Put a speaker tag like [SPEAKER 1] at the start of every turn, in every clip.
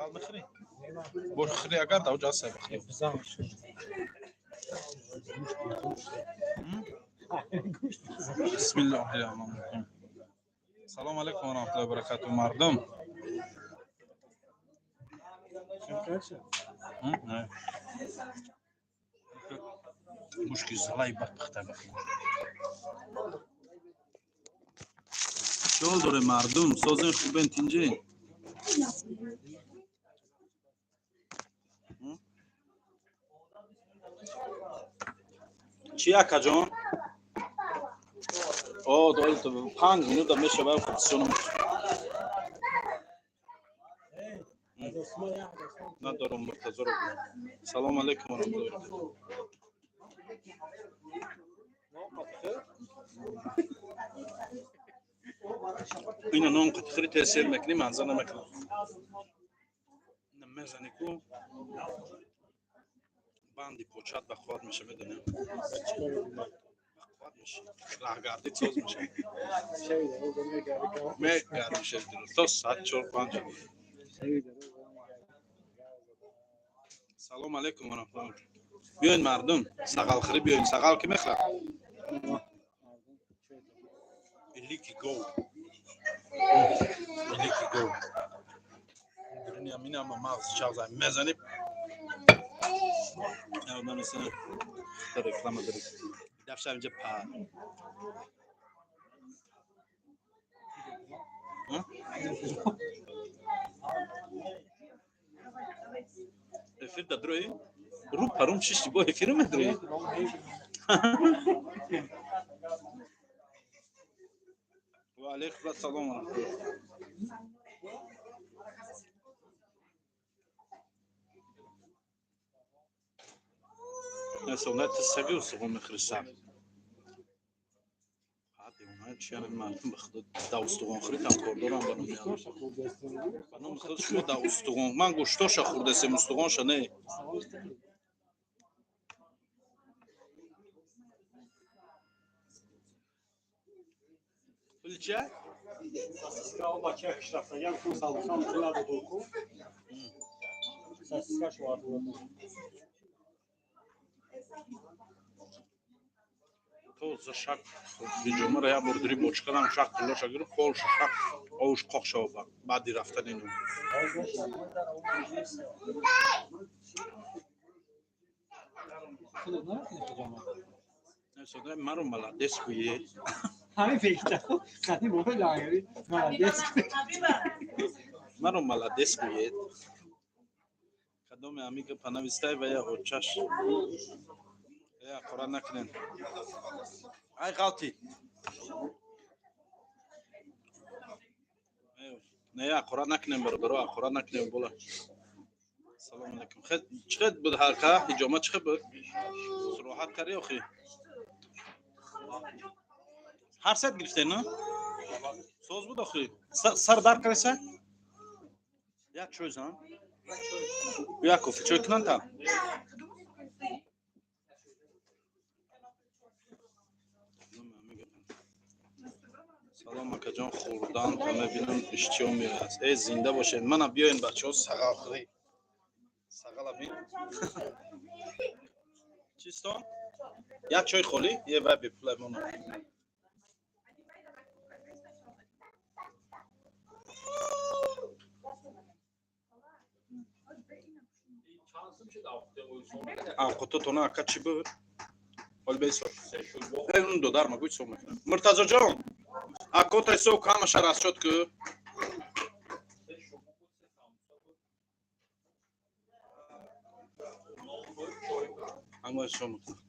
[SPEAKER 1] Сағал мехӯрӣ? Бош хӯрӣ агар давҷа ҳаст бихӯрӣ. Бисмиллоҳи раҳмони раҳим. Салом алайкум ва раҳматуллоҳи ва баракатуҳ мардум. Гӯшки залаи бад пухта бихӯр. Чӣ ҳол доре мардум? Созен хубен тинҷе? Чӣ акаҷон? О, 5 минута мешава худсионам. Надорам Муртазоро. Салом алайкум ва раҳматуллоҳи ва баракатуҳ. Ина нон қатихӯри тез сер мекунӣ, манза намекунам. Мезанӣ ку банди почат ба қувват меша, медонем. Ба қувват меша. Раҳгардӣ соз меша. Мегарди шед то соат 4-5. Салом алайкум ва раҳматуллоҳ. Биёед мардум, сағалхӯрӣ биёед. Сағал ки мехӯрад? Илики гов. Илики гов. Дуруни ҳамин ҳама мағз чағза мезанӣ. Реклама дорӣ. Дафша инҷа па. Эфир да дрои? Ру парум шишти бо эфиру медрои? Ва алейкум ассалом ва раҳматуллоҳ. Несонда ту саги устухон мехӯри саг. Чиан мардум ба худо да устухонхӯрӣ там кор дорам ба номи Аллоҳ. Ба номи худо шумо да устухон. Ман гӯштоша хӯрдасем, устухонша не. Пули чия?
[SPEAKER 2] Сосиска бача рафтагиам ку салусам пул надоду ку. Сосиска шоварду.
[SPEAKER 1] Тоза шак ҳиҷомаро як бор дури бочкадам шак тиллоша гирифт, полша шак овуш қоқ шава баъди рафтани ну. Маро молодец гӯед.
[SPEAKER 2] Ҳамин фикр қадим бобои лагери молодец.
[SPEAKER 1] Маро молодец гӯед. Кадоме ҳамин гапа навистай ва я очаш. Я қора накунен. Ай ғалти. Не, ақора накунем бародаро, ақора накунем бола. Салом алейкум. Чӣ қад буд ҳарка? Ҳиҷома чӣ қад буд? Суроҳат кардӣ охи? Ҳар сет гирифтен, на? Соз буд охи? Сар дар кардеса? Як чой зан? Як кофе чой кунанд та? Салом акаҷон, хӯрдан та мебинам иштиҳо меояд. Э, зинда бошед. Мана биёен бачаҳо сағалхӯрӣ. Сағала бин. Чистон? Як чой холӣ? Е вай бепула мона. Авқототона ака чӣ буд? Ҳол бесо. Э, он додар ма гӯй ҳисоб мекунам. Муртазоҷон, акота ҳисоб ҳамаша расчёт ку. Ҳама ҳисоб мекунам.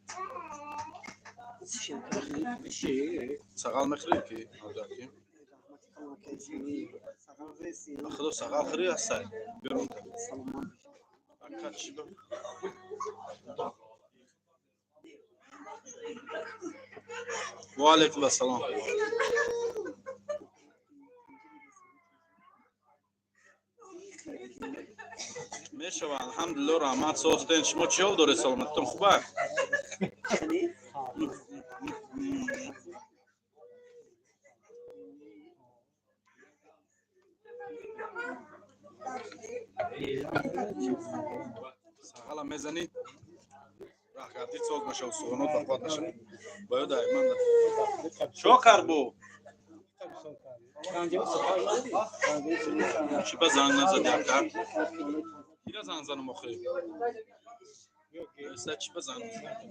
[SPEAKER 1] Сағал мехӯрӣ ки? Алдаки. Ба худо сағал хӯрӣ ҳастай. Биёрам. Ака чӣ буд? Ва алейкум ассалом. Мешава, алҳамдулилло, раҳмат, созтен. Шумо чӣ ҳол доред, саломатитон хуб аст? Сағала мезанӣ, раҳгардӣ соз мешава, суғонот бақват мешава. Ба ёд ай ман. Чо карбу? Чӣ ба занг назадӣ, ака? Кира занг занам охи? Эса чӣ ба занг назадӣ?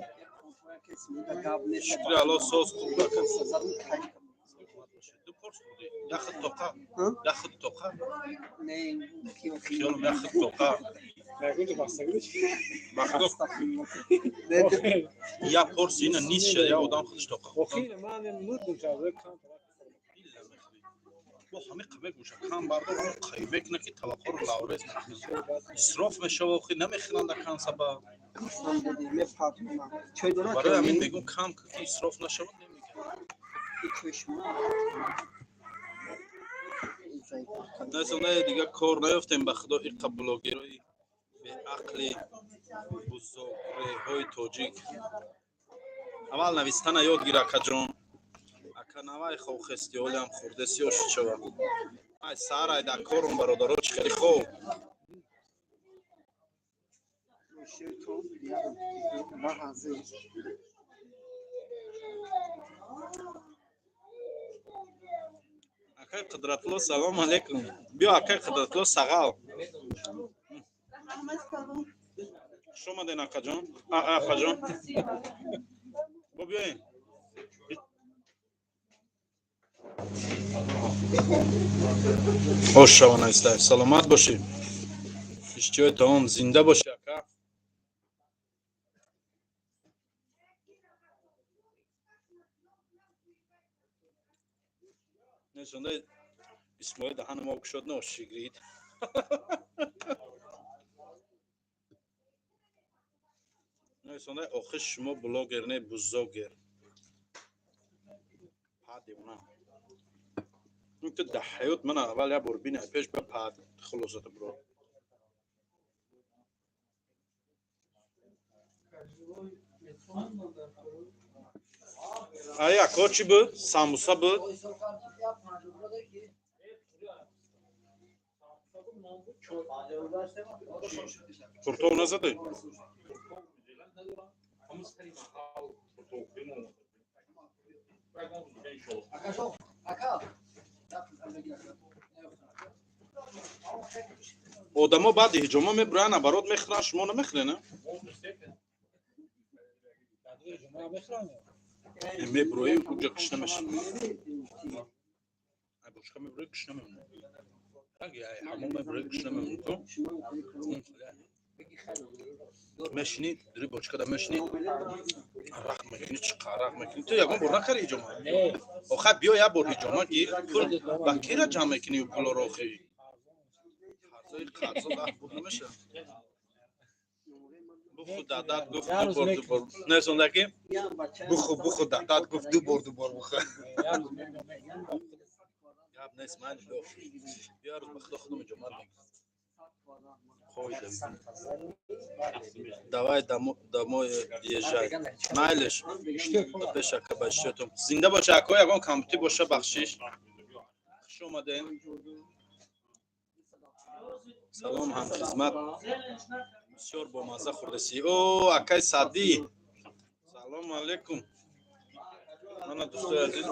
[SPEAKER 1] Шукри Алло, соз хуб, ака. Ду порс хӯрдӣ? Як худ тоқа? Як худ тоқа? Хиёлам як худ тоқа. Бахто як порс ина низ шад, як одам худаш тоқа хӯрд. Бо ҳамин қабек боша, кам бардор, ҳамин қайбек на ки таваққоро лаврез мекунад. Исроф мешава, охи намехӯранд акан сабаб. Барои ҳамин мегӯм, кам ки исроф нашавад, намегӯям. Не, дигар кор наёфтем, ба худо, иққа блогерои беақли бузогреҳои тоҷик. Аввал навистана ёд гир, акаҷон. Ака, навай хобхести, ҳолиам хурдеси оши чава. Ай саҳар ай дар корум, бародаро, чӣ хеле хоб. Акай Қудратулло, салом алейкум. Биё, акай Қудратулло, сағал. Хуш омаден, акаҷон. Апаҷон. Бо биёен. Хош шавона истай. Саломат бошӣ. Иштиҳои таом, зинда бошӣ, ака. Нешонда Исмоил даҳани мо кушод, на шигрид. Нешонда охир шумо блогер не, бузогер. Па девона. Ту дар ҳаёт мана аввал як бор бина, пеш ба па хулосата бро. Ай ако чӣ буд? Самбуса буд? Куртов назадӣ? Одамо баъди ҳиҷома мебуранд, оборот мехӯранд, шумо намехӯред, на? Мебурои, уҷа киш намешавӣ. Ай бошка мебурои, киш намемонӣ. Ҳамон мебурои, киш намемонӣ, то? Мешинӣ, дури бочкада мешинӣ, арақ мекунӣ, чӣ арақ мекунӣ? Ту ягон бор накарди ҳиҷома? Охай биё як бор ҳиҷома гир, пул ба кира ҷамъ мекунӣ пулоро охи? Қарзои қарзо даҳ буд намешавад. Буху дадат гуфт ду бор ду бор. Несонда ки буху буху дадат гуфт ду бор ду бор буху. Гап нест, майли биё. Биё рӯз ба худо худам ҳиҷомат мекунам. Қоида. Давай домой езжай. Майлиш. Пеш ака ба иштиётум. Зинда боша, ако ягон камбутӣ боша, бахшиш. Хуш омадем. Салом, ҳамхизмат. Бисёр бомазза хӯрдасӣ. О, акай Садӣ. Салом алейкум. Мана дӯстои азиз.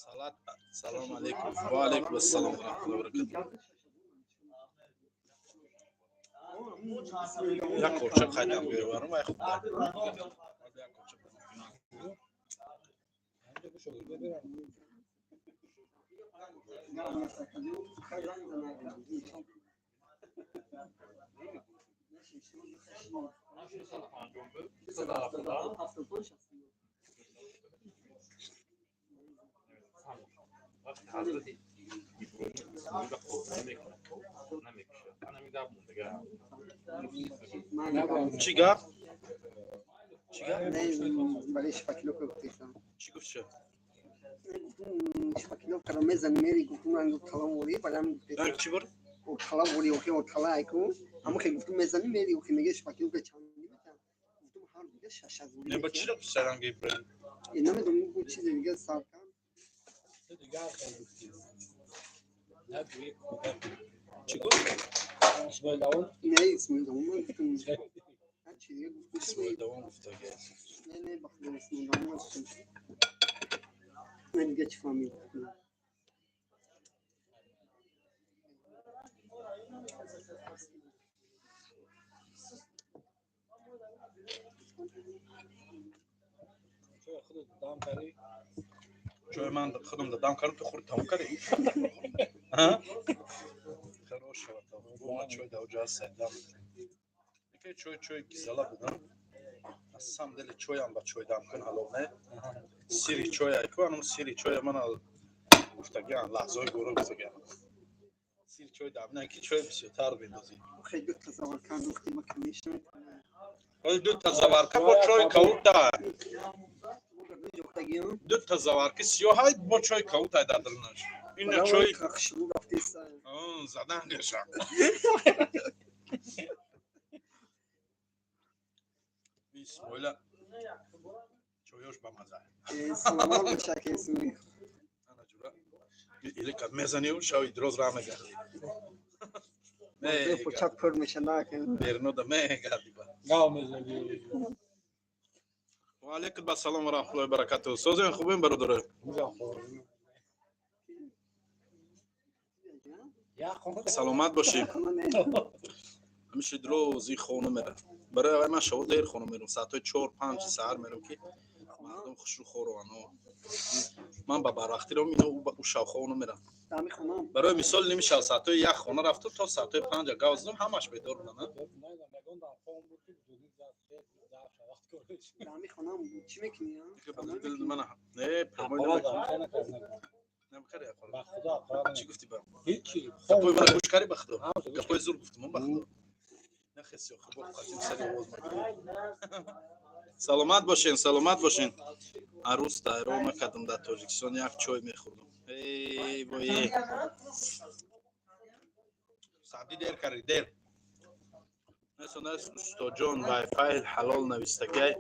[SPEAKER 1] Салат. Салом алейкум. Ва алейкум ассалом ва раҳматуллоҳи ва баракатуҳ. Як корча қайдам биёварам, вай хуб. Як корча. Чӣ гап? Чӣ гап?
[SPEAKER 2] Барои шпаклёвка гуфтесам.
[SPEAKER 1] Чӣ гуфт ша?
[SPEAKER 2] Шпаклёвкаро мезани, мери, гуфтум, ранг тала ворӣ, барам гуфтесам.
[SPEAKER 1] Чӣ бор?
[SPEAKER 2] Тала ворӣ, охи тала айку. Ҳамон хе гуфтум, мезани, мери, охи меге шпаклёвка чанд метан. Гуфтум ҳар дига шаш аз
[SPEAKER 1] Не, ба чӣ ро саранги Ибраҳим?
[SPEAKER 2] Намедонам, гуфт чизе дига сар кан.
[SPEAKER 1] Чӣ гуфт?
[SPEAKER 3] Исмоил Давон.
[SPEAKER 2] Не, Исмоил Давон ман гуфтам. Ҳар чи дига гуфт.
[SPEAKER 1] Исмоил Давон гуфтага.
[SPEAKER 2] Не, не, ба худо, Исмоил Давон ман гуфтам. Ман дига чӣ фаҳмид?
[SPEAKER 3] Чой худат дам кардӣ?
[SPEAKER 1] Чой ман худам дам кардам, ту хӯрд, тамом кардӣ. Хорош шавад. Ма чой дар оҷа ҳаст, дам. Яке чой, чой гизала будам. Аз самом деле чойам ба чой дам кун ҳалол не. Сири чой айку, анум сири чой ман гуфтагиам, лаҳзаҳои горо гуфтагиам. Сири чой дам не, ки чой бисёртар бендозӣ.
[SPEAKER 2] Хеле ду та заварка андохтем, ма конечно.
[SPEAKER 1] Ду та заварка бо чой каута. Ду та заварки сиёҳай бо чой каутай дар дилнаш. Ина чой задан гирша. Исмоила чойош ба маза.
[SPEAKER 2] Саломат боша, ки Исмоил.
[SPEAKER 1] Ана ҷура. Илика мезанию шави дроз ра мегарди.
[SPEAKER 2] Почак пур меша накун.
[SPEAKER 1] Бернода мегарди ба.
[SPEAKER 3] Гав мезанӣ.
[SPEAKER 1] Ва алейкум ассалом ва раҳматуллоҳи ва баракатуҳ. Созем, хубем, бародаро? Саломат бошӣ. Ҳамиша дрози хона мерам. Барои аввал ман шабо дер хона мерам, соатҳои 4-5 саҳар мерам, ки мардум хушрӯ хорованд. Ман ба барвақтӣ ром, ино ӯ шав хона мерам. Барои мисол, ними шав соатҳои 1 хона рафту то соатҳои 5 гав задам, ҳамаш бедор буданд. Не, прямой чӣ гуфтӣ ба? Гапои мана гӯш кардӣ, ба худо? Гапои зур гуфтам, ба худо. Нахеси, охир бо қатим сари овоз мегирем. Саломат бошен, саломат бошен. Арӯз тайёр накардам, дар Тоҷикистон як чой мехӯрдам. Эй вой. Сабди дер кардӣ, дер. Несонас устоҷон, вайфай ҳалол навистагай.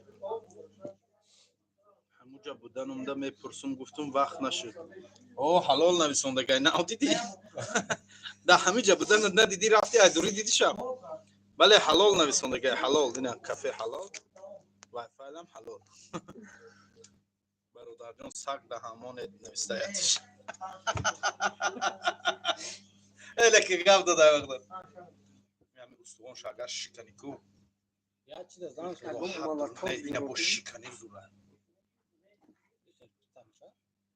[SPEAKER 1] Ҳамуҷа буданумда мепурсум, гуфтум, вақт нашуд. О, ҳалол нависондагай, нав дидӣ? Дар ҳамиҷа буданат надидӣ, рафти айдурӣ дидишам. Бале, ҳалол нависондагай, ҳалол, ина кафе ҳалол. Вайфайлам ҳалол. Бародарҷон, саг да ҳамонед навистаятиш. Элеки гап дада вақта. Ями устувон шагар шикани ку. Ина бо шикани зура.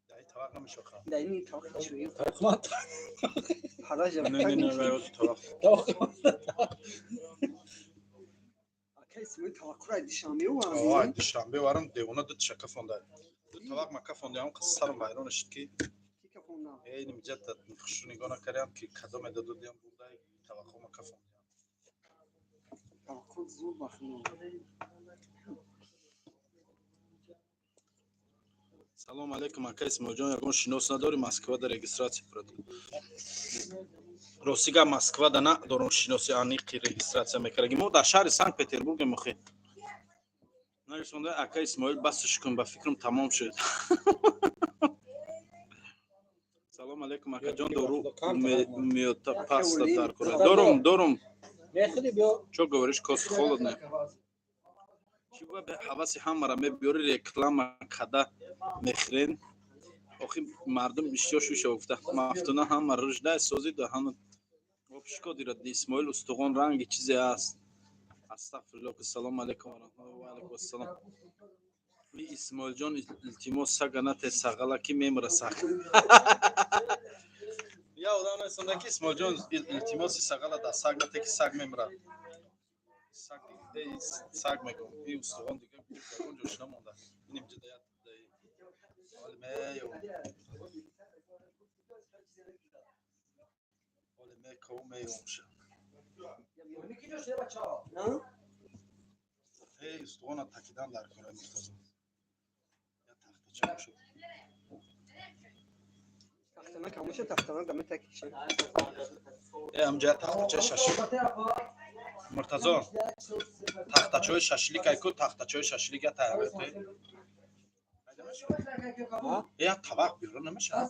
[SPEAKER 1] Дай тавақ намешоха.
[SPEAKER 2] Дай ни тавақ чуи. Ҳаража.
[SPEAKER 1] Не, не, не, тавақ.
[SPEAKER 2] Акай Исмоил, таваққура Душанбе
[SPEAKER 1] варам. Ой, Душанбе варам, девона ду тишака фонда. Ду тавақ мака фондаам, сарам вайрон шуд ки. Эй, нимҷата хушу нигоҳ накардам, ки кадоме даду диям бурдай таваққу мака фондаам.
[SPEAKER 2] Таваққу зур бахно.
[SPEAKER 1] Салом алейкум, ака Исмоилҷон, ягон шинос надорӣ Москвада регистрация кунад? Рости гап, Москвада надорам шиноси аниқи регистрация мекардаги. Мо дар шаҳри Санкт Петербургем охи. Нависонда, ака Исмоил, басш кун, ба фикрам тамом шуд. Салом алейкум, акаҷон, дору миёта паста дар кора. Дорум, дорум. Чо говоришь, кост холодно? Чӣ ба ҳаваси ҳамаро мебиёри, реклама када мехӯрен? Охи мардум иштиҳо шуша гуфта. Мафтуна ҳама руждай созиду ҳама обшико дирад. Исмоил, устуғон ранги чизе аст. Астағфируллоҳ. Салом алейкум ва раҳматуллоҳ ва алейкум ассалом. Исмоилҷон, илтимос, сага нате сағала, ки мемра саг. Я одам нарисонда, ки Исмоилҷон, илтимоси, сағала да саг нате, ки саг мемра. Саг, саг мегӯм. И устуғон дига ягон ҷош намонда. Иним ҷида ҳоли меём. Ҳоли меков меёмша. Эй, устуғона такидан дар кора, Муртазо. Я тахтача бошад.
[SPEAKER 2] Тахтана камоша, тахтана даме такиша.
[SPEAKER 1] Э, ҳамҷа тахтача шаши. Муртазо, тахтачаҳои шашлик айку, тахтачаҳои шашлик я тайёр. Я табақ биёра намешавад.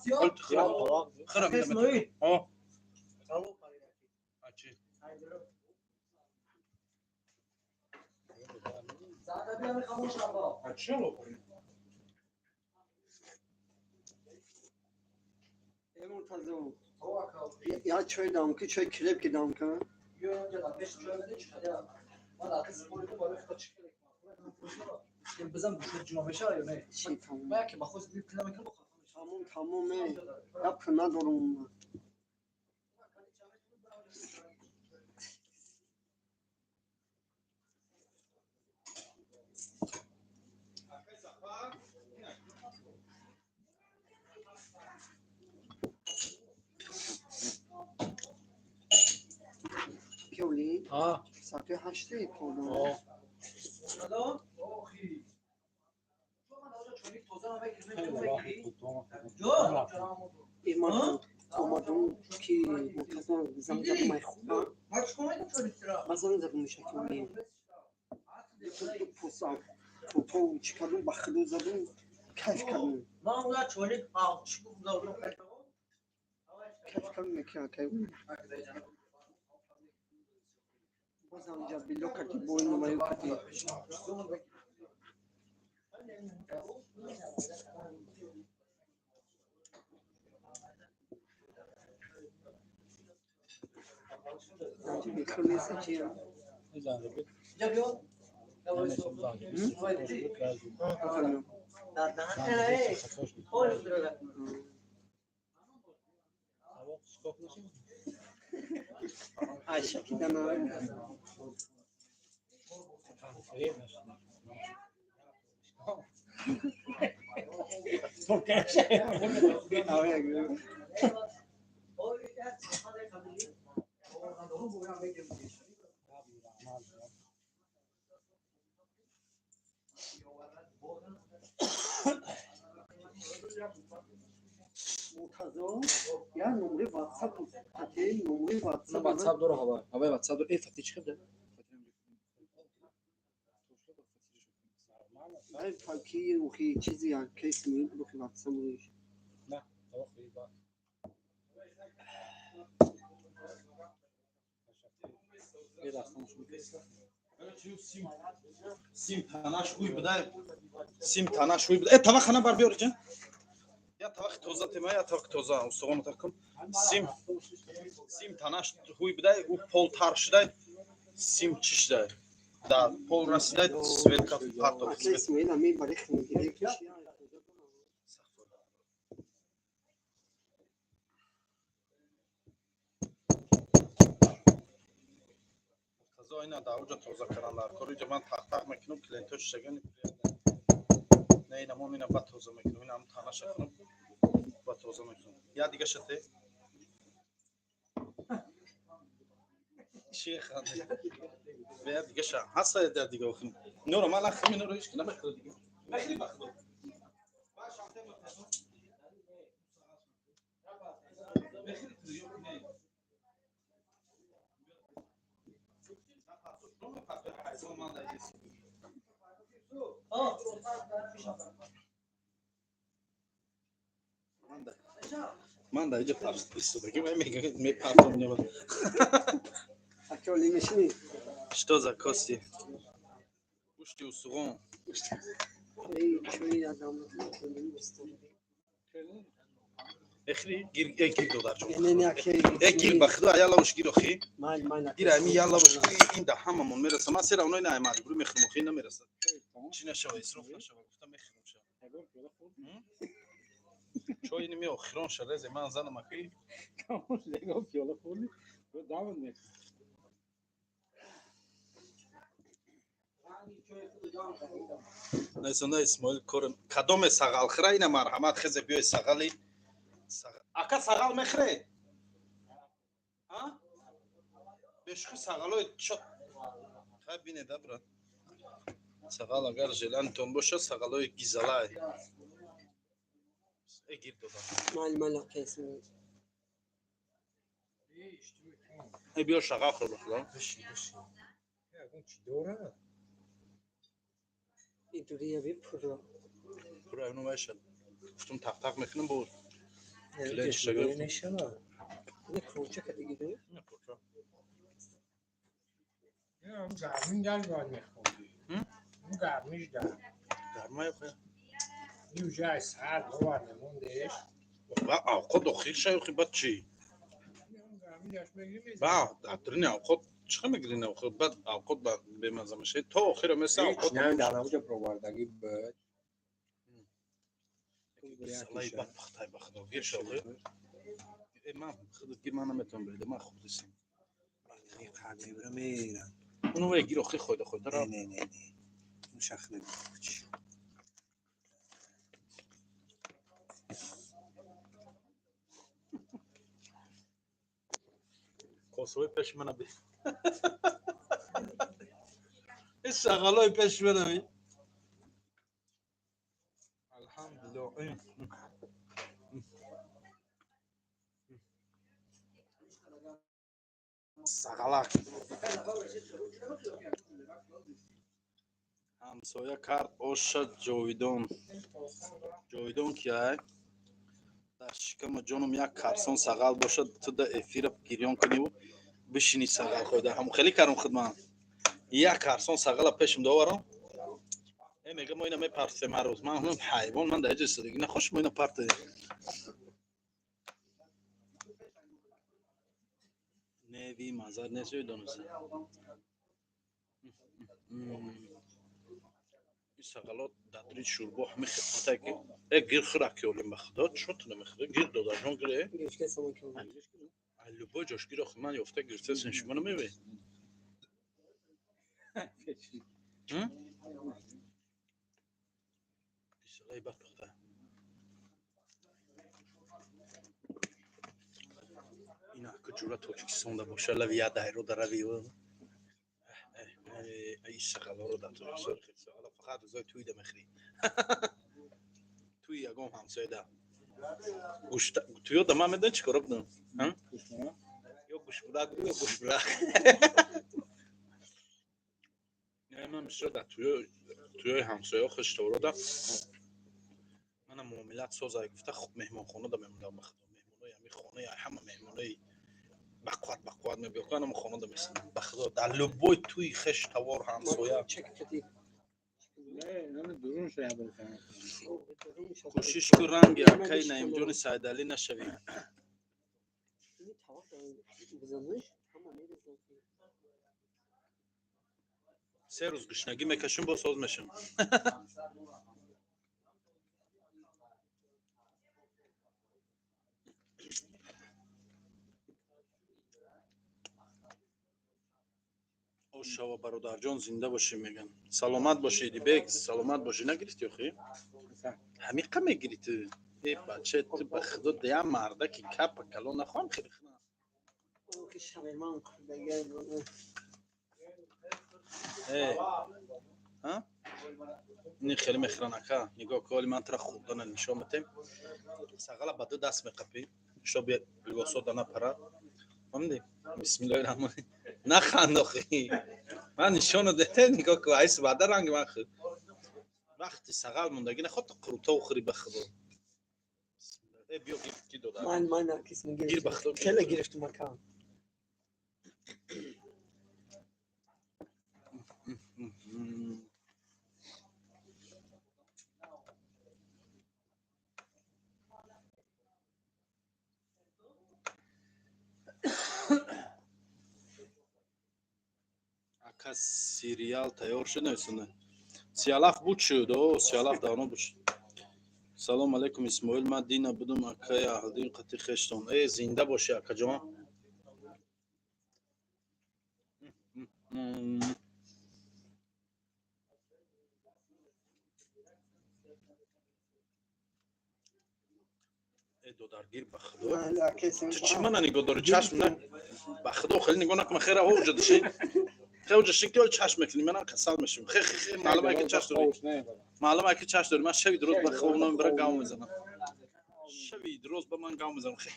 [SPEAKER 1] Хӯра медам. Ачи. Ачи лопари.
[SPEAKER 2] Муртазо. Я чой дам ки чой креп ки дам ка. Чӣ тамом. Тамом тамом э. Я пул надорум. Кёли? Соати 8 поло. Иман омадам ки муртазо занг зад май хона. Ман занг задам мушакёли. Пуса топо чӣ кардум ба худо задум кайф кардум. Кайф кардум ки акай. Бозам ҷа било кати бой намаю кати. Бехур неста чия? Айшакидана. Муртазо, я номери ватсап фати номери ватсап.
[SPEAKER 3] Ватсап дора ҳавай. Ҳавай ватсап дора. Э фати чӣ хабда?
[SPEAKER 2] Ай факи ухи чизи я кейс ми ухи ватсап муиш.
[SPEAKER 3] На, тавақи ба.
[SPEAKER 1] Сим танаш ҳуй бидай. Сим танаш ҳуй бидай. Э тавақхана бар биёр ҷан. Я тавақи тоза тема, я тавақи тоза устуғоно такун. Сим сим танаш ҳуй бидай, ӯ пол тар шудай, сим чӣ шудай. Да пол расидай, свет партов.
[SPEAKER 2] Ака Исмоил ами бари хинигире ки чия.
[SPEAKER 1] Тазо ина да уҷа тоза кардан дар кор. Иҷа ман тақ-тақ мекунам, клиентҳо шишагани не ина мон ина бад тоза мекунам, ина ҳам танаша кунам, бад тоза мекунам. Я дига шате. Чӣ ханде? Я дига ша. Ҳаста я дига охин. Нуро ман ахми нуро ҳеч ки намехӯрад дига. Мехӯри ба худо. Мехӯри ту ё не? Ман дар иҷа истодаги мепартом.
[SPEAKER 2] Акёли мешинӣ?
[SPEAKER 1] Что за кости? Гӯшти устуғон.
[SPEAKER 2] Эй чой адам.
[SPEAKER 1] Эхри гир э гир додарҷон.
[SPEAKER 2] Не не аке.
[SPEAKER 1] Э гир ба худо ая лавш гир охи.
[SPEAKER 2] Майл майл.
[SPEAKER 1] Гир ами я лавш ин да ҳамамон мераса. Ман сера оно ина маҷбурӣ мехӯрам охи намераса. Чӣ нашава исроф нашава гуфта мехӯрам ша. Чой ини ми охирон ша резе ман занам аки.
[SPEAKER 3] Пиёла хӯрдӣ? Давон мехӯрд.
[SPEAKER 1] Несонда Исмоил кор кадоме сағал хӯра ина марҳамат хезе биёй сағали. Ака сағал мехӯред? А? Бешухи сағалои чо хай бинед а брат. Сағал агар желанитон боша сағалои гизалай. Э гир додам.
[SPEAKER 2] Майл майл ака Исмоил.
[SPEAKER 1] Э биё шағал хӯр бахудо.
[SPEAKER 3] Ягон чӣ дорад?
[SPEAKER 2] Идурия бипурра.
[SPEAKER 1] Пура ино вайша. Гуфтум тақ-тақ мекунам бо.
[SPEAKER 4] Гармин дар бояд мехӯрдӣ. Гармиш дар.
[SPEAKER 1] Гармай охе.
[SPEAKER 4] Ҷай сард оварда мондеш.
[SPEAKER 1] Ба авқот охир шай охи баъд чӣ? Ба дар авқот чӣ мегирин авқот? Баъд авқот ба бемаза мешавад. То охира меса авқот.
[SPEAKER 4] Не, дар авҷа провардагӣ буд.
[SPEAKER 1] Салай бад пухтай ба худо гир шав. Э ман худат гир, ман наметавонам брида, ман хурдисем. Уну вай гир охи хойда хойда ра.
[SPEAKER 4] Не, не, не. Шахне.
[SPEAKER 1] Косои пеши мана би. Ин шағалои пеши мана би. Алҳамдулиллоҳ. Сағалак. Ҳамсоя кард оша ҷовидон. Ҷовидон ки ай? Дар шикама ҷоном як карсон сағал бошад, ту да эфира гирён куниву бишини сағал хойда. Ҳам хеле карум хидмат. Як карсон сағала пешим доварам. Э мега мо ина мепартем ҳар рӯз. Ман ҳам ҳайвон, ман дар ҷои истодагӣ нахош мо ина партем. Неви мазар нест ҷовидонест. Ин сағало дар дри шӯрбо ҳами хидмате ки э гир хӯрак ёлем ба худо, чо ту намехӯрӣ? Гир додарҷон гир э. Любой ҷош гир охи ман ёфта гирифтасем, шумо намебинед? Исалаи бад пухта. Ина ку ҷура Тоҷикистонда боша, лави як дайро дарави. Ай сағалоро дар Тоҷикистон хеле сағала фақат рӯзои тӯйда мехӯрӣ. Тӯи ягон ҳамсояда. Гӯшта тӯё да ман медонӣ чӣ кора будам? Ё гӯшбурак буд, ё гӯшбурак. Не, ман бисёр дар тӯёи ҳамсояҳо хешторо да мана муомилат созай гуфта хуб меҳмонхона да мемондам ба худо. Меҳмонои ҳами хонаи ҳама меҳмонои бақувват бақувват мебиёд, ҳама хона да месидам. Ба худо дар любой тӯи хеш тавор ҳамсоя. Кӯшиш кун ранги акаи Наимҷони Сайдалӣ нашавӣ. Се рӯз гушнагӣ мекашем, боз соз мешем. Ошава бародарҷон, зинда бошӣ мегӯям. Саломат бошӣ, Идибек, саломат бошӣ. Нагирифтӣ охи? Ҳамиқа мегирӣ ту? Э бача, ту ба худо деям мардаки капа калон нахоҳам хеле хунам. Э ҳа? Ини хеле мехӯран ака. Нигоҳ кун, оли ман тура хӯрдана нишон метем. Сағала ба ду даст меқапӣ, шоби либосода напарад. Фаҳмидӣ? Бисмиллоҳи раҳмони. Наханд охи. Ман нишоно дете, нигоҳ кун, айс баъда ранги ман хӯр. Вақти сағал мондагӣ нахоҳ ту қурутов хӯрӣ ба худо. Э биё гир ки дода.
[SPEAKER 2] Ман кис
[SPEAKER 1] Гир ба худо.
[SPEAKER 2] Хеле гирифтум ака.
[SPEAKER 1] Ака сериал тайёр шуд нависонда. Сиялаф буд шуд, о, Сиялаф давно буд шуд. Салом алейкум Исмоил, ман дина будум акаи Аҳлиддин қати хештон. Э, зинда бошӣ акаҷон. Э додаргир ба худо. Ту чӣ мана нигоҳ дорӣ? Чашм на. Ба худо хеле нигоҳ накун, хера ҳоҷа диши. Хе ҳоҷа ши ки чашм мекунӣ, манам касал мешавам. Хе хе хе, маълум е ки чашм дорӣ. Маълум е ки чашм дорӣ. Ман шаби дуруст ба хоб намебарам, гав мезанам. Шаби дуруст ба ман гав мезанам. Хе.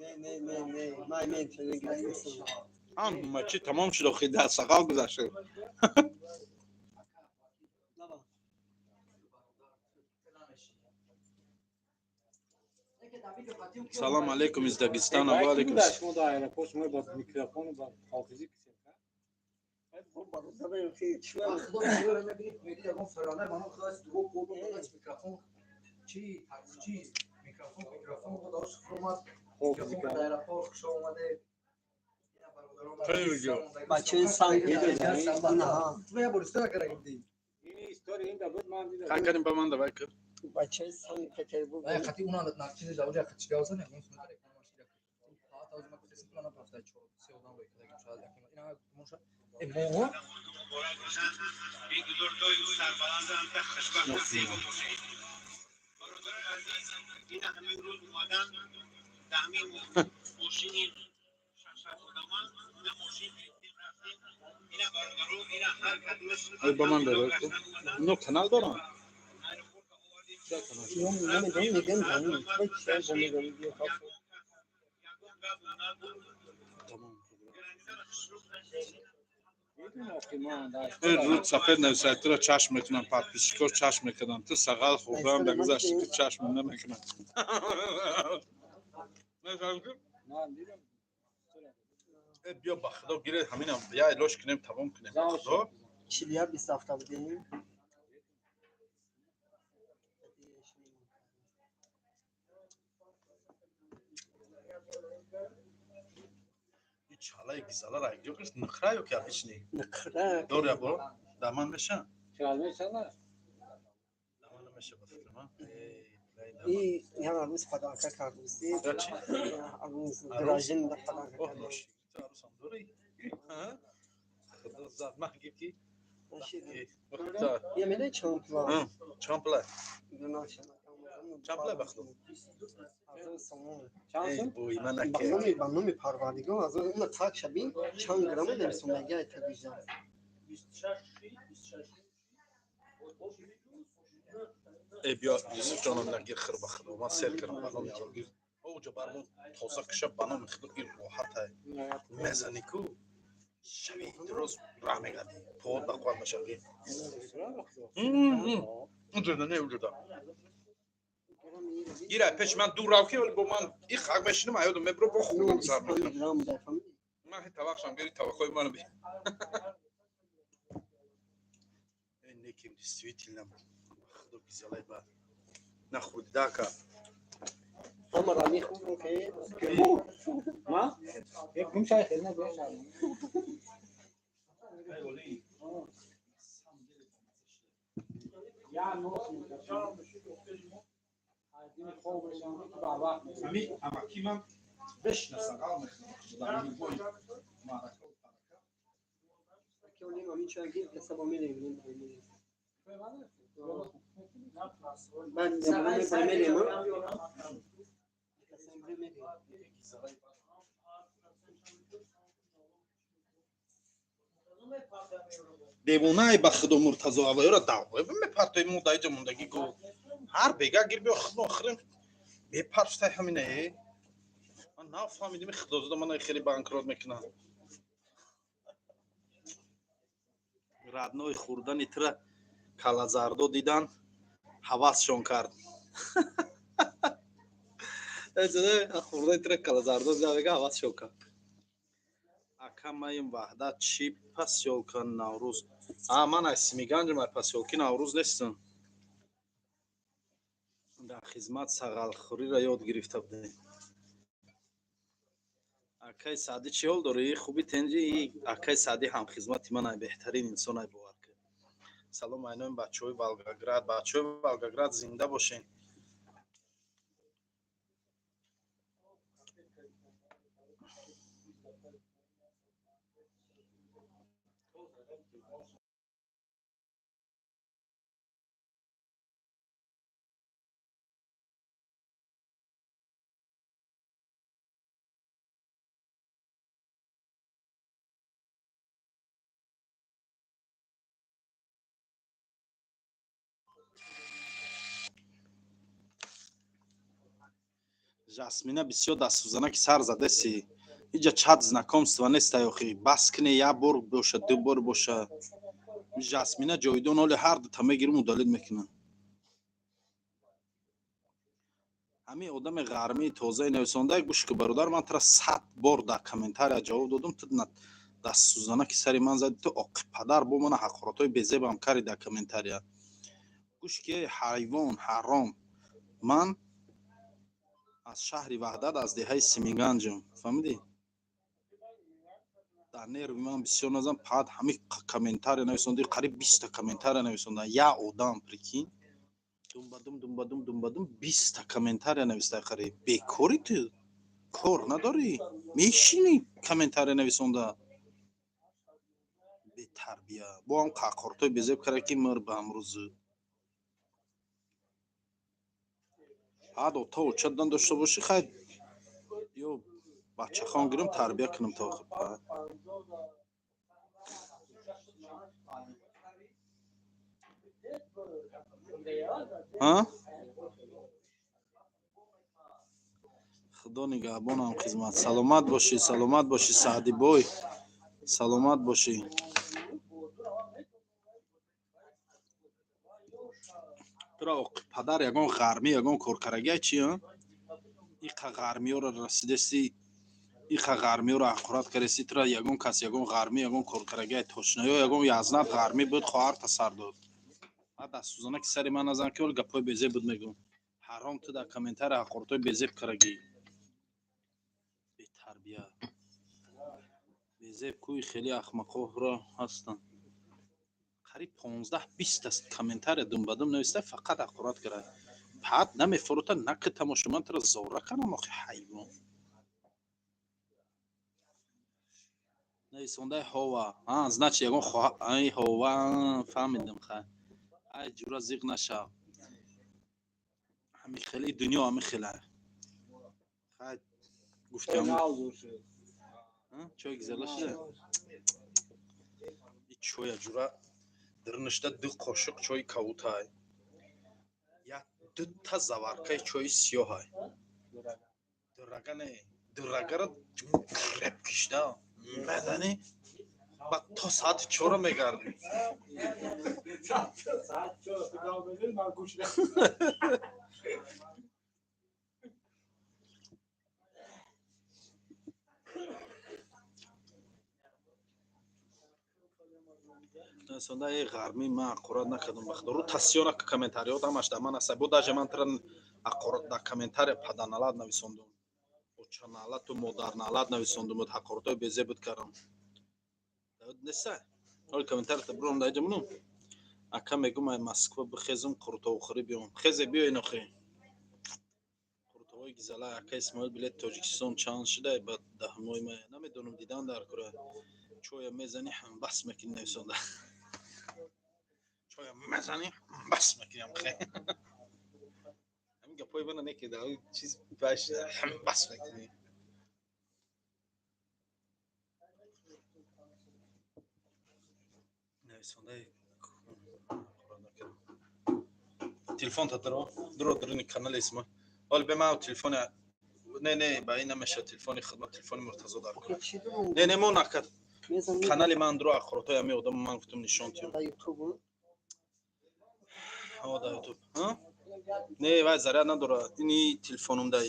[SPEAKER 2] Не, не, не, не, ман мен
[SPEAKER 1] Ҳама чӣ тамом шуд охи, дар сағал гузашт. Салом алейкум из Дагестана. Ва алейкум.
[SPEAKER 3] Шумо дар аэропорт шумо бо микрофон ва ҳофизӣ кисем.
[SPEAKER 5] Худо мегӯяд, мебинӣ, мегӯяд, ягон фаранда ба ном худо дуо кун, микрофон чи чи микрофон микрофон буд, ош омад
[SPEAKER 3] Ҳофизӣ
[SPEAKER 5] микрофон дар аэропорт хуш омаде.
[SPEAKER 2] Бачаи санг инаҳа.
[SPEAKER 5] Я бор истора кара гуфти.
[SPEAKER 3] Ин история ин да буд, ман дидам.
[SPEAKER 1] Хай карим, ба ман давай кар.
[SPEAKER 2] Бачаи Санкт Петербург.
[SPEAKER 5] Ай хати уна на чизи да уҷа хати гавзан ягон сунат реклама шида. Ҳа та ма кутеси плана пафта чор се одам рой када гим шояд якум ина моша э мо
[SPEAKER 1] Ай, ба ман давай кар. Ино канал дорам.
[SPEAKER 2] Намедонам, мегӯям, замин чӣ намедонам, биё хаф.
[SPEAKER 1] Тамом.
[SPEAKER 3] Медонам ки ман дар
[SPEAKER 1] Рӯд сафед нависад, туро чашм мекунам, подписчикҳо чашм мекунам, ту сағал хӯрдаам дар гузашти, ту чашм намекунам.
[SPEAKER 3] Ман дидам.
[SPEAKER 1] Э, биё, ба худо, гире ҳаминам я илош кунем, тамом кунем, ба худо.
[SPEAKER 2] 41 27 будем.
[SPEAKER 1] И чалаи гизалара ҷо гирифт, нуқра ё ки обычный?
[SPEAKER 2] Нуқра.
[SPEAKER 1] Дор я бо даман меша?
[SPEAKER 3] Чал мешава?
[SPEAKER 1] Даман намеша, ба фикрам, а?
[SPEAKER 2] И я арӯз подарка кардуси.
[SPEAKER 1] Я чи?
[SPEAKER 2] Арӯз гражин подарка
[SPEAKER 1] Оҳ,
[SPEAKER 2] кардем.
[SPEAKER 1] нош. Ту арӯсам дорӣ? Ҳа? Худо зад ман гифт ки
[SPEAKER 2] Я медони чанд пула?
[SPEAKER 1] Чанд пула?
[SPEAKER 2] Чанд
[SPEAKER 1] пула, ба худо?
[SPEAKER 2] 1000 сомон.
[SPEAKER 3] Чанд
[SPEAKER 1] Эй,
[SPEAKER 3] сум?
[SPEAKER 1] бой, ман
[SPEAKER 2] Ба
[SPEAKER 1] наке.
[SPEAKER 2] номи, ба номи Парвардигор, аз уна так шабин чанд грамм нависондагӣ ай тагижа.
[SPEAKER 1] Э, биё, Юсуф ҷонам, нагир, хир, ба худо, ман сер кардам, ба номи Алло гир. Оҷа бармон тоза киша, ба номи худо гир, роҳатай. Мезани ку шаби дуруст раҳ мегардӣ, под ба қувват мешавӣ. Уҷуда не, уҷуда. Гира пеш ман дур рав ки, вале бо ман и хак мешинам, аёдам мебро, бо хӯрдам сар мекунам.
[SPEAKER 2] Грамм дар фамилия.
[SPEAKER 1] Ман ҳи тавақшам гири, тавақҳои маро би. Э, неким, действительно, ба худо, гизалай ба нахӯрдидака.
[SPEAKER 2] Ҳамаро мехӯрдем ки
[SPEAKER 3] Ма? Э, гум шай хел на беш. Я нос микрофон. Дини хоб мешам ки ба вақт мешам.
[SPEAKER 1] Ами амаки ман бешина сағал мехӯрам. Дар любой маърака.
[SPEAKER 2] Ки олим ҳамин чоя гир, касабо мерем, мерем. Ман мерем, мерем.
[SPEAKER 1] Девонай, ба худо, Муртазо авайёра давғ мепартои, мо даиҷа мондагӣ го ҳар бега гир, биё, худо, хӯрем, мепарфтай ҳамина. Э, ман нафаҳмидим, худозода мана хеле банкрот мекунам. Родной, хӯрдани тира калазардо дидан ҳавасшон кард. Хӯрдани тира калазардо дидан, мега, ҳавасшон кард. Ака, маим Ваҳдат, чӣ посёлка Наврӯз? А ман аз Симиганҷам, ай посёлки Наврӯз нестам. Дар хизмат сағалхӯриро ёд гирифта будем. Акаи Саъдӣ, чӣ ҳол дорӣ, хуби, тенҷи? Акаи Саъдӣ ҳамхизмати ман, ай беҳтарин инсон, ай бовар кун. Салом айнои бачаҳои Волгоград, бачаҳои Волгоград зинда бошен. Жасмина, бисёр дастсӯзанаки сар задаси. Иҷа чат знакомства нестай охи, бас кне, як бор боша, ду бор боша. Жасмина ҷовидон, оли ҳар дута мегирим, удалить мекунам. Ҳамин одами ғармии тозаи нависонда, гӯш ку, бародар, ман тура 100 бор дар комментария ҷавоб додум, ту дастсӯзанаки сари ман зади, ту оқи падар бо мана ҳақоратҳои безебам карди дар комментария. Гӯш ки, эй ҳайвон ҳаром, ман аз шаҳри Ваҳдат, аз деҳаи Симиганҷам, фаҳмидӣ? Дар нерви ман бисёр назан. Пад ҳамин комментария нависонди, қариб 20-та комментария нависонда як одам, прикинь, думбадум, думбадум, думбадум, 20-та комментария нависта қариб. Бекорӣ ту, кор надорӣ, мешинӣ комментария нависонда, бетарбия. Бо ҳам ҳақоратҳои безеб карда, ки мир ба ҳамрӯзу ҳад ота очадан дошта бошӣ, хай, ё бачахон гирам, тарбия кунам то охир. Пад а, худо нигаҳбонам, хизмат. Саломат бошӣ, саломат бошӣ, Саъдибой, саломат бошӣ. Тура оқи падар ягон ғармӣ, ягон коркарагия чи, а? Иқа ғармиёро расидести, иқа ғармиёро ҳақорат кардести, тура ягон кас, ягон ғармӣ, ягон коркарагия точно ё ягон язнат ғармӣ буд, хоҳарта сар дод. Баъд дастсӯзанаки сари ман назан, ки ҳол гапҳои безеб буд мегӯм. Ҳаром, ту дар комментария ҳақоратҳои безеб карагӣ, бетарбия, безеб кӯи хеле ахмақоҳро ҳастанд. Қариб 15-20-та комментария думбадум нависта, фақат ҳақорат кард. Пад намефурута, наки тамошо, ман тура зора кардам, охи ҳайвон. Нависондаи ҳова, а, значит, ягон хоҳа, ай ҳова, фаҳмидам, хай, ай ҷура, зиқ нашав. Ҳамин хели дунё, ҳамин хела, хай, гуфтам. Чой гизала шуда, и чоя, ҷура, дарништа ду қошуқ чои кавутай, як дута заваркаи чои сиёҳай, дурага не, дурагара креп кишда мезанӣ, баъд то соати 4-а мегардӣ.
[SPEAKER 3] Соат 4 ту гап мезанӣ, ман гӯш
[SPEAKER 1] Сонда э ғармӣ, ман ҳақорат накардам, ба худо, рӯ тасиёна комментариёт ҳамаш дар ман аст. Бо даже ман тура ҳақорат дар комментария паданалат нависондум, очаналату модарналат нависондум, ҳақоратҳои безеб буд кардам. Неста ҳоли комментарията буром дар иҷа мунум. Ака, мегум, ай Москва бихезум, қурутовхӯрӣ биём. Хезе, биёен охи, қурутовҳои гизала. Ака Исмоил, билети Тоҷикистон чанд шуда ба 10 моҳи май? Намедонам, дидан дар кора. Чоя мезанӣ, ҳамбас мекунӣ, нависонда. Чоя мезанӣ, ҳамбас мекунӣ, ҳамхе ҳамин гапҳои мана не, ки дар чиз баш ҳамбас мекунӣ. Нависондаи телефон та дро, дро, дрони канали Исмоил. Ҳоли бе ман телефони, не, не, ба ин намеша, телефони хидмат, телефони Муртазо дар кор. Не, не, мо накард. Канали ман дро, ҳақоратҳои ҳамин одам ман гуфтум, нишон тиём. Ҳо, дар Ютуб. Не, вай заряд надорад ини телефонум, дай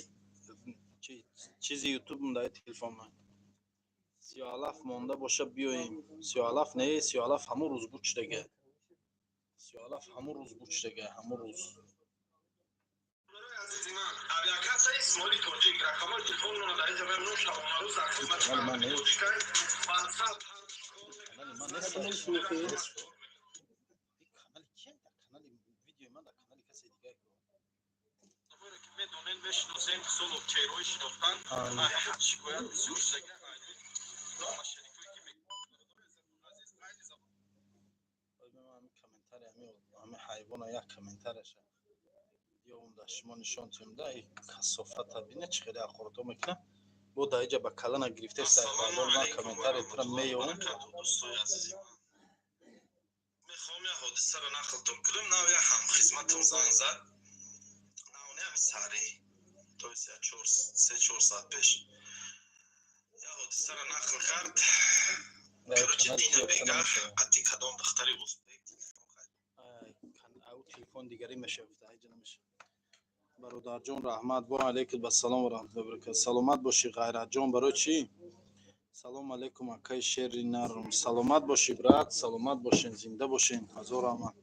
[SPEAKER 1] чизи Ютубум дай телефон ман. Сиёҳалаф монда боша, биёем. Сиёҳалаф не, сиёҳалаф ҳамун рӯз буд шудага, сиёҳалаф ҳамун рӯз буд шудага, ҳамун рӯз.
[SPEAKER 6] Авиакасса Исмоили Тоҷик, рақамҳои телефонмонро дар инҷа мемнун, шабонарӯз дар хизмати
[SPEAKER 1] Канали ман
[SPEAKER 6] мардуми
[SPEAKER 1] нест.
[SPEAKER 6] тоҷикай. WhatsApp.
[SPEAKER 1] Канали ман нест. Канали кия? Дар канали видеои ман дар канали касе дигар.
[SPEAKER 6] Ки медонем, мешиносем, соло чеҳраҳои шинохтан, ҳамон шикоят бисёр шудага. Мошенникое ки
[SPEAKER 1] Комментария ҳами ҳайвона, як комментарияша ёвум, дар шумо нишон тиём, да касофата бине, чӣ хеле ҳақоратҳо мекунам. Бо дар иҷа ба калана гирифта сайфардор, ман комментария тура меёвум.
[SPEAKER 6] Дӯстои азизи ман, мехоҳам як ҳодисаро нақлтон кунам. Нав як ҳамхизматам занг зад, навне ҳами саҳрӣ, то есть як 3-4 соат пеш як ҳодисаро нақл кард. Короче, дина бегаҳ қати кадом духтари узбек
[SPEAKER 1] Ау, телефон дигаре мешавад, иҷа намешавад. Бародарҷон, раҳмат. Ва алайкум ассалом ва раҳматуллоҳи ва баракатуҳ. Саломат бошӣ, Ғайратҷон. Барои чӣ? Салом алейкум, акаи шери нарм. Саломат бошӣ, брат, саломат бошен, зинда бошен. Ҳазор раҳмат.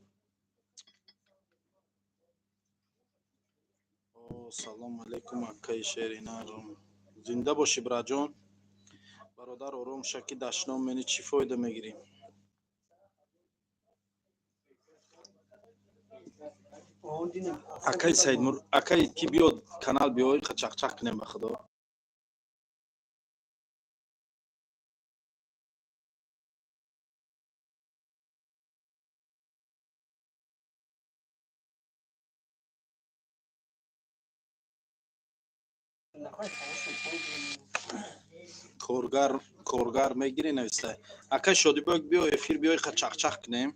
[SPEAKER 1] О, салом алейкум, акаи шери нарм. Зинда бошӣ, братҷон. Бародар, ором ша, ки дашном мени, чӣ фоида мегирӣ? Акаи Саидмур, акаи ки биёд канал, биёй, чақчақ кунем, ба худо. Коргар, коргар мегирӣ, навистай. Акаи Шодибек, биё эфир, биёй, чақчақ кунем.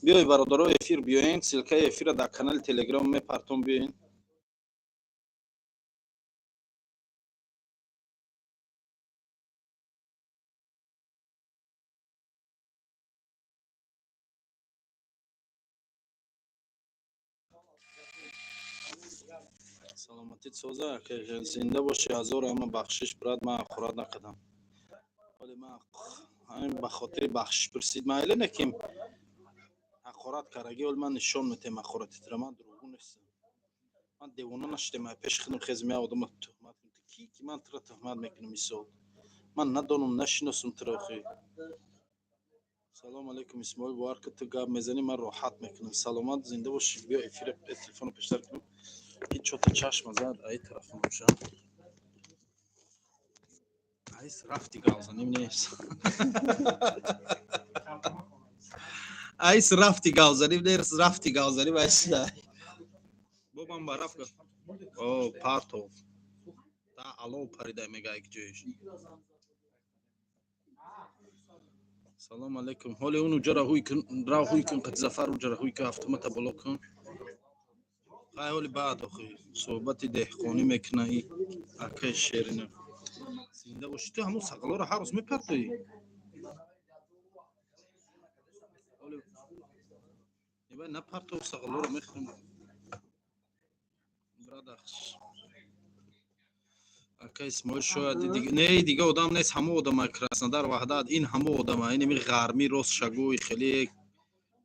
[SPEAKER 1] Биёй, бародаро, эфир биёен. Ссылкаи эфира дар канали Телеграм мепартом, биёен. Саломатит соза, зинда бошӣ. Ҳазор ҳама бахшиш, брат, ман ҳақорат накардам. Вале ман ҳамин ба хотири бахшиш пурсид майли неким ҳақорат кардаги. Оли ман нишон метаҳем ҳақоратитра. Ман дурӯғгӯ нестам, ман девона нашудем. Пеши худам хезм, я одама туҳмат кунам. Ту ки, ки ман тура туҳмат мекунам? Мисол, ман надонам, нашиносам тура охи. Салом алейкум, Исмоил. Бовар ки, ту гап мезанӣ, ман роҳат мекунам. Саломат, зинда бошӣ. Биё эфира, телефоно пештар кунам, ки чота чашма зад. Аи тарафам боша. Айс рафти, гавзаним нест. Айс рафти, гавзаним нест, рафти, гавзаним айс. Бобам ба рафт. О, партов та алов парида, мега як ҷоиш. Салом алейкум. Ҳоли он уҷара ҳуй кун, рав ҳуй кун, қати Зафар уҷара ҳуй кун, автомата боло кун. Хай, ҳоли баъд охи суҳбати деҳқонӣ мекуна и акаи шерина. Зинда бошӣ. Ту ҳамун сағалоро ҳар рӯз мепартоӣ? Ебай, напартов, сағалоро мехӯрем, брадахш. Ака Исмоил, шояд не, дига одам нест, ҳамо одама. Краснодар Ваҳдат, ин ҳамо одама. Инами ғармӣ рост шагӯи хеле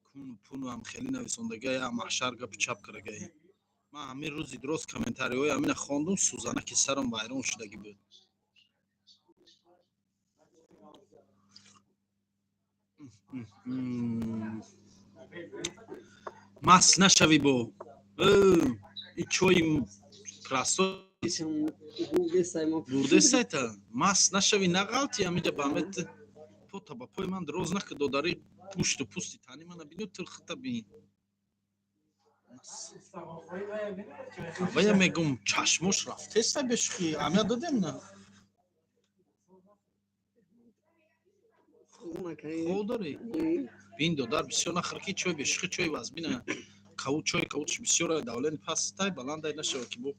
[SPEAKER 1] куну пуну ҳам хеле нависондагия, я маҳшар гапи чап кардагай. Ман ҳамин рӯзи рост комментариҳои ҳамина хондум, сӯзанаки сарам вайрон шудагӣ буд. Маст нашавӣ бо и чои простой бурдесайта. Маст нашавӣ, нағалти ҳамиҷа бамет пота ба пои ман дроз нака, додари. Пушту пусти тани мана бину, ту хита бин. Вая мегум, чашмош рафтеста, бешухӣ аҳамият додем на? Хоб дорӣ, бин, додар, бисёр нахӯр, ки чой бешухӣ чой вазбина. Кавут, чой кавутш бисёр, давлени пастай, баландай нашава, ки бо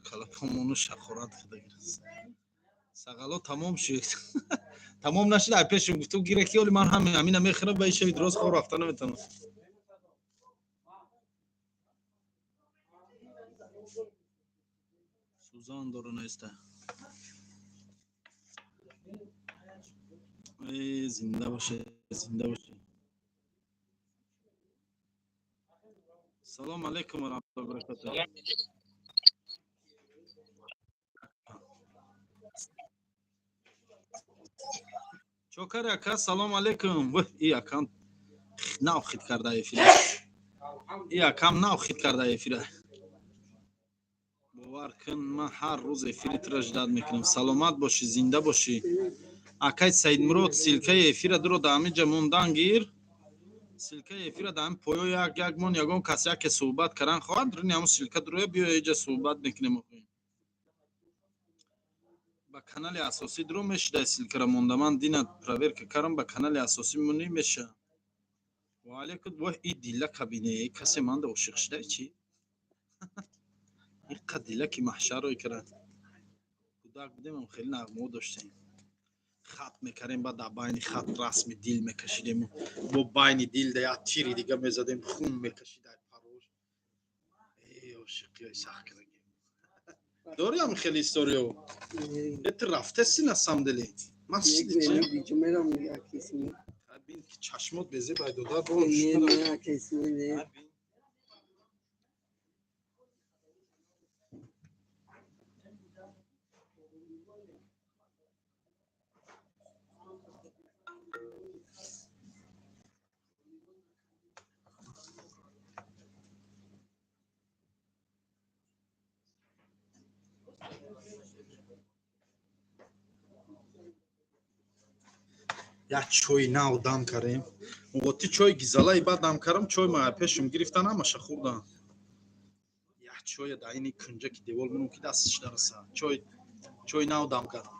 [SPEAKER 1] калапомону шақорат. Сағало тамом шуд, тамом нашуд. Ай пешум гуфтум, гира, ки оли ман ҳами ҳамина мехӯрам, ба ишави рост хоб рафта наметавонам. Сӯзан дору неста. Зинда боше, зинда боше. Салом алейкум ва раҳматуллоҳи ва баракатуҳ. Чокари, ака, салом алейкум. И акам нав хит карда эфира, и акам нав хит карда эфира. Бовар кун, ман ҳар рӯз эфири тура ждать мекунам. Саломат бошӣ, зинда бошӣ, акай Саидмурод. Ссылкаи эфира дуро дар ҳамин ҷа мондан гир. Ссылкаи эфира дар ҳамин поё як як мон. Ягон кас яке суҳбат кардан хоҳад, рини ҳамун ссылка дуроя, биё иҷа суҳбат мекунем. Ба канали асосӣ дуро мешида, ссылкара монда. Ман дина проверка кардам, ба канали асосӣ мунӣ меша. Ваалейкум. Воҳ, и дила кабине, касе манда ошиқ шуда чӣ? Иқа дила ки маҳшарро кард. Кӯдак будем, хеле нағмаҳо доштем. Хат мекардем, баъд дар байни хат расми дил мекашидем, бо байни дил да як тири дига мезадем, хун мекашид ай парош. Э, ошиқиёи сахт кардагем. Дори ҳам хеле историё? Э, ту рафтеси на самом деле? Ман бин ки чашмот безеб ай додар. Як чойи нав дам кардем. Ти чойи гизалаи баъд дам кардам, чой ма пешум гирифтан, ҳамаша хӯрдан. Як чоя дар ини кунҷаки девол монум, ки дасташ нараса. Чой нав дам кардам.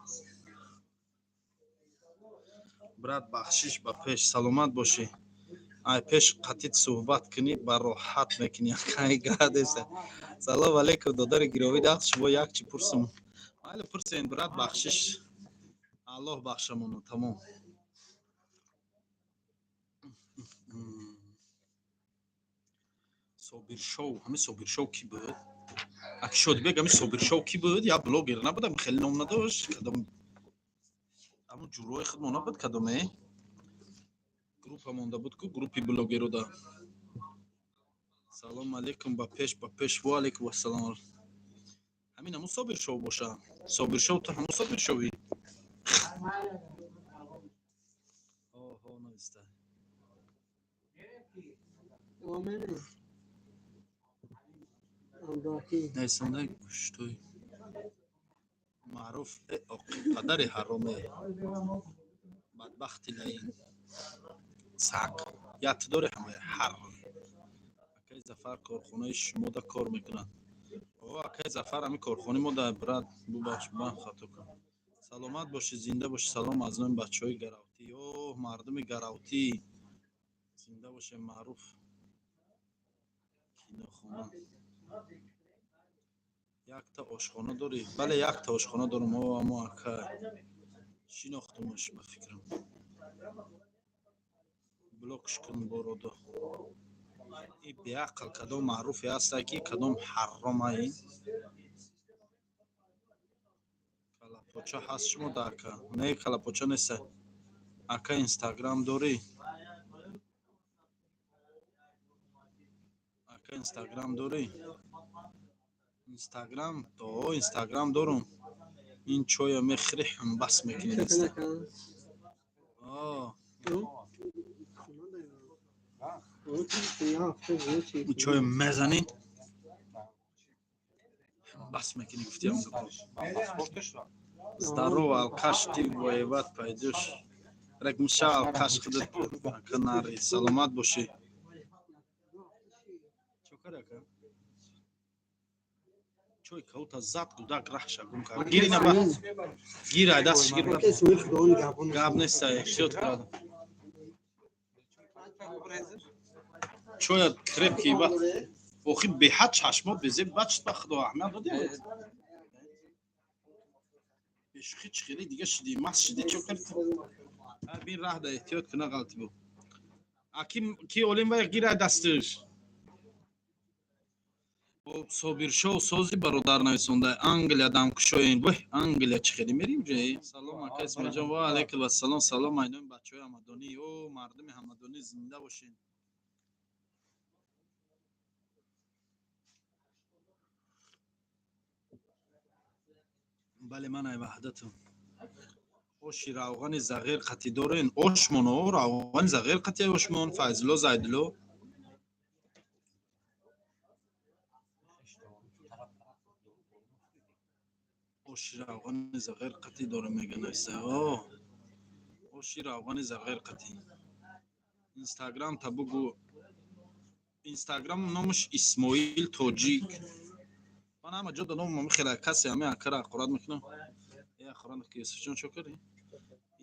[SPEAKER 1] Брат, бахшиш, ба пеш, саломат бошӣ. Ай пеш қатит суҳбат кунӣ, ба роҳат мекунӣ. Акай гадеса. Салом алейкум, додари гировӣ, даст шумо, як чи пурсум. Майли, пурсен, брат, бахшиш. Аллоҳ бахшамону тамом. Собиршоу, ҳамин Собиршоу кӣ буд? Аки Шодибек, ҳамин Собиршоу кӣ буд? Як блогер набудам, хеле ном надошт, кадом ҳамун ҷурҳои худмо набуд, кадоме группа монда буд ку, группи блогеруда. Салом алейкум, ба пеш, ба пеш. Ва алейкум ассалом. Ҳамин ҳамун Собиршоу боша. Собиршоу, ту ҳамун Собиршоуӣ? Оҳо, нависта. Нависонда гӯштой маъруф. Э, оқи падари ҳароме, бадбахти лаин сак ят дори ҳамаи ҳар. Акаи Зафар корхонаи шумода кор мекунад? О, акаи Зафар ҳамин корхонаи мо да, брат, бубахш, ман хато кардам. Саломат бошӣ, зинда бошӣ. Салом аз номи бачаҳои Гаравтӣ. Оҳ, мардуми Гаравтӣ, зинда бошем. Маъруф кинохона. Якта ошхона дорӣ? Бале, якта ошхона дорам. О, амо ака шинохтумаш, ба фикрам. Блокш кун, бородо. И беақл кадом маъруфе ҳаста, ки кадом ҳарома ин? Калапоча ҳаст шумо да, ака? Не, калапоча неста. Ака, Инстаграм дорӣ? Ака, Инстаграм дорӣ? Инстаграм? О, Инстаграм дорум. Ин чоя мехӯри, ҳамбас мекунӣ. О, чоя мезанӣ, бас мекунӣ, гуфтиам. Здорово, алкаш, ты воевать пойдёшь? Рагмша, алкаш худат, ака, нари. Саломат бошӣ. Чо кари, ака? Чой каута зад, гудак раҳша гум кард. Гири, на, гир, ай дастш гир. Гап неста, эҳтиёт кардам. Чоя крепкий ба охи, беҳад чашмот безеб бачт, ба худо аҳамият додӣ? Бешухи чӣ хеле дига шидӣ, маст шидӣ, чо карди? Бин, раҳ да эҳтиёт куна, ғалати бу. А ки олим вай, гир ай дастиш. Собиршоу сози, бародар, нависонда. Англия дамкушоен. Вeh, Англия чӣ хеле мерим ҷа? Салом, ака Исмоилҷон. Ва алайкум ассалом. Салом айноми бачаҳои ҳамадонӣ. О, мардуми ҳамадонӣ, зинда бошен. Бале, ман ай Ваҳдатам. Оши равғани зағир қатӣ дорен? Ошмон, о, равғани зағир қатӣ ошмон, Файзулло Зайдулло. Оши равғани зағир қатӣ дорем, мега нависа. О, оши равғани зағир қатӣ. Инстаграм та бугу. Инстаграм номаш Исмоил Тоҷик. Ман ҳама ҷо да номам хеле касе ҳами акара ақурат мекунам. Э, ақурат ки Юсуфҷон, чо кардӣ?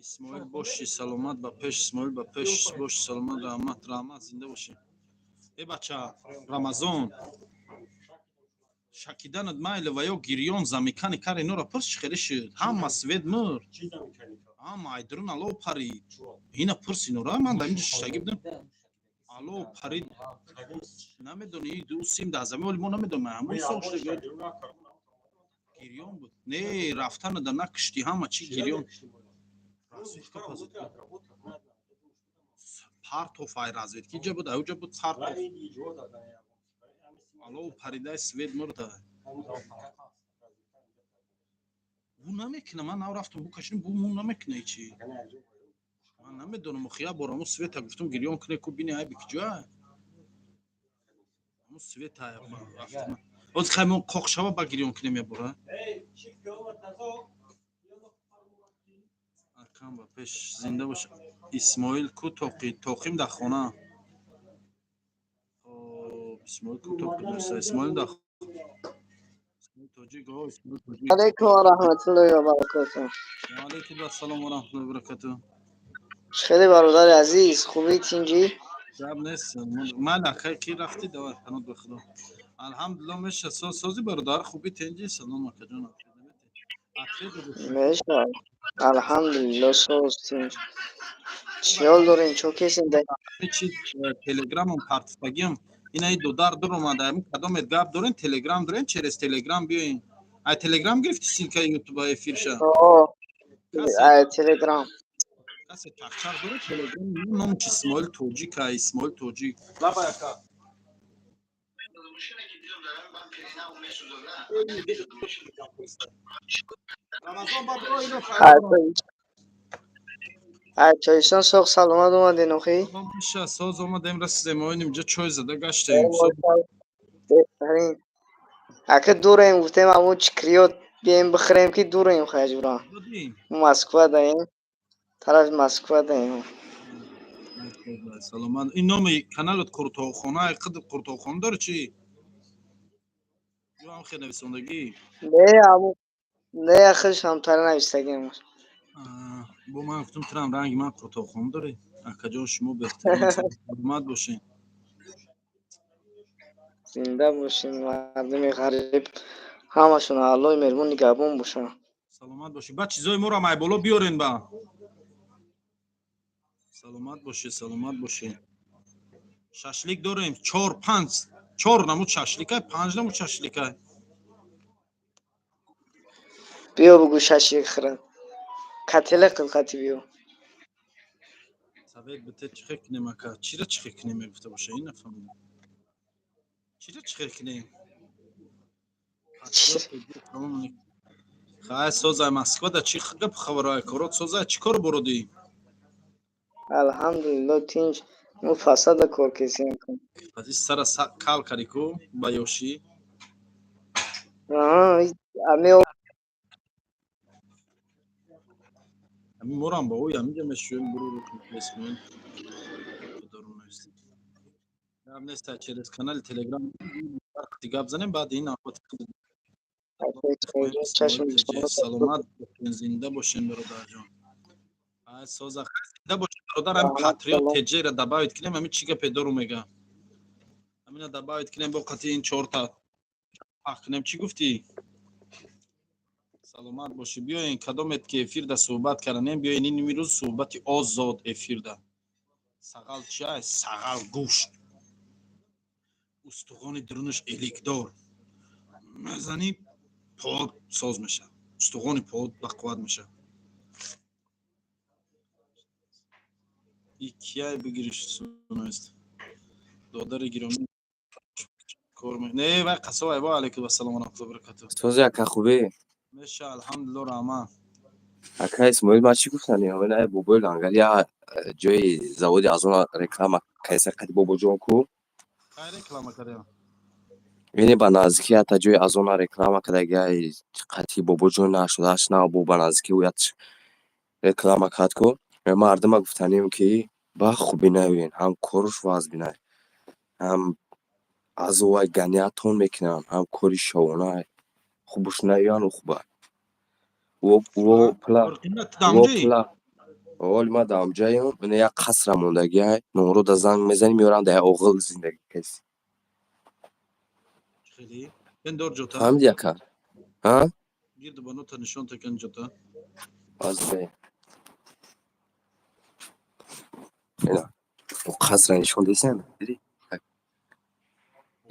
[SPEAKER 1] Исмоил бошӣ, саломат, ба пеш, Исмоил, ба пеш бошӣ, саломат, раҳмат, раҳмат, зинда бошӣ. Э, бача, Рамазон. Шакиданат майли ва ё гирён замикани кар инора пурс, чӣ хеле шуд, ҳама свет мурд, ҳама айдрун ало парид. Ина пурс инора, ман дар инҷа шиштагӣ будам, ало парид. Намедони, ду сим дар замин, оли мо намедонем, ҳамон сол шуда, гирён буд. Не, рафтана да накушти, ҳама чи гирён. Партоф ай разведки ҷа буд, аюҷа буд, партоф ало паридай, свет мурда. Бу намекуна, ман нав рафтам, бу кашидам, бу му намекуна ичи. Ман намедонам, охи, як бор ҳамун света гуфтам, гирён куне ку, бини айби киҷоа ҳамун света рафтам. Ҳозир хай мо қоқ шава, ба гирён кунем як бора. Акам ба пеш, зинда бош. Исмоил ку тоқи тоқим дар хона. Хоб, Исмоил ку тоқи доста, Исмоил дар тоҷик, о Исмоил тоҷик.
[SPEAKER 7] Алейкум ва раҳматуллоҳи ва баракотуҳ.
[SPEAKER 1] Ва алейкум ассалом ва раҳматуллоҳи ва баракотуҳ.
[SPEAKER 7] Хеле бародари азиз, хубӣ, тинҷӣ?
[SPEAKER 1] Гап нест. Ман акай ки рафтӣ, давай, паноҳ ба Худо. Алҳамдулиллоҳ, меша сози бародар, хубӣ, тинҷӣ? Салом, акаҷон.
[SPEAKER 7] Меша, алҳамдулиллоҳ, соз, тинҷ. Чӣ ҳол дорем, чо кесем да?
[SPEAKER 1] Чи телеграмам партифтагиам, инаи дудар дур омада, ами кадомет гап дорен, телеграм дорен, через телеграм биёен. Ай телеграм гирифти ссылкаи ютуба эфирша?
[SPEAKER 7] Ай телеграм.
[SPEAKER 1] Касе чақчақ дорад, телеграм номаш Исмоил Тоҷик, ай Исмоил Тоҷик. Лаба яка. Рамазон ба биро ино.
[SPEAKER 7] Ай Тоҷикистон соғ саломат омаден охи?
[SPEAKER 1] Меша, соз омадем, расидем, оиним ҷа чой зада гаштем.
[SPEAKER 7] Беҳтарин. Ака, дурем, гуфтем аму чикриёт бием бихӯрем, ки дурем хаҷура. Москва даем. Тарафи Москва даем.
[SPEAKER 1] Саломат. Ин номи каналат Қуртоқхона, қадр Қуртоқхона дори чи? Ё ҳам хел нависондагӣ?
[SPEAKER 7] Не, аму не, худш ҳамтара навистагиам.
[SPEAKER 1] Бо ман гуфтам, турам ранги ман Қуртоқхона дорӣ. Акаҷон, шумо беҳтарин, саломат бошед.
[SPEAKER 7] Зинда бошед, мардуми ғариб ҳамашон Аллоҳи меҳрубон нигаҳбон бошанд.
[SPEAKER 1] Саломат бошед. Ба чизои моро майболо биёрен ба. Саломат бошед, саломат бошед. Шашлик дорем, чор, панҷ, чор намуд шашликай, панҷ намуд шашликай.
[SPEAKER 7] Биё бугӯ шашлик хӯрад. Кателе қилқати биё.
[SPEAKER 1] Совет бите, чӣ хел кунем, ака? Чира чӣ хел кунем мегуфта боша, ин нафаҳмидам. Чира чӣ хел кунем? Хай, созай, Москва да чӣ гап, хабарҳои корот созай, чӣ кор бурудӣ?
[SPEAKER 7] Алҳамдулиллоҳ, тинҷ. Мо фасада кор кесем.
[SPEAKER 1] Аз сара кал карди ку ба ёшӣ?
[SPEAKER 7] Аҳа, ами
[SPEAKER 1] Ами морам ба ӯ амиҷа мешӯем, буру рукн. Гап нест, через канали Телеграм гап занем, баъд ин саломат, зинда бошем, бародарҷон. Соза, зинда бошем, бародар. Ами Патриот теҷера добавить кунем, ами чӣ гапе дору мега, амина добавить кунем, бо қати ин чорта пах кунем. Чӣ гуфтӣ? Саломат бошӣ. Биёен, кадомет ки эфирда суҳбат карданем, биёен, ин имрӯз суҳбати озод эфирда. Сағал чиай? Сағал гӯшт, устухони дурунаш эликдор, мезанӣ, под соз мешавад, устухони под бақувват мешавад. И кияй бигириш сунаст, додари гиромӣ, кор не, вай қасовай. Ва алайкум ассалом ва раҳматуллоҳи ва баракатуҳ.
[SPEAKER 8] Сози, ака, хубе?
[SPEAKER 1] Меша, алҳамдулиллоҳ, раҳмат.
[SPEAKER 8] Ака Исмоил, ман чӣ гуфтани, ҳамина бобои лангар я ҷои заводи азона реклама кайса қади бобоҷон ку.
[SPEAKER 1] Кай реклама кардем?
[SPEAKER 8] Яъне ба наздикӣ ҳатта ҷои азона реклама кардаги, қати бобоҷон нашудааш на, бо ба наздикӣ ӯ реклама кард ку. Мардума гуфтанем, ки ба хубӣ наёен, ҳам коруш вазбинай, ҳам азовай ганиятон мекунанд, ҳам кори шовонай, хубуш наёян, ӯ хуба оли. Ма дамҷаем, як қасра мондагиай, номрода занг мезанӣ, меоранд, дар оғил зиндагӣ каси.
[SPEAKER 1] Бендор ҷота.
[SPEAKER 8] Фаҳмиди, ака? Ҳа?
[SPEAKER 1] Гирду банота нишон текан ҷота.
[SPEAKER 8] Азбе. Ина. Бо қасра нишон десен. Диди?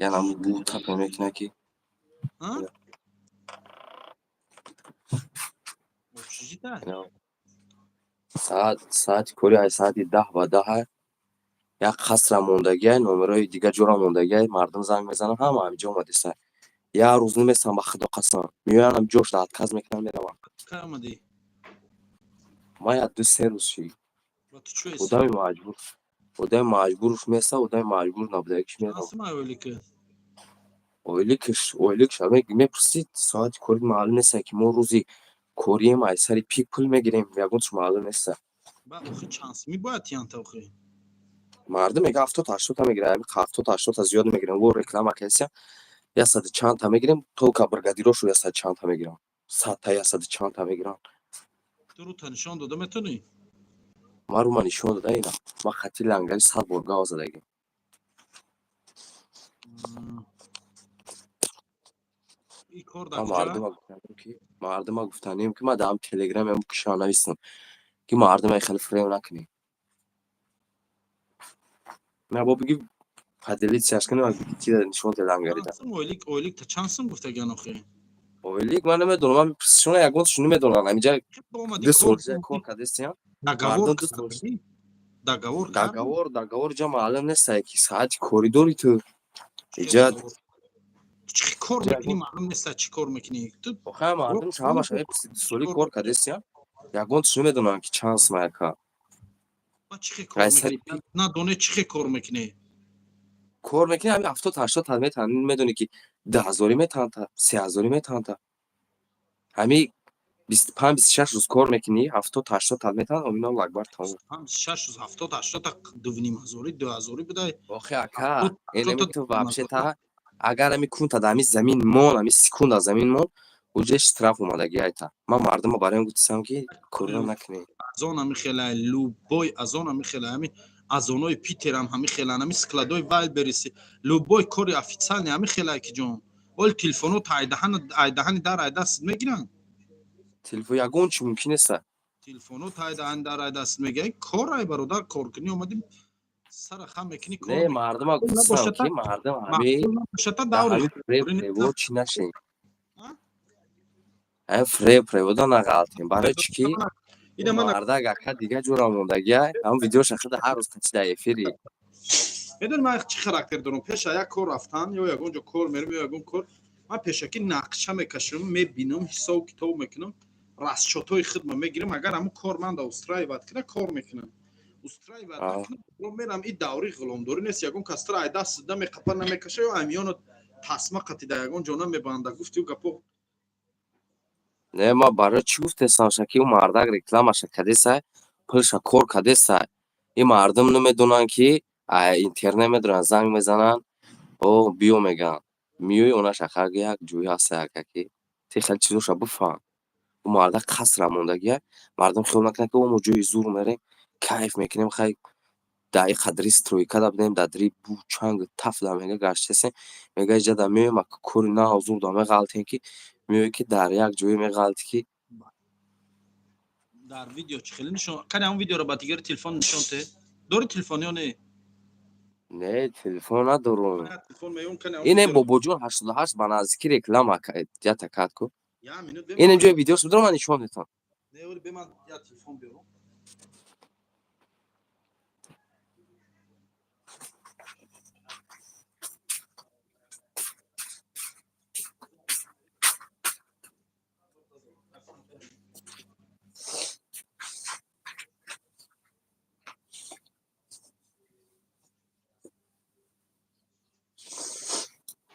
[SPEAKER 8] Яна бу тапа мекуна ки.
[SPEAKER 1] Ҳа?
[SPEAKER 8] Ина.
[SPEAKER 1] Общежита?
[SPEAKER 8] Ина. Саати кори ай саати 9:50 як қасра мондагиай, номерои дигар ҷора мондагиай, мардум занг мезананд, ҳама ҳамиҷо омадеса. Як рӯз намесам, ба худо қасам. Меоянд, ҳам ҷошда отказ мекунанд, мераванд.
[SPEAKER 1] Кай омадӣ?
[SPEAKER 8] Ман як ду се рӯз шид.
[SPEAKER 1] Ва ту чӯ эси?
[SPEAKER 8] Одами маҷбур. Одами маҷбурш меса, одами маҷбур набудагиш меравад.
[SPEAKER 1] Чанд сум ойлики?
[SPEAKER 8] Ойликш мепурсид, соати кори маълум нест, ки мо рӯзи корием, ай сари пик пул мегирем, ягонташ маълум нест.
[SPEAKER 1] Ба охи чанд суми бояд тиянта охи?
[SPEAKER 8] Мардум мега 70 80-та мегирем, ами 70 80-та зиёд мегирем, во реклама кесия, 100 чандта мегирем, только бригадирошу 100 чандта мегирам. 100-та 100 чандта мегирам.
[SPEAKER 1] Ту рута нишон дода метонӣ?
[SPEAKER 8] Ман рума нишон дода ина. Ман хати лангари 100 бор гав задагим.
[SPEAKER 1] И кор дар
[SPEAKER 8] Ман
[SPEAKER 1] куҷо?
[SPEAKER 8] Мардума гуфтанем, ки ман дар телеграм ям киша нависам, ки мардума хеле фиреб накунем. На бо биги поделиться кунем, ки нишон де лангарида.
[SPEAKER 1] Чанд сум ойлик, ойлик та чанд сум гуфтаган охи?
[SPEAKER 8] Ойлик ман намедонам, ман мепурсишона, ягонташон намедонам. Ҳаминҷа
[SPEAKER 1] Омадӣ
[SPEAKER 8] 2 сол
[SPEAKER 1] кор
[SPEAKER 8] кор кардестиям.
[SPEAKER 1] Договор
[SPEAKER 8] Мардум 2 сол
[SPEAKER 1] кардӣ? Договор кардӣ?
[SPEAKER 8] Договор ҷа маълум нест, ки саати коридори ту. Иҷа
[SPEAKER 1] Чӣ кор мекунӣ, маълум нест, чӣ кор мекунӣ? Ту
[SPEAKER 8] Охай мардум ҳамаша мепурсид, 2 соли кор кардестиям. Ягонташ намедонам, ки чанд сум яка.
[SPEAKER 1] Ба чӣ хел кор
[SPEAKER 8] Ай сари
[SPEAKER 1] мекунӣ? Надонӣ чӣ хел кор мекунӣ?
[SPEAKER 8] Кор мекунӣ, ҳамин 70 80 та метаҳанд, медонӣ, ки 10 ҳазорӣ метаҳанд, та 3 ҳазорӣ метаҳанд, та ҳами 25 26 рӯз кор мекунӣ, 70 80 та метаҳанд, омино акбар тамом.
[SPEAKER 1] 6 рӯз 70 80 та 2,5 ҳазорӣ, 2 ҳазорӣ будай.
[SPEAKER 8] Охе ака, энеми ту вообще та агар ҳами кунта дар ҳами замин мон, ҳами секунда замин мон, уҷа штраф омадаги айта. Ман мардума барои он гуфтисам, ки корро накунед.
[SPEAKER 1] Азон ҳами хелай, любой азон ҳами хелай, ҳами азонои Питерам ҳами хелан, ҳами складои Вайлбериси, любой кори официальный ҳами хелай, ки ҷон. Оли телефонот айдаҳани дар айдаст мегиранд.
[SPEAKER 8] Телефон ягон чи мумкин нест.
[SPEAKER 1] Телефонот айдаҳани дар айдаст мегиранд. Кор ай бародар, кор кунӣ омадим, сара хам мекунӣ, кор
[SPEAKER 8] Не, мардума гуфтисам, ки мардум ҳами
[SPEAKER 1] набошата
[SPEAKER 8] дар
[SPEAKER 1] даври
[SPEAKER 8] ҳами фиреб превод чӣ нашем. Ҳами фиреб превода нағалтем. Барои чӣ ки
[SPEAKER 1] Ина ман
[SPEAKER 8] мардак ака дига ҷора мондагиай, ҳам видеоша худа ҳар рӯз қачи дар эфири.
[SPEAKER 1] Медонӣ ман чӣ характер дорам? Пеша як кор рафтан ё ягон ҷо кор мерам ё ягон кор, ман пешакӣ нақша мекашам, мебинам, ҳисобу китоб мекунам, расчётҳои худма мегирам. Агар ҳамун кор манда устраивать кунад, кор мекунам, устраивать накунад, мерам. И даври ғуломдорӣ нест, ягон кас туро ай даст намеқапа, намекаша ё амиёно тасма қатида ягон ҷо намебанда. Гуфти ӯ гапо.
[SPEAKER 8] Не, ман барои чӣ гуфтесам, ки ӯ мардак рекламаша кадесай, пулша кор кадесай. Ин мардум намедонанд, ки интернет медонанд, занг мезананд, о биё мегӯянд. Миёи онаш ака як ҷои ҳаста ака, ки ти хеле чизоша бифаҳм. Ӯ мардак қасра мондагия, мардум хиёл накунад, ки о мо ҷои зур мерем, кайф мекунем, хай дар ин қадри стройка да будем, дар дри бу чанг таф да мега гаштесем, мега иҷа да меоем, ака кори нав зур да меғалтем, ки меоӣ, ки дар як ҷое меғалти, ки
[SPEAKER 1] Дар видео чӣ хеле нишон кани? Ҳамон видеоро ба дигари телефон нишон те. Дори телефон ё не?
[SPEAKER 8] Не, телефон надорум.
[SPEAKER 1] Телефон меём, кани ҳамон
[SPEAKER 8] Ине
[SPEAKER 1] видеоро-
[SPEAKER 8] Бобоҷон 88 ба наздикӣ реклама ята кад ку.
[SPEAKER 1] Я минут бе.
[SPEAKER 8] Ин ҷои видеош бидорам, ман нишон метам.
[SPEAKER 1] Не, оли бе, ман я телефон биёрам.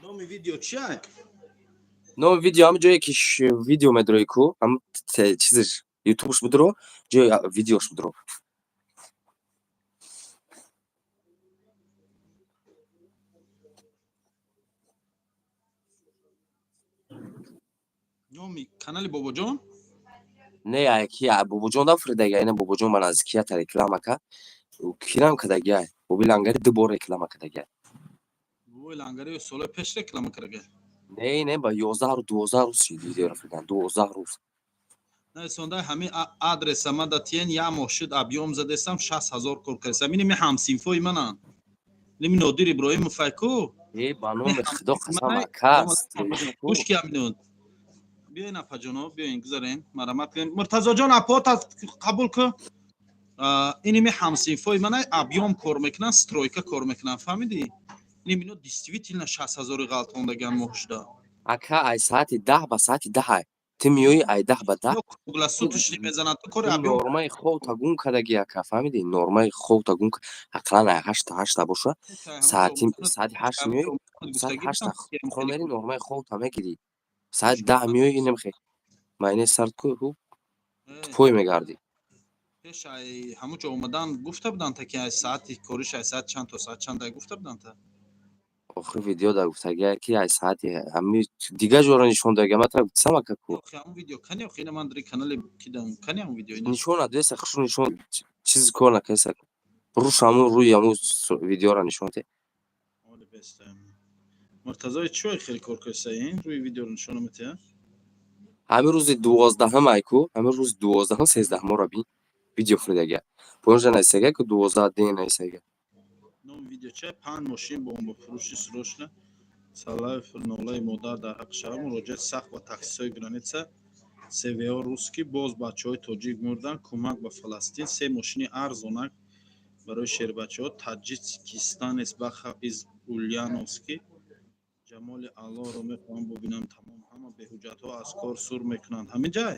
[SPEAKER 1] Номи видео чия?
[SPEAKER 8] Номи видео ҳам ҷое ки видео медрои ку, ҳам чизаш ютубш бидро, ҷои видеош бидро.
[SPEAKER 1] Номи канали Бобоҷон?
[SPEAKER 8] Не, ки Бобоҷон дафридага, ина Бобоҷон ба наздикӣ ята реклама ка, кирам кадагиай, Боби Лангари ду бор реклама кадагиай.
[SPEAKER 1] Бобои Лангари солои пеш реклама карага.
[SPEAKER 8] Не, не, ба 11 рӯз, 12 рӯз шид видеоро фиридан, 12 рӯз.
[SPEAKER 1] Нависонда, ҳамин адреса ма да тиен, як моҳ шуд, объём задестам, 60 000 кор кардестам. Ини ми ҳамсинфои мананд, ними Нодир Иброҳимов айку.
[SPEAKER 8] Е, ба номи Худо қасам, ака.
[SPEAKER 1] Гӯш ки, аминун биёин, апаҷоно, биёин, гузарен, марамат кунем. Муртазоҷон, апота қабул кун. Иними ҳамсинфои мана, объём кор мекунанд, стройка кор мекунанд, фаҳмидӣ? Иним ино действительно 60 000-и ғалтондагиан моҳ шуда.
[SPEAKER 8] Ака, ай саати 10 ба саати 10 ту меоӣ, ай 10 ба 10.
[SPEAKER 1] Круглосуточный мезананд, ту кори объём.
[SPEAKER 8] Нормаи хобта гум кардагӣ, ака, фаҳмидӣ? Нормаи хобта гум, ақаллан ай 8-та 8-та боша, саати 8 меоӣ, саати 8-та хоб мери, нормаи хобта мегирӣ, саати 10 меоӣ, инамхе майнаи сард ку тупой мегардӣ.
[SPEAKER 1] Пеш ай ҳамун ҷо омадан гуфта буданд та, ки ай саати кориш ай саат чанд то саат чанд ай, гуфта буданд та?
[SPEAKER 8] Охир видео дар гуфтагия, ки ай саати ҳами дигар ҷоро нишон дага, ма тара гуфтам, ака, ку.
[SPEAKER 1] Охи, ҳамун видео кани? Охи, ина ман дари канале кидам, кани ҳамун видео ина?
[SPEAKER 8] Нишон адреса хушу нишон, чизи кор накеса, руш ҳамун рӯи ҳамун видеоро нишон те.
[SPEAKER 1] Оли бестаем. Муртазои чой хеле кор кардеса, ин рӯи видеоро нишон метиҳад.
[SPEAKER 8] Ҳамин рӯзи 12-ҳам айку, ҳамин рӯзи 12-ҳам, 13-ҳаморо бин, видео фуридага, понҷа нависага ку, 12 день нависага.
[SPEAKER 1] Номи видео чай? Панҷ мошин бомбафурӯши срочно. Салаев, нолаи модар дар ҳаққи шаҳр, муроҷиати сахт ба таксиҳои граница, СВО русский, боз бачаҳои тоҷик мурданд, кӯмак ба Фаластин, се мошини арзонак барои шербачаҳо, таджикистанец Баха из Ульяновский, ҷамоли Аллоҳро мехоҳам бубинам, тамом, ҳама беҳуҷҷатҳо аз кор сур мекунанд, ҳамин ҷай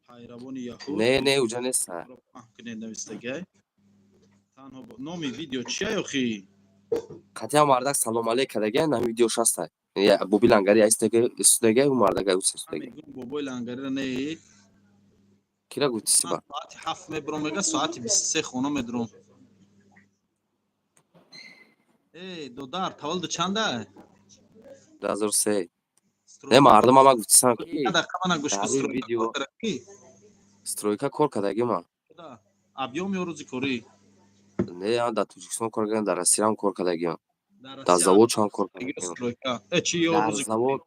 [SPEAKER 1] пайравони яҳуд.
[SPEAKER 8] Не, не, уҷа неста.
[SPEAKER 1] Паҳн кунед, навистагай танҳо номи видео чия, охи?
[SPEAKER 8] Қатъиан мардак салом алейк кардага, ҳамин видеош ҳаста. Боби Лангари истодага, ӯ мардак истодага.
[SPEAKER 1] Бобои Лангариро не.
[SPEAKER 8] Кира гуфтисиба?
[SPEAKER 1] Соати 7 мебурам, мега, соати 23 хона медурам. Э, додар, таваллуд чанда?
[SPEAKER 8] 2003. Не, мардум ама гуфтисам, ки
[SPEAKER 1] Дақиқа, мана гӯш кун.
[SPEAKER 8] Видео стройка кор кардаги ман.
[SPEAKER 1] Объём ё рӯзи корӣ?
[SPEAKER 8] Не, дар Тоҷикистон кор кардам, дар Россиям кор кардагиам, дар завод чанд кор кардагиам.
[SPEAKER 1] Э,
[SPEAKER 8] дар завод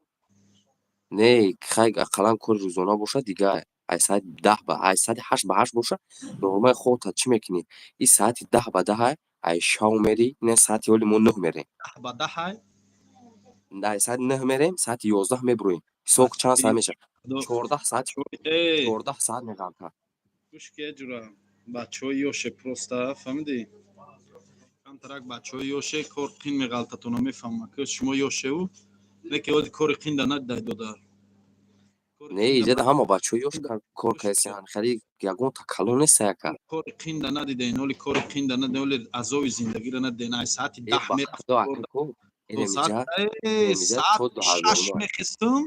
[SPEAKER 8] не, хай, ақаллан кори рӯзона бошад, дига ай саати 10 ба ай саати 8 ба 8 боша, нормаи хобта чӣ мекунӣ? И саати 10 ба 10 ай шав мери, не, саати оли мо 9 мерем.
[SPEAKER 1] Ба 10-ай?
[SPEAKER 8] Ай саати 9 мерем, саати 11 мебуроем. Ҳисоб, чанд соат мешавад? 14 соат, 14 соат меғалта.
[SPEAKER 1] Гӯш ки, ҷура, бачаҳои ёше просто, фаҳмидӣ, камтарак бачаҳои ёше кор қин меғалтатона, мефаҳмам, ки шумо ёшеву не, ки оди кори қинда надидай, додар.
[SPEAKER 8] Не, иҷада ҳама бачаҳои ёш кор кардесиан, хеле ягон такаллум нест, яка.
[SPEAKER 1] Кори қинда надидаин, оли кори қинда надидаин, оли азоби зиндагиро надидаин. Ай саати 10 мерафт, саати 6 мехестум,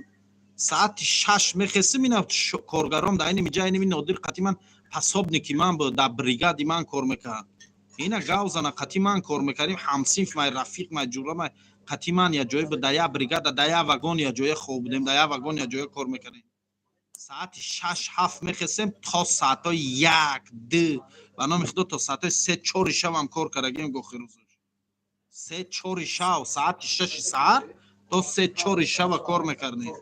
[SPEAKER 1] саати 6 мехестум. Ина коргаром да айними ҷа, айними Нодир қати ман пособники ман буд, дар бригади ман кор мекард. Ина гавзана, қати ман кор мекардем, ҳамсинф май, рафиқ май, ҷура май, қати ман я ҷое буд, дар як бригада, дар як вагон я ҷоя хоб будем, дар як вагон я ҷоя кор мекардем. Саати 6, 7 мехестем, то саатҳои 1, 2, ба номи Худо, то саатҳои 3, 4-и шавам кор кардагем. Гохи рӯзош 3, 4-и шав, саати 6-и саҳар то 3, 4-и шава кор мекардем.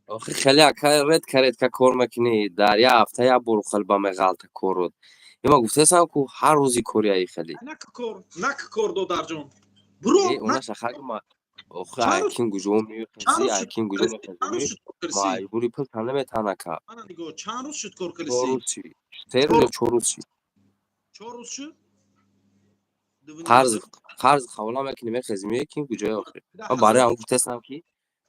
[SPEAKER 8] Охи, хеле, ака, редко, редко кор мекунӣ, дар як ҳафта як бор хел ба меғалта корот. Има гуфтесам, ку ҳар рӯзи кори аи хеле.
[SPEAKER 1] Нак кор, нак кор, додарҷон, буро.
[SPEAKER 8] Онаша хагма, охи, акин гуҷо мехези, акин гуҷо мехези, маҷбури, пул та наметан, ака.
[SPEAKER 1] Чанд рӯз шуд кор кардиси?
[SPEAKER 8] 3 рӯз ё 4 рӯз шуд.
[SPEAKER 1] 4 рӯз шуд.
[SPEAKER 8] Қарз, қарз ҳавола мекунӣ, мехези, меои, кин куҷои охи? Ман барои ҳам гуфтесам, ки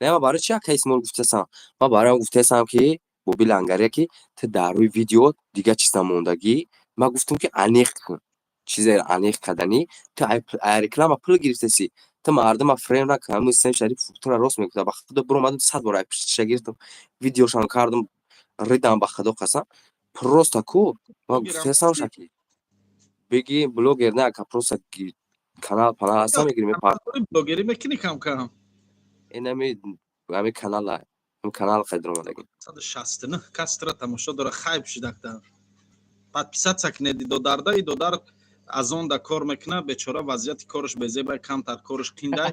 [SPEAKER 8] не, ман барои чи, ака Исмоил, гуфтесам, ман барои ҳам гуфтесам, ки Боби Лангария, ки ту дар рӯи видео дига чиз намондагӣ. Ман гуфтам, ки аниқ кун, чизе аниқ карданӣ. Ту ай реклама пул гирифтаси, ту мардума фиреб накун. Ҳамин Сем Шариф тура рост мегуфта, ба Худо. Биромадам, сад бор ай пуштиша гирифтам, видеошам кардам, ридам, ба Худо қасам. Просто ку ман гуфтесам, шаки беги блогер не, ака, просто канал панал ҳастам, мегирим.
[SPEAKER 1] Блогерӣ мекунӣ кам кам?
[SPEAKER 8] Инами ҳами канала, ҳами канал қайдр омадагӣ.
[SPEAKER 1] 169 кас тура тамошо дора, хайб шидакта. Подписаться кунед додарда. И додар аз он да кор мекуна, бечора, вазъияти кораш безебай, камтар кораш қиндай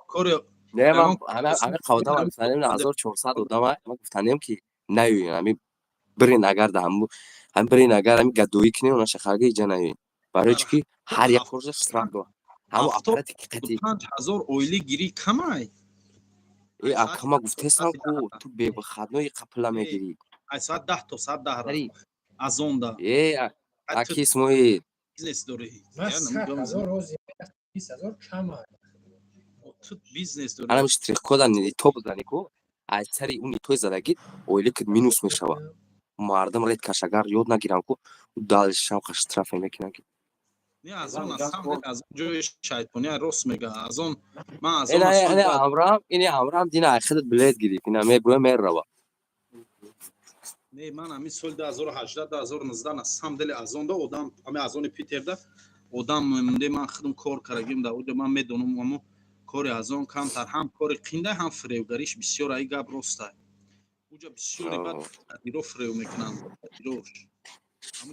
[SPEAKER 1] кори.
[SPEAKER 8] Не, ман ҳами қавдама гуфтанем, 1400 одама ман гуфтанем, ки наёен, ҳами бирен, агар да ҳаму ҳами бирен, агар ҳами гадоӣ кунем, она шахарга иҷа наёен. Барои чӣ ки ҳар як корша штраф дорад. Ҳаму аппарати ки қати
[SPEAKER 1] 5000 ойлик гирӣ, камай.
[SPEAKER 8] Э, акама, гуфтесам ку, ту бевыходной қапила мегирӣ.
[SPEAKER 1] Ай соат 10 то соат 10 азонда.
[SPEAKER 8] Э, аки Исмоил.
[SPEAKER 1] Бизнес дорӣ.
[SPEAKER 4] Ман 100 000 рози, 20 000 кама.
[SPEAKER 1] Ту бизнес дорӣ.
[SPEAKER 8] Анам штрих-кода то бизанӣ ку, аз сари он итои задагӣ ойликат минус мешавад. Мардум редкаш агар ёд нагиранд ку, далшам штрафе мекунанд ки.
[SPEAKER 1] Не, аз он аз он ҷои шайтония, рост мега, аз он ман аз он.
[SPEAKER 8] Ина амрам, ини амрам дина худат билет гирифт, ина мебуя, мерава.
[SPEAKER 1] Не, ман ҳамин соли 2018, 2019 на самом деле аз он да одам, ҳамин аз они Питерда одам мемонде, ман худам кор карагим да оҷа, ман медонам, амо кори аз он камтар ҳам кори қинда, ҳам фиребгариш бисёр. Ай гап ростай, уҷа бисёри бад иро фиреб мекунанд.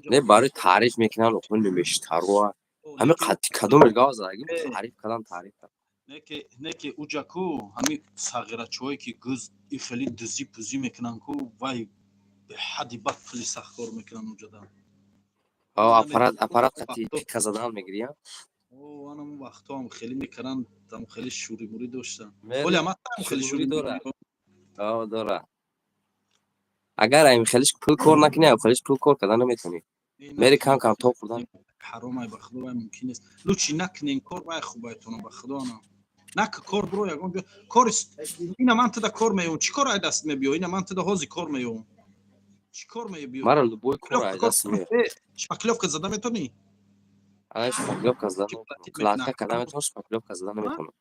[SPEAKER 8] Не, барои таъриф мекунанд, охо, немештаруа ҳами қати кадом гав задаги, таъриф кардан, таъриф.
[SPEAKER 1] Не ки уҷа ку ҳами сағирачаҳое ки гӯз и хеле дузӣ пузӣ мекунанд ку, вай беҳадди бад пули сахт кор мекунанд уҷада.
[SPEAKER 8] Аппарат қати пика задан мегирӣ.
[SPEAKER 1] Анам вақтҳоам хеле мекарданд, там хеле шӯримурӣ доштанд. Оли ама хеле
[SPEAKER 8] шӯри дора, дора. Агар ами хелиш пул кор накунӣ, ами хелиш пул кор кардан наметавонӣ, мери кам кам то хӯрдан.
[SPEAKER 1] Ҳаромай, ба худо, вай мумкин нест. Лучше накунен кор, вай хубайтона, ба худо, ана нак кор биро ягон ҷо кор. Ина ман туда кор меём, чӣ кор ай даст мебиё? Ина ман туда ҳози кор меём, чӣ кор мебиё?
[SPEAKER 8] Мара любой кор ай даст меём.
[SPEAKER 1] Шпаклёвка зада метонӣ?
[SPEAKER 8] Ана, шпаклёвка зада, кладка карда метавонам, шпаклёвка зада наметавонам.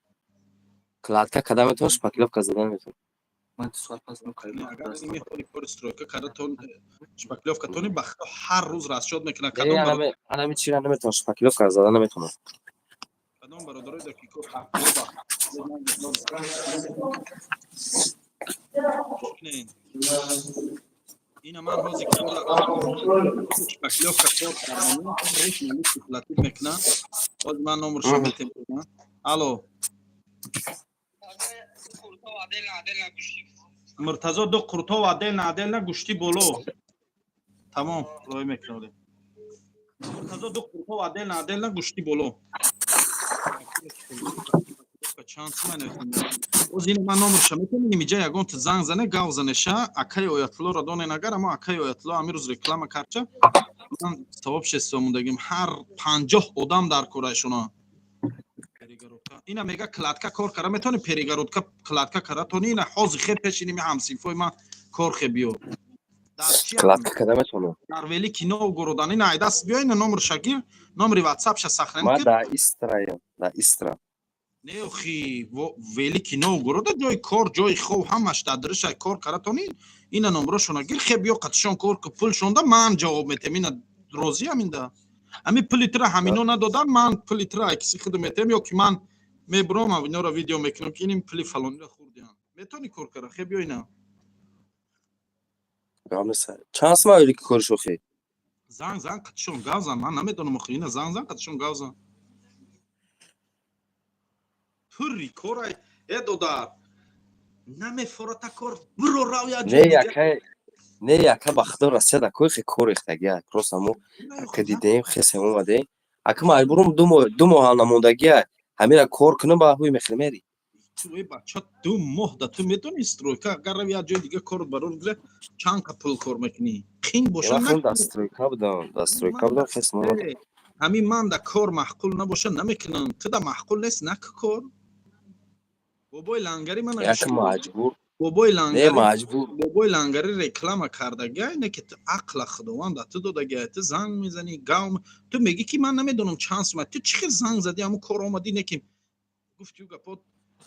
[SPEAKER 8] Кладка карда метавонам, шпаклёвка зада наметавонам.
[SPEAKER 1] Агар мехоҳӣ кори стройка карда, шпаклёвка тони, ба худо, ҳар рӯз расчёт мекунад.
[SPEAKER 8] Анами чира наметавонам, шпаклёвка зада наметавонам.
[SPEAKER 1] Кадом бародарои ки кор ина, ман ҳозир шпаклёвка кор кардам, платить мекунам. Ҳозир ман номершо метем. Алло, Муртазо, ду қуртов отдельно, отдельно, гӯшти боло. Тамом, рой мекунем. Муртазо, ду қуртов отдельно, отдельно, гӯшти боло. Чанд сумай оз ин ман номерша метавонем, иҷа ягон ту занг зане, гав занеша. Акаи Оятуллоро донен агар, амо акаи Оятулло ҳамин рӯз реклама кардча, ман сообщество мондагим, ҳар 50 одам дар кораишона. Ина мега, кладка кор кара метавони, перегородка кладка кара тони. Ина ҳозир хе пешиними ҳамсинфои ман кор хе биё.
[SPEAKER 8] Кладка када метавонам.
[SPEAKER 1] Дар Великий Новгородан. Ина айдаст биё, ина номерша гир, номери ватсапша сохранить.
[SPEAKER 8] Ма да Истраям, да Истра.
[SPEAKER 1] Не, охи, Великий Новгорода ҷои кор, ҷои хов, ҳамаш дар дуришай, кор кара тони. Ина номерошона гир, хе биё, қатишон кор ку, пулшонда ман ҷавоб метем. Ина розиям, инда ҳами пули тира ҳамино надодан, ман пули тира акиси худу метем, ё ки ман мебурам, инора видео мекунам, ки иним пули фалонира хӯрдиам. Метавонӣ кор кара, хе биё ина.
[SPEAKER 8] Чанд сум ки кориш, охи?
[SPEAKER 1] Занг зан, қатишон гав зан, ман намедонам, охи. Ина занг зан, қатишон гав зан. Пурри корай, э, додар, намефората кор, биро, рав я.
[SPEAKER 8] Не, якай, не, яка, ба худо, Россия да кой хе кор ихтагия, просто мо ака дидем, хесем, омадем. Ака, маҷбурум, 2 моҳ намондагия, ҳамира кор кунам, ба ҳуй мехӯри, мери.
[SPEAKER 1] Ту, бача, 2 моҳ да ту метавонӣ стройка, агар рави як ҷои дига кор барор гире, чанд ка пул кор мекунӣ? Қин боша.
[SPEAKER 8] Дар стройка будам, дар стройка будам, хесем, омадам.
[SPEAKER 1] Ҳамин ман да кор маъқул набоша, намекунам. Ту да маъқул нест, нак кор. Бобои Лангари ман.
[SPEAKER 8] Як маҷбур.
[SPEAKER 1] Бобои Лангари.
[SPEAKER 8] Не, маҷбур.
[SPEAKER 1] Бобои Лангари реклама кардагай, не ки ту ақла худованд ту додагай, ту занг мезанӣ, гав, ту мегӣ ки ман намедонам чанд сума. Ту чӣ хел занг задӣ, ҳамун кор омадӣ, не ки гуфти ӯ гапот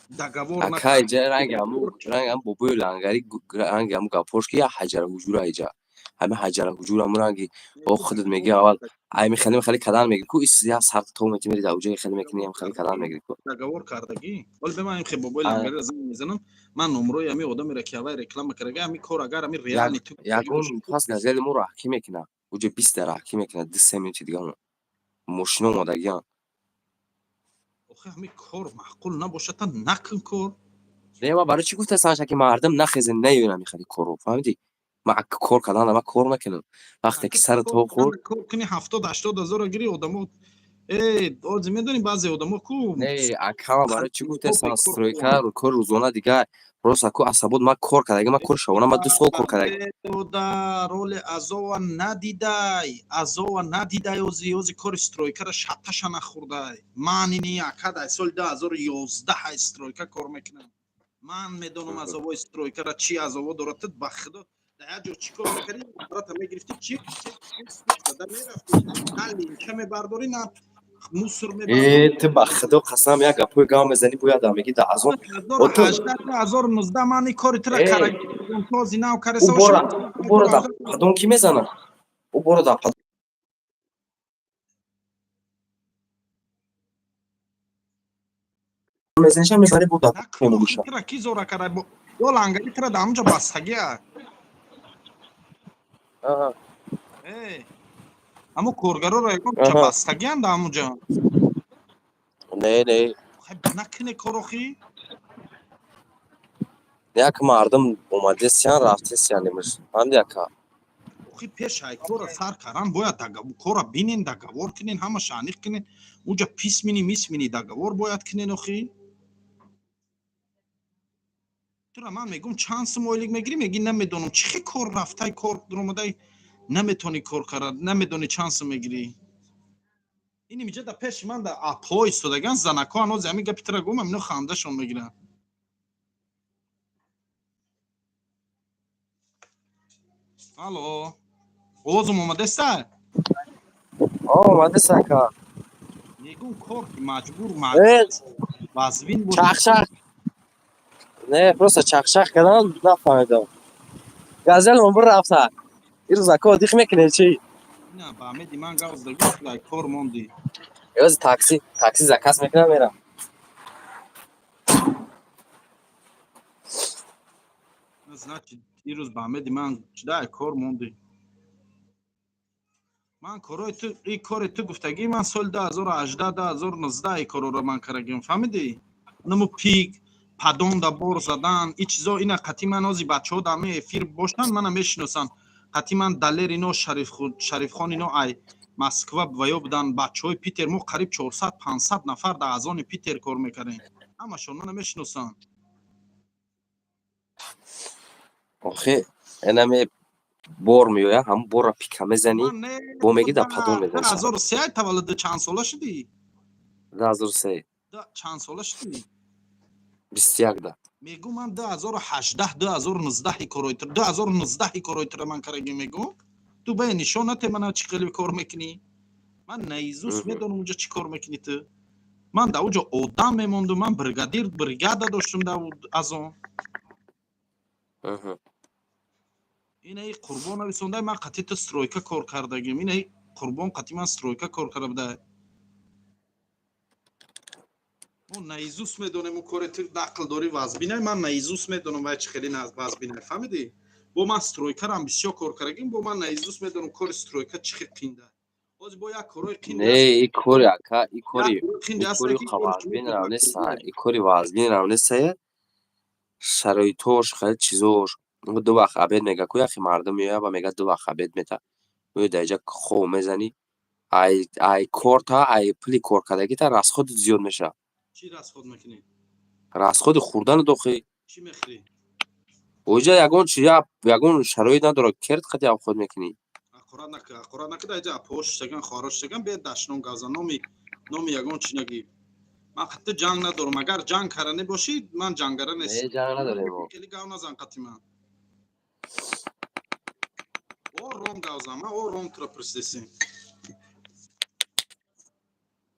[SPEAKER 1] договор.
[SPEAKER 8] Ака, иҷа ранги ҳаму, ранги ҳаму бобои Лангари, ранги ҳаму гапош ки я ҳаҷара ҳуҷура, иҷа ҳами ҳаҷара ҳуҷур, ҳаму ранги о худат мегӣ, аввал ай мехеле мехеле кадан мегирӣ ку, ис я сар то мети, мери дар уҷа хеле мекунӣ, ҳам хеле кадан мегирӣ ку.
[SPEAKER 1] Договор кардагӣ. Ҳоли бе, ман хе бобои Лангариро занг мезанам, ман номрои ҳами одамеро ки аввай реклама кардаги, ҳами кор агар ҳами реальный ту.
[SPEAKER 8] Ягон пас газели моро ҳакӣ мекуна, уҷа 20 дара ҳакӣ мекуна, 2-3 минути дига мошина омодагиан.
[SPEAKER 1] Охи, ҳами кор маъқул набошад, та накун кор.
[SPEAKER 8] Не, ман барои чӣ гуфтастам, ки мардум нахезен, наёнам мехади корро, фаҳмидӣ? Ман кор кардан, ман кор накунам. Вақте ки сари то хӯрд.
[SPEAKER 1] Кор кунӣ, 70-80 ҳазора гирӣ, одамо э ози медонӣ, баъзе одамо ку.
[SPEAKER 8] Не, акама, барои чӣ гуфтастам, стройка кор рӯзона дигар, просто ку асабот. Ман кор кардаги, ман кор шавона, ман 2 сол кор кардаги.
[SPEAKER 1] Роли азова надидай, азова надидай, ози кори стройкара шатташа нахӯрдай. Ман ини акадай соли 2011 ай стройка кор мекунам, ман медонам азовои стройкара чӣ азово дорад. Ту ба худо дар як ҷо чӣ кор мекардӣ? Брата мегирифтӣ, чи мерафтӣ, на линка мебардорӣ, на мусор.
[SPEAKER 8] Э, ту ба худо қасам, як гапҳои гав мезанӣ, бояд меги да азон.
[SPEAKER 1] 2019 ман ин кори тура караози нав
[SPEAKER 8] кареса. Бора да падон ки мезана, ӯ бора да падон мезаниша, мебари бо да.
[SPEAKER 1] Тура ки зора кара? Ё лангари тура да ҳамунҷо бастагия. Амо коргароро ягон ча бастагианд да ҳамунҷо?
[SPEAKER 8] Не, не.
[SPEAKER 1] Накуне корохи.
[SPEAKER 8] Як мардум омадесиян, рафтесиян имрӯз, фаҳмиди, ака?
[SPEAKER 1] Охи, пеш ай кора сар каран бояд кора бинен, договор кунен, ҳамаша аниқ кунен. Уҷа письменный мисмини договор бояд кунен. Охи, тура ман мегум, чанд сум ойлик мегирӣ? Меги, намедонам. Чӣ хел кор рафтай, кор дуромадай, наметавонӣ кор карад, намедонӣ чанд сум мегирӣ. Ин имиҷа да пеши ман да апҳо истодаган, занако ҳанози ҳамин гапи тура гумам, ино хандашон мегиранд. Алло, овозум омадеста?
[SPEAKER 8] Омадеста, ака.
[SPEAKER 1] Мегум, кор маҷбур вазвин.
[SPEAKER 8] Чахчах не, просто чахчах кардан, нафаҳмидам. Газел мон бир рафта. Ирӯз, ака, дих мекунед чӣ?
[SPEAKER 1] На, ба Амеди ман гав задаги, кор монди.
[SPEAKER 8] Ёзи такси заказ мекунам, мерам.
[SPEAKER 1] Значит, ирӯз ба Амеди ман чидай, кор монди. Ман корои ту, и кори ту гуфтагӣ, ман соли 2018, 2019 и корора ман карагим, фаҳмидӣ? Нуму пик падонда бор задан, и чизо ина қати ман ози бачаҳо дар ами эфир бошанд, мана мешиносанд. Қати ман Далер ино, Шарифхон ино ай Москва ва ё буданд, бачаҳои Питер. Мо қариб 400, 500 нафар дар азони Питер кор мекардем, ҳамашон мана мешиносанд.
[SPEAKER 8] Охи, энаме бор меояд, ҳамн борро пика мезанӣ, бо меги дар падон мезанӣ.
[SPEAKER 1] 2003 таваллуд, чанд сола шудӣ?
[SPEAKER 8] 2003.
[SPEAKER 1] Чанд сола шудӣ?
[SPEAKER 8] 21-да.
[SPEAKER 1] Мегӯ, ман 2018, 2019 корои, 2019 корои тура ман караги. Мегӯ, ту бае нишон нате мана чӣ хеле кор мекунӣ. Ман наизус медонам унҷа чӣ кор мекунӣ ту. Ман дар уҷо одам мемондум, ман бригадир, бригада доштум дар аз он. Инаи Қурбон нависондай, ман қати ту стройка кор кардагим. Инаи Қурбон қати ман стройка кор карда буда. Мо наизус медонем, кори ту нақл дорӣ, вазбинай. Ман наизус медонам, вай чӣ хеле вазбинай, фаҳмидӣ? Бо ман стройкарам бисёр кор кардагим, бо ман наизус медонам, кори стройка чӣ хел қинда. Ҳозир бо як корои қинда.
[SPEAKER 8] Не, и кори, ака, и кори вазбин равнеста, и кори вазбин равнеста, шароитош хеле чизош. Ду вақт обед мега ку, яхе мардум меояд ва мега, ду вақт обед мета. Меои дар иҷа хов мезанӣ, ай корта, ай пули коркардагита расходат зиёд мешавад.
[SPEAKER 1] Чӣ расход мекунӣ?
[SPEAKER 8] Расходи хӯрдану дохӣ.
[SPEAKER 1] Чӣ мехӯрӣ?
[SPEAKER 8] Оҷа ягон чи, ягон шароит надорад, керт қати обход мекунӣ.
[SPEAKER 1] Ҳақорат нака, ҳақорат нака. Дар иҷа апош шаган, хоҳарош шаган, бе дашном газа, номи ягон чӣ нагӣ. Ман қатъи ҷанг надорам. Агар ҷанг каране бошӣ, ман ҷангара нестам.
[SPEAKER 8] Ҷанг надорем.
[SPEAKER 1] Хеле гав назан қати ман, ором гав зан, ман ором тура пурсидесем.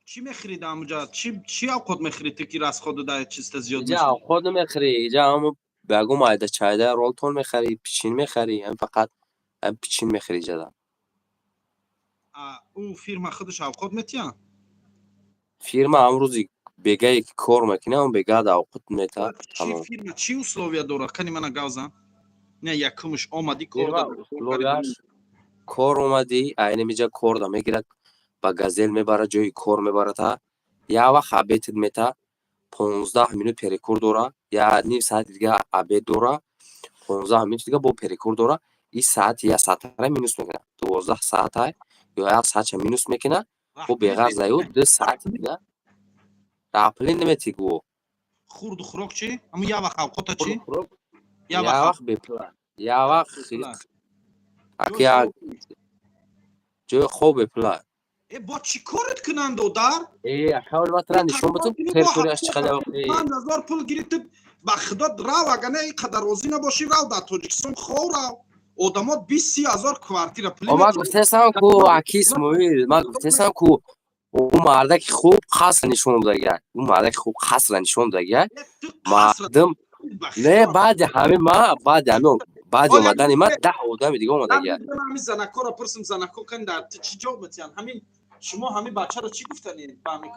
[SPEAKER 1] Чӣ мехӯрӣ дар ҳамуҷа? Чӣ авқот мехӯрӣ ту, ки расходу дар чизта зиёд?
[SPEAKER 8] Иҷа авқот намехӯрӣ, иҷа ҳамо ягон майда чайда ролтон мехарӣ, пичин мехарӣ, ҳам фақат ҳам пичин мехӯрӣ иҷада.
[SPEAKER 1] Ӯ фирма худаш авқот метиҳад?
[SPEAKER 8] Фирма ҳам рӯзи бегае ки кор мекунӣ, ҳам бега авқот мета.
[SPEAKER 1] Тамом. Фирма чӣ условия дорад? Кани мана гав зан. Не, якумш омадӣ кор.
[SPEAKER 8] Условияш, кор омадӣ, айнамиҷа кор да мегирад, ба газел мебарад, ҷои кор мебарад, як вақт обедат мета, 15 минут перекур дора. Я ним саати дига обед дора, 15 минути дига бо перекур дора. И саати як саатара минус мекунад, 12 саатай ё як саатша минус мекунад, бо беғарз аю 2 саати дига раҳпулӣ наметӣ гӯ.
[SPEAKER 1] Хурду хӯрок чӣ? Ҳамун як вақт авқота чӣ?
[SPEAKER 8] Як вақт бепула, як вақт аки як ҷои хоб бепула.
[SPEAKER 1] Э, бо чӣ корет кунанд, додар?
[SPEAKER 8] Э, акавли ма тра нишон бутум, территорияш чӣ қадар.
[SPEAKER 1] 5000 пул гирифти, ба худо рав, агар не ин қадар розӣ набошӣ, рав дар Тоҷикистон хов, рав, одамо 20-30 ҳазор квартира пули.
[SPEAKER 8] Ман гуфтесам ку, аки Исмоил, ман гуфтесам ку, ӯ мардаки хуб қаср нишон додагиай, ӯ мардаки хуб қасра нишон додагиай мардум. Не, баъди ҳамин ма, баъди ҳамин, баъди омадани ма 10 одами дига омадагиай.
[SPEAKER 1] Ҳамин занакоро пурсим, занако кан дар ту чӣ ҷавоб метиҳанд? Ҳамин шумо ҳамин бачаро чӣ гуфтанед? Ба ҳамин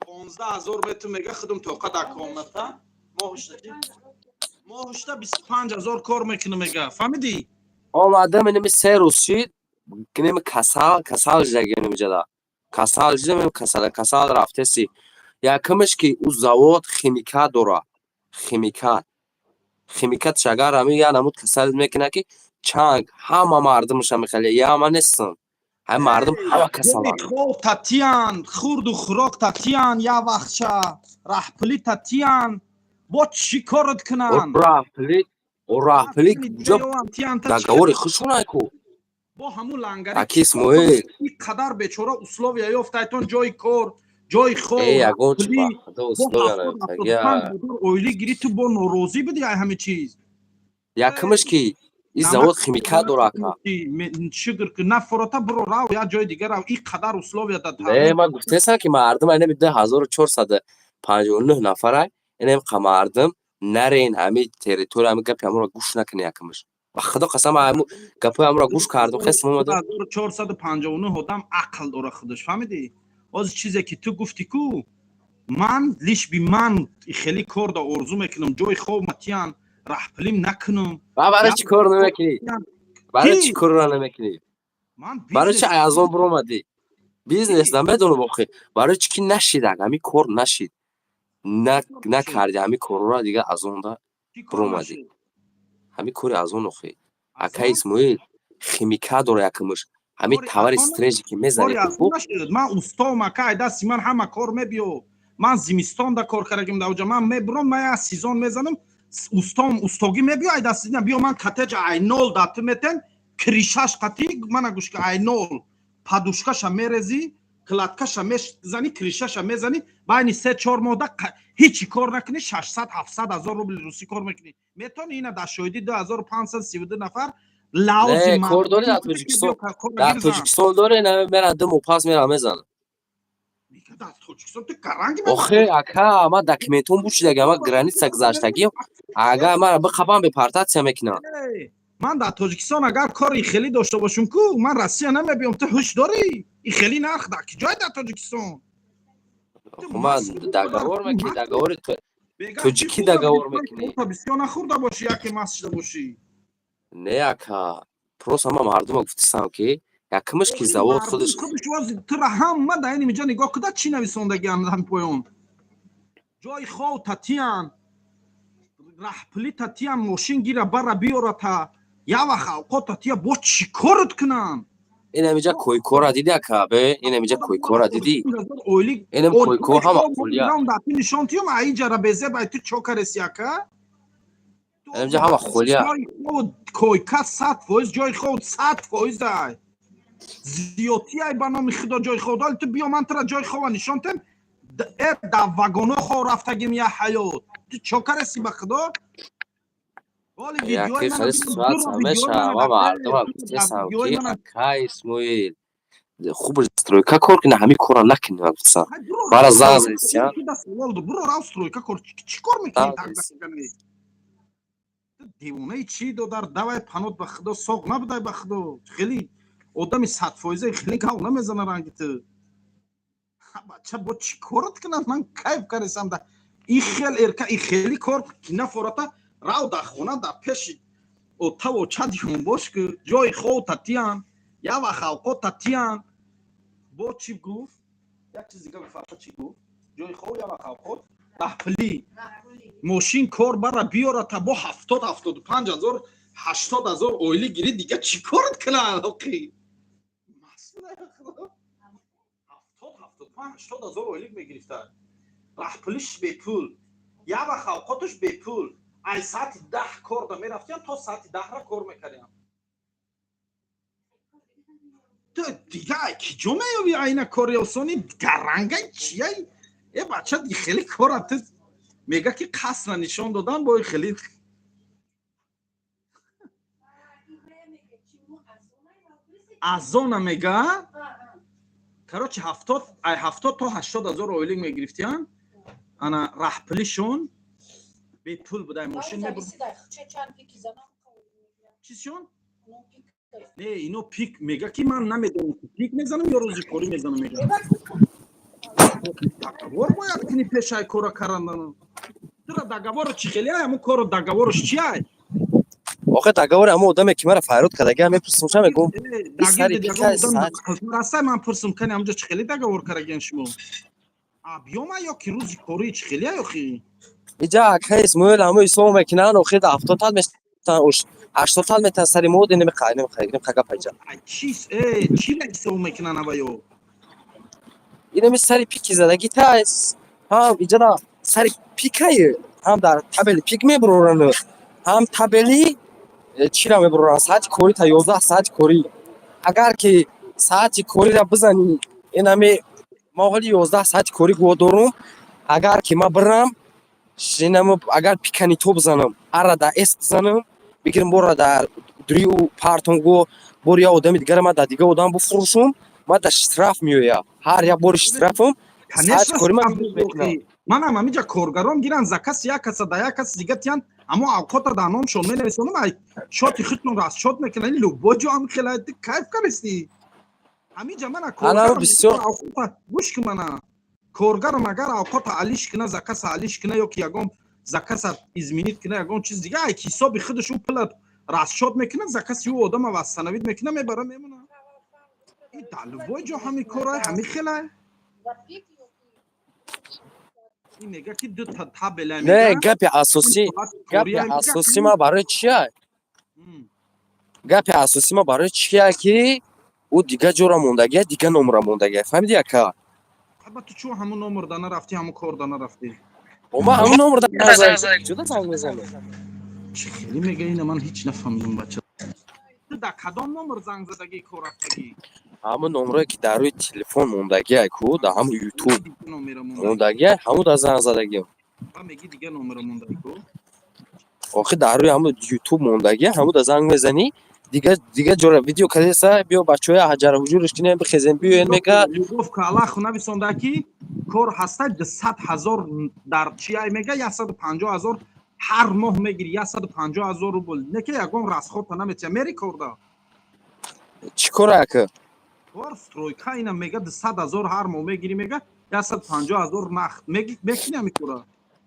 [SPEAKER 1] 15 000 метр мега, худум тоқа дар комната моҳушта, моҳушта 25 000 кор мекунам, мега, фаҳмидӣ?
[SPEAKER 8] Омадам, инами 3 рӯз шид, инами касал касал жидаги, инамиҷада касал жидам, касал касал рафтеси. Якумаш ки ӯ завод химикат дора, химикат, химикатш агар ҳамин як намуд касал мекунад, ки чанг ҳама мардумаша мехале, я ман нестам, ҳами мардум ҳама касаланд.
[SPEAKER 1] Хоб татиян, хурду хӯрок татиян, як вақтша раҳпулӣ татиян, бо чӣ корот кунанд?
[SPEAKER 8] Раҳпулӣ, раҳпулӣ ҷо договори худшонай ку.
[SPEAKER 1] Бо ҳамун лангари.
[SPEAKER 8] Аки Исмоил.
[SPEAKER 1] Қадар бечора условия ёфтайтон, ҷои кор, ҷои хоб.
[SPEAKER 8] Э, ягон чи ба худо условия наёфтагия.
[SPEAKER 1] Оилӣ гирӣ, ту бо норозӣ будӣ ай ҳаме чиз.
[SPEAKER 8] Якумаш ки ин завод химикат дора, ака.
[SPEAKER 1] Шукр ки нафорота, биро, рав, як ҷои дигар рав, ин қадар условия да.
[SPEAKER 8] Не, ман гуфтесам ки мардум инами 2459 нафарай, инам қа мардум нарен ҳами территория, ҳами гапи ҳамонро гӯш накунӣ. Якумаш, ба худо қасам, ҳаму гапҳои ҳамонро гӯш кардум, хес омадам.
[SPEAKER 1] 459 одам ақл дора худаш, фаҳмидӣ? Ҳозир чизе ки ту гуфтӣ ку, ман лиш би ман хеле кор да орзу мекунам, ҷои хоб матиян, раҳпулим накунам.
[SPEAKER 8] Барои чӣ кор намекунӣ? Барои чӣ корро намекунӣ? Барои чи аз он биромадӣ? Бизнес намедонам охи, барои чӣ ки нашид, ҳами кор нашид, накарди ҳами корро, дига аз онда биромадӣ, ҳами кори аз он. Охи, ака Исмоил, химикат дора, якумаш ҳами товари стрежи ки мезанӣ.
[SPEAKER 1] Ман устом, ака, ай дасти ман ҳама кор мебиё. Ман зимистонда кор кардагим дар оҷа, ман мебурам, ман як сезон мезанам, устом устогӣ мебиё ай дасти. Биё, ман коттеҷа ай нол да ту метен, крышаш қатӣ. Мана гӯш ка, ай нол подушкаша мерезӣ, кладкаша мезанӣ, крышаша мезанӣ, байни 3-4 моҳда ҳичи кор накунӣ, 600-700 ҳазор рубли русӣ кор мекунӣ. Метавонӣ ина дар шоҳидӣ 2532 нафар.
[SPEAKER 8] Кор дорӣ дар Тоҷикистон? Дар Тоҷикистон дорӣ, мера 2 моҳ пас мера мезанам. Охе, ака, ман документон бучидага, ман граница гузаштагим, агар мара биқапам, депортатсия мекунам.
[SPEAKER 1] Ман дар Тоҷикистон агар кори хеле дошта бошам ку, ман Россия намебиём. Ту ҳуш дорӣ? И хеле нарх дар ки ҷой дар Тоҷикистон?
[SPEAKER 8] Ман договор мекунӣ, договори тоҷикӣ договор мекунӣ.
[SPEAKER 1] Бисёр нахӯрда бошӣ, яке маст шуда бошӣ.
[SPEAKER 8] Не, ака, просто ман мардума гуфтисам, ки якумаш ки завод худаш.
[SPEAKER 1] Тура ҳама дар ин инҷа нигоҳ куда, чӣ нависондагиам ҳами поён: ҷои хов татиян, раҳпулӣ татиян, мошин гира бара биёра, та як вақт авқот татия, бо чӣ корот кунам?
[SPEAKER 8] Ин ҳамиҷа койкора диди, ака, бе, ин ҳамиҷа койкора диди, инам койко ҳама холия.
[SPEAKER 1] Нишон тиём, аиҷара безебай, ту чо кареси, ака?
[SPEAKER 8] Инамиҷа ҳама холия.
[SPEAKER 1] Койка 100%, ҷои хов 100% ай, зиёдтӣ ай, ба номи худо, ҷои хов доли. Ту биё, ман тура ҷои хова нишон тем. Э, дар вагоно хов рафтагим, я ҳаёт, ту чо кареси, ба худо?
[SPEAKER 8] Яке хеле ситуация мешава, мардума гуфтесам, ки ака Исмоил, хуб стройка кор кина, ҳамин корро накунӣ, гуфтесам, мара занг задисиян.
[SPEAKER 1] Буро, рав, стройка кор, чӣ кор мекунӣ? Девонаи чӣ, додар? Давай, панот, ба худо, соғ набудай, ба худо, хеле одами 100%-а хеле гав намезана ранги ту. Бача, бо чӣ корот кунам? Ман кайф каресам да и хел эрка, и хели кор нафората, рав дар хона, дар пеши отаву чадиён бош, ки ҷои хов татиян, як вақт авқот татиян. Бо чӣ гуфт? Як чиз дига гуфт, чӣ гуфт? Ҷои хов, як вақт авқот. Раҳпулӣ мошин кор бара биёра, та бо 70-75 ҳазор, 80 ҳазор ойлӣ гирӣ. Дига чӣ корат кунад охи? 70, 75, 80 ҳазор ойлик мегирифта, раҳпулиш бепул, як вақт авқоташ бепул. Ай саати 10 корда мерафтиям, то саати 10-ра кор мекардиям. Ту дига ай ки ҷо меёви айна кори осони гарангай чияй? Э, бача, хеле кора ту мега ки қасра нишон додан бо хеле. Азона мега. Короче, 70, ай 70 то 80 ҳазор ойлик мегирифтиян. Ана раҳпулишон бепул будай, мошин мебур. Чизшон не, ино пик мега ки ман намедонам, ки пик мезанам ё рӯзи корӣ мезанам. Мега, договор бояд кунӣ пешай кора карданан. Тура договоро чӣ хеле ай? Ҳамун кору договораш чи ай?
[SPEAKER 8] Охе, договори ҳамон одаме ки мара файрод кардагиам мепурсам, ша мегум. Сари пикай саат.
[SPEAKER 1] Растай, ман пурсам, кани ҳамҷо чӣ хеле договор карагиан шумо? Объёма ё ки рӯзи корӣ, чӣ хеле ай охи?
[SPEAKER 8] Иҷа ака Исмоил, ҳамо ҳисоб мекунанд охи, 70 тал метан, 80 тал метан сари мо. Немиқай, немиқай, немиқай гап иҷа.
[SPEAKER 1] Ай чиз, э, чӣ ҳисоб мекунанд аваё?
[SPEAKER 8] Инами сари пики задагӣ та ҳам иҷада сари пикай, ҳам дар табели пик мебуроранд, ҳам табели чира мебуроранд, саати корӣ та 11 саати корӣ. Агар ки саати корира бизанӣ, инами ма ҳоли 11 саати корӣ гувоҳ дорум. Агар ки ма бирам, инами агар пикани то бизанам, ара дар эс бизанам, бигирам, бора дар дури партон го бори як одами дигара ма дар дига одам буфурӯшум, ма дар штраф меоя. Ҳар як бори штрафам саати корӣ ма мекунам.
[SPEAKER 1] Манам ҳамиҷа коргарон гиранд, заказ як каса да як каси дига тиян, аммо авқота дар номшон менависонам, ай шоти худтон расчёт мекунанд. Любой ҷо ҳам хела кайф каристи ҳамиҷа мана.
[SPEAKER 8] Ана бисёр.
[SPEAKER 1] Гӯш ки, мана коргарам агар авқота алиш кина, заказа алиш кина ё ки ягон заказа изменить кина, ягон чиз дига, ай ҳисоби худаш ӯ пула расчёт мекунад, закази ӯ одама восстановить мекуна, мебара, мемона. И дар любой ҷо ҳами корай, ҳами хелай. Ин мега ки ду табела.
[SPEAKER 8] Не, гапи асосӣ ма барои чия? Гапи асосӣ ма барои чия, ки ӯ дига ҷора мондагия, дига номра мондагия, фаҳмиди, ака?
[SPEAKER 1] Ба ту чӯ ҳамун номер да нарафтӣ, ҳамун кор да нарафтӣ?
[SPEAKER 8] Ма ҳамун номер да ҷуда занг мезанем.
[SPEAKER 1] Чӣ хеле мега ина, ман ҳеҷ нафаҳмидам, бача. Ту дар кадом номер занг задагӣ, кор рафтагӣ?
[SPEAKER 8] Ҳамун номрое ки дар рӯи телефон мондагия ку, дар ҳамун Ютуб мондагия, ҳамун дар занг задагиам.
[SPEAKER 1] Меги дига номера мондагӣ ку?
[SPEAKER 8] Охи, дар рӯи ҳамун Ютуб мондагия, ҳамун дар занг мезанӣ. Дига ҷора видео кардеса, биё, бачаҳои ҳаҷара ҳуҷурш кинем, бихезем, биёен, мега.
[SPEAKER 1] Любовь Калаху нависонда, ки кор ҳаста, 200 000 дар чиай, мега, 150 000 ҳар моҳ мегири, 150 000 рубл, не ки ягон расходта наметия, мери корда?
[SPEAKER 8] Чӣ кора, ака?
[SPEAKER 1] Кор стройка. Ина мега, 200 000 ҳар моҳ мегири, мега, 150 000 нақд мекунӣ ҳами кора?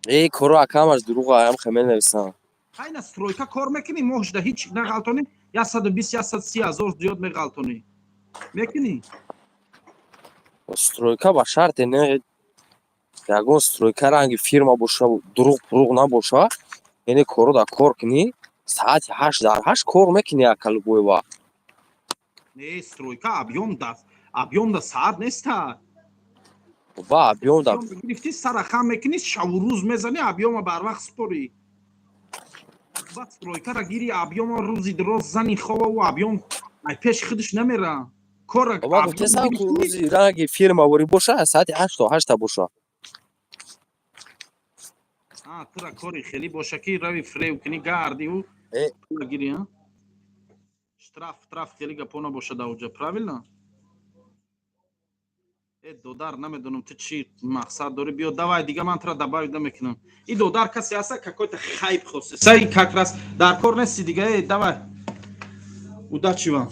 [SPEAKER 8] Э, коро, ака, ҳамаш дурӯға, ам хе менависам.
[SPEAKER 1] Айна стройка кор мекунӣ, моҳшда ҳеҷ нағалтонӣ, 120, 130 ҳазор зиёд меғалтонӣ, мекунӣ?
[SPEAKER 8] Стройка ба шарте не, ягон стройка ранги фирма боша, дурӯғ пурӯғ набоша, яъне коро дар кор кунӣ, саати 8 дар 8 кор мекунӣ, ака, любой вақт.
[SPEAKER 1] Не, стройка объём да саат неста.
[SPEAKER 8] Ва объём да.
[SPEAKER 1] Гирифтӣ, сара хам мекунӣ, шаву рӯз мезанӣ, объёма барвақт спорӣ. Баъд стройкара гири, объёма рӯзи дроз зани, ховаву объём ай пеши худаш намера кора.
[SPEAKER 8] Ма гуфтесам ку, рӯзи ранги фирма ворӣ боша, саати 8 то 8-та боша.
[SPEAKER 1] Тура кори хеле боша, ки рави, фрев кунӣ, гардиу гири, штраф траф хеле гапо набоша дар уҷа, правильно? Э, додар, намедонам, ту чӣ мақсад дорӣ. Биё, давай, дига ман тура добавить намекунам. И додар касе ҳаста, какой-то хайп хосте сай, как раз дар кор нести дига. Э, давай, удачи вам.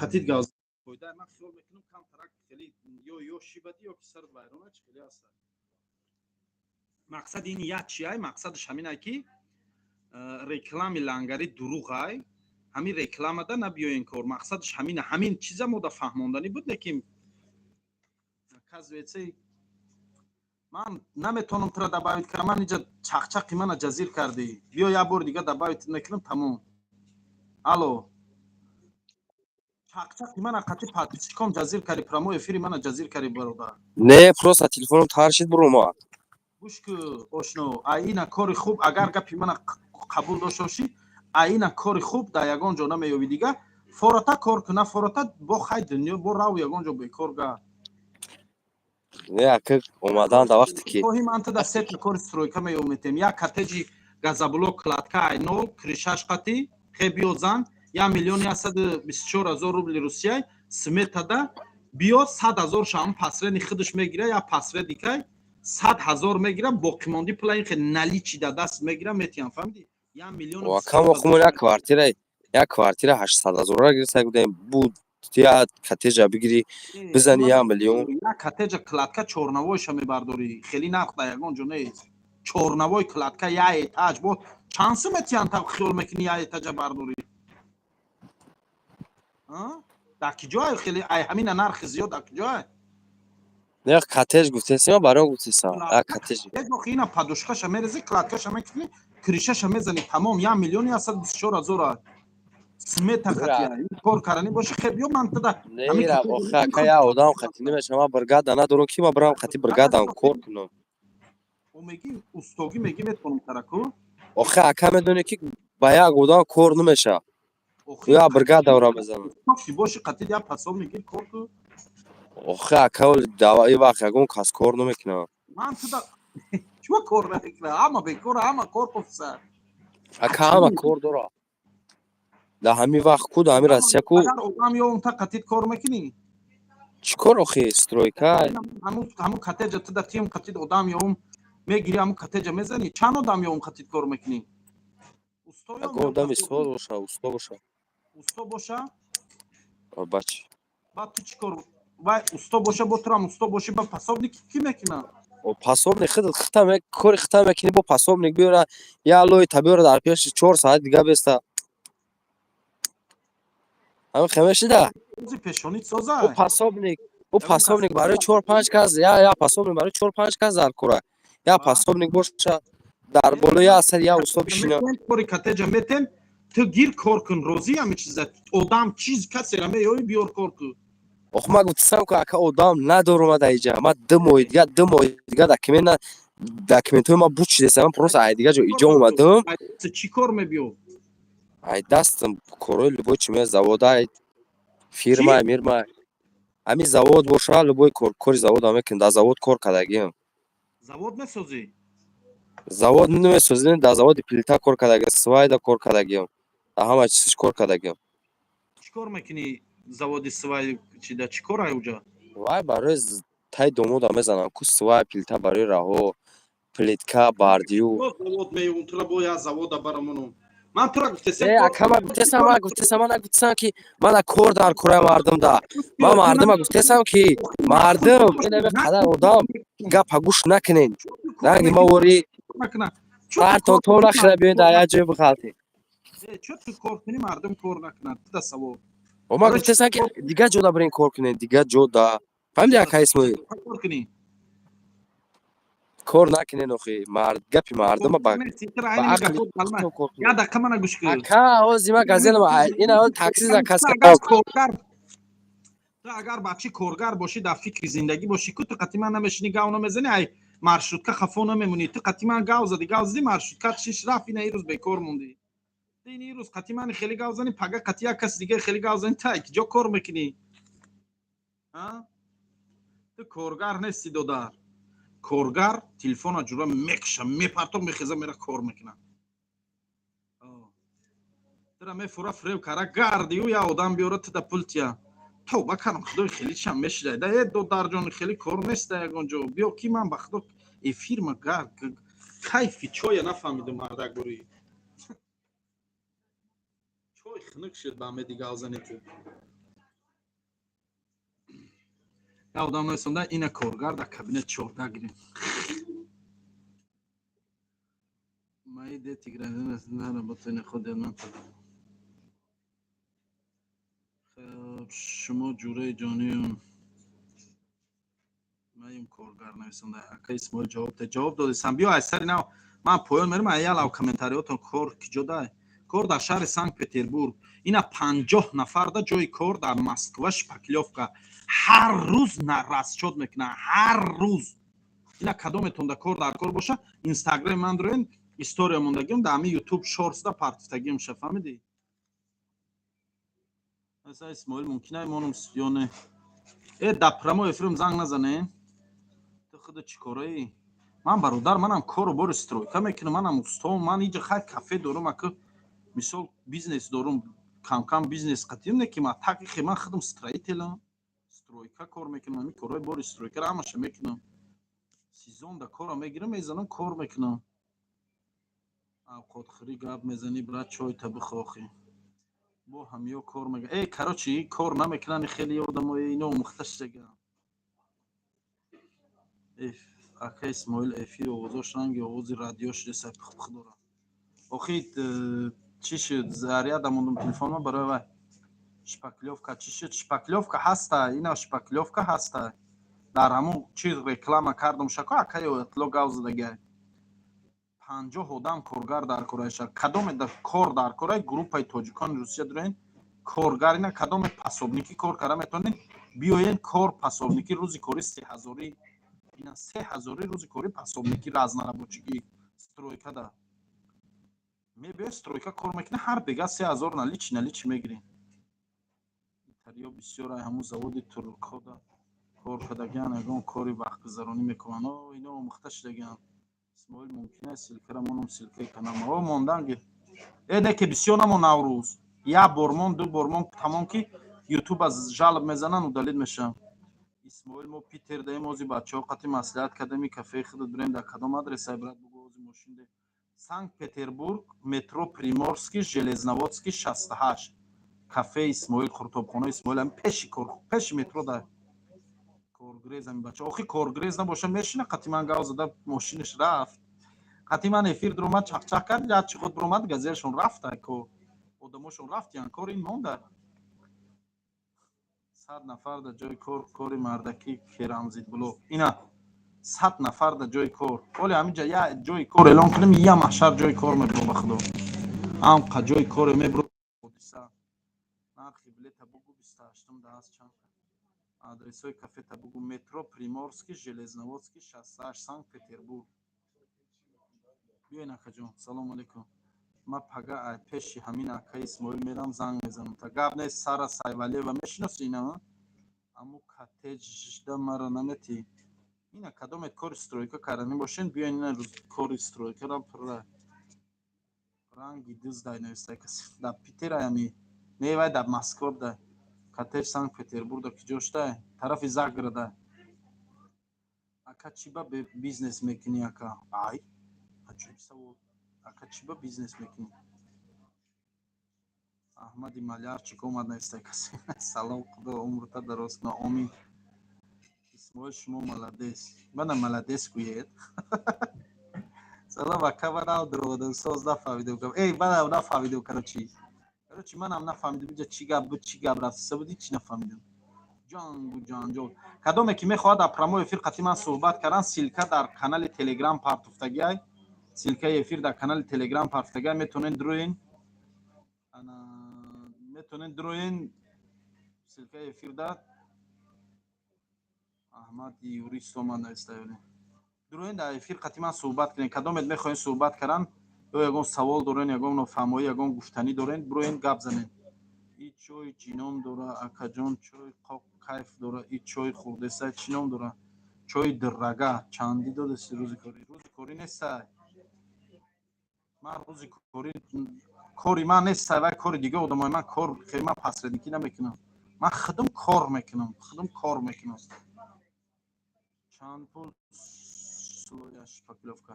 [SPEAKER 1] Қатид газ фоида. Ман хиёл мекунам, камтарак хеле ё шибадӣ, ё ки сарат вайрона, чӣ хеле ҳаста. Мақсади ин як чи ай? Мақсадаш ҳамин ай, ки реклами лангари дурӯғ ай, ҳамин рекламада набиёен кор. Мақсадаш ҳамина, ҳамин чиза мо да фаҳмонданӣ буд, лекин оказывается. Ман наметавонам тура добавить кардам, ман инҷа чақчақи мана ҷазир кардӣ. Биё, як бори дига добавить мекунам, тамом. Алло, чақчақи мана қати подписчиком ҷазир кардӣ, прямой эфири мана ҷазир кардӣ, бародар.
[SPEAKER 8] Не, просто телефоном тар шид, буромад.
[SPEAKER 1] Гӯш ку, ошно, аина кори хуб, агар гапи мана қабул дошта бошӣ, аина кори хуб дар ягон ҷо намеёбӣ. Дига форота кор куна, форота бо хай дунё, бо рав ягон ҷо бекор га.
[SPEAKER 8] Не, ака, омадан да вақте ки
[SPEAKER 1] Хоҳи, ман туда сета кори стройка меёметем. Як коттеҷи газоблок, кладка, айно крышаш қати хе, биё зан, 1 124 000 рубли русияй сметада. Биё, 100 000 шам посредник худаш мегира, я посредникай 100 000 мегира, боқимонди пула ин хе наличный да даст мегира, метиҳам, фаҳмидӣ? 1 000
[SPEAKER 8] Кам охумон як квартира 800 000-ра гирифта будем, буд як коттеҷа бигирӣ, бизани 1 миллион.
[SPEAKER 1] Як коттеҷа кладка чорнавойша мебардорӣ, хеле нарх дар ягон ҷо нест. Чорнавой кладка, як этаж, бо чанд сум метиҳанд? Та хиёл мекунӣ, як этажа бардорӣ, дар ки ҷое хеле ай ҳамина нархи зиёд дар ки ҷое?
[SPEAKER 8] Не, коттеҷ гуфтесима, барои гуфтесам як коттеҷ.
[SPEAKER 1] Охи, ина подушкаша мерези, кладкаша мекунӣ, крышаша мезанӣ, тамом, 1 124 000 смета хатия. Кор карани боши, хеб, ё ман тада.
[SPEAKER 8] Нера, охи, ака, як одам хати намешава, ман бригада надорам, ки ман бирам хати бригадам кор кунам.
[SPEAKER 1] Меги устогӣ, меги метавонам караку.
[SPEAKER 8] Охи, ака, медонӣ, ки ба як одам кор намешава, я бригада мезанам.
[SPEAKER 1] Ки боши, қатил я пособник гир, кор ку.
[SPEAKER 8] Охи, ака, и вақт ягон кас кор намекунам.
[SPEAKER 1] Ман туда чӯ кор намекунам? Ҳама бекор, ҳама кор кофса.
[SPEAKER 8] Ака, ҳама кор дора дар ҳамин вақт ку, дар ҳамин Россия ку.
[SPEAKER 1] Агар одам ё унта қатит кор мекунӣ?
[SPEAKER 8] Чӣ кор, охи, стройка?
[SPEAKER 1] Ҳамун коттеҷа туда тим қатит одам ё ум мегири, ҳамун коттеҷа мезанӣ, чанд одам ё ум қатит кор мекунӣ?
[SPEAKER 8] Ягон одами соз боша, усто боша.
[SPEAKER 1] Усто боша?
[SPEAKER 8] Бачи.
[SPEAKER 1] Баъд ту чӣ кор? Вай усто боша, бо турам усто бошӣ, ба пособник кӣ мекуна?
[SPEAKER 8] Пособник худ хита кори хита мекунӣ, бо пособник биёра, я лойта биёра, дар пеши 4 соат дига беста, ҳамин хемешида.
[SPEAKER 1] Пешонит соза.
[SPEAKER 8] Ӯ пособник барои чор панҷ кас, я пособник барои чор панҷ кас дар кора, я пособник боша, дар боло я асар я усто бишина.
[SPEAKER 1] Кори коттеҷа метем, ту гир, кор кун, розӣ ҳами чиза? Одам, чиз, касера меёи, биёр, кор кун.
[SPEAKER 8] Ох, ман гуфтасам ку, ака, одам надорум дар иҷа. Ман 2 моҳи дига документҳои ман буд шудеса, ман просто ай дига ҷо иҷо омадам.
[SPEAKER 1] Чӣ кор мебиё?
[SPEAKER 8] Ай дастам корҳои любой чи меяд, заводай, фирма, мирма, ҳамин завод боша, любой кор, кори заводам мекунам, дар завод кор кардагиам.
[SPEAKER 1] Завод месозӣ?
[SPEAKER 8] Завод намесозем, дар заводи плита кор кардагиам, свайда кор кардагиам, дар ҳама чизш кор кардагиам.
[SPEAKER 1] Чӣ кор мекунӣ заводи свай чида, чӣ кор ай уҷа?
[SPEAKER 8] Вай барои тай домода мезанам ку, свай, плита, барои раҳо, плитка, бордюр.
[SPEAKER 1] Завод меём тура, бо я завода барамонум, ман тура гуфтесам.
[SPEAKER 8] Э, ака, ман гуфтесам, ман гуфтесам, ман нагуфтесам, ки мана кор дар кораи мардумда. Ман мардума гуфтесам, ки мардум, инаме қадар одам гапа гӯш накунен, ранги ма вори ҳартон то нахира, биёен дар як ҷой бихалтем.
[SPEAKER 1] Чо ту кор кунӣ, мардум кор накунад? Туда савол.
[SPEAKER 8] Ман гуфтесам, ки дигар ҷода бирен кор кунен, дигар ҷода, фаҳмиди, ака Исмоил?
[SPEAKER 1] Кор кунӣ.
[SPEAKER 8] Кор накунен, охи, гапи мардума ба ақли.
[SPEAKER 1] Я дақиқа мана гӯш кун.
[SPEAKER 8] Ака, ҳози ма газелам, ина такси заказ.
[SPEAKER 1] Ту агар бачи коргар бошӣ, дар фикри зиндагӣ бошӣ ку, ту қатъи ман намешинӣ, гав намезанӣ, ай маршрутка хафо намемонӣ. Ту қатъи ман гав зади, гав зади, маршрутка шиш рафт, ина ирӯз бекор мондӣ. Ин ирӯз қатъи мани хеле гав зани, пага қатъи як каси дига хеле гав зани, та ҷо кор мекунӣ? Ту коргар нести, додар. Коргар телефона ҷура мекша, мепарто, мехеза, мера, кор мекуна. Тура мефура, фиреб кара гардиу, я одам биёра, туда пул тия. Тавба кардам, худои, хеле чам мешида. Да, э, додарҷон, хеле кор неста ягон ҷо, биё, ки ман ба худо эфирма кайфи чоя нафаҳмидум. Мардак, бори чой хунук шуд, ба ҳаме дига зани ту. Я одам нарасонда, ина коргар дар кабинет 14 гирем. Мои дети граждане на работу не ходят на. Хуб, шумо ҷураи ҷониюм. Маем коргар нависонда. Ака Исмоил, ҷавоб де. Ҷавоб додисам. Биё, аз сари нав ман поён мерам. Аялав комментариётон. Кор киҷо дай? Кор дар шаҳри Санкт Петербург. Ина, 50 нафарда ҷои кор дар Москва, шпаклёвка. Ҳар рӯз расчёт мекунад, ҳар рӯз. Ина, кадометон да кор дар кор боша, Инстаграми ман дорен, история мондагиам, дар ҳамин Ютуб Шортсда партифтагиам ша, фаҳмидӣ? Исмоил, мумкин ай монум ё не? Э, дар прямой эфирам занг назанен. Ту худа чӣ кораӣ? Ман, бародар, манам кору бори стройка мекунам, манам устом. Ман иҷа хай кафе дорум, ака, мисол, бизнес дорум, камкам бизнес қатием, не ки ма так ихе. Ман худам строителам, стройка кор мекунам, ҳамин корҳои бори стройкаро ҳамаша мекунам. Сезон да кора мегирам, мезанам, кор мекунам. Авқотхӯрӣ гап мезанӣ, брат, чойта бихохӣ. Бо ҳамиё кор мега. Э, короче, кор намекунанд хеле одамои ино, омӯхта шудагиам. Ака Исмоил, эфир овозош ранги овози радио шудеса, пих-пих дорад. Охи, чӣ шуд? Заряда мондум телефонма барои вай. Шпаклёвка чӣ шуд? Шпаклёвка ҳаста, ина, шпаклёвка ҳаста. Дар ҳамун чиз реклама кардум шако, акаи Оятло гав задагиай. 50 одам коргар дар кораиша. Кадоме кор дар корай, группаи тоҷикони Русия дорен, коргар. Ина, кадоме пособникӣ кор карда метавонед, биёен кор, пособникӣ, рӯзи кори 3000-ӣ. Ина, 3000-ӣ рӯзи кори пособникӣ, разнорабочий гӣ, стройкада. Мебиёед, стройка кор мекунед, ҳар бега 3000 наличный мегирем. Итариё бисёр ай ҳамун заводи туркода кор кардагиан, ягон кори вақтгузаронӣ мекунанд. О, ино омӯхта шудагианд. Исмоил, мумкин аст ссылкара монум? Ссылкаи каналма о мондан ги. Э, не ки бисёр намон, Наврӯз як бор мон, ду бор мон, тамом, ки Ютуб аз жалоб мезананд, удалить мешавам. Исмоил, мо Питер даем, ози бачаҳо қати маслиҳат кардем, и кафеи худат бирем. Дар кадом адрес ай, брат, бугӯ, ози мошин де. Санкт Петербург, метро Приморский, Железноводский, 68, кафе Исмоил, қуртобхонаи Исмоил, ами пеши кор, пеши метро да. Коргрез ами бача охи, коргрез набоша, мешина қати ман гав зада, мошинаш рафт. Қати ман эфир дуромад, чақчақ кард, ячи худ биромад, газелшон рафта, кор одамошон рафтиян, кор ин монда. 100 нафар дар ҷои кор, кори мардакӣ, керамзит блок. Ина, 100 нафар дар ҷои кор. Оле ҳаминҷа я ҷои кор эълон кунем, я маҳшар ҷои кор мебуро, ба худо, ҳамқа ҷои коре мебуро. Ҳодиса, нархи билета бугу, 28-ум да ҳаст чанд? Адресҳои кафета бугу. Метро Приморский, Железноводский, 68, Санкт Петербург. Биёен, акаҷон, салому алейкум. Ма пага ай пеши ҳамин акаи Исмоил мерам, занг мезанам. Та гап нест. Сара Сайвалиева мешиноси ина? Аму коттеҷда мара наметӣ. Ина, кадомет кори стройка карданӣ бошен, биёен, ина, кори стройкарам пурра. Ранги дуздай навистай каси. Дар Питер аями не, вай дар Москва буда. Коттеҷ Санкт Петербург да киҷо шудай? Тарафи Загорода. Ака, чӣ ба бизнес мекунӣ, ака? Ай, аҷоиб савол. Ака, чӣ ба бизнес мекунӣ? Аҳмади Малярчик омад, навистай касе. Салом, худо умрта дароз куна, омин. Исмоил, шумо молодец. Мана молодец гӯед. Салом, ака, манам дуровадам, соз нафаҳмидам. Эй, манам нафаҳмидам. Короче, манам нафаҳмидам, инҷа чӣ гап буд, чӣ гап рафт буд, ҳичи нафаҳмидам. Ҷангу ҷанҷол. Кадоме ки мехоҳад дар прямой эфир қати ман суҳбат кардан, ссылка дар канали Телеграм партуфтагиай. Ссылкаи эфир дар канали Телеграм партуфтагиай, метавонед дуроен, метавонед дуроен ссылкаи эфир да. Аҳмад юрист омад, навистаёне. Дуроен, дар эфир қати ман суҳбат кунед. Кадомет мехоҳед суҳбат кардан ё ягон савол дорен, ягон нофаҳмоӣ, ягон гуфтанӣ дорен, бироен, гап занед. И чой чӣ ном дора, акаҷон? Чой қоқ кайф дора. И чой хурдеса чӣ ном дора? Чои диррага. Чандӣ додеси рӯзи корӣ? Рӯзи корӣ нестай. Ман рӯзи корӣ, кори ман нестай, вай кори дига одамои. Ман кор, хеле ман посредникӣ намекунам, ман худам кор мекунам, худам кор мекунам. Чанд пул слоя шпаклёвка?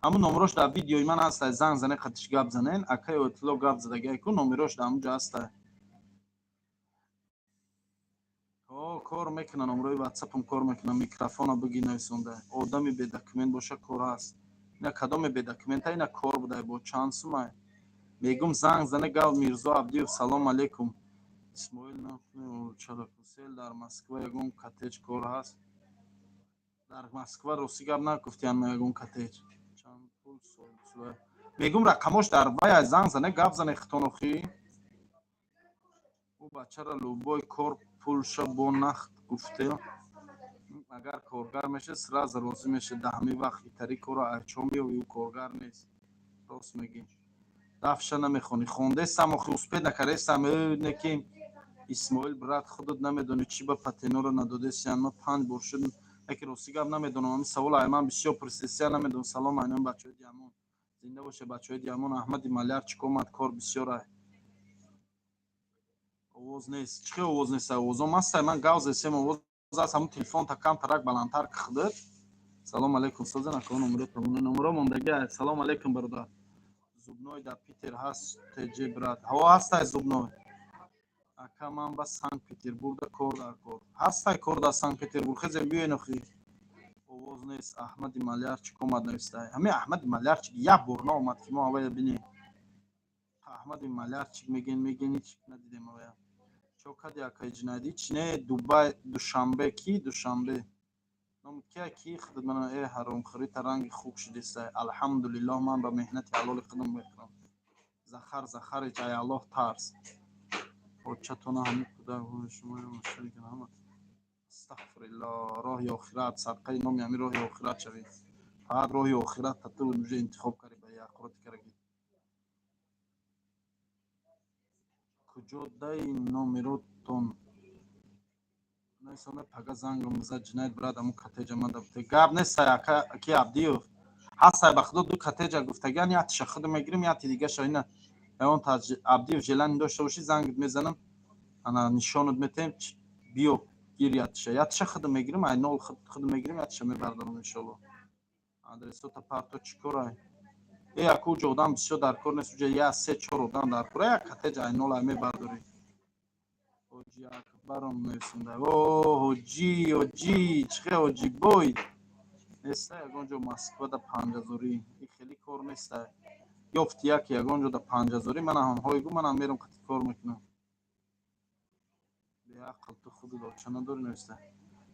[SPEAKER 1] Ҳамун номерош дар видеои ман ҳаста, занг зане, қатиш гап занен. Акаи Отло гап задагиай ку, номерош дар ҳамунҷо ҳаста. О, кор мекуна, номерои ватсапам кор мекуна. Микрофона биги, нависонда. Одами бедокумент боша, кор ҳаст. Ина, кадоме бедокумента, ина, кор будай, бо чанд сумай мегум, занг зане, гав. Мирзо Абдиев, салом алейкум. Исмоил, чаракусел, дар Москва ягон коттеҷ кор ҳаст? Дар Москва рости гап нагуфтиян, ма ягон коттедж чанд пул сол мегум, рақамош дар вай, занг зане, гап зане хитонохӣ. Ӯ бачара любой кор пулша бо нахт гуфте, агар коргар меша, сразу розӣ меша. Да ҳамин вақт итари корро айчо меёвӣ? Ӯ коргар нест, рост мегӣ. Дафша намехонӣ, хондесам, охи успеть накардесам. Не ки Исмоил, брат, худат намедонӣ, чӣ ба патеноро надодесиян? Ма панҷ бор шуд, яке рости гап намедонам. Ҳамин савол ай ман бисёр пурсидесия, намедонам. Салом айнон, бачаҳои Диамон, зинда боше, бачаҳои Диамон. Аҳмади Маляр чӣ омад? Кор бисёр ай. Овоз нест? Чӣ хел овоз нест? Овозом ҳастай, ман гав зесем, овоз аст. Ҳамун телефон та камтарак баландтар кихдид. Салом алейкум, созен ако, номеро мондагӣ. Салом алейкум, бародар. Зубной дар Питер ҳаст теҷе, брат? Ҳаво ҳастай зубной. Ака, ман ба Санкт Петербургда кор дар кор ҳастай, кор дар Санкт Петербург. Хезе биёен охи. Овоз нест. Аҳмади Малярчик омад, навистай. Ҳамин Аҳмади Малярчик як бор наомад, ки мо аввала бинем. Аҳмади Малярчик меген, меген, ҳеч надидем авая. Чо кади, акаи Ҷинади? Чи не, Дубай, Душанбе, ки Душанбе номи кия ки худат мана э ҳаромхӯри таранги хук шудистай. Алҳамдулиллоҳ, ман ба меҳнати ҳалоли худам мехӯрам. Захар Захарич, ай Аллоҳ тарс. Очатона ҳамин кӯдак шумо. Астағфириллоҳ, роҳи охират, садқаи номи ҳамин роҳи охират шавед. Фақат роҳи охират та ту уже интихоб карди ба яқуроти караги. Куҷо дай номеротон нависонда, пага зангам зад. Ҷинаят, брат, аму коттеҷа ман да гап нестай, ака ки Абдиев ҳастай. Ба худо, ду коттеҷа гуфтагиан, яктиша худо мегирим, якти дигаша ина ягон Абдиев желание дошта бошӣ, зангит мезанам, ана нишонат метаҳем, биё гир яктиша. Яктиша худо мегирим, ай нол худо мегирим, яктиша мебардорам, иншоалло. Адресота парто, чӣ корай? Э, аку, уҷа одам бисёр дар кор нест, уҷа як се чор одам дар кор. Як коттеҷ ай нол ай мебардорӣ. Ҳоҷи Акбаром нависонда. О, ҳоҷӣ, ҳоҷӣ, чӣ хел ҳоҷи бой неста ягон ҷо Москвада 5000-ӣ? И хеле кор неста. Ёфти яке ягон ҷо да 5000-ӣ, манам ҳамҳои гу, манам мерам, қати кор мекунам. Беақл, ту худат оча надорӣ, нависта.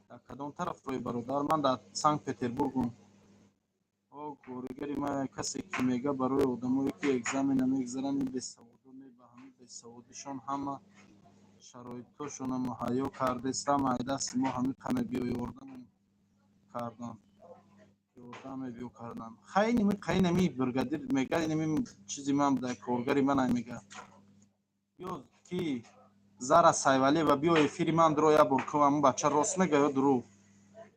[SPEAKER 1] Дар кадом тараф рои, бародар? Ман дар Санкт Петербургум. О, горигари ма, касе ки мега барои одамое ки экзамена мегзаранд, ин бесаводо не, ба ҳамин бесаводишон ҳама шароитҳошона муҳайё кардестам. Ай дасти мо ҳамин қаме биё ёрдам кардан, ёрдам мебиё кардан. Хай, инами қайнами бригадир мега, инами чизи ман буда, коргари ман ай мега. Биё ки Зара Сайвалиева, биё эфири ман дуро як бор кун. Ҳамун бача рост мега ё дурӯғ?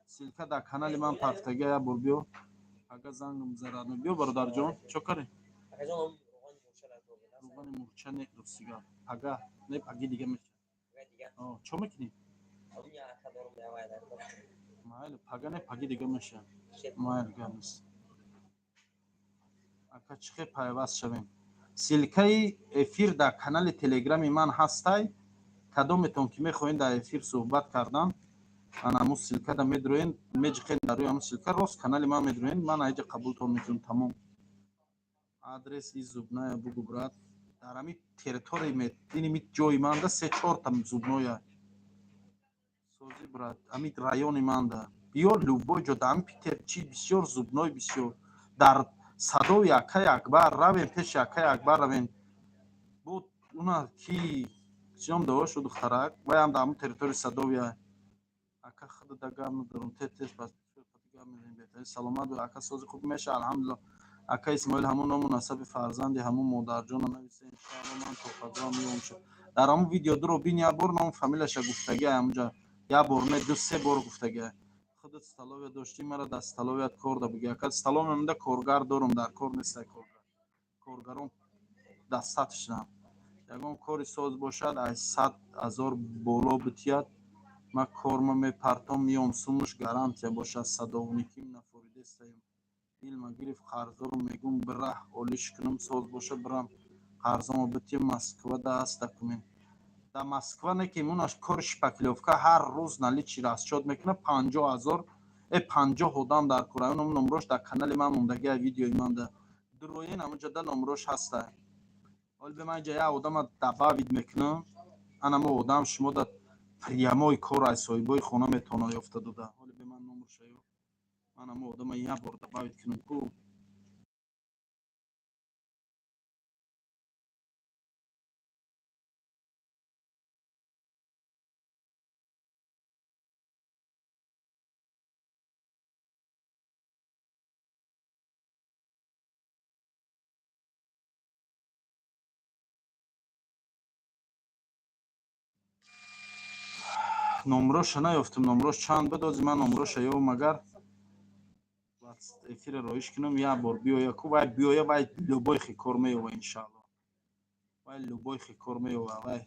[SPEAKER 1] Ссылка дар канали ман пафтага, як бор биё. Ага, зангам зарадно. Биё, бародарҷон, чо карӣ? Рӯғани мурча не, рости гап, пага не, паги дига меша. Чо мекунӣ? Майли, пага не, паги дига меша. Майли, гап нест. Ака, чӣ хел пайваст шавем? Ссылкаи эфир дар канали телеграми ман ҳастай. Кадометон ки мехоҳед дар эфир суҳбат кардан, ана ҳамун ссылкада медроен, меҷиқен дар рӯи ҳамун ссылка, рост канали ман медроен, ман аиҷа қабултон мекунам, тамом. Адрес и зубная бугу, брат. Дар ҳамин территорияи иними ҷои манда се чорта зубная. Сози, брат, ҳамин райони манда биё, любой ҷо дар ҳамин Питер чи бисёр зубной, бисёр. Дар садои акаи Акбар равем, пеши акаи Акбар равем. Буд уна ки чӣ ном дошт ӯ духтарак, вай ҳам дар ҳамун территорияи Садовия. Ака, худада гап надорам, тез тез гап мезанем, беҳтарин. Саломат бо, ака, сози хуб меша, алҳамдулилло. Ака Исмоил, ҳамун ному насаби фарзанди ҳамун модарҷона нависа, иншоалло, ман то пагоҳ меём. Дар ҳамун видео дуро бин, як бор ному фамилияша гуфтагӣ ҳамунҷа, як бор не, ду се бор гуфтагӣ. Худат столовая доштӣ, мара дар столоваят кор да буги. Ака, столовая мда коргар дорум, дар кор нестай коргар, коргарон достаточно. Ягон кори соз бошад, аз 100 000 боло битият, ма корма мепартом, миём, сумуш гарантия бошад. Садовниким нафоридестаем, илма гирифт, қарздорум, мегум бираҳ олиш кунам, соз боша, бирам қарзомо битиям. Москвада аст документ? Дар Москва не ки мунаш кори шпаклёвка, ҳар рӯз наличный расчёт мекунад, 50 000 э 50 одам дар кора. Номрош дар канали ман мондагия, видеои манда дуроен, ҳамунҷода номрош ҳаста. Ҳоли бе ман инҷа як одама добавить мекунам, анамо одам шумо да прямой кор аз соҳибои хона метавона ёфта дода. Ҳоли бе ман номршаю. Ман ҳамо одама як бор добавить кунам ку. Номроша наёфтам, номрош чанд буд? Ози ман номроша ёвам, агар эфира роиш кунам, як бор биёя ку, вай биёя, вай любой хи кор меёва, иншаалло. Вай любой хи кор меёва, вай.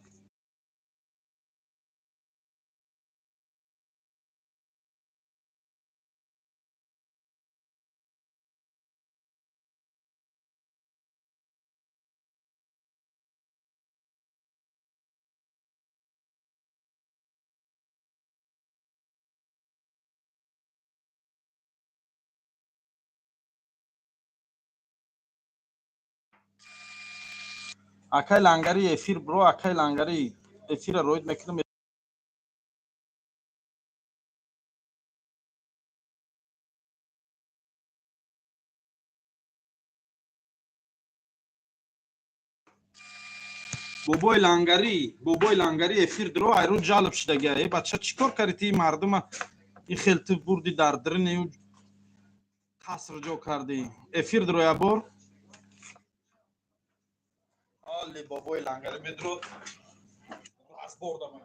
[SPEAKER 1] Акай Лангари, эфир бро, акай Лангари, эфира роид мекунам. Бобои Лангарӣ, бобои Лангарӣ, эфир дро, айрӯ ҷалб шудага. Э бача, чӣ кор карди ти мардума? Ин хел ту бурди дар дарини қаср ҷо кардӣ. Эфир дро як бор. Оли бобои Лангарӣ медро разбор дама.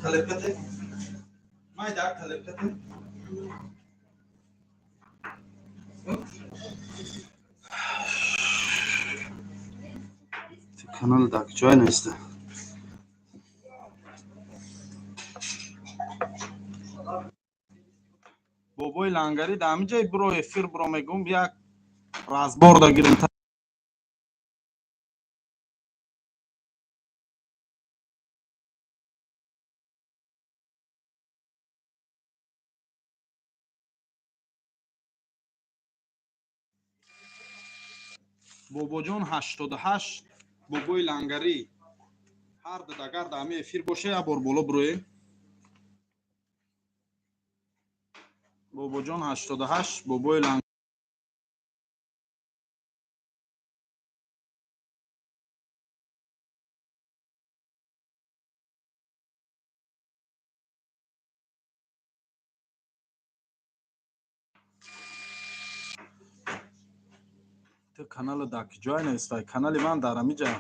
[SPEAKER 1] Talep Mayda talep. Канал дар ҷой неста. Бобои Лангарӣ, дар ҳамин ҷай биро, эфир биро, мегӯм, як разбор дагирем. Бобоҷон 88, бобои Лангарӣ, ҳар ду агар дар ҳамин эфир боше, як бор боло бироем. Бобоҷон 88, бобои Лангарӣ. Ту канала дар ҷой нестай? Канали ман дар ҳамиҷа.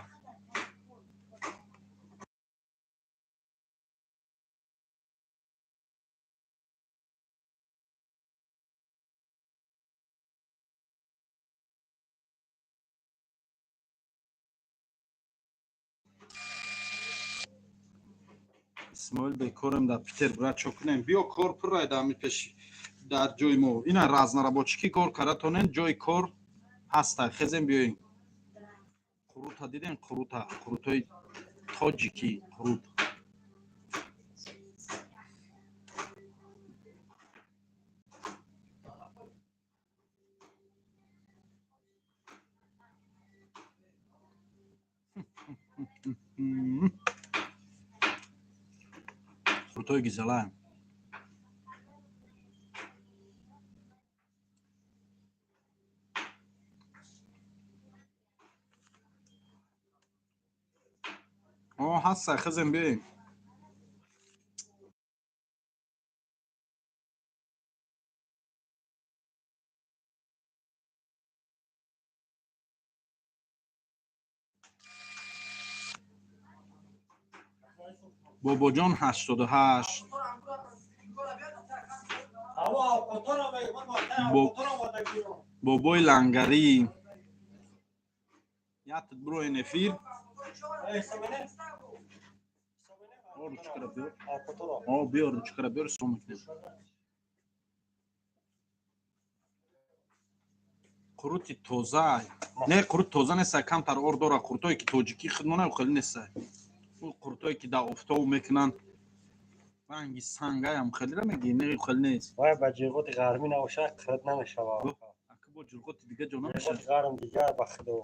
[SPEAKER 1] Исмоил, бекорем дар Питер, брат, чо кунем? Биё, кор пуррай дар ҳами пеш, дар ҷои мо. Ина разнорабочий ки кор кара тонен, ҷои кор ҳаста. Хезем, биёем. Қурута дидем, қурута, қурутҳои тоҷикӣ, қурут. Крутой гизала. О, ҳаста, хизем, биёем. Бобоҷон 88. Бобои лангарӣ, ятд бироен эфир. Ручкара биёр, биёр, ручкара биёр, ҳисоб мекунем. Қурути тоза не, қурут тоза неста, камтар ор дора. Қурутое ки тоҷикӣ хидмона, хеле неста. Қурутое ки дар офтоб мекунанд, ранги сангаям хелера мегӣ, не, хеле нест.
[SPEAKER 9] Вай ба ҷирғоти ғармӣ набошад, қирит намешавад.
[SPEAKER 1] Ака, бо ҷирғоти дига ҷо намешавад.
[SPEAKER 9] Ғарм дига, ба худо.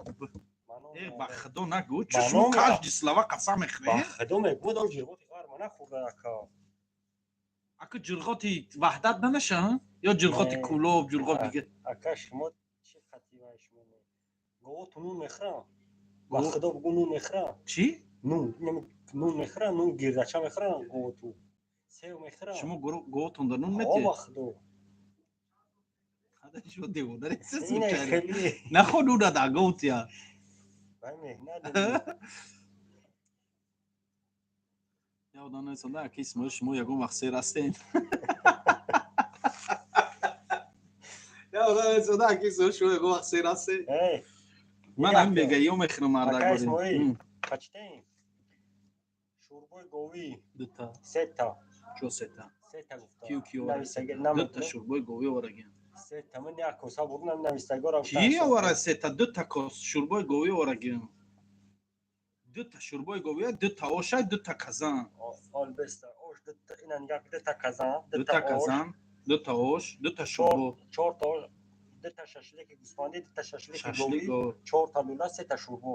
[SPEAKER 1] Э, ба худо нагӯ, чӣ шумо каждый слова қасам мехӯред?
[SPEAKER 9] Ба худо мегӯ, дор ҷирғоти ғарма нахӯрда, ака.
[SPEAKER 1] Ака, ҷирғоти Ваҳдат намеша ё ҷирғоти Кӯлоб, ҷирғот дига?
[SPEAKER 9] Ака, шумо чӣ қати вай, шумо говоту нун мехӯрам, ба худо бугӯ, нун мехӯрам.
[SPEAKER 1] Чӣ?
[SPEAKER 9] Нун, нун мехӯрам, нун гирдача мехӯрам, говоту сев мехӯрам.
[SPEAKER 1] Шумо говотонда нун метиҳед?
[SPEAKER 9] Ба худо.
[SPEAKER 1] Шумо девона нахо, нуна да говтия. Ёдам несонда, аки Исмоил, шумо ягон вақт сер ҳастед? Ёдам несонда, аки Исмоил, шумо ягон вақт сер ҳастед? Ман ҳам бегаиё мехӯрам, мардакорӣ.
[SPEAKER 9] Почитаем. Шӯрбои говӣ.
[SPEAKER 1] Дута.
[SPEAKER 9] Сета.
[SPEAKER 1] Чо сета?
[SPEAKER 9] Сета гуфта.
[SPEAKER 1] Кию кию? Дута шӯрбои говӣ оварагиям.
[SPEAKER 9] Сета, ман як коса бурдам, нависагора.
[SPEAKER 1] Ки овара сета? Дута кос шӯрбои говӣ оварагиям. Дута шӯрбои говӣ, дута ошай, дута казан.
[SPEAKER 9] Ол беста. Ош дута, ина нигоҳ, дута казан,
[SPEAKER 1] дута казан, дута ош, дута шӯрбо.
[SPEAKER 9] Чорта ош, дута шашлики гӯсфандӣ, дута шашлики говӣ, чорта лула, сета шӯрбо.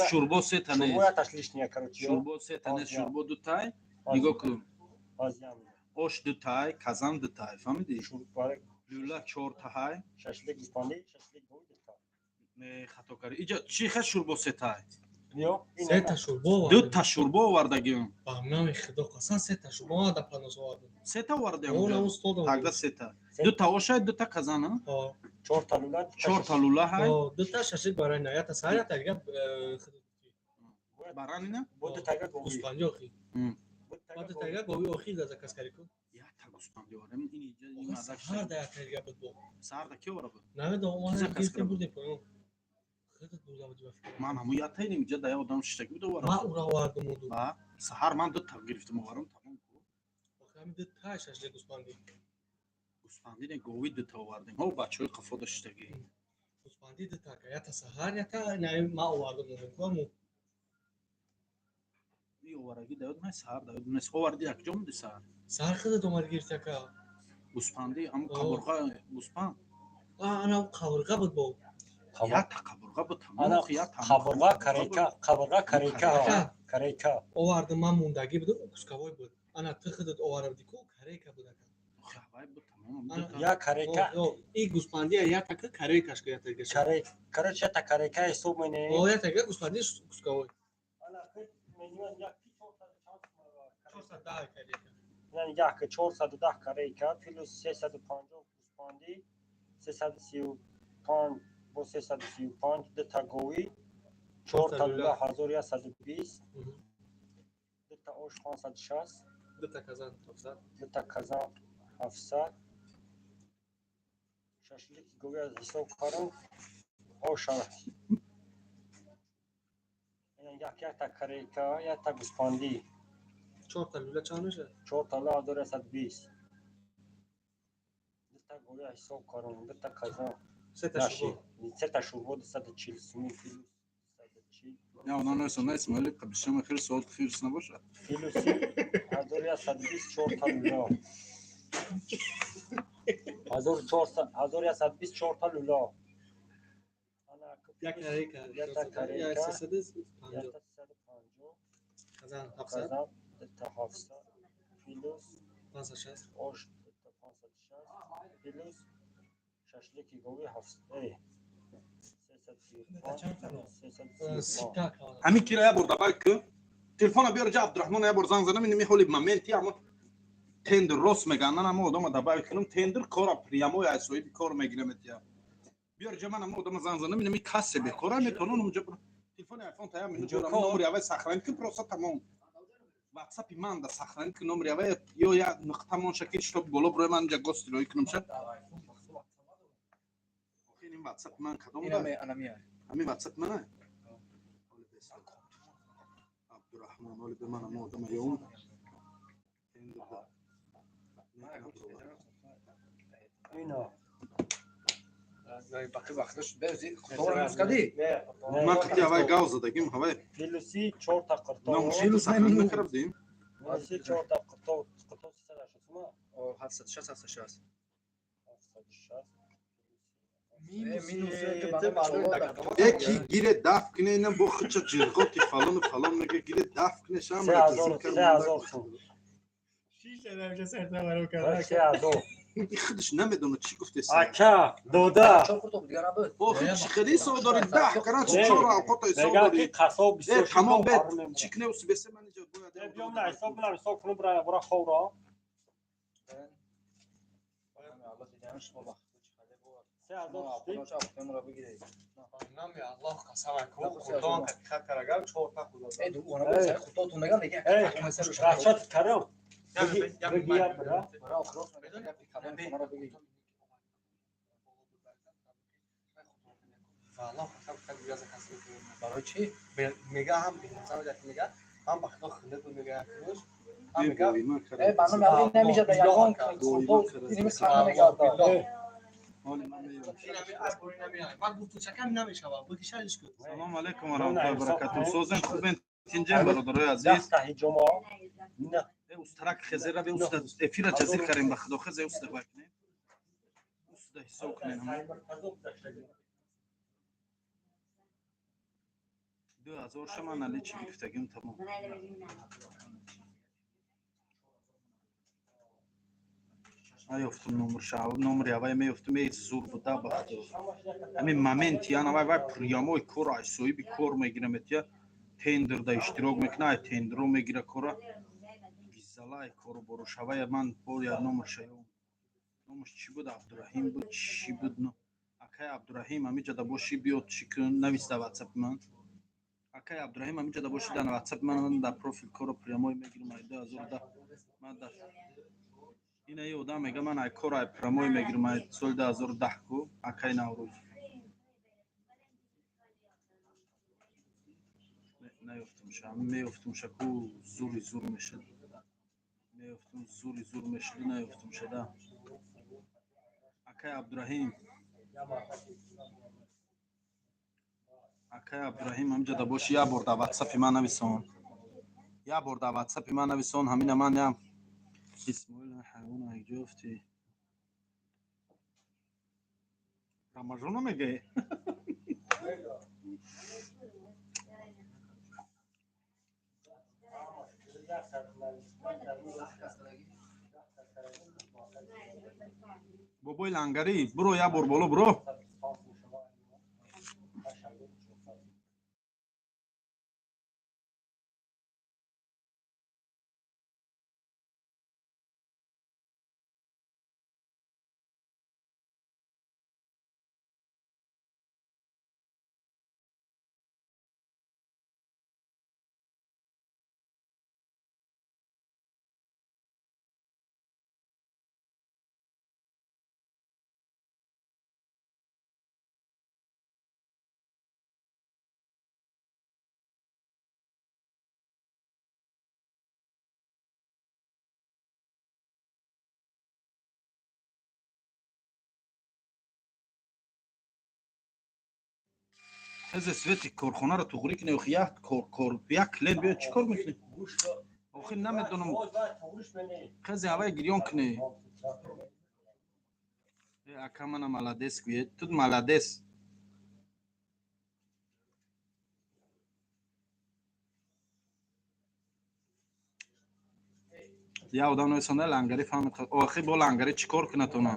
[SPEAKER 1] Шӯрбо сета нест.
[SPEAKER 9] Шӯрбо
[SPEAKER 1] сета нест, шӯрбо дутай. Нигоҳ кун. Ош дутай, казан дутай, фаҳмидӣ? Лула чортаҳай.
[SPEAKER 9] Шашлик гӯсфандӣ, шашлик говӣ дута.
[SPEAKER 1] Не, хато кардӣ. Иҷа чӣ хел шӯрбо сетай?
[SPEAKER 4] Сета шӯрбо.
[SPEAKER 1] Дута шӯрбо овардагиам.
[SPEAKER 4] Ба номи худо қасам, сета шӯрбо ман дар панос овардам.
[SPEAKER 1] Сета овардаям? Тогда сета. Дута ошай, дута казан, а?
[SPEAKER 9] Чорта лула.
[SPEAKER 1] Чорта лула ҳай.
[SPEAKER 4] Дута шашлик барои на, ята сар, ята дига.
[SPEAKER 1] Баранина?
[SPEAKER 4] Гӯсфанди охи. Дута дига гови охи да заказ карди ку.
[SPEAKER 1] Ята гӯсфанди овардам. Ин иҷа ин мардак.
[SPEAKER 4] Саҳар да ята дига буд бо.
[SPEAKER 1] Саҳар да ки овара буд?
[SPEAKER 4] Намедонам, ман гирифтем бурдем поён.
[SPEAKER 1] Ман ҳамун ятаинем, иҷа да я одам шиштагӣ буд, оварам.
[SPEAKER 4] Ман ура овардам уду.
[SPEAKER 1] Саҳар ман дута гирифтам, оварам, тамом ку.
[SPEAKER 4] Охи, дута шашлик гӯсфандӣ.
[SPEAKER 1] Гӯсфандӣ не, говӣ дута овардем. Ҳо, бачаҳои қафода шиштагӣ.
[SPEAKER 4] Гӯсфандӣ дута, ята саҳар, ята ман овардам уду. Ку
[SPEAKER 1] И оварагӣ даёд май, саҳар даёд нест. Оварди, як ҷо муди саҳар?
[SPEAKER 4] Саҳар худат омади гирифти, ака.
[SPEAKER 1] Гӯсфандӣ, ҳамун қабурға гӯсфанд?
[SPEAKER 4] Ана қабурға буд бо.
[SPEAKER 1] Ята қабурға буд, тамом.
[SPEAKER 9] Қабурға, карейка, қабурға, карейка, карейка.
[SPEAKER 4] Овардам ман, мондагӣ буд, кусковой буд. Ана ту худат овара будӣ ку, карейка буд, ака.
[SPEAKER 9] Я карейка.
[SPEAKER 4] И гӯсфандия ята ка карейкаш ка ята дига.
[SPEAKER 9] Карейка, короче, ята карейка ҳисоб менем.
[SPEAKER 4] О, ята дига гӯсфанди кусковой. 410 карейка.
[SPEAKER 9] Нигоҳ ки, 410 карейка плюс 350 гӯсфандӣ, 335 бо 335, дута говӣ, чорта лула, 1120, дута ош, 560,
[SPEAKER 4] дута казан, 700,
[SPEAKER 9] дута казан, 700, шашлики говӣ аз ҳисоб кардам, оша якта карейка, якта гӯсфандӣ.
[SPEAKER 4] Чорта лула чанд мешавад?
[SPEAKER 9] Чорта лула 1120, дута говӣ ҳисоб кардам, дута казан.
[SPEAKER 4] Сета шӯрбо.
[SPEAKER 9] Сета шӯрбо, 240 сумӣ плюс 240.
[SPEAKER 1] Я она несона, Исмоили, қабишама хел суол хирс набошад.
[SPEAKER 9] Плюси 1120, чорта лула. 1400, 1120, чорта лула. Ана
[SPEAKER 4] Як карейка.
[SPEAKER 9] Якта карейка.
[SPEAKER 4] Як 350.
[SPEAKER 9] Якта 350.
[SPEAKER 4] Қазан 700.
[SPEAKER 9] Қазан дута 700 плюс
[SPEAKER 4] 560.
[SPEAKER 9] Ош дута 560 плюс шашлики гови 700. 335. 335.
[SPEAKER 4] Сита.
[SPEAKER 1] Ҳамин кира як бор давай ки телефона биёр ҷа, Абдурахмон, як бор занг занам. Инами ҳоли моменти ама тендер рост меган. Ман ама одама давай кунам, тендер кора прямой аз соҳиби кор мегирам этия. Биёр ҷа, ман ама одама занг занам. Инами кассе бекора метавонам унҷа. Телефони айфон тая минут дорам, номери авай сохранить кун, просто тамом. Ватсапи ман да сохранить кун номери авай ё як нуқта монша ки чтоб боло брои ман инҷа гости роӣ кунам ша. Охир ин ватсапи ман кадом да? Ҳамин ватсапи мана Абдурахмон оли ба ман ама одама ём.
[SPEAKER 9] Ино.
[SPEAKER 1] Ман қити авай гав задагим ҳавай.
[SPEAKER 9] Плюси чорта қиртов.
[SPEAKER 1] Номушину сохранить накардем.
[SPEAKER 9] Плюси чорта қиртов. Қиртов 380 сума.
[SPEAKER 5] 760, 760.
[SPEAKER 9] 760.
[SPEAKER 1] Яки гире даф кине, ина бо хича ҷирғоти фалону фалон мега, гире даф кине шам.
[SPEAKER 9] 3000, 3000 сум.
[SPEAKER 4] Шиша намша сарта маро карда.
[SPEAKER 9] 3000.
[SPEAKER 1] Худаш намедонад чӣ гуфтест.
[SPEAKER 9] Ака, дода.
[SPEAKER 1] Охи чӣ хеле ҳисоб дори? Даҳ кара чи чор авқота ҳисоб
[SPEAKER 9] Мегам ки
[SPEAKER 1] дори?
[SPEAKER 9] қассоб
[SPEAKER 1] Э,
[SPEAKER 9] бисёр.
[SPEAKER 1] тамом, бед чӣ кине усибесе, ман иҷо бояд.
[SPEAKER 9] Биём на ҳисоб кунам, ҳисоб кунам, бира бира ховро. 3000 шуд.
[SPEAKER 4] Нами Аллоҳ қасам кун, Қуръон ҳақиқат карагам чорта худо.
[SPEAKER 9] Эй, рахшат карам. Бигӣ як бира.
[SPEAKER 4] Аллоҳ қасам кун, гуза кас барои чӣ? Мега ҳам мега ҳам ба худо хилат буд, мега як рӯз ҳам мега.
[SPEAKER 1] Салому алайкум ва раҳматуллоҳи ва баракатуҳ. Созен, хубен, тинҷен, бародарои азиз?
[SPEAKER 9] Даҳта ҳиҷомо. На.
[SPEAKER 1] Э, устарак хезера бе уста эфира ҷазир карем, ба худо хезе уста вай кунем. Уста ҳисоб кунем. 2000 шама наличи гирифтагим, тамом. Наёфтум номерша, номери авай меёфтум, эй зур буда, ба худо. Ҳамин моменти яна вай вай прямой кор ай соҳиби кор мегирам этия, тендерда иштирок мекуна, ай тендеро мегира кора. Гизалай кору борушавай ман бояд номерша ём. Номаш чӣ буд? Абдураҳим буд, чӣ буд? Акай Абдураҳим, ҳамиҷада бошӣ, биёд чӣ кун, навис дар ватсапи ман. Акай Абдураҳим, ҳамиҷада бошӣ, дар ватсапи ман дар профил коро прямой мегирам ай 2010. Ман дар ина и одам мега, ман ай кор ай прямой мегирам ай соли 2010 ку, акай Наврӯз. Наёфтумша, меёфтумша ку, зури зур мешад. Меёфтум, зури зур мешуд, наёфтумша да. Акай Абдураҳим. Акай Абдураҳим, ҳамиҷада бошӣ, як бор дар ватсапи ман нависон. Як бор дар ватсапи ман нависон, ҳамина ман ям. Исмоил ҳайвон якҷо ёфтӣ. Рамазона мегӯӣ? Бобои лангарӣ, буро як бор боло буро. Хезе свети корхонаро туғрӣ кунӣ, охи як кор кор як клиент биёд, чӣ кор мекунӣ? Охи намедонам. Хезе авай гирён кунӣ. Э, ака, мана молодец гӯед. Тут молодец. Я одам нависонда, лангари фаҳмид. Охи, бо лангари чӣ кор кунатона?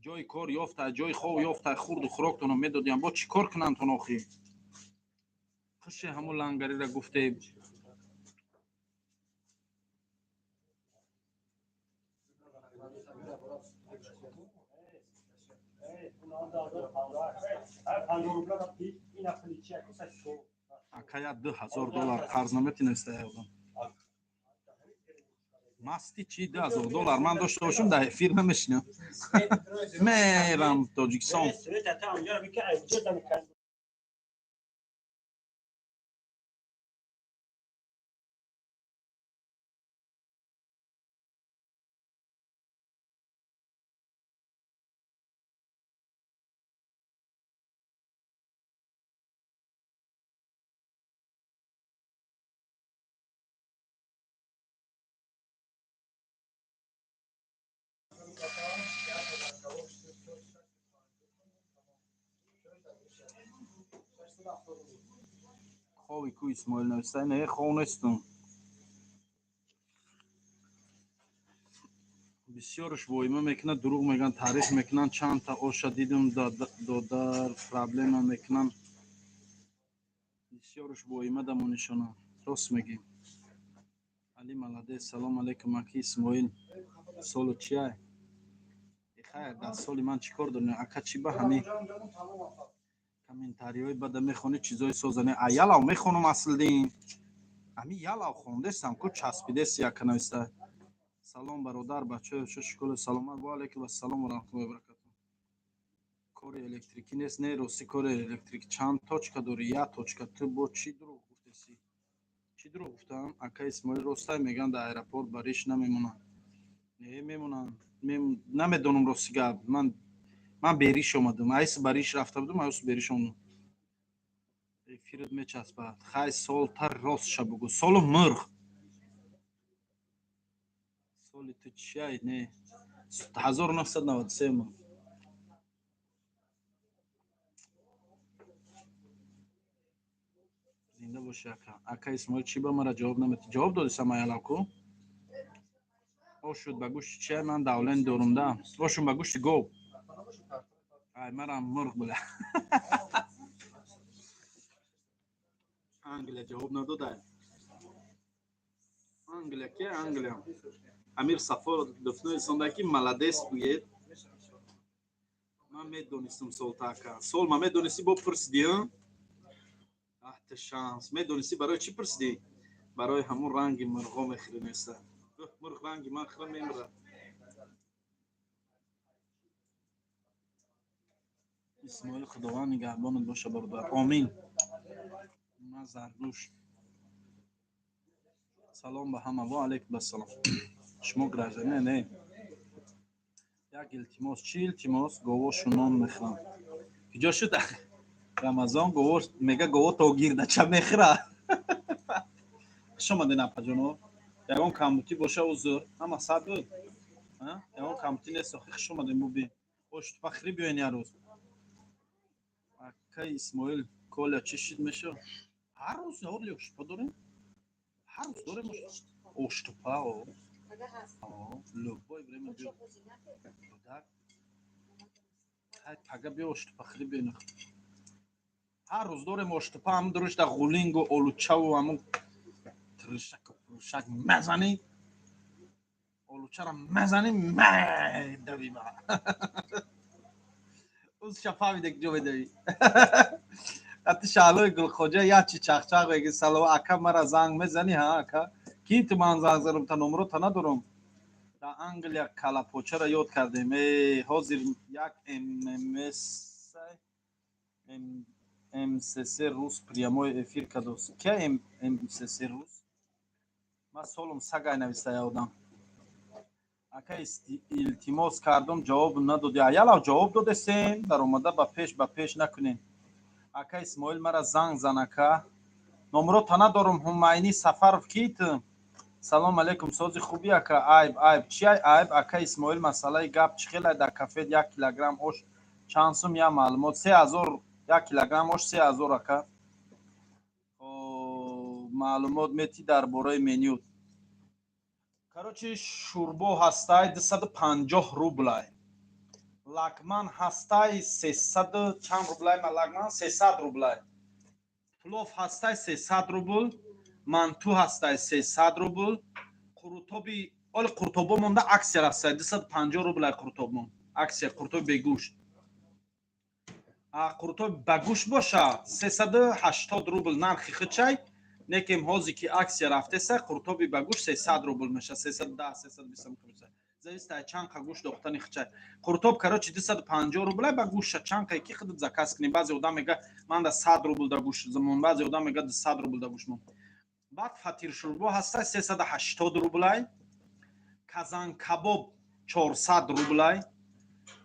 [SPEAKER 1] Ҷои кор ёфта, ҷои хов ёфта, хурду хӯроктона медодиям, бо чӣ кор кунандтон охи? Хуше ҳамун лангарира гуфте. Акая, 2000 доллар қарз намети, нависта одам. Масти чӣ? 2000 доллар ман дошта бошам, дар эфир намешинам, мерам Тоҷикистон. Хови ку, Исмоил, нависта. Не, хов нестум. Бисёрш воима мекунад, дурӯғ мегӯянд, таъриф мекунанд. Чандта оша дидум, додар проблема мекунанд. Бисёрш воима дамо нишона. Рост мегӣ, Али, молодец. Салом алейкум, аки Исмоил, солу чиай? Хайр, дар соли ман чӣ кор дорем, ака? Чӣ ба ҳами комментариҳои бада мехонӣ, чизои созане? А ялав мехонам, Аслидин, ами ялав хондестам ку, часпидеси. Яка нависта: салом, бародар, бачаё шукур, саломат. Ва алайкум ассалом ва раҳматуллоҳи ва баракатуҳ. Кори электрикӣ нест? Не, рости, кори электрик. Чанд точка дорӣ? Як точка. Ту бо чӣ дурӯғ гуфтеси? Чӣ дурӯғ гуфтам, ака Исмоил? Ростай мегӯянд, дар аэропорт ба риш намемонанд. Не, мемонанд. Намедонам, рости гап, ман бериш омадам. Айс ба риш рафта будам, айс бериш омадам. Эфират мечаспад. Хай, солтар ростша бугӯ. Солу мурғ. Соли ту чиай? Не, 1993 ма. Зинда боши, ака. Ака Исмоил, чӣ ба мара ҷавоб наметӣ? Ҷавоб доди, самаялавку. Ошуд ба гӯшти чиай? Ман давлен дорум да. Ошум ба гӯшти гов. Ай, марам мурғ буда. Англия ҷавоб надодай. Англия ки, Англия. Амир Сафо дифноисонда ки молодец буед. Ман медонистам солта, ака. Сол ма медонистӣ, бо пурсидӣ? Ахта шанс. Медонистӣ, барои чӣ пурсидӣ? Барои ҳамун ранги мурғо мехӯри неста. Мурғ ранги ман хӯра, мемирад. Исмоил, Худованд нигаҳбонат боша, бародар. Омин. Ман Зардуш. Салом ба ҳама. Ва алайкум ассалом. Шумо гражданин не? Як илтимос. Чӣ илтимос? Говошу нон мехӯрам. Куҷо шуд Рамазон? Гово мега, гово то гирдача мехӯра. Хуш омаден, апаҷоно. Ягон камбутӣ боша, узр. Ҳама сад буд, ягон камбутӣ нест охи. Хуш омадем, буби оштупа хӯрӣ, биёен як рӯз. Акай Исмоил, Коля чӣ шид мешавад? Ҳар рӯз оли оштупа дорем, ҳар рӯз дорем оштупа. Любое время биё. Пага биё, оштупа хӯрӣ, биёен. Ҳар рӯз дорем оштупа. Ҳамн дурушта ғулингу олучаву ҳамун тиршаку пуршак мазанӣ, олучара мазанӣ, медавӣ ба узша, фаҳмиде ҷо медавӣ. Ати Шаҳлои Гулхоҷа як чи чахчах меги. Салом, ака, мара занг мезанӣ? Ҳа, ака, ки ту? Ман занг задам, та номро та надорам. Дар Англия калапочаро ёд кардем. Э, ҳозир як ммс МСС рус прямой эфир кадос. Ки МСС рус? Ман солум сагай, нависта я одам. Ака, илтимос кардум, ҷавоб надодӣ. Аялав ҷавоб додесем, даромада ба пеш, ба пеш накунем. Ака Исмоил, мара занг зан, ака. Номро та надорум. Ҳумайни Сафаров ки ту? Салом алейкум, сози хуби, ака? Айб, айб чи айб? Ака Исмоил, масъалаи гап чӣ хелай, дар кафет 1 килограмм ош чанд сум? Я маълумот. 3000, 1 килограмм ош 3000, ака. Маълумот метӣ дар бораи меню? Короче, шӯрбо ҳастай 250 рублай, лагман ҳастай сесаду чанд рублай, лагман 300 рублай, плов ҳастай 300 рубл, манту ҳастай 300 рубл, қурутоби оли қуртобо монда акция рафтай 250 рублай, қуртобмон акция, қуртоби бегӯшт. Қуртоби ба гӯшт боша 380 рубл нархи хичай, некем ҳозе ки акция рафтеса, қуртоби ба гӯшт 300 рубл меша, 310, 320 меша, зависит ай чанд қа гӯшт дохтани хичай. Қуртоб, короче, 250 рублай, ба гӯшта чанд қае ки худат заказ кунӣ. Баъзе одам мега, ман да 100 рубл да гӯшт мон, баъзе одам мега, 200 рубл да гӯшт мон. Баъд фатиршӯрбо ҳаста 380 рублай, казанкабоб 400 рублай.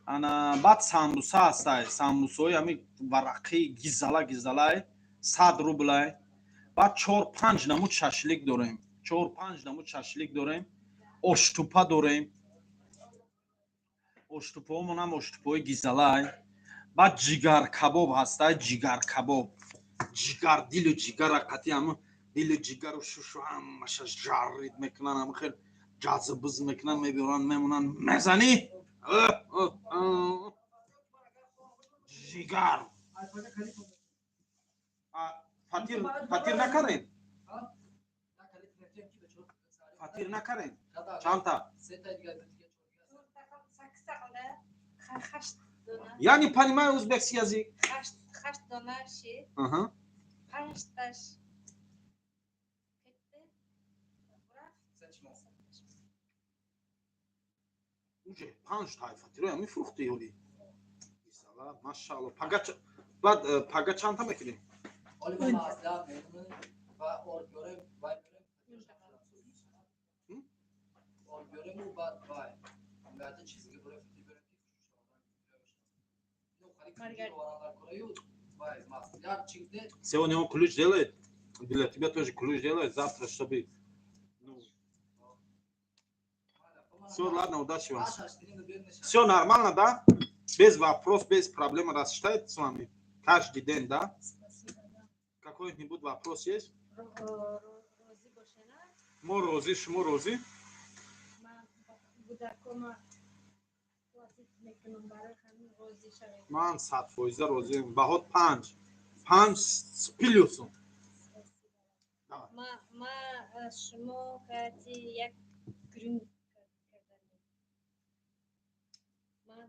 [SPEAKER 1] Ана баъд самбуса ҳастай, самбусаҳои ҳами варақи гизала гизалай 100 рублай. Баъд чор панҷ намуд шашлик дорем, чор панҷ намуд шашлик дорем, оштупа дорем, оштупаҳомонам оштупаҳои гизалай. Баъд ҷигаркабоб ҳастай, ҷигаркабоб, ҷигар, дилу ҷигара қати ҳама дилу ҷигару шушу ҳамаша жарить мекунанд, ҳама хел ҷазбуз мекунанд, мебиёранд, мемонанд, мезанӣ ҷигар. Фатир, фатир накарем, фатир накарем, чандта? Я не понимаю узбекский язык.
[SPEAKER 10] Ҳашт дона ши. Панҷташ кетти. Рафт.
[SPEAKER 1] Уже панҷ тай фатироя мефурӯхти ёли. Машаалло. Пага баъд пага чандта мекунем?
[SPEAKER 5] Оли ма маслиҳат медонем ва орд биёрем, вай биёрем. Орд биёрему баъд вай. Меята чизиге биёрем, фитир биёрем ки
[SPEAKER 1] Сегодня он ключ делает, для тебя тоже ключ делает, завтра, чтобы. Ну... Все, ладно, удачи вам. Все нормально, да? Без вопрос, без проблем рассчитает с вами? Каждый день, да?
[SPEAKER 10] Спасибо, да.
[SPEAKER 1] Какой-нибудь вопрос есть?
[SPEAKER 10] Розӣ бошена.
[SPEAKER 1] Мо розӣ, шумо розӣ?
[SPEAKER 10] Ман кӯдакома платить мекунам, барои ҳамин розӣ шавед.
[SPEAKER 1] Ман 100% розиам. Баҳот панҷ. Панҷ с плюсом.
[SPEAKER 10] Спасибо. Ма аз шумо кати як гурунг карданем. Ман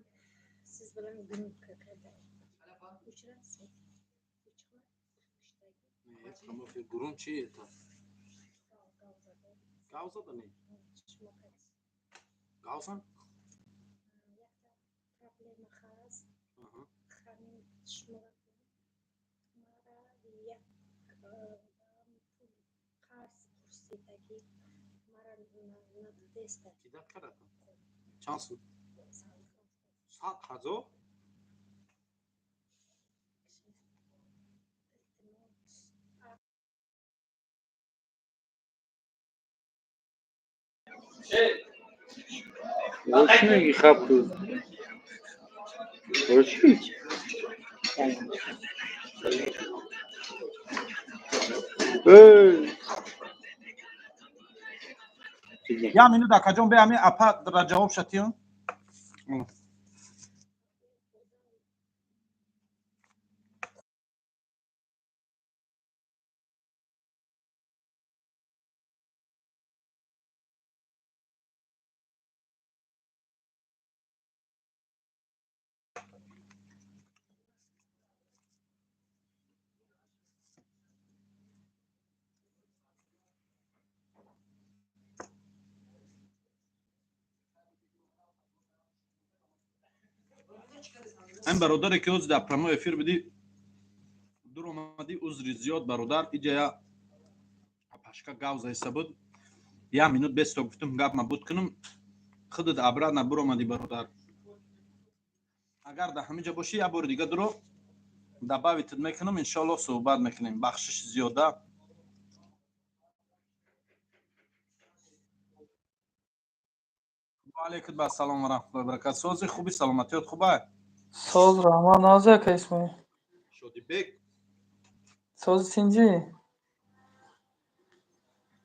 [SPEAKER 10] сиз билан гурунг карданем. Uchrasiz.
[SPEAKER 1] Гурун чи это? Гав зада не?
[SPEAKER 10] Шумо кати.
[SPEAKER 1] Гав зан?
[SPEAKER 10] Якта проблема ҳаст. Ҳамин шумо мара як одам пул қарз пурсидагӣ, мара надодеста.
[SPEAKER 1] Кидать карда? Чанд сум? 100 000?
[SPEAKER 10] Илтимос.
[SPEAKER 11] Чӣ мегӣ, хаб ку? Чӣ? Эй!
[SPEAKER 1] Я минут, акаҷон, бе ҳамин апа ра ҷавоб шатиён. Ҳамин бародаре ки ҳозир дар прямой эфир будӣ, дур омадӣ, узри зиёд, бародар. Иҷа я апашка гав заиста буд, як минут бесто гуфтум, гап ма буд кунам, худат обратно буромадӣ, бародар. Агар дар ҳамин ҷа бошӣ, як бори дига дуро добавить мекунам, иншоалло, суҳбат мекунем. Бахшиши зиёда. Алейкум ассалом ва раҳматуллоҳи ва баракату. Сози, хуби, саломатиёт хуба?
[SPEAKER 12] Соз, раҳмат, нозир ака Исмоил.
[SPEAKER 1] Шодибек.
[SPEAKER 12] Сози, тинҷӣ?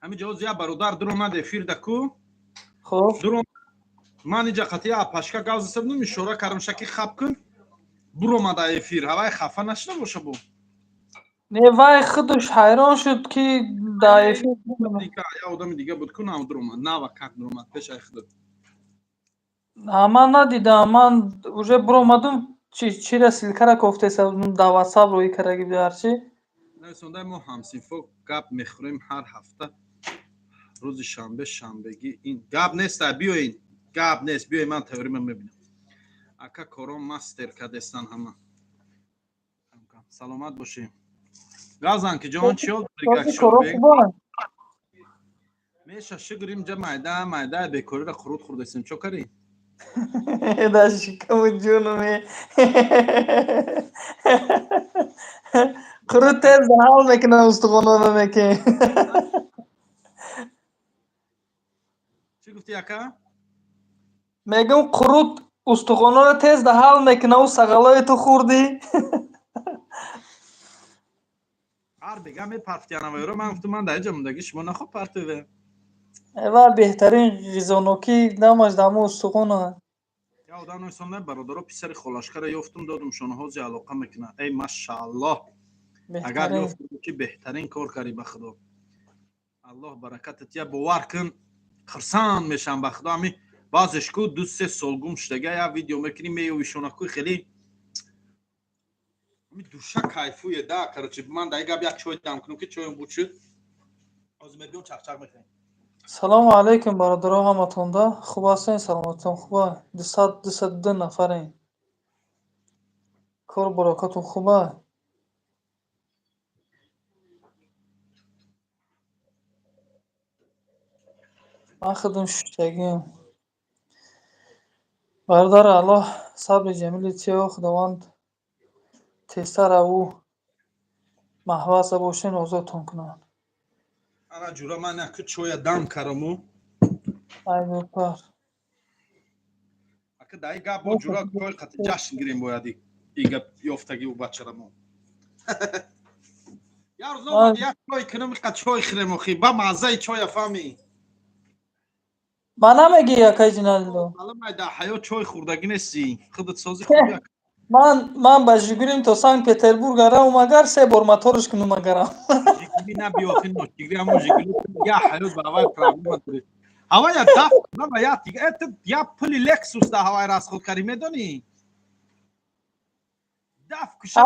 [SPEAKER 1] Ҳамин ҷо ҳозир як бародар дур омад эфир да ку.
[SPEAKER 12] Хуб.
[SPEAKER 1] Ман иҷа қатъи апашка гав зада будам, ишора кардам шаки хаб кун, буромада эфир, ҳавай хафа нашуда боша бо.
[SPEAKER 12] Не, вай худаш ҳайрон шуд, ки дар эфир.
[SPEAKER 1] Я одами дига буд ку, нав дуромад, нава как дуромад пешаи худат.
[SPEAKER 12] Ман надидам, ман уже буромадум, чира ссылка ра кофтеса дар ватсап рӯӣ кардаги буд ҳарчи.
[SPEAKER 1] Нависондаи мо ҳамсинфо гап мехӯрем ҳар ҳафта рӯзи шанбе, шанбегӣ. Ин гап нест, биёин, гап нест, биёин, ман теорима мебинам. Ака, корон мастер кардестан ҳама. Саломат бошӣ. Газан ки ҷон, чиёл? Меша, шукр, инҷа майда майда бекориро қурут хӯрдастем. Чо карӣ?
[SPEAKER 12] Дар шикаму ҷунуме қурут тез ҳал мекунад устухонона меки.
[SPEAKER 1] Чӣ гуфтӣ, ака?
[SPEAKER 12] Мегӯм, қурут устухонора тез да ҳал мекунад, ӯ сағалое ту хӯрдӣ.
[SPEAKER 1] Ҳар бега мепартиянавайро, ман гуфтам, ман дар инҷа мондагӣ, шумо нахоб партове.
[SPEAKER 12] Ва беҳтарин ғизонокӣ дамаш даму устухона.
[SPEAKER 1] Я одам нойсонда, бародаро, писари холашкара ёфтум, додумшон, ҳози алоқа мекунад. Эй, машааллоҳ, агар ёфтум, ки беҳтарин кор кардӣ, ба худо, аллоҳ баракатат я. Бовар кун, хурсанд мешавам, ба худо. Ами баъзеш ку 2-3 сол гум шудага, як видео мекунӣ, меёвишонакӯи хеле ами душа кайфуе да. Короче, ман дар гап як чой дам кунам, ки чоем буд шуд, ҳозир мебиём, чақчақ мекунем.
[SPEAKER 12] Салому алайкум, бародаро, ҳаматонда хуб ҳастен? Саломатон хуба? 202 нафарем. Кор баракатон хуба? Ман худам шуштагиам, бародар. Аллоҳ сабри ҷамили тиё, Худованд тезтар аву маҳваза бошен, озодтон кунад.
[SPEAKER 1] Ана ҷура, ман яку чоя дам караму.
[SPEAKER 12] Ай бопар.
[SPEAKER 1] Ака, даи гап бо ҷура чой қати ҷашн гирем, бояд и гап ёфтаги ӯ бачарамо. Я рӯз омад, як чой кунам, иқа чой хӯрем, охи ба маззаи чоя фаҳмӣ.
[SPEAKER 12] Ма намегӣ, акай Ҷиналдо?
[SPEAKER 1] Маълум, дар ҳаёт чой хӯрдагӣ нестӣ, худат сози хӯрди.
[SPEAKER 12] Ман ба Жигулим то Санкт Петербург равм, агар се бор моторш кунум, агарам.
[SPEAKER 1] Жигули наби, охи ношигри, ҳамо Жигули я ҳаёт ба ҳавай проблема дорӣ. Ҳавая даф наба, я это я пули Лексус да ҳавай расход кардӣ, медонӣ? Даф куша.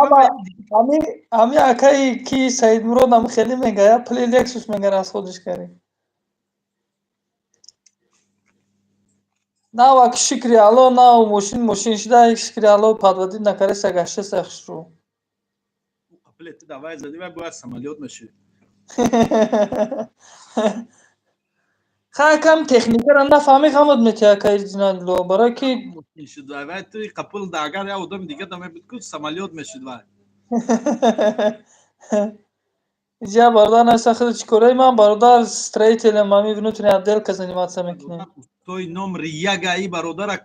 [SPEAKER 12] Ами акаи ки Саидмуродам хеле мега, я пули Лексус мега расходиш кардӣ. Навак, шукри Алло, нав мошин шуда, шукри Алло, подводить накареса, гаштеса хушрӯ.
[SPEAKER 1] Давай зади, вай бояд самолёт мешид.
[SPEAKER 12] Хай, кам техникара нафаҳми, ғамот метиҳа, акаи Ҷиналло, барое ки
[SPEAKER 1] мешид вай, ту қапул да, агар я одами дига да мебуд ку, самолёт мешид вай.
[SPEAKER 12] Иҷа бародар наиса, худ чӣ кораи? Ман, бародар, строителем, ами внутренняя отделка заниматься мекунем.
[SPEAKER 1] Устои номри ягаи бародарак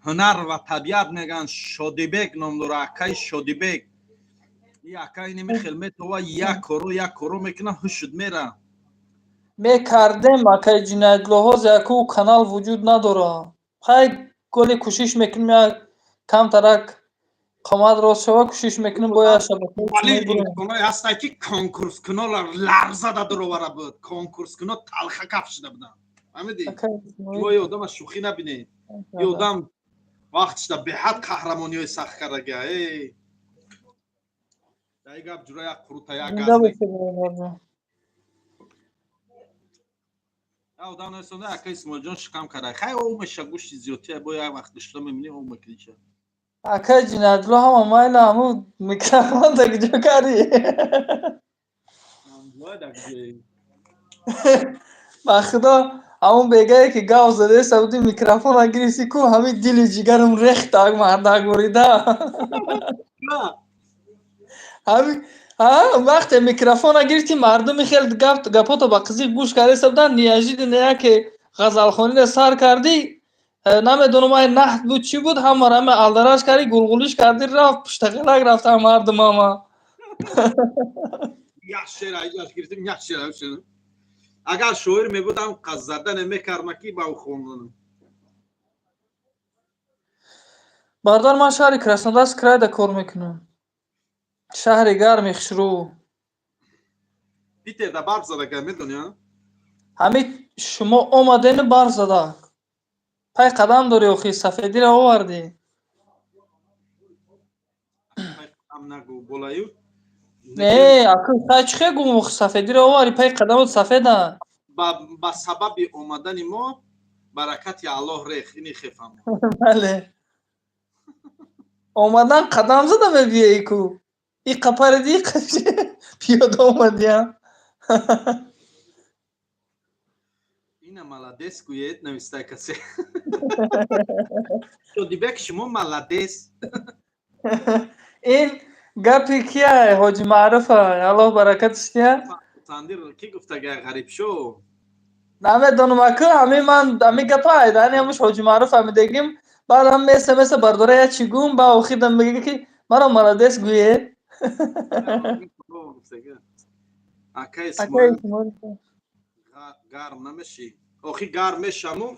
[SPEAKER 1] ҳунар ва табиат мегӯянд, Шодибек ном дора, акаи Шодибек. И акаи ними хел метова, як коро, як коро мекуна, ҳушуд мера.
[SPEAKER 12] Мекардем, акаи Ҷиноятло, ҳозир яку канал вуҷуд надора. Хай, голи кӯшиш мекунем, як камтарак қомат рост шава, кӯшиш мекунем, бояд шабака.
[SPEAKER 1] Вале инсоное ҳастанд, ки конкурскуноро ларза да дуровара буд, конкурскуно талха каф шуда буданд, фаҳмидӣ? Шумо и одама шӯхӣ набинед, и одам вақтшда беҳад қаҳрамониҳои сахт кардага. Эй, даи гап ҷура, як қурута, як газ. Одам нарасонда, ака Исмоилҷон шикам карда. Хай, ов меша, гӯшти зиёдтия, бо як вақт гӯшта мебинӣ, ов мекунӣ.
[SPEAKER 12] Акаи Ҷиноятло, ҳама майла, ҳаму микрофон да куҷо кардӣ? Ба худо, ҳамун бегае ки гав задеса буди, микрофона гирифтӣ ку, ҳамин дили ҷигарам рехт, ак мардак бурида. Ҳами вақте микрофона гирифтӣ, мардуми хел гапото ба қизиқ гӯш кардеса буданд, неожиданно яке ғазалхониро сар кардӣ, намедонам ай наҳд буд, чӣ буд, ҳамаро ҳама алдараш кардӣ, гулгулиш кардӣ, рафт, пуштақилак рафтан мардум ҳама.
[SPEAKER 1] Як шер айҷаш гирифтем, як шер. Агар шоир мебудам, қаззада намекардам, ки ба ӯ хонданам.
[SPEAKER 12] Бародар, ман шаҳри Краснодарск крайда кор мекунам. Шаҳри гарми хушрӯ.
[SPEAKER 1] Питер да барф зада, ка медони, а?
[SPEAKER 12] Ҳамин шумо омадену барф зада. Пай қадам дорӣ охи, сафедиро овардӣ.
[SPEAKER 1] Пай қадам нагӯ, болаю.
[SPEAKER 12] Не, аку хай чӣ хел гум, охи сафедиро оварӣ, пай қадамот сафеда.
[SPEAKER 1] Ба сабаби омадани мо баракати Аллоҳ рех, ини хефам.
[SPEAKER 12] Бале. Омадан қадам зада мебиёӣ ку. И қапариди, и пиёда омадиам.
[SPEAKER 1] Ина молодец гӯед, навистай касе. Шодибек, шумо молодец.
[SPEAKER 12] Ин гапи кия, Ҳоҷи Маъруфа, Аллоҳ баракатиш диҳад.
[SPEAKER 1] Тандир ки гуфтага, Ғарибшо?
[SPEAKER 12] Намедонам, аку, ҳамин ман ҳамин гапа айдани ҳамуш Ҳоҷи Маъруф ҳамидагим, баъд ҳам меса бардора я чӣ гум, ба охирдам мега ки маро молодец гӯед.
[SPEAKER 1] Ака Исмоил, гарм намешӣ? Охи гарм мешаму.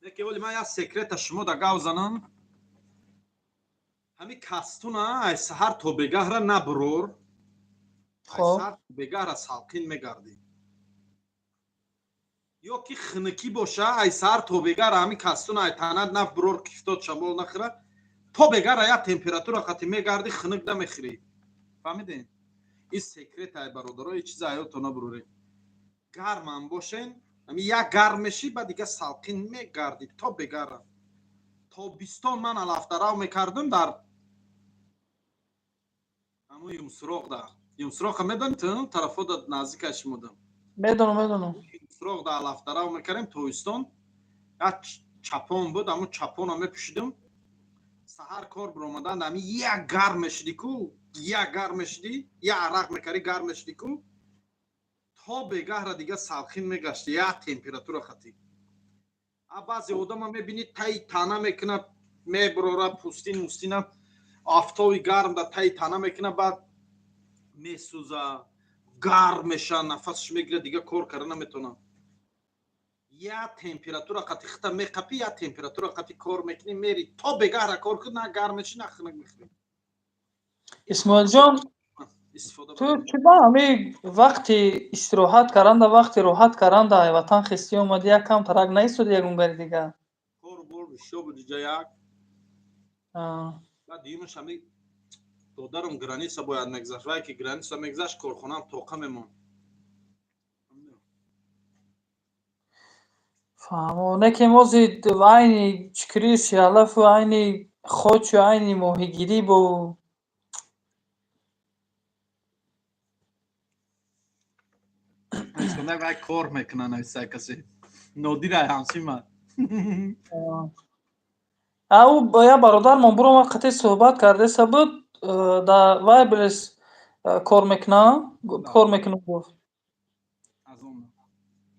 [SPEAKER 1] Леки оли ман як секрета шумо да гав занам. Ҳами кастуна ай саҳар то бегаҳра набурор. Ай саҳар то бегаҳра салқин мегардӣ. Ё ки хунукӣ боша, ай саҳар то бегаҳра ҳами кастуна ай танат набурор, кифтод шамол нахӯра, то бегаҳра як температура қати мегардӣ, хунук намехӯрӣ. Фаҳмидем? Ин секрет ай, бародаро, ин чиза ҳаётто набуроред. Гармам бошен, ҳами як гарм мешӣ, баъд дига салқин мегардӣ то бегаҳра. Тобистон ман алафдарав мекардам дар ҳамун Юмсуроғда. Юмсуроғ медонӣ ту, тарафода наздика шумода.
[SPEAKER 12] Медонам, медонам.
[SPEAKER 1] Юмсуроғда алафдарав мекардем тобистон. Як чапон буд, ҳамун чапона мепӯшидам. Саҳар кор биромадан, ҳами як гарм мешидӣ ку, як гарм мешидӣ, як арақ мекардӣ, гарм мешидӣ ку, то бегаҳра дига салқин мегашти, як температура хати. А баъзе одама мебинӣ, таи тана мекунад, мебурора пӯстин мустина, офтоби гарм да таи тана мекунад, баъд месӯза, гарм меша, нафасш мегирад, дига кор карда наметавонад. Як температура қати хита меқапӣ, як температура қати кор мекунӣ, мери то бегаҳра кор кун, на гарм мешӣ, на хунук мехӯрӣ.
[SPEAKER 12] Исмоилҷон, ту чӣ ба ҳами вақти истироҳат карданда, вақти роҳат карданда ай ватан хистӣ омадӣ, як кам тарак наистоди ягон гари дигар?
[SPEAKER 1] Кору бор бисёр буд иҷа як. Баъд дуюмаш ҳами додарам граница бояд мегзашт, вай ки граница мегзашт, корхонаам тоқа мемонд.
[SPEAKER 12] Фаҳмо, не ки мози айни чикри шиалафу айни хочу айни моҳигирӣ бо
[SPEAKER 1] вай кор мекунад, нависай касе. Нодир ай ҳамсима.
[SPEAKER 12] Ау як бародармон буромад, қати суҳбат кардеса буд, дар Вайблес кор мекунам, кор мекунам гуфт.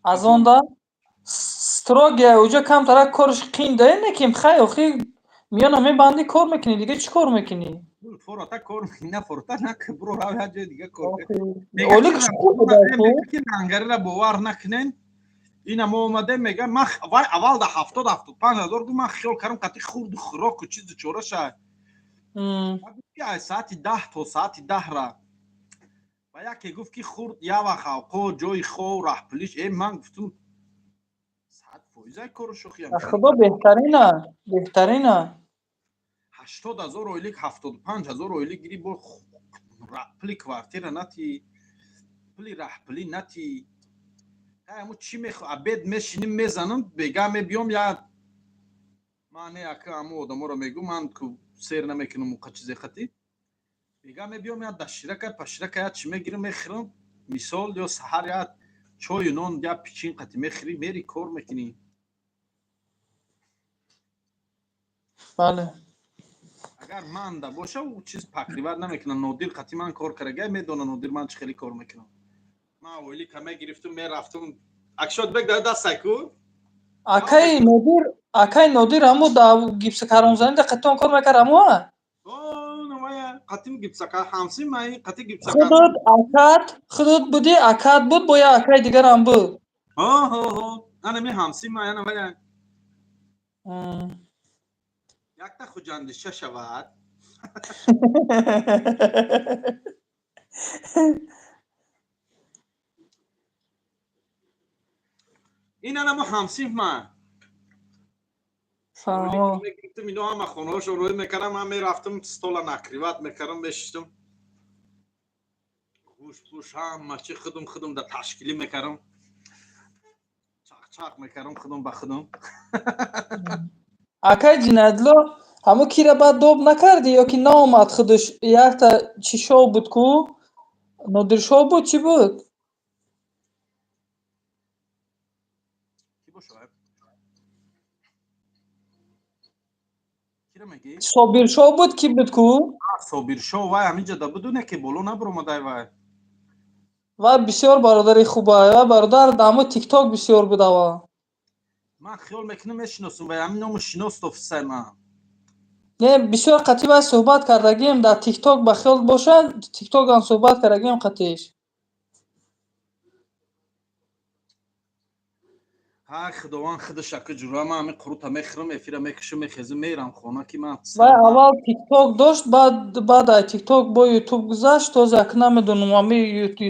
[SPEAKER 12] Аз он да строгия уҷа камтарак корш қин да, не ки хай охи миёна мебандӣ, кор мекунӣ, дига чӣ кор мекунӣ?
[SPEAKER 1] Форота кор мекунӣ, на форота на, бро, рав як ҷои дига кор. Ки лангарира бовар накунен. Ина мо омадем, мега ман вай аввал да 70-75 ҳазор гуфт, ман хиёл кардам қати хурду хӯроку чизу чора шай. Ай саати 10 то саати 10 ра. Ва яке гуфт ки хурд як вақт авқот, ҷои хов, раҳпулиш. Э, ман гуфтум 100% ай кору шӯхиям.
[SPEAKER 12] Худо беҳтарина, беҳтарина.
[SPEAKER 1] 80 ҳазор ойлик, 75 ҳазор ойлик гири, бо пули квартира нати, пули раҳпулӣ нати. Ҳаму чӣ мехо, обед мешиним, мезанам, бега мебиём, я ман не ака ҳаму одаморо мегӯ, ман ку сер намекунам уқа чизе хати. Бега мебиём, я даширака, паширака, я чӣ мегирам, мехӯрам, мисол, ё саҳар я чою нон, я пичин қати мехӯрӣ, мери кор мекунӣ.
[SPEAKER 12] Бале.
[SPEAKER 1] Агар ман да боша, ӯ чиз покриват намекунам. Нодир қати ман кор карда, медона Нодир ман чӣ хеле кор мекунам. Ман ойлика мегирифтум, мерафтум. Акшодбек да дастай ку?
[SPEAKER 12] Акаи Нодир, акаи Нодир ҳамо да гипсокаронзанӣ да қатон кор мекард, ҳамоа?
[SPEAKER 1] О, намая. Қатим гипсака ҳамси ман қати гипсака.
[SPEAKER 12] Худут акат, худут буди, акат буд, бо як акаи дигарам буд.
[SPEAKER 1] Ҳо, ҳо, ҳо. Ана ми ҳамси ман, ана вая. Якта хуҷандиша шавад. Ин ана мо ҳамсинф ман.
[SPEAKER 12] Фаҳмо.
[SPEAKER 1] Мегирифтим, ино ҳама хонаҳошон рӯй мекардам, ман мерафтам, стола накриват мекардам, мешиштам. Гӯш пӯш ҳама чи худум худум да ташкилӣ мекардам. Чақчақ мекардам худум ба худум.
[SPEAKER 12] Акаи Ҷиноятулло, ҳамо кира баъд доб накардӣ ё ки наомад худаш? Якта чӣ шоу буд ку? Нодиршоҳ буд, чӣ буд?
[SPEAKER 1] Кӣ бошад? Кира мегӣ?
[SPEAKER 12] Собиршоҳ буд, кӣ буд ку?
[SPEAKER 1] Собиршоҳ вай ҳаминҷа да буду, не ки боло набуромадай вай.
[SPEAKER 12] Вай бисёр бародари хубай, вай бародар дар ҳамо тикток бисёр буд аввал.
[SPEAKER 1] Ман хиёл мекунам мешиносам вай, ҳамин ному шинос тофисай ман.
[SPEAKER 12] Не, бисёр қатъи вай суҳбат кардагием дар тикток, ба хиёл бошад, тиктокам суҳбат кардагием қатъиш.
[SPEAKER 1] Ҳай, Худованд худаш ака ҷура, ман ҳамин қурута мехӯрам, эфира мекушам, мехезам, мерам хона ки ман
[SPEAKER 12] Вай аввал тикток дошт, баъд ай тикток бо ютуб гузашт, този ака намедонам, ҳами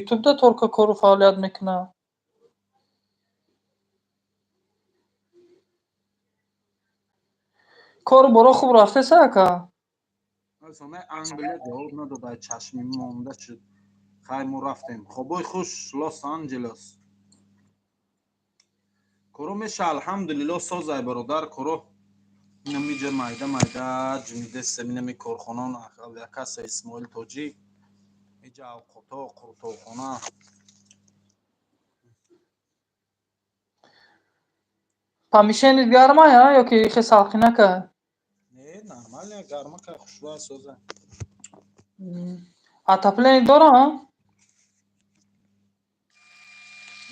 [SPEAKER 12] ютубда торка кору фаъолият мекунад. Кору боро хуб рафтеса ака?
[SPEAKER 1] Асона Англия ҷавоб надод, ай чашми монда шуд. Хай, мо рафтем. Хобои хуш, Лос Анҷелес. Коро меша, алҳамдулилло, созай бародар, коро инамиҷа майда майда ҷимидесе, инами корхонон, авиакасса Исмоил Тоҷик, иҷа авқото, қурутовхона.
[SPEAKER 12] Помещение гармай, а ё ки хе салқинака?
[SPEAKER 1] Не, нормально, гармака, хушрӯа, соза.
[SPEAKER 12] Отопление дора, а?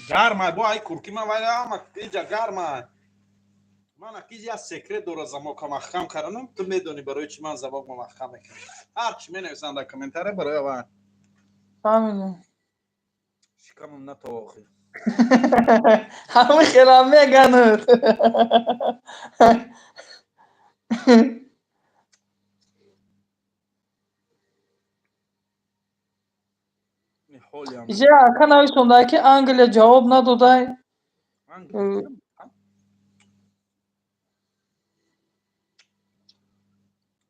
[SPEAKER 1] Гармай, бо ай курки ман вай ҳама иҷа гармай. Ман акиз як секрет дора, замока маҳкам карданам, ту медонӣ барои чӣ ман замокма маҳкам мекунам. Ҳар чӣ менависам дар комментария барои аввал.
[SPEAKER 12] Фаҳмидам.
[SPEAKER 1] Шикамам натова охир.
[SPEAKER 12] Ҳами хелам мегануд.
[SPEAKER 1] Ҳолиам.
[SPEAKER 12] Иҷа ака нависонда ки Англия ҷавоб надодай.
[SPEAKER 1] Англия.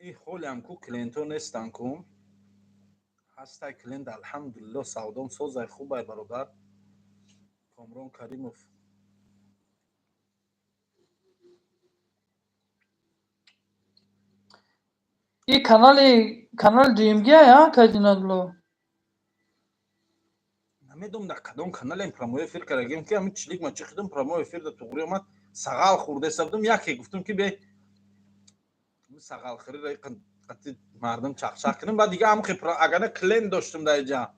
[SPEAKER 1] И ҳолиам ку клиентҳо нестанд ку. Ҳастай клиент, алҳамдулилло, савдом созай, хубай бародар. Комрон Каримов.
[SPEAKER 12] И канали дуюмгия, а, Ҷиноятулло?
[SPEAKER 1] Намедонам дар кадом каналем прямой эфир кардагим, ки ҳамин чилик ма чӣ хидам, прямой эфир да туғри омад, сағал хӯрдеса будам, яке гуфтам ки бе сағалхӯриро қати мардум чақчақ кунем, баъд дига ҳам агар клиент доштум дар иҷа.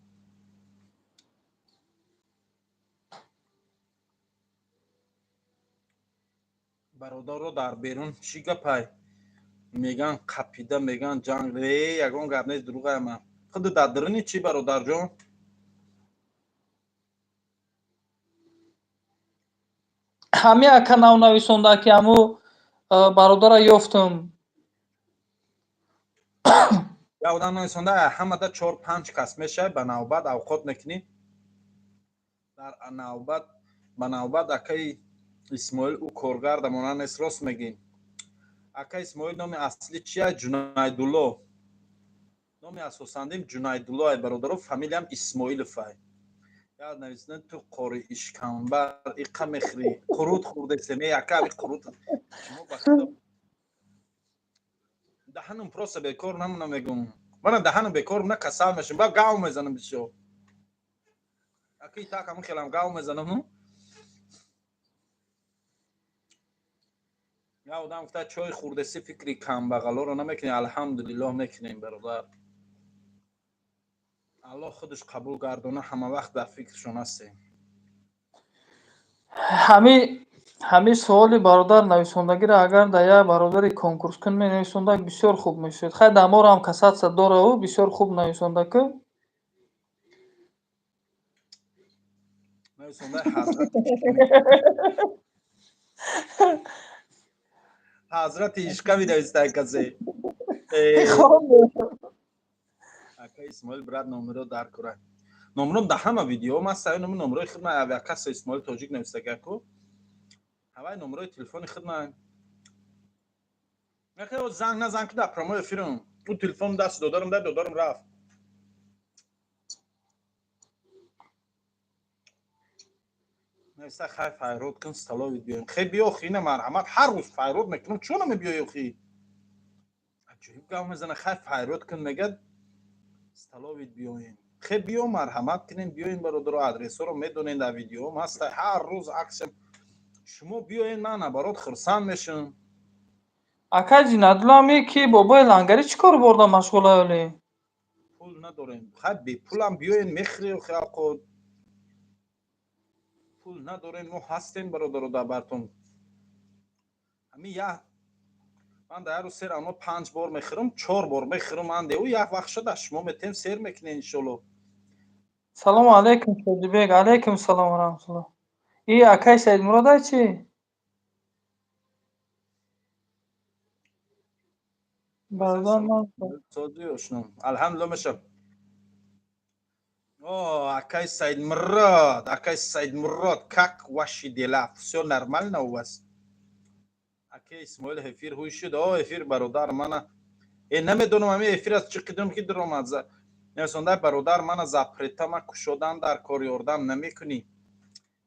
[SPEAKER 1] Бародаро дар берун чӣ гапай? Меган қапида, меган ҷанг, э ягон гап нест, дурӯғая ман. Худи дар даруни чӣ, бародарҷон?
[SPEAKER 12] Ҳами ака нав нависонда ки ҳаму бародара ёфтум.
[SPEAKER 1] Я одам нависонда, ҳамада чор панҷ кас мешавад, ба навбат авқот мекунӣ. Дар навбат ба навбат акаи Исмоил ӯ коргар дамона нест, рост мегӣ. Ака Исмоил номи аслӣ чия? Ҷунайдулло. Номи асосандим Ҷунайдулло ай бародаро, фамилиям Исмоилов ай. Яд нависна ту қори ишкамбар иқа мехӯрӣ, қурут хӯрдесе, ме ака ами қурут. Шумо ба худо даҳанам просто бекор намона мегум. Мана даҳанам бекор на касал мешам, ба гав мезанам бисёр. Аки так ҳамин хелам гав мезанам. Я одам гуфта чой хӯрдеси, фикри камбағалоро намекунӣ, алҳамдулиллоҳ мекунем бародар. Аллоҳ худаш қабул гардона, ҳама вақт дар фикршон ҳастем.
[SPEAKER 12] Ҳами Ҳамин суоли бародар нависондагиро агар дар як бародари конкурскун менависондак, бисёр хуб мешуд. Хай, дар моро ҳам касатса дораву бисёр хуб нависондаку.
[SPEAKER 1] Нависонда ҳазрати ишқа менавистай касе. Ака Исмоил, брат, номеро дар кура. Номером дар ҳама видео ман саи номи номерои хидма авиакасса Исмоил Тоҷик нависагаку. Ҳавай номерои телефони хидма. Нахе занг назан ки дар прямой эфирам. Ӯ телефон даст додарам, дар додарам рафт. Нависта хай файрод кун, столовит биёем. Хе биё хи, ина марҳамат, ҳар рӯз файрод мекунам, чо намебиёй хи? Аҷоиб гап мезана, хай файрод кун, мегад столовит биёем. Хе биё, марҳамат кунем, биёем, бародаро, адресҳоро медонем, дар видеоам ҳаста, ҳар рӯз аксиям. Шумо биёен, ман наоборот хурсанд мешавам.
[SPEAKER 12] Акай Ҷинадулло, ки бобои лангарӣ чӣ кор бурда машғулаёлӣ?
[SPEAKER 1] Пул надорем. Хай бепулам биёен, мехӯрем хелқод. Пул надорем, мо ҳастем, бародаро, дар бартон. Ҳамин як ман дар як рӯз сер ано панҷ бор мехӯрам, чор бор мехӯрам, ман деу як вақт шуда шумо метем сер мекунем, иншолло.
[SPEAKER 12] Салому алайкум, Шодибек. Алайкум салом ва раҳматуллоҳ. И акай Саидмурод ай чӣ? Бародар ман
[SPEAKER 1] Соди ошном. Алҳамдулилло мешав. О, акай Саидмурод, акай Саидмурод, как ваши дела? Всё нормально у вас? Акай Исмоил, эфир ҳуй шуд. О, эфир бародар мана. Э, намедонам ҳамин эфир аз чӣ қидум ки дуромад. Нависонда бародар мана запретама кушодан дар кор ёрдам намекунӣ.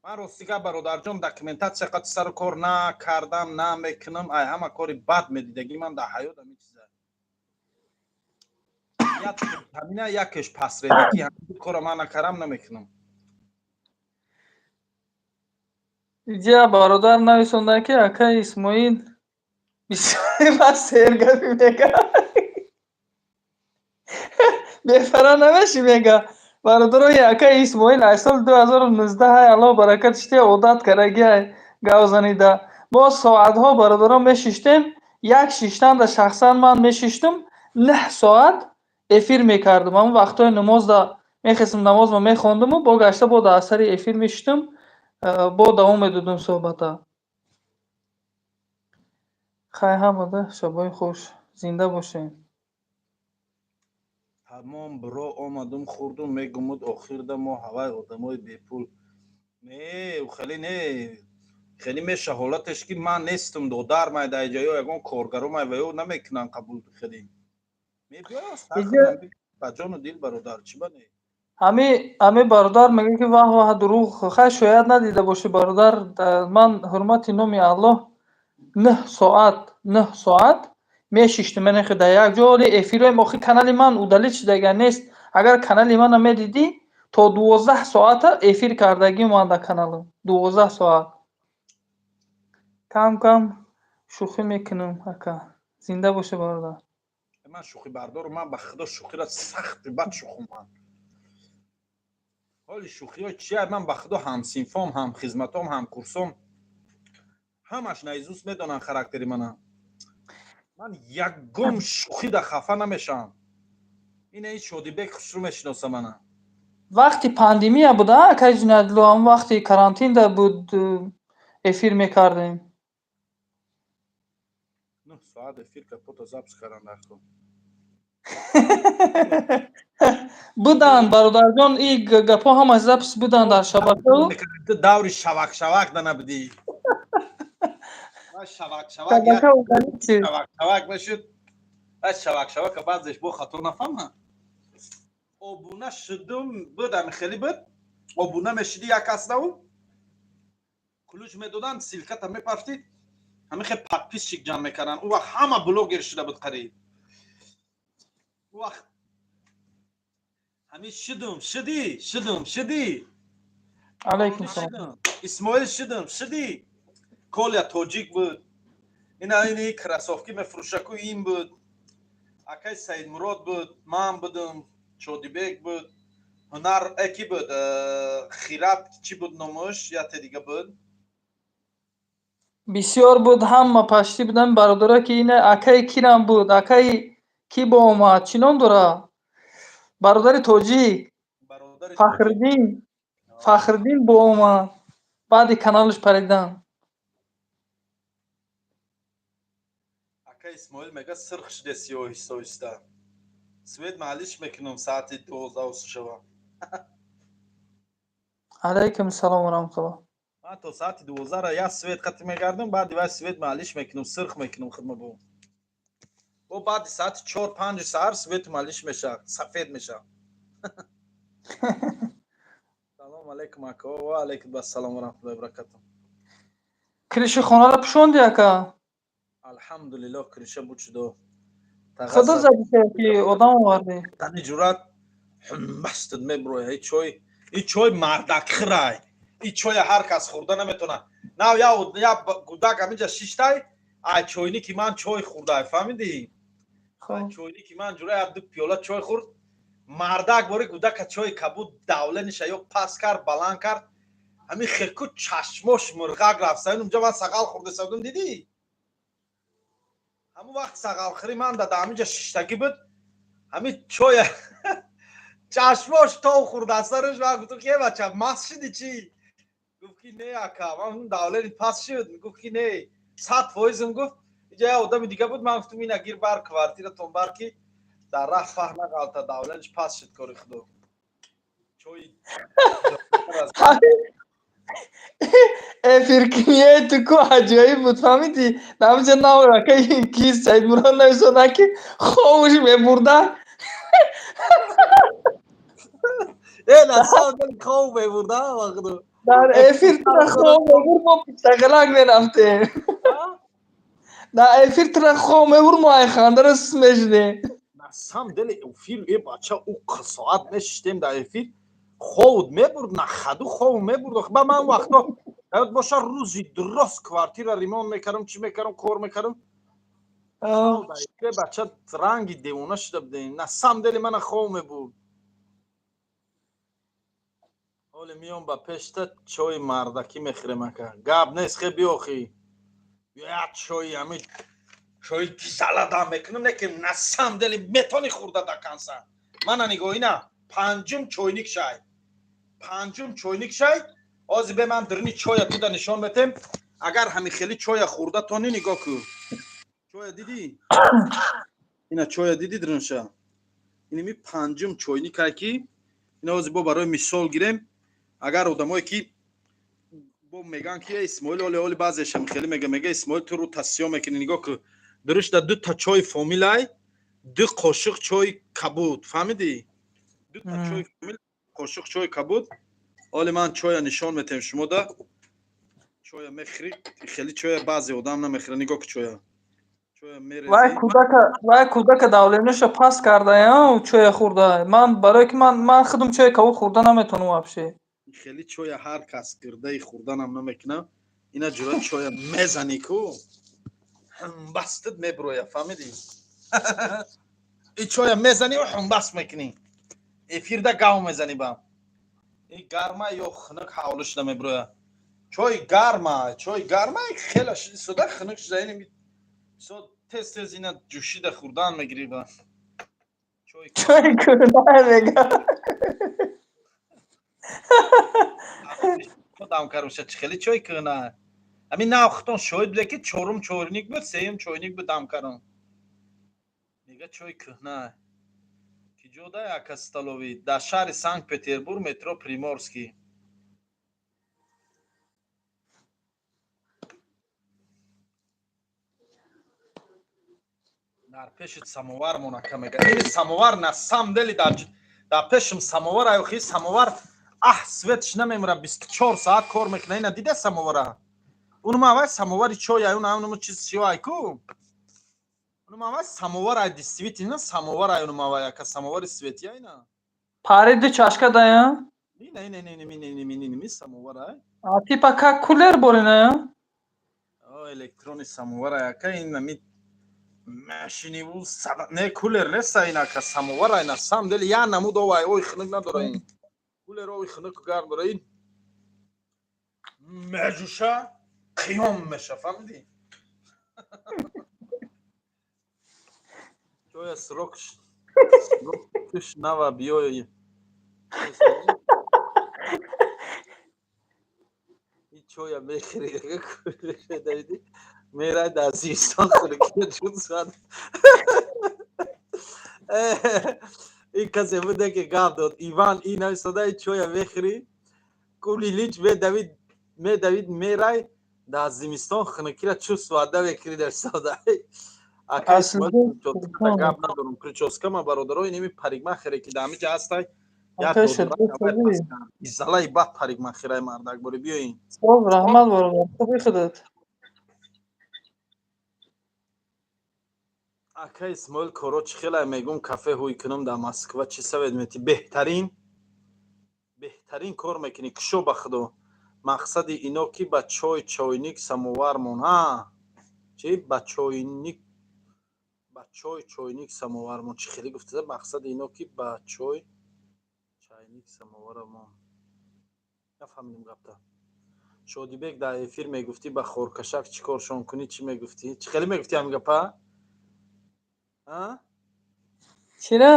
[SPEAKER 1] Ман рости гап, бародарҷон, документатсия қати сару кор накардам, намекунам. Ай ҳама кори бад медидагӣ ман дар ҳаёт ҳамин чиза. Ҳамина якеш пасредикӣ, ҳамин кора ман накарам, намекунам.
[SPEAKER 12] Иҷа бародар нависонда ки акай Исмоил бисёр ба сергапӣ мега. Бефара намешӣ мега. Бародарои, акай Исмоил аз соли 2019 ҳай, Аллоҳ баракатиш тия, одат кардаги гап занида. Мо соатҳо, бародарон, мешиштем, як шиштанда шахсан ман мешиштум, 9 соат эфир мекардум. Ҳамон вақтҳои намозда мехестам, намозро мехондуму бо гашта бо дар сари эфир мешиштум, бо давом медодум суҳбата. Хай, ҳамада шабои хуш, зинда бошем.
[SPEAKER 1] Тамом, биро омадум, хӯрдум, мегумуд охирда мо ҳавай одамои бепул. Не, хеле не, хеле меша ҳолатеш ки ман нестум, додар май дар ҷаё ягон коргаро май ва ё намекунам қабул, хеле мебиёя ба ҷону дил, бародар, чӣ ба не.
[SPEAKER 12] Ҳами бародар мегӯяд ки ваҳ ваҳ, дурӯғ. Хай, шояд надида бошӣ, бародар. Ман ҳурмати номи Аллоҳ 9 соат, 9 соат мешиштум, менехи дар як ҷо. Оли эфирҳои охи канали ман удалить шудага нест. Агар канали мана медидӣ, то 12 соата эфир кардагӣ ман дар каналам, 12 соат. Кам кам шӯхӣ мекунам, ака. Зинда боша, бародар.
[SPEAKER 1] Ман шӯхӣ бардорам, ман ба худо шӯхиро сахти бад шӯхум ман. Ҳоли шӯхиҳо чия? Ман ба худо ҳамсинфом, ҳамхизматом, ҳамкурсом ҳамаш наизуст медонанд характери мана. Ман ягон шӯхида хафа намешавам. Ина ин Шодибек хушрӯ мешиноса мана.
[SPEAKER 12] Вақти пандемия буда, акай Ҷиноятулло, ҳамон вақти карантинда буд, эфир мекардем.
[SPEAKER 1] 9 соат эфир капота запись кардан даркор.
[SPEAKER 12] Буданд, бародарҷон, и гапҳо ҳамаш запись буданд дар шабака.
[SPEAKER 1] Ту даври шавак шавак да набудӣ. Шавак шавак
[SPEAKER 12] Шабака удалить шуд.
[SPEAKER 1] Шавак шавак мешуд. Шавак шавака баъзеш бо хато нафаҳма. Обуна шудум буд, ами хеле буд. Обуна мешиди як кас наву. Ключ медоданд, ссылката мепафтид. Ҳамин хел подписчик ҷамъ мекарданд. Он вақт ҳама блогер шуда буд қариб. Он вақт ҳамин шудум, шудӣ, шудум, шудӣ.
[SPEAKER 12] Алайкум салом.
[SPEAKER 1] Шудум. Исмоил, шудум, шудӣ. Коля тоҷик буд. Ина ини кроссовки мефурӯшаку ин буд. Акай Саидмурод буд, ман будум, Шодибек буд. Ҳунар ки буд? Хират чӣ буд номаш? Яте дига буд.
[SPEAKER 12] Бисёр буд, ҳама пашти будан бародаро, ки ина акаи кирам буд, акаи ки бо омад, чӣ ном дора? Бародари тоҷик. Фахриддин. Фахриддин бо омад. Баъди каналаш паридан.
[SPEAKER 1] Ака Исмоил мега сирх шудеси оҳиста оҳиста. Свет маҳаллиш мекунам саати 12 шава.
[SPEAKER 12] Алайкум салом ва раҳматуллоҳ.
[SPEAKER 1] Ман то саати 12-ра як свет қати мегардам, баъди вай свет маҳаллиш мекунам, сирх мекунам хидма бо. Бо баъди саати 4-5 саҳар свет маҳаллиш мешавад, сафед мешавад. Салом алейкум ака. Ва алейкум ассалом ва раҳматуллоҳи ва баракатуҳ.
[SPEAKER 12] Криши хонаро пӯшонди, ака?
[SPEAKER 1] Алҳамдулиллоҳ, криша буд шудо.
[SPEAKER 12] Худо зади ки одам овардӣ.
[SPEAKER 1] Тани ҷурат ҳуммастад меброя. И чой, и чой мардакхирай. И чоя ҳар кас хӯрда наметавонад. Нав я я гудак ҳаминҷа шиштай, ай чойники ман чой хӯрдай, фаҳмидӣ? Ай чойники ман ҷура як ду пиёла чой хӯрд. Мардак бори гудака чой кабуд давлениша ё пас кард, баланд кард. Ҳамин хеку чашмош мурғак рафт. Саин унҷа ман сағал хӯрда будам, дидӣ? Ҳамон вақт сағалхӯрӣ ман да ҳаминҷа шиштагӣ буд. Ҳамин чоя чашмош тов хӯрд аз сараш. Ман гуфтам ки э бача, маст шуди чӣ? Гуфт ки не ака, ман гуфтам давлени паст шуд. Гуфт ки не, 100%-м гуфт. Иҷа як одами дига буд, ман гуфтам ина гир бар квартиратон бар ки дар раҳ фаҳ нағалта, давлениш паст шуд кори худо. Чои
[SPEAKER 12] Эфиркунияи ту ку аҷоиб буд, фаҳмидӣ? Намҷа наврака ки Саидмурод нависода ки хомӯш мебурда.
[SPEAKER 1] Э, насам хоб мебурда вақту.
[SPEAKER 12] Дар эфир тура хоб мебурд, мо пиштағалак мерафтем. Дар эфир тура хоб мебурд, мо ай хандара сус мешудем.
[SPEAKER 1] Насам дели эфир э бача ӯ соат мешиштем дар эфир ховуд мебурд, на хаду хов мебурд. Ба ман вақто ёд боша рӯзи дурост квартира ремонт мекардам, чӣ мекардам, кор мекардам. Бача ранги девона шуда будем. Насам дели мана хов мебурд. Ҳоле миём ба пешта чои мардакӣ мехӯрем ака. Гап нест, хе биёхӣ. Биё чои ҳами чои гизала дам мекунам, не ки насам дели метони хӯрда да канса. Мана нигоҳ ина панҷум чойник шай. Панҷум чойник шай. Ҳозир бе ман дирни чоя туда нишон метем. Агар ҳами хели чоя хӯрда тони нигоҳ кун. Чоя дидӣ? Ина чоя дидӣ дирнша? Иними панҷум чойникай ки ина ҳозир бо барои мисол гирем. Агар одамое ки бо меган ки Исмоил оли оли баъзешам хеле мега мега Исмоил ту рӯ тасиё мекунӣ, нигоҳ кун. Дурушта ду та чои фомилай, ду қошиқ чои кабуд, фаҳмидӣ? Ду та чои фомил, қошиқ чои кабуд. Оли ман чоя нишон метем шумода. Чоя мехӯрӣ, хеле чоя баъзе одам намехӯра, нигоҳ ку чоя. Чоя мерезӣ.
[SPEAKER 12] Вай кӯдака, вай кӯдака давлениша паст кардаям, чоя хӯрда. Ман барое ки ман худам чои кабуд хӯрда наметавонам вообще.
[SPEAKER 1] Хеле чоя ҳар кас гирдаи хӯрданам намекунам. Ина ҷура чоя мезанӣ ку ҳумбастат меброя, фаҳмидӣ? И чоя мезанӣ ва ҳумбаст мекунӣ. Эфирда гав мезанӣ ба. И гарма ё хунук ҳавлу шуда меброя. Чой гарма, чой гарма хела шуди суда хунук шуда ини со тез тез ина ҷӯшида хӯрдан мегирӣ ба. Чой
[SPEAKER 12] Чой кӯна мега.
[SPEAKER 1] Дам кардам чӣ хеле чой кӯна. Ҳамин нав худтон шоҳид буде ки чорум чойник буд, сеюм чойник буд дам кардам. Мега чой кӯҳна. Ки ҷо да ака столовӣ? Дар шаҳри Санкт Петербург, метро Приморский. Дар пеши самовар монака мега. Ини самовар на сам дели дар пешим самовар аюхи самовар аҳ светш намемра 24 соат кор мекуна. Ина дида самовара? Унум авай самовари чой ай, унум чиз чиё ай ку? Унум авай самовар ай, действительно самовар ай унум авай ака самовари свети ай на.
[SPEAKER 12] Пари ду чашка дая?
[SPEAKER 1] Ина ина ина ина ина ина ина ина самовар ай.
[SPEAKER 12] А типа как кулер борина?
[SPEAKER 1] О электрони самовар ай ака ин ами машини бу не кулер нест ин ака самовар ай на сам дели я намуд овай ой хунук надора ин. Кулер ой хунук гарм дора ин. Меҷӯша Қиём меша, фаҳмидӣ? Ҷоя срок куш нава биёй. Чоя мехӯри, мерай дар зимистон хӯрикиё ҷуд зад. Ин касе буде ки гап дод. Иван ин нависода: чоя мехӯрӣ, кули лич медавид, медавид, мерай дар зимистон хунукира чӯс ваъда мекунӣ нависода. Гап надорам, прическа ма, бародаро, инеми парикмахере ки дар ҳамиҷа ҳастай, изалаи бад парикмахерай, мардак бори биёин.
[SPEAKER 12] Раҳмат, бародар, хуби худат?
[SPEAKER 1] Ака Исмоил, коро чӣ хелай? Мегум, кафе ҳуй кунам дар Москва, чӣ совет метӣ? Беҳтарин, беҳтарин кор мекунӣ, кушо ба худо. Мақсади ино ки ба чой, чойник, самовар мон, а чи ба чойник, ба чой, чойник, самовар мон, чӣ хеле гуфтада? Мақсади ино ки ба чой, чайник, самовара мон, нафаҳмидем гапта. Шодибек, дар эфир мегуфтӣ ба хоркашак чӣ коршон кунӣ, чӣ мегуфтӣ? Чӣ хеле мегуфтӣ ҳамин гапа?
[SPEAKER 12] Чира?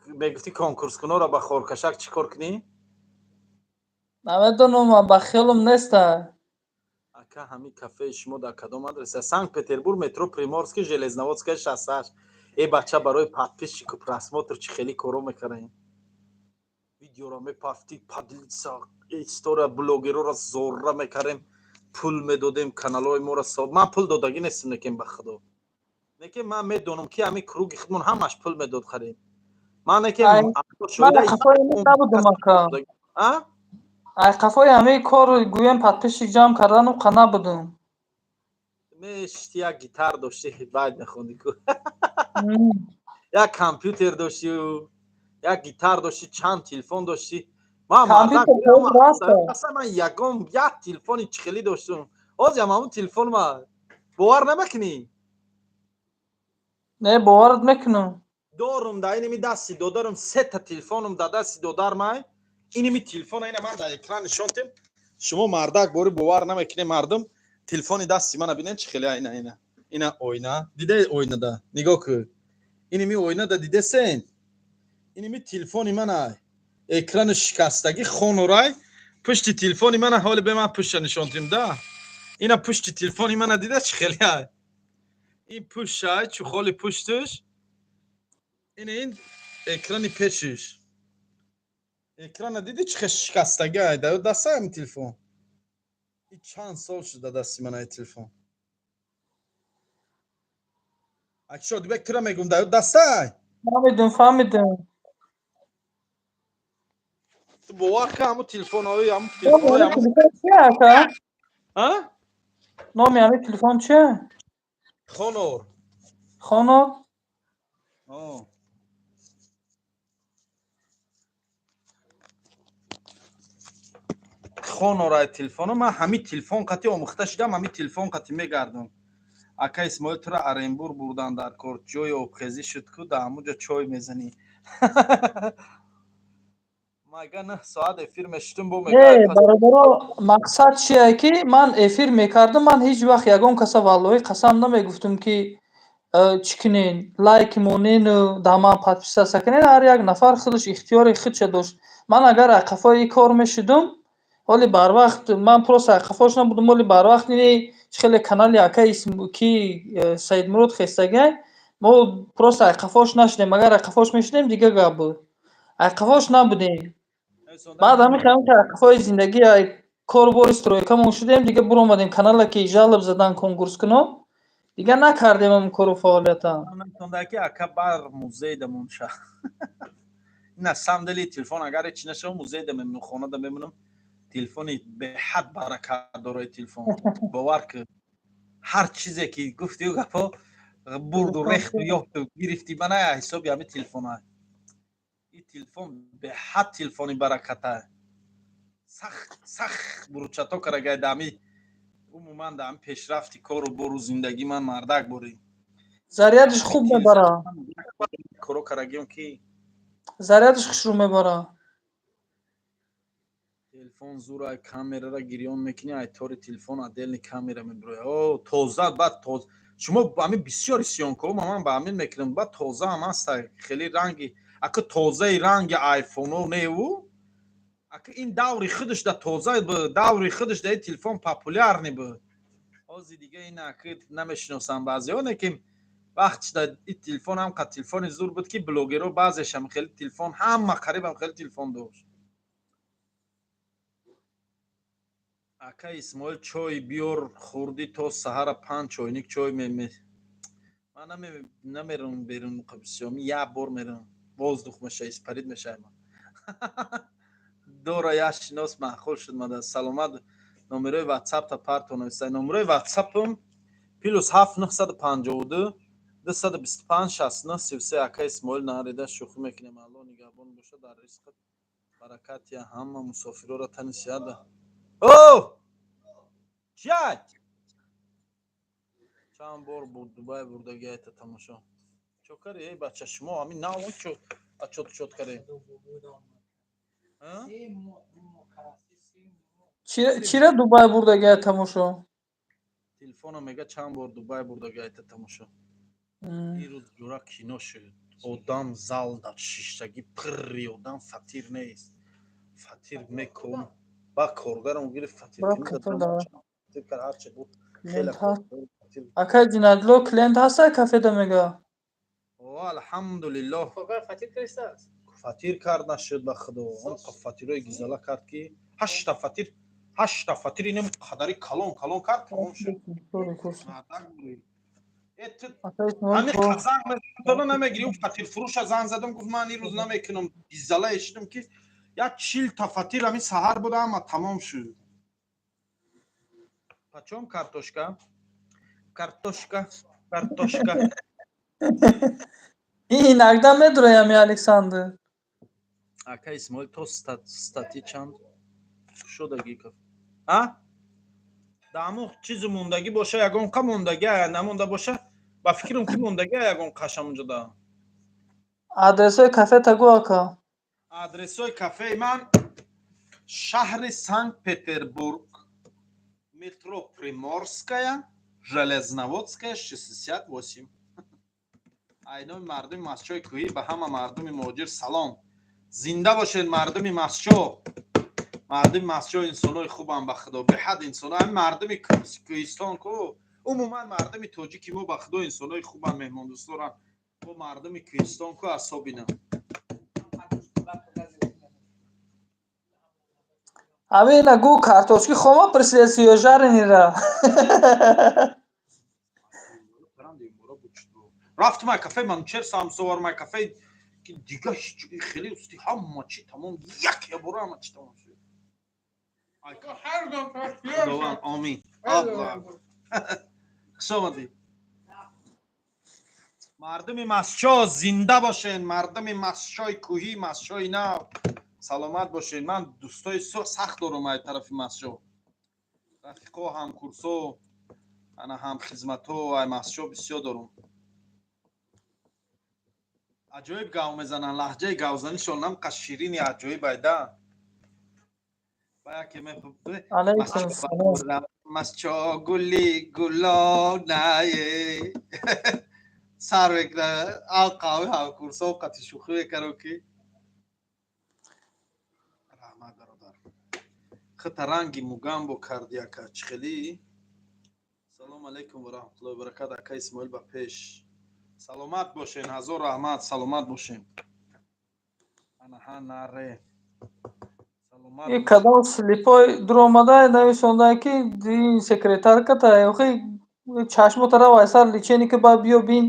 [SPEAKER 1] Мегуфтӣ конкурскунора ба хоркашак чӣ кор кунӣ?
[SPEAKER 12] Намедонам, ба хиёлам неста.
[SPEAKER 1] Ака, ҳамин кафеи шумо дар кадом адреса? Санкт Петербург, метро Приморский, Железноводская 68. Э бача, барои подписчику просмотр чӣ хеле коро мекардаем, видеоро мепафтӣ, поделиться, история, блогерора зорра мекардем, пул медодем, каналҳои моро. Ман пул додагӣ нестам, некем ба худо, некем ман медонам ки ҳамин круги худмон ҳамаш пул медод харем. Ман некем
[SPEAKER 12] Ай қафои ҳамаи кор, гӯям, подписчик ҷамъ кардану қа набудум.
[SPEAKER 1] Мешти, як гитар дошти, баъд мехонди ку, як компютер доштию, як гитар дошти, чанд телефон доштӣ. Ман ягон як телефони чихелӣ доштум, ҳозирам ҳамун телефон ма, бовар намекунӣ?
[SPEAKER 12] Не, боварат мекунам.
[SPEAKER 1] Дорум да иними дасти додарам, сета телефонум да дасти додармай. Иними телефона ина ман дар экран нишон тем, шумо мардак бори бовар намекунем. Мардум, телефони дасти мана бинен, чӣ хеле. Ина, ина, ина оина диде, оинада нигоҳ кун, иними оинада дидесен, иними телефони мана, экрани шикастагӣ хонурай. Пушти телефони мана ҳоли бе ман пушта нишон тем да. Ина пушти телефони мана дида, чӣ хеле ай ин пуштай, чухоли пушташ, ин ин экрани пешиш, экрана диди, чӣ хел шикастагӣ ай да дастаам телефон. И чанд сол шуда дасти ман ай телефон. Аки Шодибек, тура мегум, да дастай.
[SPEAKER 12] Фаҳмидум, фаҳмидум.
[SPEAKER 1] Ту бовар ка, ҳамун телефонҳои, ҳамун телефонҳои
[SPEAKER 12] ака? Номи ҳамин телефон чия?
[SPEAKER 1] Хонор.
[SPEAKER 12] Хонор.
[SPEAKER 1] Хонорай телефоно. Ман ҳамин телефон қати омӯхта шудам, ҳамин телефон қати мегардам. Ака Исмоил, тура Оренбур бурдан дар кор, ҷои обхезӣ шуд ку, дар ҳамун ҷо чой мезанӣ. Мага 9 соат эфир мешитум бо.
[SPEAKER 12] Бародаро, мақсад чие ки ман эфир мекардам, ман ҳеҷ вақт ягон каса, валлоҳи қасам, намегуфтум ки чӣ кунен, лайк монену да ман подписаться кунен. Ҳар як нафар худаш ихтиёри худша дошт. Ман агар қафои ин кор мешудум, ҳоли барвақт ман просто қафош набудум, ҳоли барвақт ини чӣ хеле канали ака ки Саидмурод хестагай, мо просто қафош нашудем. Агар қафош мешудем, дига гап буд. Қафош набудем. Баъд ҳамин қафои зиндагӣ, корбори стройкамон шудем, дига буромадем, канала ки жалоб задан конкурскуно, дига накардем ҳамн кору фаъолията.
[SPEAKER 1] Ки ака бар музей дамон ша. На самом деле телефон агар ҳеч нашава, музей да мемонам, хона да мемонам. Телефони беҳад баракат дораи телефон, бовар ки, ҳар чизе ки гуфтию гапо бурду рехту ёфту гирифтӣ, мана ҳисоби ҳамин телефона. Ин телефон беҳад телефони бараката, сахт сахт буручато карагай дами, умуман дар пешрафти кору бору зиндагӣ ман, мардак борӣ.
[SPEAKER 12] Зарядиш хуб мебара.
[SPEAKER 1] Коро карагиём ки
[SPEAKER 12] Зарядиш хушрӯ мебара.
[SPEAKER 1] Телефон. Телефон зура, камерара гирён мекунӣ, ай тори телефон отдельный камера мебироя. О, тоза, баъд тоз. Шумо ҳамин бисёри съёмка ҳо ман ба ҳамин мекунам, баъд тоза ҳам ҳаста, хеле ранги ака тозаи ранги айфоно неву. Ака ин даври худаш да тоза буд, даври худаш да ин телефон популярный буд. Ҳозир дига ин ака намешиносам баъзеҳо, не ки вақтш да ин телефон ҳам қад телефони зур буд, ки блогерҳо баъзешам хеле телефон, ҳама қарибам хеле телефон дошт. Ака Исмоил, чой биёр, хӯрдӣ то саҳара панҷ чойник чой меме. Ман намерам берун бисёр, як бор мерам. Воздух меша, испарить мешавам. Дора як шинос маъқул шуд мада. Саломат, номерои ватсапта партон нависта. Номерои ватсапам +7 952 225 69 33. Ака Исмоил, нарида шӯхӣ мекунем. Алло нигаҳбон боша, дар ризқат баракат я ҳама мусофирора тани сиҳат. О! Чиай? Чанд бор буд Дубай бурдаги айта тамошо. Чо кари, эй бача, шумо ҳамин нав чо ачот чот кари? А?
[SPEAKER 12] Чира Дубай бурдаги ай тамошо?
[SPEAKER 1] Телефона мега чанд бор Дубай бурдаги айта тамошо. Ирӯз ҷура кино шуд. Одам залда шиштагӣ пирри одам, фатир нест. Фатир мекун. Ба коргарам гирифт фатир.
[SPEAKER 12] Брат, кафе давай.
[SPEAKER 1] Фатир кар ҳарчи буд. Хеле
[SPEAKER 12] Клиент ҳаст.
[SPEAKER 1] фатир.
[SPEAKER 12] Акай Динадло, клиент ҳаста кафеда мега.
[SPEAKER 1] О, алҳамдулиллоҳ.
[SPEAKER 3] Коргар фатир кардааст.
[SPEAKER 1] Фатир кард нашуд ба худо. Он фатирҳои гизала кард ки ҳашта фатир, ҳашта фатир инам қадари калон калон кард, тамом шуд. Мардак бурид. Э, ту
[SPEAKER 12] Акай Исмоил
[SPEAKER 1] ҳамин
[SPEAKER 12] то
[SPEAKER 1] занг мезанам, намегирӣ. Фатирфурӯша занг задам, гуфт ман ин рӯз намекунам. Гизала эшидам ки як 40 та фатир ҳамин саҳар буда, ҳама тамом шуд. Почём картошка? Картошка, картошка.
[SPEAKER 12] Иногда медроям Александр.
[SPEAKER 1] Ака Исмоил, то стати чанд шудаги каф? А? Даму чизи мондагӣ боша, ягон қа мондагӣ, намонда боша, ба фикрам ки мондагӣ ягон қашам унҷода.
[SPEAKER 12] Адресҳои кафета гӯ, ака.
[SPEAKER 1] Адресҳои кафеи ман: шаҳри Санкт Петербург, метро Приморская, Железноводская, 68. Айноми мардуми Масчои кӯҳӣ ба ҳама мардуми муҳоҷир салом. Зинда бошед, мардуми Масчо. Мардуми Масчо инсонои хубам, ба худо, беҳад инсоно. Ҳамин мардуми кӯҳистон ку, умуман мардуми тоҷики мо, ба худо, инсонои хубам, меҳмондӯстдоранд. Бо мардуми кӯҳистон ку асобина.
[SPEAKER 12] Ҳамина гӯ, картошки хома прислеси ё жареный ра?
[SPEAKER 1] Рафтум ай кафе Манучер Самсовар, май кафе ки дига ҳеҷ хеле усти, ҳама чи тамом, як ябора ҳама чи тамом шуд. Ай Худованд, омин. Аллоҳ. Хуш омадӣ. Мардуми Масчо зинда бошен, мардуми Масчои кӯҳӣ, Масчои нав. Саломат бошед. Ман дӯстои сахт дорам ай тарафи Масчо. Рафиқо, ҳамкурсо, ана ҳамхизматҳо ай Масчо бисёр дорам. Аҷоиб гав мезананд, лаҳҷаи гавзанишон намқа ширини аҷоиб айда. Ба яке
[SPEAKER 12] Алайкум салом.
[SPEAKER 1] Масчо гули гулонае. Сар мекуна алқави ҳамкурсо қати шӯхӣ мекунам ки раҳмат, бародар. Хита ранги мугамбо карди, ака, чӣ хелӣ? Салому алайкум ва раҳматуллоҳи ва баракат, ака Исмоил, ба пеш. Саломат бошен, ҳазор раҳмат, саломат бошен. Анаҳа наре. Саломат
[SPEAKER 12] И
[SPEAKER 1] бошен.
[SPEAKER 12] Кадом слепой дуромада нависонда ки ин секретарката охи чашмота рав айсар лечение ки ба биё бин,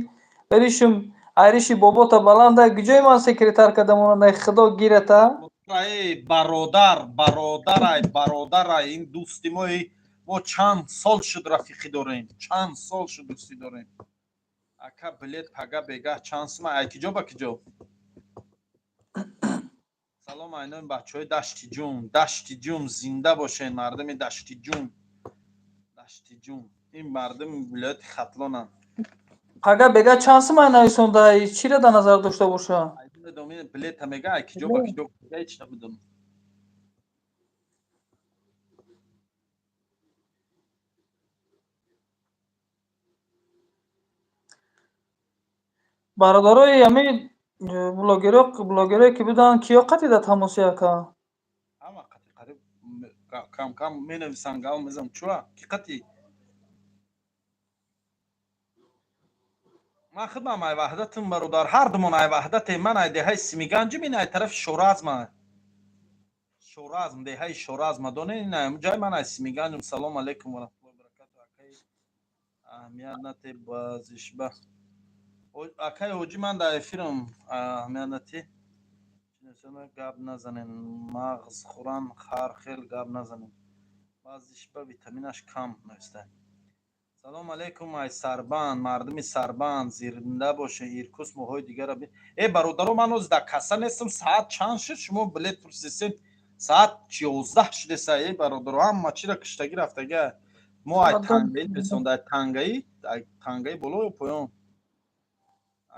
[SPEAKER 12] ришум айриши бобота баланда, куҷои ман секретарка дамонанда, худо гирата.
[SPEAKER 1] Эй бародар, бародарай, бародарай, ин дӯсти мои, мо чанд сол шуд рафиқӣ дорем, чанд сол шуд дӯстӣ дорем. Ака, билет пага бегаҳ чанд сума? Ай киҷо ба киҷо? Салом айноми бачаҳои Дашти Ҷум, Дашти Ҷум зинда бошен, мардуми Дашти Ҷум. Дашти Ҷум. Ин мардуми вилояти Хатлонанд.
[SPEAKER 12] Пага бега чанд сума нависонда, чиро дар назар дошта боша?
[SPEAKER 1] Ай намедонам, билета мега, ай киҷо ба киҷо, ҳеҷ намедонам.
[SPEAKER 12] Бародарои ҳамин блогеро, блогерое ки буданд, киё қатъи дар тамоси, ака?
[SPEAKER 1] Ҳама қатъи қариб кам кам менависанд, гав мезанам. Чуа ки қатъи ман худам ай Ваҳдатам, бародар, ҳардумон ай Ваҳдате. Ман ай деҳаи Симиганҷим, ин ай тарафи Шоразма, Шоразм, деҳаи Шоразма донед, ин ай ҷай, ман ай Симиганҷим. Салом алейкум ва раҳматуллоҳи баракату. Акай, аҳамият нате базишба. Акай ҳоҷӣ, ман дар эфирам, аҳамият нате, гап назанен, мағз хӯран, хар хел гап назанен, баъзишба витаминаш кам навистаем. Салом алейкум ай Сарбанд, мардуми Сарбанд зинда боше. Иркус моҳои дигара. Э, бародаро, ман ҳозир дар касса нестам. Саат чанд шуд? Шумо билет пурсисен, саат 11 шудеса. Э, бародаро, ҳама чира киштагӣ рафтага. Мо ай Тангаӣ месонда, ай Тангаӣ, ай Тангаӣ боло ё поён?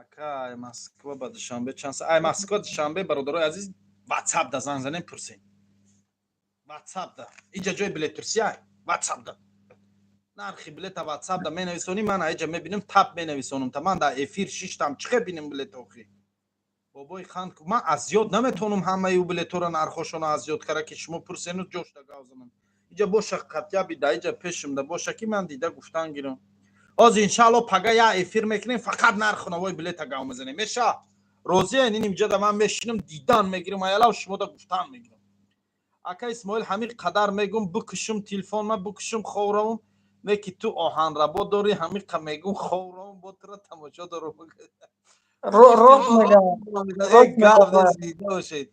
[SPEAKER 1] Ака, ай Москва ба Душанбе чанд? Ай Москва Душанбе, бародарои азиз, Ватсап да занг занем, пурсем. Ватсап да, иҷа ҷои билетпурсӣ ай. Ватсап да нархи билета Ватсап да менависонӣ, ман аиҷа мебинам, тап менависонам. Та ман дар эфир шиштам, чӣ бинем билет охи? Бобои ханд, ман аз ёд наметавонам ҳамаи ӯ билетҳоро, нархошонро аз ёд кара, ки шумо пурсену ҷош да гав занам. Иҷа боша, қатъя бида, иҷа пешам да боша, ки ман дида гуфтан гирам. Ҳозир, иншаалло, пага я эфир мекунем, фақат нарху навои билета гав мезанем. Меша, розиен? Ин инҷа да ман мешинам, дидан мегирам, аялав шумо да гуфтан мегирам. Ака Исмоил, ҳамин қадар мегум, бикушум телефонма, бикушум, ховравум, не ки ту оҳанрабо дорӣ, ҳамин қа мегум, ховравум, бо тура тамошо дорум.
[SPEAKER 12] Рост мегам.
[SPEAKER 1] Бошед.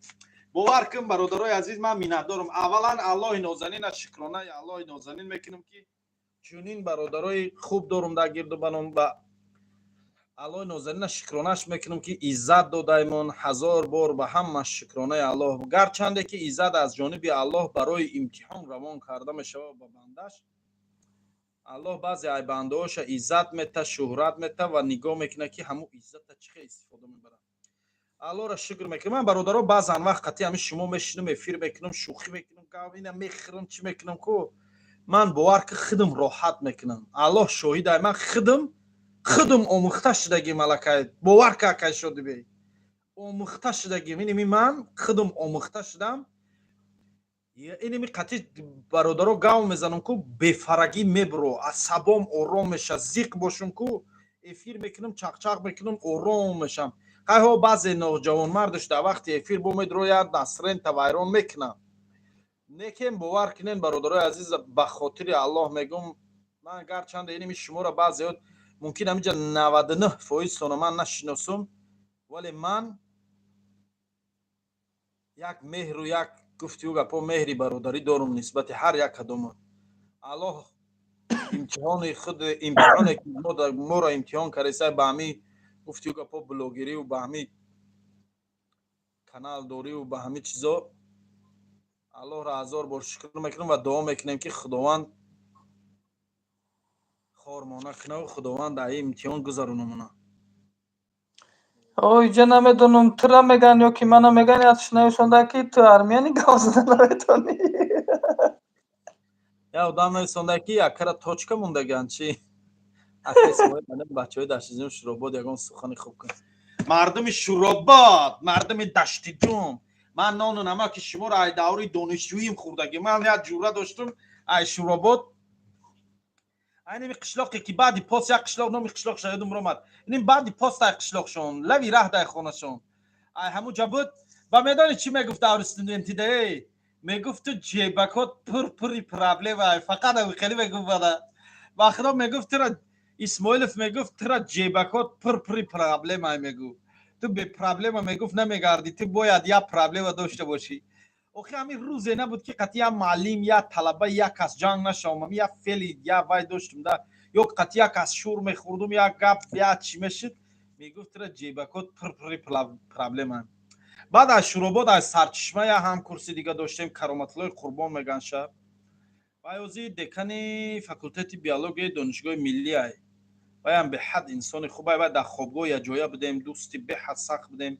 [SPEAKER 1] Бовар кун, бародарои азиз, ман миннатдорам. Аввалан Аллоҳи нозанина, шукронаи Аллоҳи нозанин мекунам, ки чунин бародарои хуб дорум дар гирду баром. Ба Аллоҳи нозанина шукронаш мекунам, ки иззат додаймон. Ҳазор бор ба ҳама шукронаи Аллоҳ. Гарчанде ки иззат аз ҷониби Аллоҳ барои имтиҳон равон карда мешавад ба бандаш. Аллоҳ баъзе ай бандаҳоша иззат мета, шӯҳрат мета ва нигоҳ мекунад, ки ҳамун иззата чӣ хел истифода мебарад. Аллоҳро шукр мекунам. Ман, бародаро, баъзан вақт қатъи ҳамин шумо мешинам, эфир мекунам, шӯхӣ мекунам, ина мехӯрам, чӣ мекунам ку, ман бовар ки худам роҳат мекунам. Аллоҳ шоҳид ай, ман худам омӯхта шудагим аллакай. Бовар ка, акай шодибе, омӯхта шудагим. Иними ман худам омӯхта шудам. Иними қатъи бародаро гав мезанам ку, бефарагӣ мебуро, асабом ором меша. Зиқ бошум ку, эфир мекунам, чақчақ мекунам, ором мешам. Хайҳо, баъзе ноҷавонмардаш дар вақти эфир бо медрояд, насрента вайрон мекунам. Некем, бовар кунен, бародарои азиз, ба хотири Аллоҳ мегум, ман гарчанде иними шуморо баъзеот мумкин ҳаминҷа 99%-тона ман нашиносум, вале ман як меҳру як гуфтиу гапо, меҳри бародарӣ дорум нисбати ҳар як кадомо. Аллоҳ имтиҳони худ, имтиҳоне ки моро имтиҳон кардеса, ба ҳамин гуфтиу гапо, блогерию, ба ҳамин каналдорию, ба ҳамин чизо, Аллоҳро ҳазор бор шукр мекунем ва дуо мекунем, ки Худованд хормона кунаву Худованд дар ин имтиҳон гузаронамона.
[SPEAKER 12] О, иҷа намедонам, тура меган ё ки мана меган, ятш нависонда, ки ту армияни, гап зада наметавонӣ.
[SPEAKER 1] Я одам нависонда, ки якара точка мондаган чи. Ака Исмоил, бачаҳои Даштиҷум, Шуробод, ягон сухани хуб кун. Мардуми Шуробод, мардуми Даштиҷум, ман нону намаки шуморо ай даври донишҷӯим хӯрдагӣ. Ман як ҷура доштум ай Шуробод, айними қишлоқе ки баъди пост як қишлоқ, номи қишлоқша ёдум ромад, иним баъди пост ай қишлоқшон, лави раҳ дай хонашон, ай ҳамуҷа буд. Ва медонӣ чӣ мегуфт даври студентида? Эй, мегуфт, ту ҷебакот пур пури проблема, фақат хеле мегуфт бада, ба худо, мегуфт тура Исмоилов, мегуфт тура ҷебакот пур пури проблема, мегуфт, ту бепроблема, мегуфт, намегардӣ, ту бояд як проблема дошта бошӣ. Охи, ҳамин рӯзе набуд, ки қатъи як муаллим, як талаба, як кас ҷанг нашавам, як фели, як вай доштум да, ё қатъи як кас шур мехӯрдум, як гап, як чӣ мешуд, мегуфт тура ҷебакот пур пури проблема. Баъд аз Шуробод, аз Сарчишма як ҳамкурси дига доштем, Кароматуллои Қурбон меган ша. Вай ҳозир декани факултети биологияи Донишгоҳи Миллӣ ай. Вайам беҳад инсони хуб ай. Вай дар хобгоҳ якҷоя будем, дӯсти беҳад сахт будем.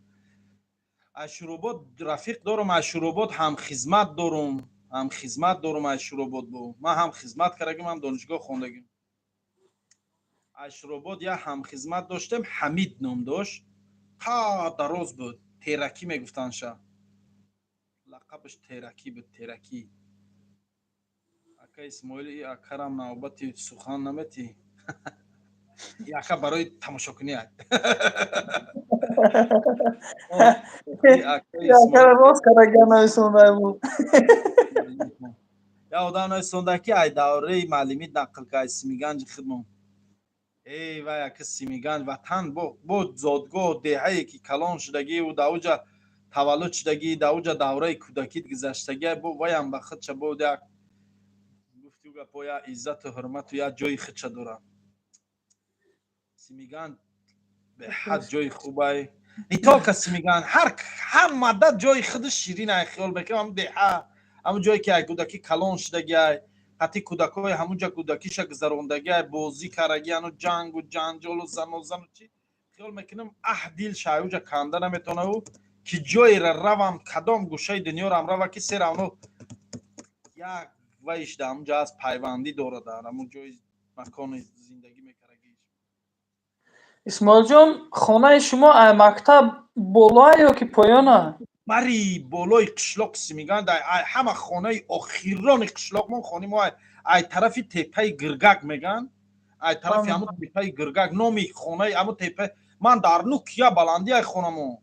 [SPEAKER 1] Аз Шуробод рафиқ дорум, аз Шуробод ҳамхизмат дорум, ҳамхизмат дорум. Аз Шуробод бо ман ҳам хизмат кардагим, ҳам донишгоҳ хондагим. Ашробод як ҳамхизмат доштем, Ҳамид ном дошт, қа дароз буд, Теракӣ мегуфтандша, лақабаш Теракӣ буд, Теракӣ. Ака Исмоил, и акарам навбати сухан наметӣ? И ака барои тамошокунӣ.
[SPEAKER 12] Акара рост карда нависонда буд.
[SPEAKER 1] Я одам нависонда, ки ай давраи маълимӣ нақл ка, ай Симиганҷи хидмон. Эй вай, ака, Симиганҷ ватан, бо зодгоҳ, деҳае ки калон шудагиву дар уҷа таваллуд шудагӣ, дар уҷа давраи кӯдакит гузаштагӣ, бо ваям ба худша бо як гуфту гапо, як иззату ҳурмату як ҷои худша дорад. Симиганҷ беҳад ҷои хубай. Не только Симиганҷ, ҳар ҳамада ҷои худаш ширин ай. Хиёл мекунам, ҳамн деҳа, ҳамн ҷое ки ай кӯдакӣ калон шудагиай, ҳатти кӯдакҳои ҳамунҷа кӯдакиша гузарондагиай, бозӣ кардаги, ану ҷангу ҷанҷолу занозану чи, хиёл мекунам, аҳ, дил шаюҷа канда наметонаву ки ҷоеро равам, кадом гӯшаи дунёрам рава, ки се равно як вайш дар ҳамунҷа аст, пайвандӣ дорад дар ҳамун ҷои макони зиндагӣ мекардагиш.
[SPEAKER 12] Исмоилҷон, хонаи шумо мактаб болоа ё ки поёна?
[SPEAKER 1] Бари болои қишлоқ Симиган, ҳама хонаи охирони қишлоқмон. Хони мо ай тарафи теппаи Гиргак меган, ай тарафи ҳамун теппаи Гиргак, номи хонаи ҳамун теппа. Ман дар нукия баландӣ ай хонамо,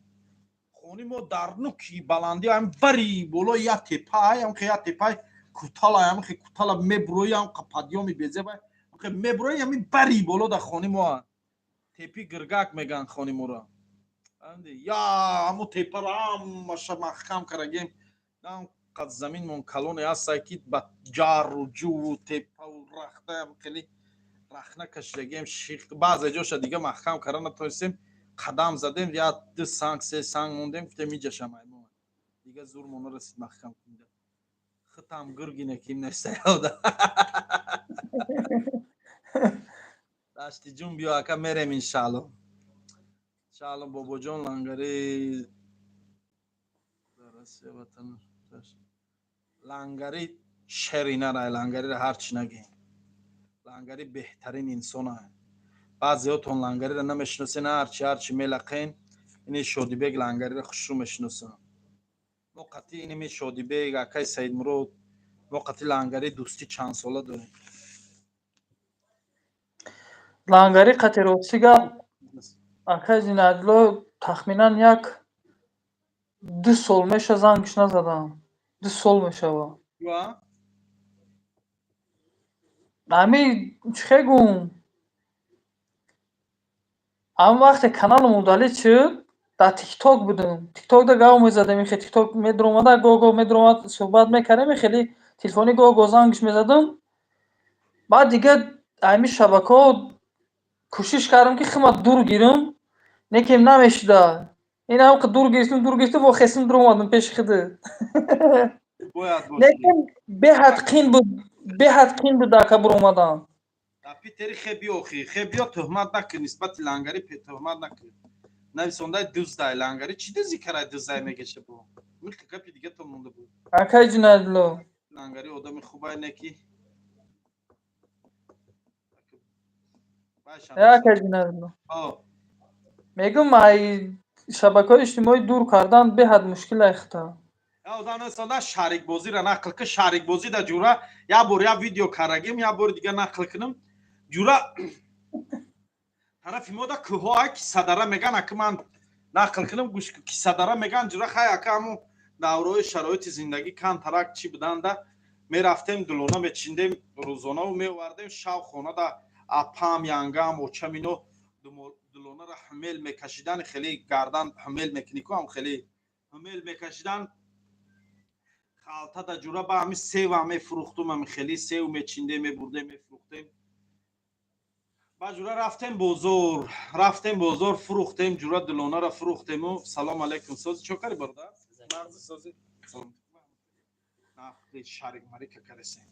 [SPEAKER 1] хони мо дар нуки баландӣ, ам бари болои як теппа ай, ам як теппаи кутала, ам кутала мебурои, ам подъёми безеба мебурои, ами бари боло дар хони мо, тепи Гиргак меган хони моро. Я ҳамун теппаро ҳамаша маҳкам кардагем, қад заминмон калоне ҳаста, ки ба ҷарру ҷуву теппаву рахта хеле рахна кашидагем. Баъзе ҷоша дига маҳкам карда натонистем, қадам задем, я ду санг, се санг мондем, гуфтем, иҷаша маймон, дига зурмо нарасид маҳкам кунда. Хитам гиргине ким нестаёда. Даштиҷун, биё, ака, мерем, иншаалло, иншаалло. Бобоҷон Лангари, Лангари шеринарай, Лангариро ҳарчи нагем, Лангари беҳтарин инсона. Баъзеҳотон Лангариро намешиносен, ҳарчи мелақен. Ини Шодибек Лангариро хушрӯ мешиносам. Мо қатъи иними Шодибек, акай Саидмурод, мо қатъи Лангари дӯстӣ чандсола дорем.
[SPEAKER 12] Лангари қати, рости гап, акай Зинадило, тахминан як ду сол меша зангиш назадам, 2 сол мешава. Ами чӣ хел гум, ҳамн вақте каналам удалить шуд, дар Тикток будем, Тиктокда гав мезадем, ихе Тикток медуромада, гоҳ гоҳ медуромад, суҳбат мекардем, хеле телефонӣ гоҳ гоҳ зангиш мезадам. Баъд дига ҳамин шабакаҳо кӯшиш кардам, ки хима дур гирам, лекин намешуда. Ин ҳам дур гирифтум, дур гирифтум, во хесим, дур омадам пеши худ. Лекин беҳад қин буд, беҳад қин буд, ака, буромадан.
[SPEAKER 1] Дар Питери хе биё, охи хе биё, тӯҳмат накун нисбати Лангари, тӯҳмат накун. Нависондаи дуздай Лангари, чӣ дузи карай, дуздай мегеша, бо михи гапи дига то монда буд.
[SPEAKER 12] Акай Ҷунайдулло.
[SPEAKER 1] Лангари одами хубай, неки.
[SPEAKER 12] Акай Ҷунайдулло, мегум, ай шабакаҳои иҷтимоӣ дур кардан беҳад мушкил айхта.
[SPEAKER 1] Одам нависонда, шарикбозиро нақл ки. Шарикбозӣ да, ҷура, як бор як видео карагем, як бори дига нақл кунам. Ҷура, тарафи мо да кӯҳҳо ай, Кисадара меган. Ака, ман нақл кунам, гӯш. Кисадара меган, ҷура. Хай, ака, ҳамун давраҳои шароити зиндагӣ камтарак чӣ буданда, мерафтем, дулона мечиндем рӯзонаву меовардем. Шав хона да апам, янгам, очам, ино дулонара ҳумел мекашидан, хеле гардан ҳумел мекунӣ ку, ҳам хеле ҳумел мекашидан халтада. Ҷура, ба ҳами сева мефурӯхтум, ҳами хеле сев мечиндем, мебурдем, мефурӯхтем. Ба ҷура, рафтем бозор, рафтем бозор, фурӯхтем, ҷура, дулонара фурӯхтему. Салом алейкум, сози, чо кари, бародар? Мағзи сози, шарик марика каресем.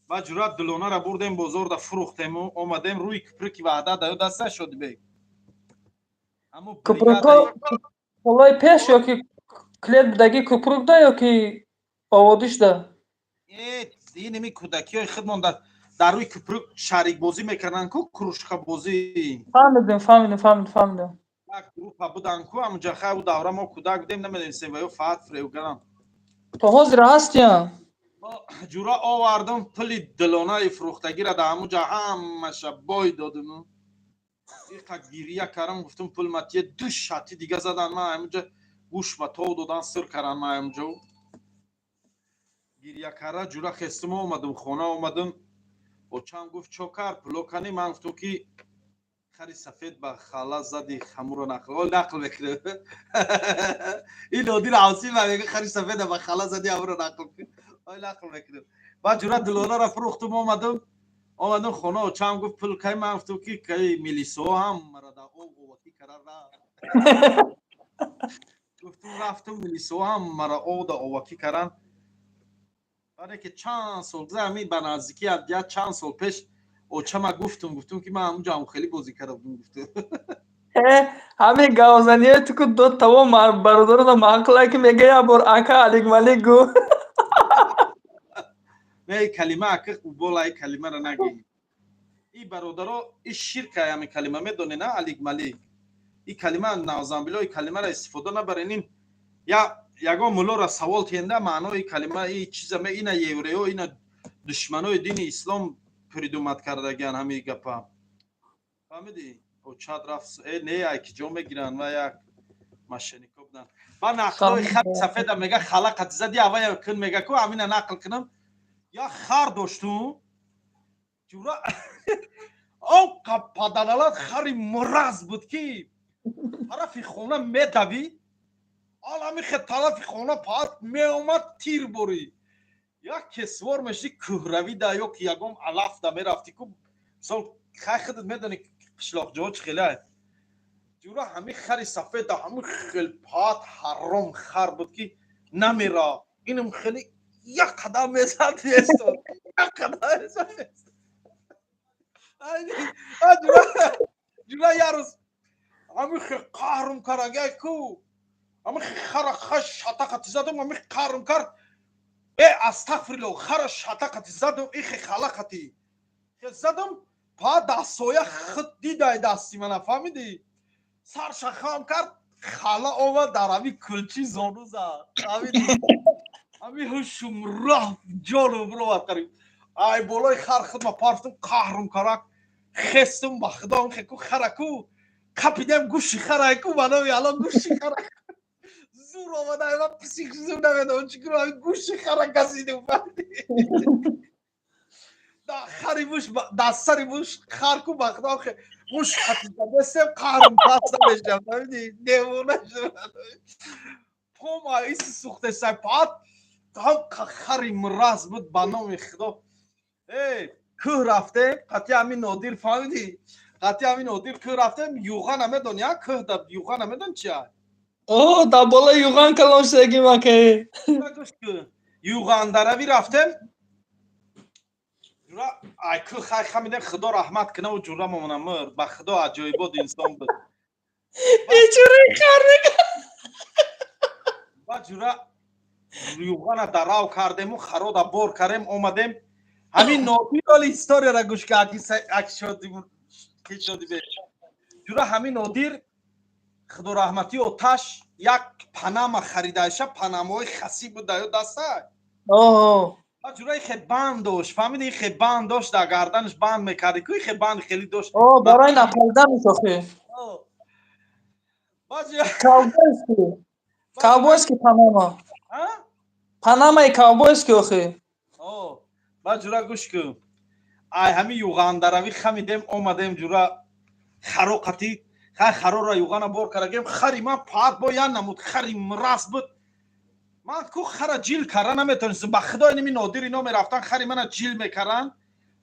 [SPEAKER 1] Ба ҷура, дулонара бурдем бозорда, фурӯхтему омадем. Рӯи куприки Ваҳдат даё даста, Шодибек.
[SPEAKER 12] Купрукҳо болои пеш ё ки клет будаги купрукда ё ки оводишда?
[SPEAKER 1] Иними кӯдакиҳои худмон дар Дар рӯи кӯпрук шарикбозӣ мекарданд ку, кружкабозӣ.
[SPEAKER 12] Фаҳмидем, фаҳмидем, фаҳмидем, фаҳмидем.
[SPEAKER 1] Як группа буданд ку ҳамунҷа. Хай, ӯ давра мо кӯдак будем, намедонистем, ва ё фаҳат фиребгарам.
[SPEAKER 12] То ҳозир ҳастиям?
[SPEAKER 1] Ҷура, овардам пули дилонаи фурӯхтагиро, дар ҳамунҷа ҳамаша бой додим. Иқа гирия кардам, гуфтам: «Пул матия». Ду шати дига задан, ман ҳамунҷа гӯш ба тов додан, сир кардан. Ман ҳамунҷо гирия карда, ҷура, хестум, омадам хона. Омадам, очам гуфт: «Чо кар, пуло кани?» Ман гуфтам, ки хари сафед ба хала зади, хамуро нақл ол нақл мекунем. Ин Нодир Ҳавсӣ ма мега: «Хари сафеда ба хала зади, ҳамуро нақл кун». Ой, нақл мекунем. Баъд, ҷура, дилонара фурӯхтум, омадам. Омадам хона, очам гуфт: «Пул кай?» Ман гуфтам, ки кай милисоҳо ҳам мара дар об овакӣ кара. Гуфтум, рафтум, милисоҳо ҳам мара об да овакӣ каран. Баъде ки чанд сол гузашт, ҳамин ба наздикӣ як чанд сол пеш, очама гуфтум, гуфтум, ки ман ҳамунҷо ҳам хеле бозӣ карда будум, гуфтум.
[SPEAKER 12] Ҳамин гавзание ту ку дод тамом бародарона маъқулае, ки мега: «Як бор ака Алик Малик гу».
[SPEAKER 1] Не, калима ака бола, и калимаро нагӣ. И бародаро, и ширка ҳамин калима, медонӣ на, Алик Малик. И калима, наъузубилло, и калимаро истифода набарен. Ин я ягон муллоро савол тиҳенда, маънои калима и чиза, ина евреё, ина душманои дини ислом придумать кардагиан ҳамин гапа, фаҳмидӣ? Очад рафт, э не, ай ки ҷо мегиранд ва як мошеннико буданд. Ба нақлҳои хари сафеда мега, хала қати зади, авая кун мега ку, ҳамина нақл кунам. Як хар доштум, ҷура, он паданалат хари мураз буд, ки тарафи хона медавид, алами хе тарафи хона паат меомад, тир борӣ. Як кесвор мешди, кӯҳравида ё ки ягон алафда мерафтӣ ку, мисол, хай, худат медонӣ қишлоқҷоҳо чӣ хеле. Ҷура, ҳамин хари сафеда ҳамин хел паат ҳаром хар буд, ки намерафт. Инам хеле як қадам мезад, местод, як қадам мезад, местод. Ҷура, як рӯз ҳамин хел қаҳрум карагай ку, ҳамин хара хаш шатақати задум, ҳамин қаҳрум кард. Э, астағфирулло, хара шатақати задум, ихе халақати хел задум, па дастсоя худ дидай дасти мана, фаҳмидӣ? Сарша хам кард, хала омад, дар ҳамин кулчи зону зад, фаҳмидӣ? Ҳамин ҳушум рафт, ҷону бировад қариб. Ай болои хар худма парфтум, қаҳрум карак, хестум, ба худо хеку хараку қапидем, гӯши хараку, ба номи Алло, гӯши хара зур омада. Ман псих зур, намедонам чӣ кунам, ҳамин гӯши хара газидум, фаҳмидӣ? Хари муш дар сари муш харку, ба худо муш хатидадестем, қаҳрум пас намешам, фаҳмидӣ? Девона шудам, пома иси сӯхтесай. Паат ҳам хари мураз буд, ба номи худо. Э, кӯҳ рафтем қатъи ҳамин Нодир, фаҳмидӣ? Қатъи ҳамин Нодир кӯҳ рафтем. Юға намедонӣ, а? Кӯҳ да юға намедонӣ чи а?
[SPEAKER 12] О, дар болои юған калон шудагим, акай.
[SPEAKER 1] Юғандаравӣ рафтем, ҷура, ай кӯҳ хай хамидем. Худо раҳмат кунаву ҷура момона мурд, ба худо аҷоибот инсон буд.
[SPEAKER 12] Бечораи хар мега.
[SPEAKER 1] Ба ҷура, юғана дарав кардему, харода бор кардем, омадем. Ҳамин Нодир, оли историяра гӯш ка, аки шоди бе. Ҷура, ҳамин Нодир, худораҳматӣ, оташ як панама харидааша, панамаҳои хасӣ буд даё даста. Ҷура, ихе банд дошт, фаҳмиди? Ихе банд дошт, дар гарданаш банд мекарди ку, ихе банд хеле дошт.
[SPEAKER 12] О, барои напариданаш охи. Ковбойский. Ковбойский панама. Панамаи ковбойский охи.
[SPEAKER 1] Ба ҷура, гӯш кун, ай ҳамин юғандаравӣ хамидем, омадем, ҷура, харо қатӣ, хай, харора юғана бор карагем. Хари ман паат бо як намуд хари мрас буд. Ман ку хара ҷил кара наметонистам, ба худо. Иними Нодир ино мерафтан, хари мана ҷил мекаранд,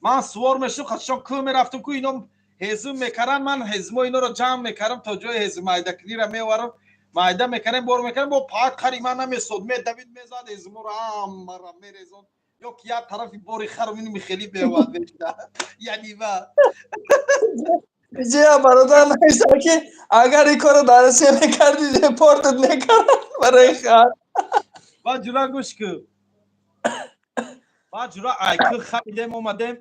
[SPEAKER 1] ман сувор мешудам, хатишон кӯҳ мерафтам ку, ино ҳезум мекаранд, ман ҳезумо иноро ҷамъ мекардам, то ҷои ҳезум майдакунира меоварам, майда мекардем, бор мекардем. Бо паат хари ман намесод, медавид, мезад, ҳезуморо ҳамара мерезон, ё ки як тарафи бори хару иними хеле меовад мешуда, яъни ва
[SPEAKER 12] Ҷия, бародар, нависта, ки агар ин корро дар Россия мекардӣ, депортат мекарданд барои хар.
[SPEAKER 1] Ба ҷура, гӯш кун, ба ҷура, ай кӯ хамидем, омадем.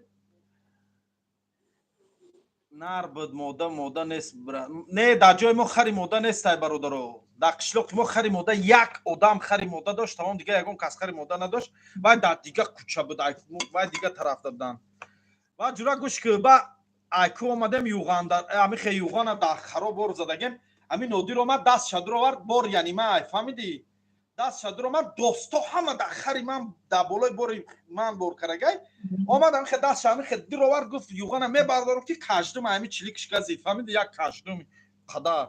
[SPEAKER 1] Нар буд, мода, мода нест. Не, дар ҷои мо хари мода нестай, бародаро. Дар қишлоқи мо хари мода, як одам хари мода дошт, тамом, дига ягон кас хари мода надошт. Вай дар дига кӯча буд, вай дига тарафда буданд. Ва, ҷура, гӯш ки, ба айку омадем, юғанда ами хе юғана дар харо бор задагем. Ами Нодир омад, даст шадур овард, бор янима ай, фаҳмидӣ? Даст шадур омад, досто ҳама дар хари ман, дар болои бори ман бор карагай. Омад, ами хе даст ами хе дир овард, гуфт: «Юғана мебардорам, ки каждум ами чиликш газид», фаҳмидӣ? Як каждум қадар.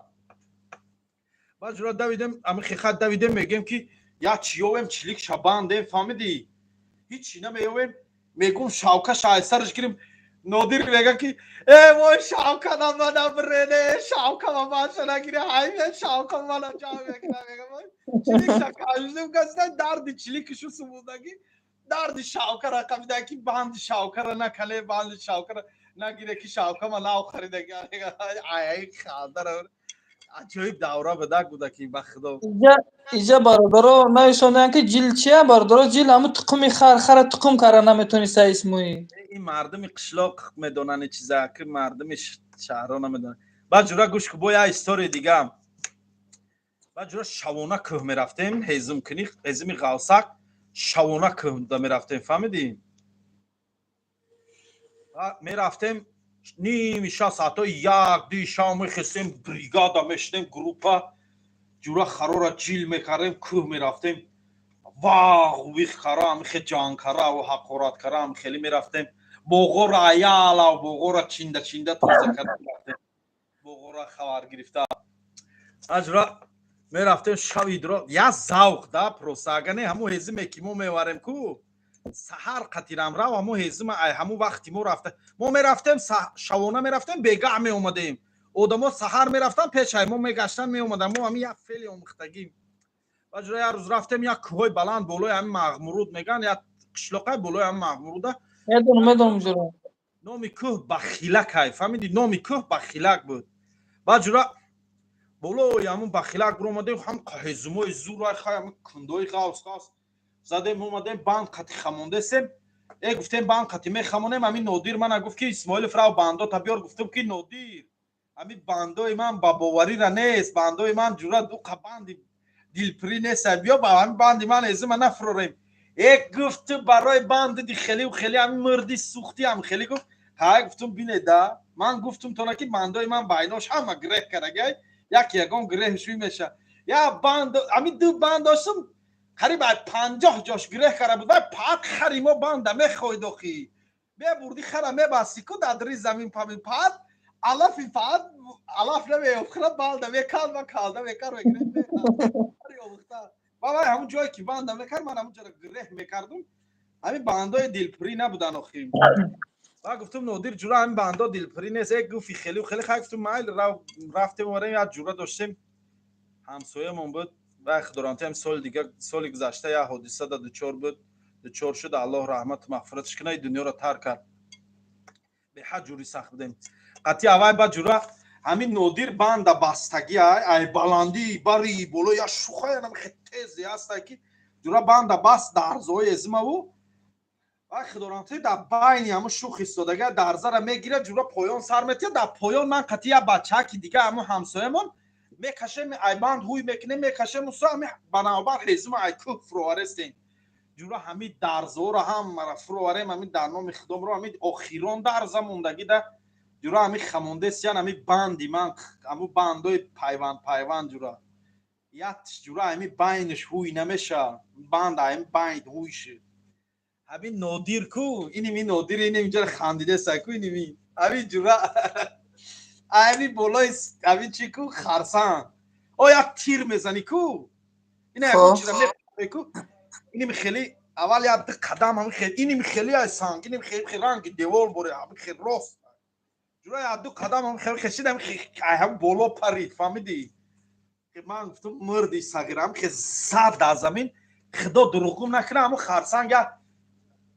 [SPEAKER 1] Баъд, ҷура, давидем, ами хе давидем, мегем, ки як чиёвем, чиликша бандем, фаҳмидӣ? Ҳичи намеёвем, мегум, шавкаша ай сараш гирем. Нодир мега, ки: «Э, вой, шавкана мана брене, шавкама маша нагире, ҳайме, шавка мана ҷамъ мекуна», мега. Чиликша каждум газида, дарди чиликишу сумудагӣ, дарди шавкара қабида, ки банди шавкара накале, банди шавкара нагире, ки шавкама нав харидаги. Ай, хандара, аҷоиб давра буда, буда ки, ба худо.
[SPEAKER 12] Иҷа бародаро нависонданд, ки ҷил чия, бародаро? Ҷил ҳамун тұқуми хар, хара тұқум кара наметониста, Исмоил.
[SPEAKER 1] Ин мардуми қишлоқ медонанд чиза, ки мардуми шаҳрҳо намедонанд. Баъд, ҷура, гӯш ку, бо як история дига. Баъд, ҷура, шавона кӯҳ мерафтем ҳезум кунӣ, ҳезуми ғавсак, шавона кӯҳ мерафтем, фаҳмидӣ? Мерафтем ними шаб, соатҳои 1-2 шаб мехестем, бригада мешидем, группа, ҷура, харора ҷил мекардем, кӯҳ мерафтем, вағ вих кара, ҳамихе ҷангкара ва ҳақораткара, хеле мерафтем, боғора аяла, боғора чинда чинда тоза карда мерафтем, боғора хабар гирифта, аҷра мерафтем шави дро, я завқ да, просто. Ага не, ҳамун ҳезиме ки мо меварем ку, саҳар қатирамрав, ҳамун ҳезима, ай ҳамун вақти мо рафта, мо мерафтем, шавона мерафтем, бегаҳ меомадем. Одамо саҳар мерафтан, пешай мо мегаштан, меомадан. Мо ҳамин як феъли омӯхтагӣ. Баҷура, як рӯз рафтем як кӯҳои баланд, болои ҳамин Мағмуруд меган, як қишлоқай болои ҳамин Мағмуруда.
[SPEAKER 12] Медонам, медонам, ҷура.
[SPEAKER 1] Номи кӯҳ Бахилак ай, фаҳмиди? Номи кӯҳ Бахилак буд. Баъд, ҷура, болои ҳамун Бахилак биромадем, ҳам ҳезумои зур ай, хай, ҳамин кундои ғавс ғавс задем, омадем, банд қати хамондесем. Э, гуфтем, банд қати мехамонем. Ҳамин Нодир мана гуфт, ки: «Исмоилов, рав, бандота биёр». Гуфтем, ки: «Нодир, ҳамин бандои ман ба боварира нест, бандои ман, ҷура, дуқа банди дилпурӣ нест, биё, ба ҳамин банди ман ҳезума нафурорем». Э, гуфт: «Ту барои банди хеле хеле ҳамин мурди сӯхтӣ ҳам хеле», гуфт. Ҳай, гуфтум, бинеда, ман гуфтум тона, ки бандои ман байнош ҳама греҳ карагай, як ягон греҳ шӯй меша. Я банд, ҳамин ду банд доштум, қариб ай 50 ҷош греҳ кара буд. Вай паат хари мо банда мехоҳид, охи мебурди, хара мебасти ку дар замин памин, паат алафи, паат алаф намеёфт, банда меканд ва калда мекард. Вай ҳамун ҷое ки банда мекард, ман ҳамун ҷоро греҳ мекардум. Ҳамин бандои дилпурӣ набудан, охи. Ва гуфтум: «Нодир, ҷура, ҳамин бандо дилпурӣ нест». Э, гуфти хеле хеле. Хай, гуфтум, майл, рафтем, омадем. Як ҷура доштем, ҳамсоямон буд. Вай, худоранти, ҳам соли дига, соли гузашта як ҳодиса да дучор буд, дучор шуд, Аллоҳ раҳмату мағфираташ кунад, дунёро тарк кард. Беҳад ҷури сахт будем қатъи аввай. Ба, ҷура, ҳамин Нодир банда бастагӣ, ай баландӣ бари боло, я шухаянам хе тезе ҳаста, ки, ҷура, банда баст, дарзои эзимаву. Вай, худоранти, дар байни ҳамун шух истодага, дарзара мегирад, ҷура, поён сар метиҳад. Дар поён ман қатъи як бачаки дига, ҳамун ҳамсоямон, мекашем, ай банд ҳуй мекунем, мекашем, усо ҳами ба навбат ҳезима ай кӯҳ фуроварестем. Ҷура, ҳами дарзоро ҳамара фуроварем, ҳами дар номи худомро, ҳами охирон дарза мондагӣ да, ҷура, ҳами хамондесиян, ҳами банди ман, ҳаму бандои пайванд пайванд, ҷура, яктиш, ҷура, ҳами байниш ҳуй намеша, банд ҳами байн ҳуй шуд. Ҳамин Нодир ку, иними Нодир, иним ҷара хандидеса ку, иними ҳамин, ҷура, ҳами болои ҳамин чи ку, харсан о, як тир мезанӣ ку, ина ягон чиза мепаре ку, иними хеле аввал як ду қадам, ҳамин хеле, иними хеле ай санг, иними хеле ранги девол боре, ҳамин хеле рост, ҷура, як ду қадам ҳамин хеле хешид, ҳамин ҳам боло парид, фаҳмидӣ? Ман гуфтум: «Мурди сағир». Ҳамин хел зад дар замин. Худо дурӯғгум накунад, ҳамун харсанг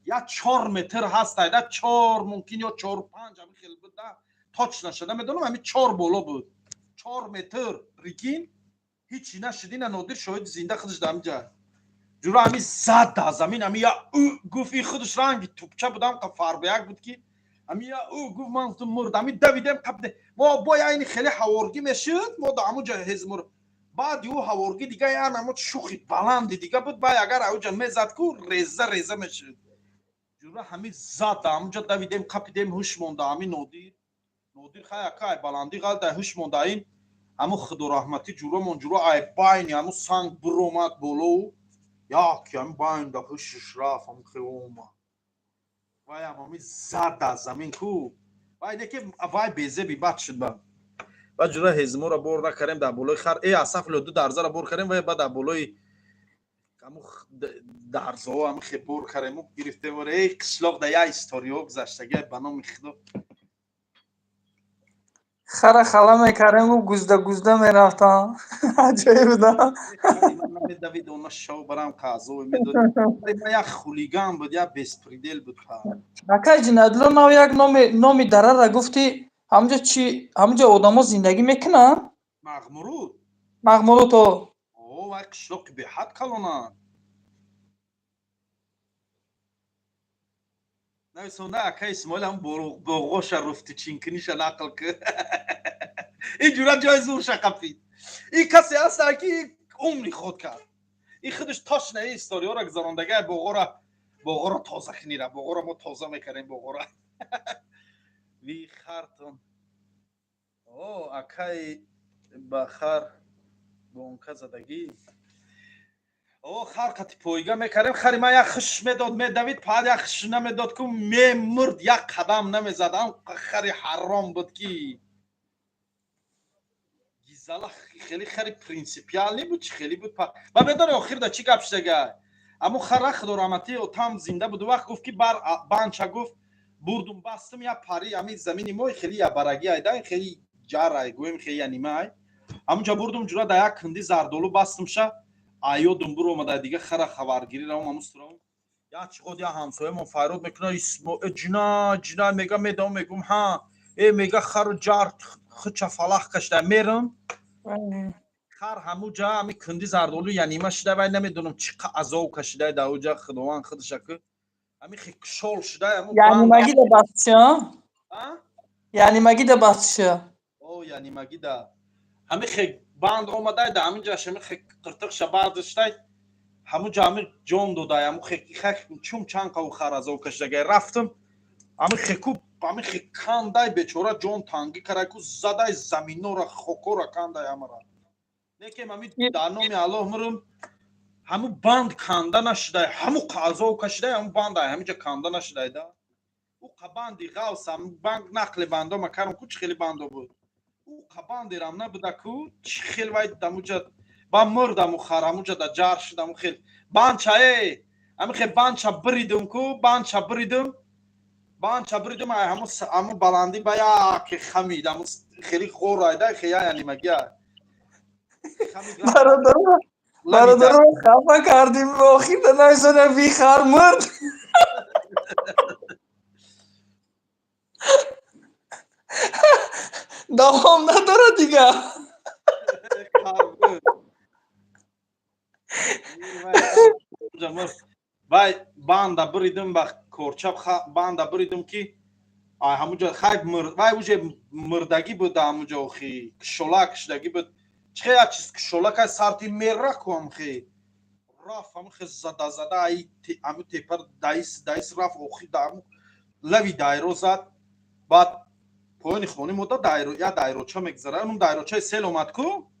[SPEAKER 1] як 4 метр ҳаст, айда чор, мумкин ё 4-5, ҳамин хел буд да, точно шуда медонам, ҳамин чор боло буд, 4 метр, прикинь. Ҳичи нашуд, ина Нодир шоҳиди зинда, худаш дар ҳамин ҷа. Ҷура, ҳамин зад дар замин, ҳамин я гуфт, и худаш ранги тупча будам, қа фарбияк буд, ки Ҳами я ӯ гуфт, ман гуфтум, мурд. Ҳами давидем, қапиде. Мо бо яйни хеле ҳаворгӣ мешуд, мо да ҳамуҷа ҳезмур. Баъди ӯ ҳаворгӣ дига я намо шухи баланди дига буд, бай агар ауҷа мезад ку, реза реза мешуд. Ҷура ҳами зад, ҳамуҷа давидем, қапидем, ҳуш монда ҳами Нодир. Нодир хай акай баландӣ ғалда, ҳуш монда ин ҳаму худораҳматӣ ҷурамон, ҷура ай байни ҳаму санг биромад болоу, як ҳами байнда ҳушш рафт, ҳаму хел омад. Вайам ҳами зад аз замин ку, вай не ки вай безеби бад шуд. Ба ҷура ҳезморо бор накардем дар болои хар, э асафло ду дарзаро бор кардем, вай ба дар болои ҳаму дарзаҳо ҳами хе бор кардему гирифтем. Эй, қишлоқ да я историҳо гузаштагӣ, ба номи худо.
[SPEAKER 12] Хара хала мекардем, гузда гузда мерафтам, аҷоиб буда.
[SPEAKER 1] Намедавид, она шов барам қазо медод. Як хулиган буд, як беспредел буд.
[SPEAKER 12] Акай Ҷиноятулло, нав як номи дарара гуфтӣ, ҳамҷо чи, ҳамҷо одамо зиндагӣ мекунанд?
[SPEAKER 1] Мағмуруд.
[SPEAKER 12] Мағмуруд, о.
[SPEAKER 1] О, вай қишлоқи беҳад калонанд. Нависонда, ака Исмоил, ҳам боғоша руфти чинкиниша нақл ки, ин ҷура ҷои зурша қапид. Ин касе ҳаста ки умри худ кард, ин худаш точно ин историёро гузарондага. Боғоро тоза кунира, боғоро мо тоза мекардем, боғора ви хартон. О, акай ба хар гонка задагӣ. О, хар қати пойга мекардем. Хари ман як хиш медод, медавид, паъд як хиш намедод ку, мемурд, як қадам намезад. Ам хари ҳаром буд ки гизала, хеле хари принсипиалӣ буд, чи хеле буд. Ба медони, охир да чӣ гап шудага? Аммо хара, худораҳматӣ, отам зинда буд, вақт гуфт ки бар банча, гуфт, бурдум бастум я пари ами замини мо хеле я барагӣ айда, хеле ҷарай гӯем, хеле я нима ай. Ҳамунҷа бурдум, ҷура, да як кунди зардолу бастумша. Аёдум буромада, дига хара хабаргирӣ равам, ҳамун суравам, як чиқод я ҳамсоямон файрод мекуна: «Ҷина, ҷина», мега. Медавам, мегум: «Ҳа, э», мега, «хару ҷар хуча фалах кашида». Мерам, хар ҳамуҷа ҳами кунди зардолу янима шуда, вай намедонам чӣ қа азоб кашида дар уҷа, худованд худша ку, ҳами хекшол шуда.
[SPEAKER 12] Янимагида бастша, янимагида бастша.
[SPEAKER 1] О, янимагида ҳами хек банд омадай, да ҳамин ҷаш ҳами хек қиртиқша бардоштай, ҳамуҷа ҳами ҷон додай. Ҳаму хек чум чанд қаву хар азоб кашидагай. Рафтам, ҳами хеку ҳами хек кандай, бечора ҷон тангӣ карай ку, задай заминора, хокора кандай ҳамара. Лекин ҳами дар номи Аллоҳ мурум, ҳаму банд канда нашудай, ҳаму азоб кашидай, ҳаму бандай ҳамиҷа канда нашудай да. Ӯ қабанди ғавс, ҳаму банг нақли бандо макарам ку, чӣ хели бандо буд, ӯ қабандерам набуда ку, чӣ хел вай дамуҷа ба мурдаму хар ҳамуҷа да ҷар шудаму. Хел банча, э, ҳами хел банча биридум ку, банча биридум, банча биридум, ай ҳаму баландӣ ба яке хамид, ҳаму хели ғорайда, хея янимагия.
[SPEAKER 12] Бародаро, хафа кардим, охир да нависона бихар мурд. Давом надорад дига.
[SPEAKER 1] Вай банда биридум, ба корча банда биридум ки ҳамуҷа хай вай уже мурдагӣ буд ҳамуҷа, охи кишолак шудагӣ буд. Чихе як чиз кишолакай сарти мера ку, ҳамхе рафт, ҳамхе зада зада ҳаму тепар даис даис рафт, охи да ҳаму лави дайро зад. Баъд поёни хони мо да дайро, я дайроча мегузара, он дайрочаи сел омад ку.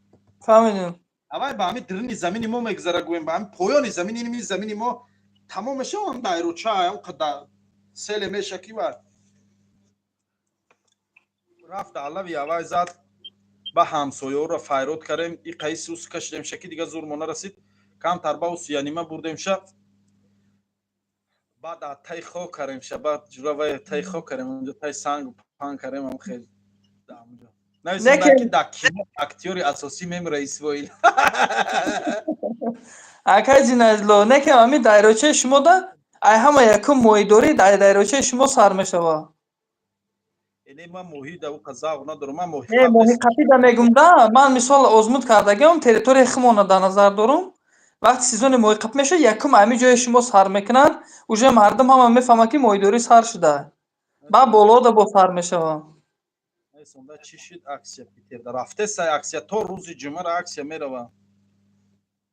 [SPEAKER 12] Фаҳмидем.
[SPEAKER 1] Авай ба ҳами дирини замини мо мегузара, гӯем, ба ҳами поёни замини ини замини мо тамом мешава ҳам дайроча, ҳам қада селе меша ки ва рафт алави авай зад. Ба ҳамсоёро файрод кардем, и қаиси ус кашидем шаки, дига зурмо нарасид, камтар ба ус янима бурдемша, баъд тай хок кардемша, баъд ҷура вай тай хок кардем, онҷо тай санг пан кардем, ам хел даамуҷо нависонда ки да кино актёри асосӣ мемра Исмоил.
[SPEAKER 12] Акай Ҷиноятулло, некем ҳами дайрочаи шумо да ай ҳама якум моҳидорӣ дар дайрочаи шумо сар мешавад.
[SPEAKER 1] Эне ман моҳӣ да уқа завқ надорам, ман моҳӣ.
[SPEAKER 12] Не, моҳи қапида мегум да, ман мисол озмуд кардагиам, территорияи химона дар назар дорум. Вақти сезони моҳи қап мешавад, якум ҳами ҷои шумо сар мекунанд, уже мардум ҳама мефаҳмад, ки моҳидорӣ сар шуда. Ба болода бо сар мешавам.
[SPEAKER 1] Сонда чӣ шуд? Акция Питерда рафтеса, акция то рӯзи ҷумъара акция мерава.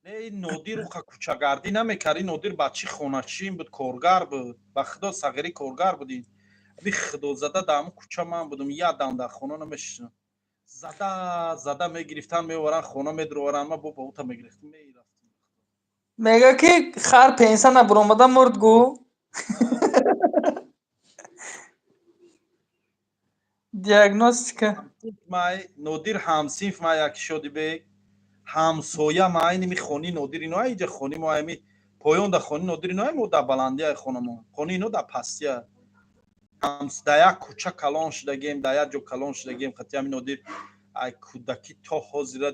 [SPEAKER 1] Не, ин Нодир уқа кӯчагардӣ намекард. Ин Нодир бачи хоначин буд, коргар буд. Ба худо, сағирӣ коргар буд. Ин аби худозада дар ҳамун кӯча ман будум, ядам дар хона намешинам. Зада зада мегирифтан, меоваран, хона медуроваран, ма бо ба ута мегирифтам, мерафтам.
[SPEAKER 12] Мега ки хар пенса набуромада мурд гу. Диагностика.
[SPEAKER 1] Май Нодир ҳамсинф май, яки Шодибек ҳамсоя ма. Айними хони Нодир ино иҷа, хони мо ами поён да хони Нодир ино, мо дар баландия хонамон, хони ино дар пастия. Дар як кӯча калон шудагем, дар як ҷо калон шудагем. Қати ҳами Нодир ай кӯдакӣ то ҳозира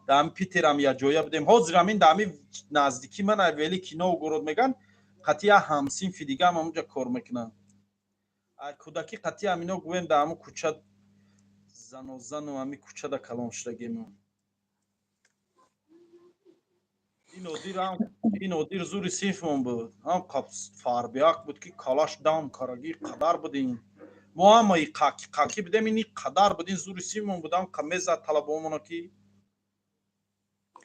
[SPEAKER 1] дар ҳами Питерам якҷоя будем. Ҳозирам ин дар ҳами наздикӣ ман ай Великий Новгород меган, қати як ҳамсинфи дигаам ҳамунҷа кор мекунам. Ай кӯдакӣ қати ҳамино гӯем, дар ҳамун кӯча занозану ҳами кӯчада калон шудагем. Ин Нодир зури синфмон буд, ҳам фарбияк буд, ки калаш дам карагӣ қадар буд. Ин мо ҳамаи қаки қаки будем, ин қадар буд. Ин зури синфмон буд, ҳам мезад талабомона, ки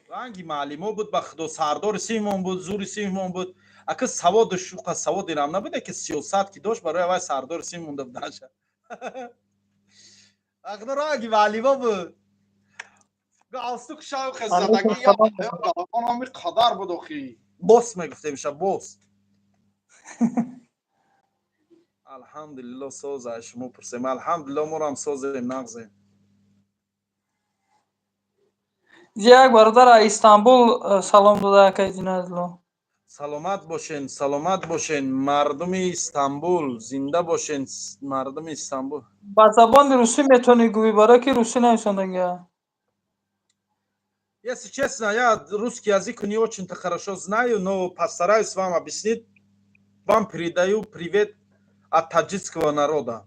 [SPEAKER 1] ранги маълимо буд. Ба худо, сардори синфмон буд, зури синфмон буд. Ака саводу шуқа саводирам набуде, ки сиёсат ки дошт, барои авай сардори синф монда будаша. Ба худо, ранги маълимо буд. Галстук шавқи задагӣ қадар буд. Охи бос мегуфтемша, бос. Алҳамдулилло, соза шумо пурсем. Алҳамдулилло, морам созем, нағзем.
[SPEAKER 12] Як бародар аз Истанбул салом дода, акай Ҷиноятулло.
[SPEAKER 1] Саломат бошен, саломат бошен, мардуми Истанбул, зинда бошен, мардуми Истанбул.
[SPEAKER 12] Ба забони русӣ метавонӣ гӯӣ, барое ки русӣ нависондагия.
[SPEAKER 1] Если честно, я русский язык не очень-то хорошо знаю, но постараюсь вам объяснить. Вам передаю привет от таджикского народа.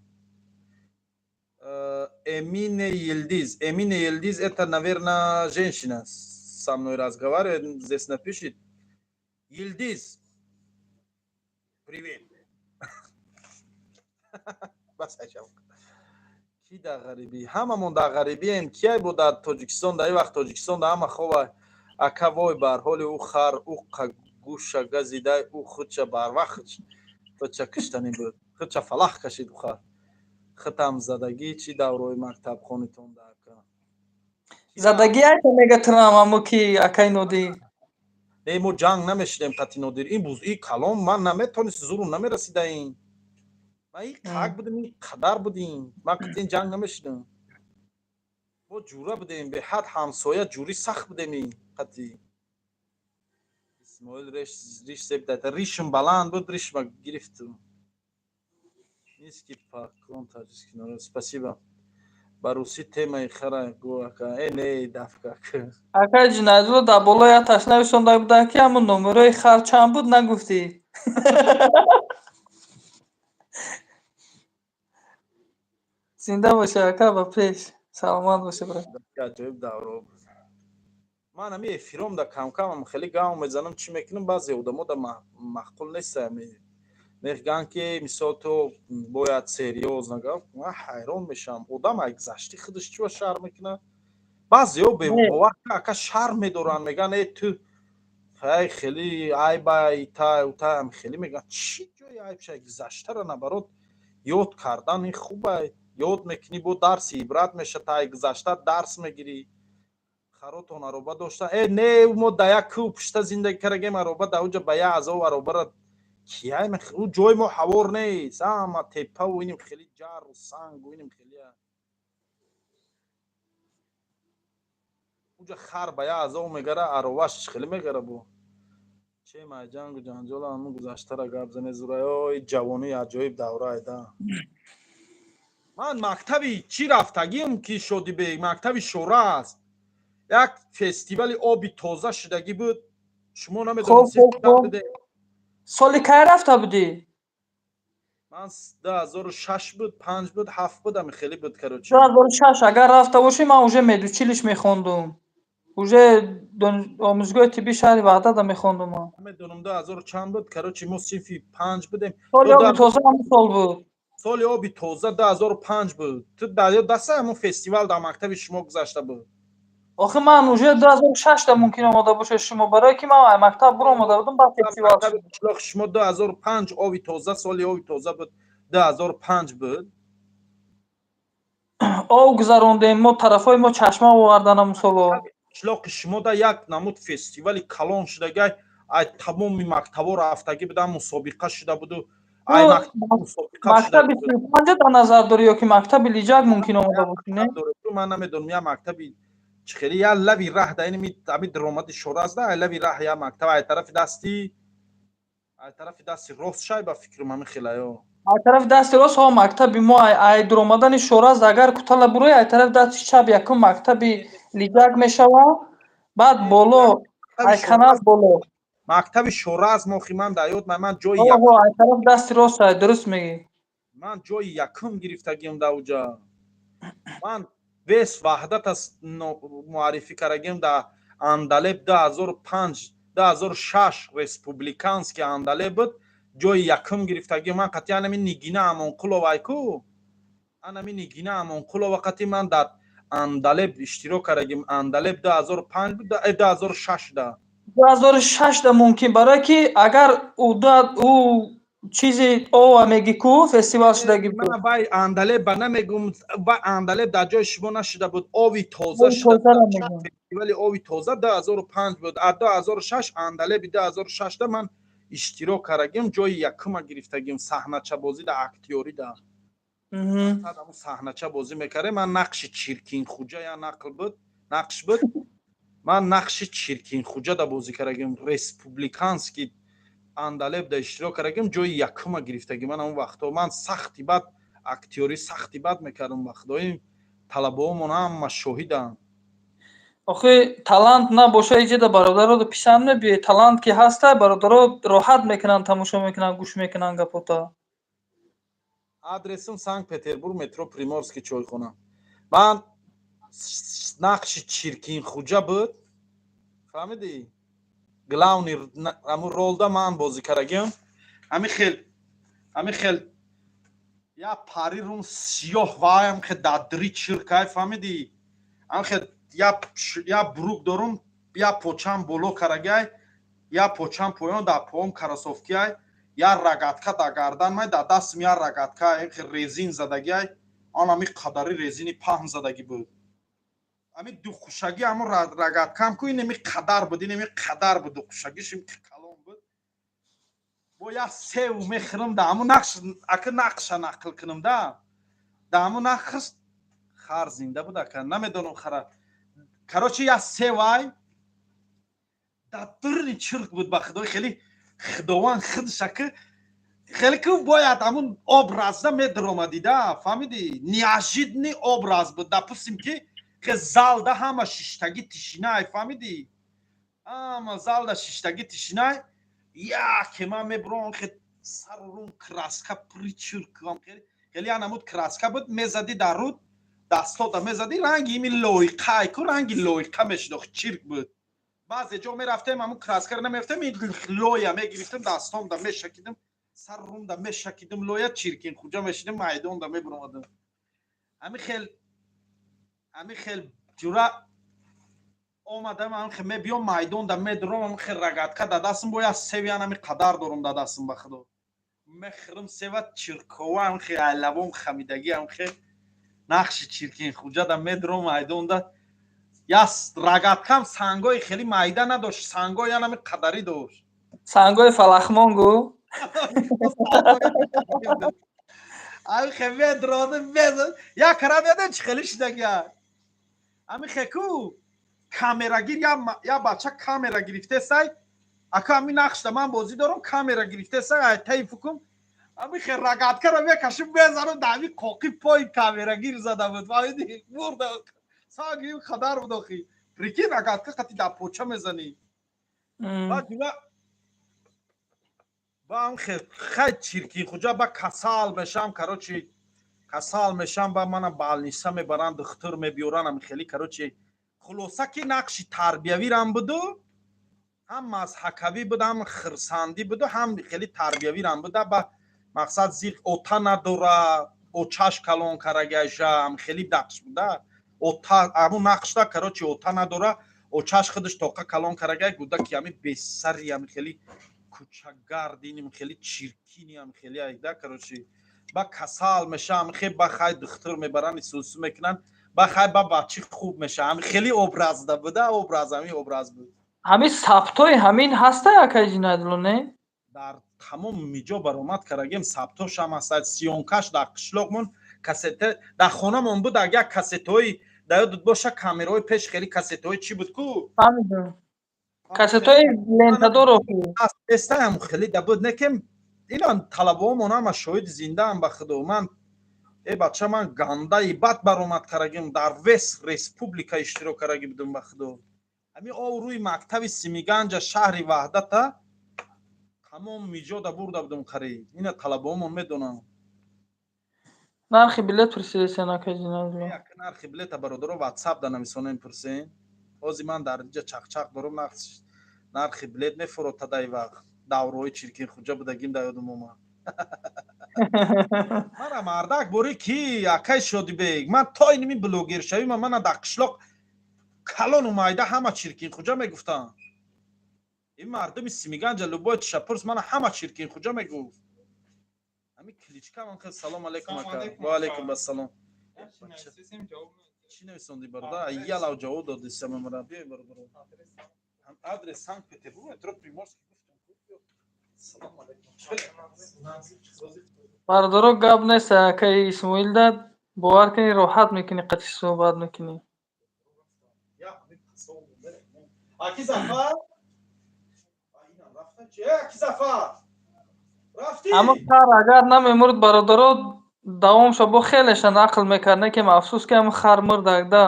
[SPEAKER 1] Эмине Елдиз. Эмине Елдиз — это, наверное, женщина со мной разговаривает, здесь напишет. Елдиз, привет. Бас. Ки дар ғарибӣ? Ҳамамон дар ғарибием. Кияй бо дар Тоҷикистон? Дар ин вақт Тоҷикистон дар ҳама хова. Ака, вой бар ҳоли ӯ хар, ӯ гӯша газидай, ӯ худша барвақт худша киштанӣ буд, худша фалах кашид ӯ хар. Хитам задагӣ чӣ даврои мактабхонитон да, ака?
[SPEAKER 12] Задагӣ айта мега трам амо ки акай Нодир.
[SPEAKER 1] Не, мо ҷанг намешидем қати Нодир. Ин буз, и калом ман наметонист, зурум намерасида ин. Ман ин қак будем, ин қадар будем, ман қати ин ҷанг намешидам. Мо ҷура будем, беҳад ҳамсоя, ҷури сахт будем. Ин қати Исмоил риш зеб, ришм баланд буд, ришма гирифту. Низкий поклон, таджикский народ, спасибо. Ба русӣ темаи хара гӯ, ака. Э, не, дафка.
[SPEAKER 12] Акай Ҷиноятулло, дар боло як таш нависонда буда, ки ҳамун номерои хар чанд буд, нагуфтӣ. Зинда бошӣ, ака, ба пеш. Саломат бошӣ, брат.
[SPEAKER 1] Аҷоиб давро буд. Ман ҳами эфиром да камкамам хеле гав мезанам, чӣ мекунам, баъзе одамо да маъқул неста. Мегӯянд, ки мисол ту бояд серьёзно гап. Ман ҳайрон мешавам, одам ай гузашти худаш чӣ шарм мекунад? Баъзеҳо бевақт, ака, шарм медоранд, мегӯянд: «Э, ту ай хеле айба ита ута», хеле мегӯянд. Чӣ ҷои айбша? Гузаштара наоборот ёд кардан ин хуба. Ёд мекунӣ, бо дарси ибрат мешад, ай гузашта дарс мегирӣ. Харотон ароба дошта? Э, не, мо да як кӯ пушта зиндагӣ кардагем. Ароба да уҷа ба як азоб аробара кияй? Ӯ ҷои мо ҳавор нест, ҳама теппаву иним хеле ҷарру сангу иним хеле. Уҷа хар ба як азоб мегара, ароваш хеле мегара. Бо чемай ҷангу ҷанҷола, ҳамун гузаштара гап зане. Зурай ҷавонӣ аҷоиб даврае да. Ман мактаби чӣ рафтагим, ки Шодибек, мактаби шора аст, як фестивали оби тоза шудагӣ буд, шумо намедонед.
[SPEAKER 12] Соли кай рафта будӣ?
[SPEAKER 1] Ман 2006 буд, панҷ буд, ҳафт буд, ами хеле буд, короче.
[SPEAKER 12] 2006 агар рафта бошӣ, ман уже медучилищ мехондум, уже омӯзгоҳи тиббии шаҳри Ваҳдата мехондум ман.
[SPEAKER 1] Намедонам, ду ҳазору чанд буд, короче, мо синфи панҷ будем.
[SPEAKER 12] Соли оби тоза ҳамун сол буд.
[SPEAKER 1] Соли оби тоза 2005 буд. Ту дар ёд даста, ҳамон фестивал дар мактаби шумо гузашта буд?
[SPEAKER 12] Охи, ман уже 2006-та мумкин омода бошад шумо, барое ки ман мактаб буромада будам, баъд фестивал.
[SPEAKER 1] Мактаби қишлоқи шумо 2005 оби тоза, соли оби тоза буд, 2005 буд.
[SPEAKER 12] Об гузарондем мо, тарафҳои мо чашма овардан амсоло.
[SPEAKER 1] Қишлоқи шумо да як намуд фестивали калон шудагай, ай тамоми мактабо рафтагӣ будан, мусобиқа шуда буду, ай мусобиқа.
[SPEAKER 12] Мактаби 35-а дар назар дорӣ ё ки мактаби Лиҷак мумкин омода бошӣ, не?
[SPEAKER 1] Ман намедонам, як мактаби чӣ хеле, як лави раҳ да, ини ами даромади Шоразда, ай лави раҳ як мактаб, ай тарафи дасти рост шай, ба фикрам, ҳамин хелаё.
[SPEAKER 12] Ай тарафи дасти рост, ҳо, мактаби мо ай дуромадани Шоразд, агар кутала бурӯй, ай тарафи дасти чап якум мактаби Лиҷак мешавад, баъд боло, ай канал боло.
[SPEAKER 1] Мактаби Шоразм, охи, ман дар ёд, ман ҷои
[SPEAKER 12] Ай тарафи дасти рост ай, дуруст мегӣ.
[SPEAKER 1] Ман ҷои якум гирифтагиам дар уҷа. Ман вес Ваҳдат аст муаррифӣ кардагиам дар Андалеб 2005, 2006, республиканский Андалеб буд, ҷои якум гирифтагиам. Ман қатъи анами Нигина Амонқулова, айку анами Нигина Амонқулова қатъи ман дар Андалеб иштирок кардагим. Андалеб 2005 буд, 2006 да.
[SPEAKER 12] 2006 да мумкин, барое ки агар ӯ чизи ова меги ку фестивал шудаги буд.
[SPEAKER 1] Вай Андалеб ба намегум, вай Андалеб дар ҷои шумо нашуда буд, ови тоза шуда, фестивали ови тоза 2005 буд, а 2006, Андалеби 2006 да ман иштирок кардагим, ҷои якума гирифтагим саҳначабозӣ да, актёрӣ да. Саҳнача бозӣ мекардем, ман нақши Чиркинхуҷа, я нақл буд, нақш буд, ман нақши Чиркинхуҷа да бозӣ кардагим. Республиканский Андалеб да иштирок кардагим, ҷои якума гирифтагим. Ман он вақтҳо ман сахти бад актёрӣ, сахти бад мекардам. Вақтҳои талабаҳомон ҳама шоҳиданд.
[SPEAKER 12] Охи, талант набоша, иҷода бародаро писанд мебиёй. Талант ки ҳаста, бародаро роҳат мекунанд, тамошо мекунанд, гӯш мекунанд гапота.
[SPEAKER 1] Адресам Санкт Петербург, метро Приморский, чойхона. Ман нақши Чиркинхуҷа буд, фаҳмидӣ? Главный ҳамун ролда ман бозӣ кардагиам. Ҳами хел я пари рум сиёҳ, ваям хел дадри чиркай, фаҳмидӣ? Ҳами хел я брюк дорум, я почам боло карагай, я почам поён, дар поом кроссовкиай, я рогатка дар гардан май, дар дастм я рогатка хел резин задагиай, он ҳами қадари резини паҳн задагӣ буд. Ҳами духушагӣ ҳамон рогаткам ку инеми қадар буд, инеми қадар буд, духушагиш калон буд. Бо як сев мехӯрам да ҳамун нақш, ака, нақша нақл кунам да ҳамун нақш. Хар зинда буд, ака, намедонам хара. Короче, як севай дар дурни чирк буд, ба худои хеле худованд худш, ака, хеле ку бояд ҳамун образда медаромадида, фаҳмидӣ? Неожиданный образ буд. Допустим, ки хе залда ҳама шиштагӣ, тишинай, фаҳмидӣ? Ҳама залда шиштагӣ, тишинай, яке ман мебурам, хе сару рум краска причирк, хеле анамуд краска буд, мезадӣ дар руд, дастода мезадӣ, ранги ими лоиқай ку, ранги лоиқа мешуд, чирк буд. Баъзе ҷо мерафтем, ҳамун краскаро намерафтем, лоя мегирифтем, дастомда мешакидим, сару румда мешакидим лоя, чиркин хуҷа мешидим, майдонда мебуромадим. Ҳами хел ҷура омадам, ҳами хел мебиём, майдонда медурам, ҳами хел рогатка да дастам, бояд севян ҳами қадар дорум да дастам, ба худо, мехӯрам сева, чиркова, ҳами хел айлавом хамидагӣ, ҳами хел нақши чиркин хуҷада медурам майдонда. Я рогаткам сангои хеле майда надошт, сангои ҳами қадарӣ дошт.
[SPEAKER 12] Сангои фалахмон гу.
[SPEAKER 1] Ами хе медрода мезад, як кара меда, чи хеле шидагия, ами хеку камерагир, я бача камера гирифтесай, ака, ами нақшда ман бозӣ дорам, камера гирифтесай, ай таи фукум, ами хе рогаткаро мекашим, мезанам, да ами қоқи пои камерагир зада буд, фаҳмидӣ? Бурда, санги хадар буд, охи, прикинь, рогатка қати дар поча мезанӣ. Баъд ба хай чиркин хуҷа, ба касал мешам, короче, касал мешам, ба мана больница мебаранд, духтур мебиёран, ами хеле, короче, хулоса ки нақши тарбиявирам буду, ҳам мазҳакавӣ буд, ҳам хирсандӣ буду, ҳам хеле тарбиявирам буда. Ба Мақсад, зиқ ота надора, очаш калон карагайшам, хеле нақш буда. Ота ҳамун нақшда, короче, ота надора, очаш худаш тоқа калон карагай, гудаки ҳами бесари, ҳами хеле кӯчагардиним, хеле чиркини, ҳами хеле айда, короче, ба касал меша, ҳами хе ба хай духтур мебаранд, исусу мекунанд, ба хай ба бачи хуб меша. Ҳами хеле образда буда, образ, ҳами образ буд.
[SPEAKER 12] Ҳамин сабтҳои ҳамин ҳаста, акай Ҷиноятулло, не?
[SPEAKER 1] Дар тамом миҷо баромад карагем, сабтошам ҳастад, съёмкаш дар қишлоқмон, кассета дар хонамон буд. Агар кассетаҳои дар ёдат боша, камераҳои пеш, хеле кассетаҳои чӣ буд ку?
[SPEAKER 12] Фаҳмидам, кассетаҳои лентадоро.
[SPEAKER 1] Естаам хеле да буд, не ки инан талабаҳомон ҳама шоҳиди зиндаам. Ба худо, ман, э бача, ман гандаи бад баромад карагим, дар весь республика иштирок караги будум. Ба худо, ҳамин ов рӯи мактаби Симиганҷа, шаҳри Ваҳдата, тамом миҷода бурда будум қариб. Ина талабаҳомон медонам.
[SPEAKER 12] Нархи билет пурсидесен, акай Ҷиноятулло.
[SPEAKER 1] Як нархи билета, бародаро, ватсап да нависонем, пурсен. Ҳозир ман дар инҷа чақчақ дорум, нархи билет мефуротад. Ай вақт даврои чиркин хуҷа будагим да ёдум омад. Мара мардак бори ки, акай Шодибек, ман то иними блогершавӣ мана дар қишлоқ калону майда ҳама чиркин хуҷа мегуфтанд. Ин мардуми Симиганҷа любой тишапурс, мана ҳама чиркин хуҷа мегуфт. Ҳамин кличка ман. Хел салом алейкум, ака. Ва алейкум ассалом. Чӣ нависонди, бародар? Ялав ҷавоб додисам мара. Биёй, бародар, адрес Санкт Петербург, метро Приморский. Салом алейкум.
[SPEAKER 12] Бародаро, гап нест, акаи Исмоил, да бовар кунӣ, роҳат мекунӣ, қатъи суҳбат мекунӣ.
[SPEAKER 1] Аки Зафар, аки Зафар, рафтӣ?
[SPEAKER 12] Аммо хар агар намемурд, бародаро, давомша бо хелеша нақл мекард, не ки афсӯс ки ҳамн хар мурдак да.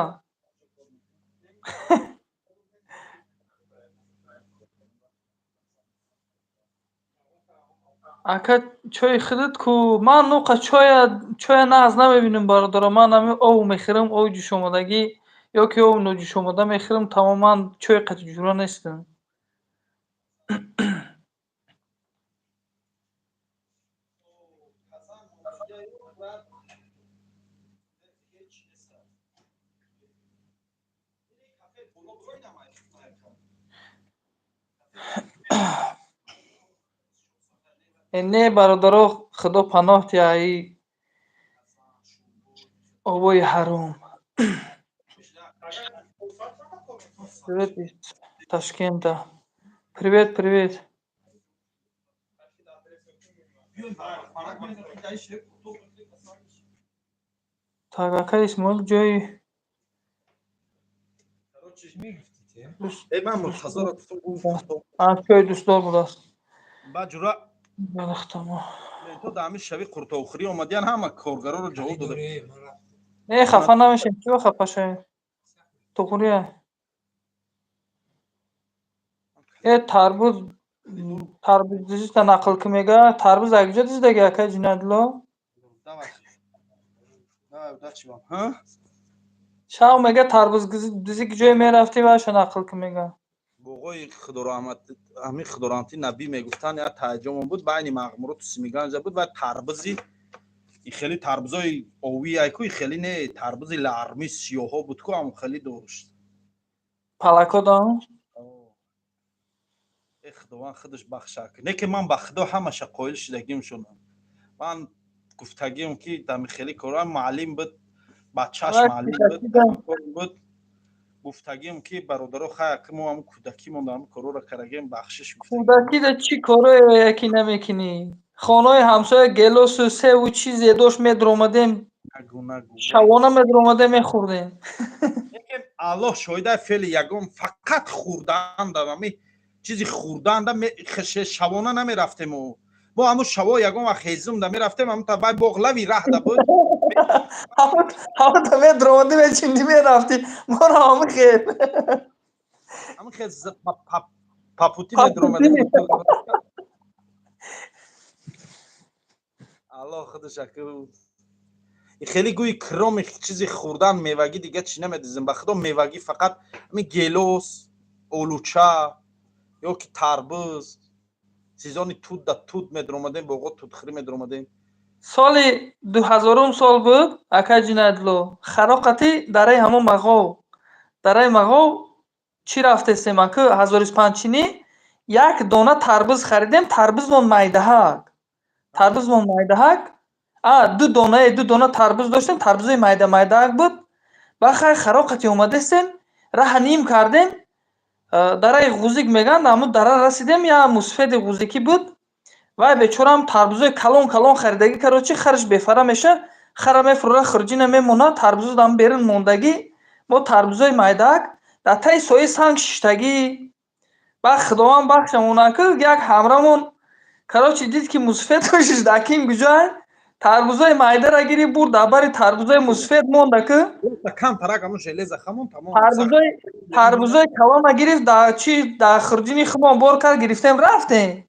[SPEAKER 12] Ака, чойи худат ку? Ман нуқа чоя нағз намебинам, бародаро. Ман ҳамин ов мехӯрам, ови ҷӯшомадагӣ ё ки ови ноҷӯшомада мехӯрам, тамоман чойи қатъи ҷура нестам. Не, бародаро, худо паноҳ тия и овои ҳаром. Привет из Ташкента. Привет, привет. Так, акай Исмоил, ҷои
[SPEAKER 1] Э, ман Муртазоро гуфтам.
[SPEAKER 12] Чойи дӯстдор будааст.
[SPEAKER 1] Ба ҷура
[SPEAKER 12] Балахтамо.
[SPEAKER 1] То дар ҳамин шави қуртовхӯрӣ омадиян, ҳама коргароро ҷавоб дода.
[SPEAKER 12] Не, хафа намешем, чиро хафа шавем? Туғрия. Э, тарбуз, тарбуз дизита нақл ки мега, тарбуз аз куҷо дизидаги, акай Ҷиноятулло?
[SPEAKER 1] Давай, удачи вам. Ҳа?
[SPEAKER 12] Шав мега, тарбуз дизи куҷое мерафтӣ, ваша нақл ки мега.
[SPEAKER 1] Боғои худораҳмат, ҳамин худораҳмати Набӣ мегуфтанд, як таҷомон буд, байни Мағмуроту Симиганҷа буд ва тарбузи и хеле тарбузои овӣ айку, и хеле не, тарбузи ларми сиёҳо буд ку, ҳамон хеле дошт.
[SPEAKER 12] Палако дон?
[SPEAKER 1] Э, худованд худаш бахшак. Не ки ман ба худо ҳамаша қоил шидагим шудам. Ман гуфтагим ки дами хеле кора муаллим буд, бачаш муаллим буд, ҳамкор буд. Гуфтагим ки бародаро, хай, ки мо ҳамн кӯдакимон ҳамн корора карагем, бахшиш гуфтагим.
[SPEAKER 12] Кӯдакида чӣ корое яки намекунӣ? Хонаҳои ҳамсоя гелосу севу чизе дошт, медромадем.
[SPEAKER 1] Нагу, нагу.
[SPEAKER 12] Шабона медромадем, мехӯрдем.
[SPEAKER 1] Лекин Аллоҳ шоҳида, феъли ягон фақат хӯрдан да, ҳами чизи хӯрдан да шабона намерафтему. Мо ҳамун шаво ягон вақт ҳезум да мерафтем, ҳамун та вай боғ лави раҳ да буд.
[SPEAKER 12] Ҳамун та медромадӣ, мечиндӣ, мерафтӣ. Моро ҳамун хел.
[SPEAKER 1] Ҳамун хел папутӣ медромадем. Аллоҳ худаш аку. Хеле гӯи кроми чизи хӯрдан, мевагӣ дига чӣ намедизем. Ба худо, мевагӣ фақат ҳамин гелос, олуча ё ки тарбуз. Сезони тут да тут медромадем, боғо тутхӯрӣ медромадем.
[SPEAKER 12] Соли 2000-ум сол буд, акай Ҷиноятулло, хароқати дараи ҳамон Мағов, дараи Мағов чӣ рафтестем, аку, 1025-чинӣ як дона тарбуз харидем, тарбузмон майдаҳак, тарбузмон майдаҳак, а ду донае, ду дона тарбуз доштем, тарбузои майда майдаҳак буд. Ба хай, хароқати омадестем, раҳа ним кардем, дараи Ғузик мегӯянд, ҳамун дара расидем, я мусфеди ғузикӣ буд. Вай бечораам тарбузои калон калон харидагӣ, короче, хараш бефара меша, хара мефурора, хурҷина мемонад, тарбузо дам берун мондагӣ, мо тарбузои майдаак дар таи сояи санг шиштагӣ. Баъд Худованд бахшамона, ку як ҳамрамон, короче, дид, ки мусфед шиштаким куҷоай, тарбузои майдара гирифт, бурд, дар бари тарбузои мусфед монда, ку.
[SPEAKER 1] Камтарак ҳамун железа хамон, тамом.
[SPEAKER 12] Тарбузои калона гирифт, дар чи, дар хурҷини худмон бор кард, гирифтем, рафтем.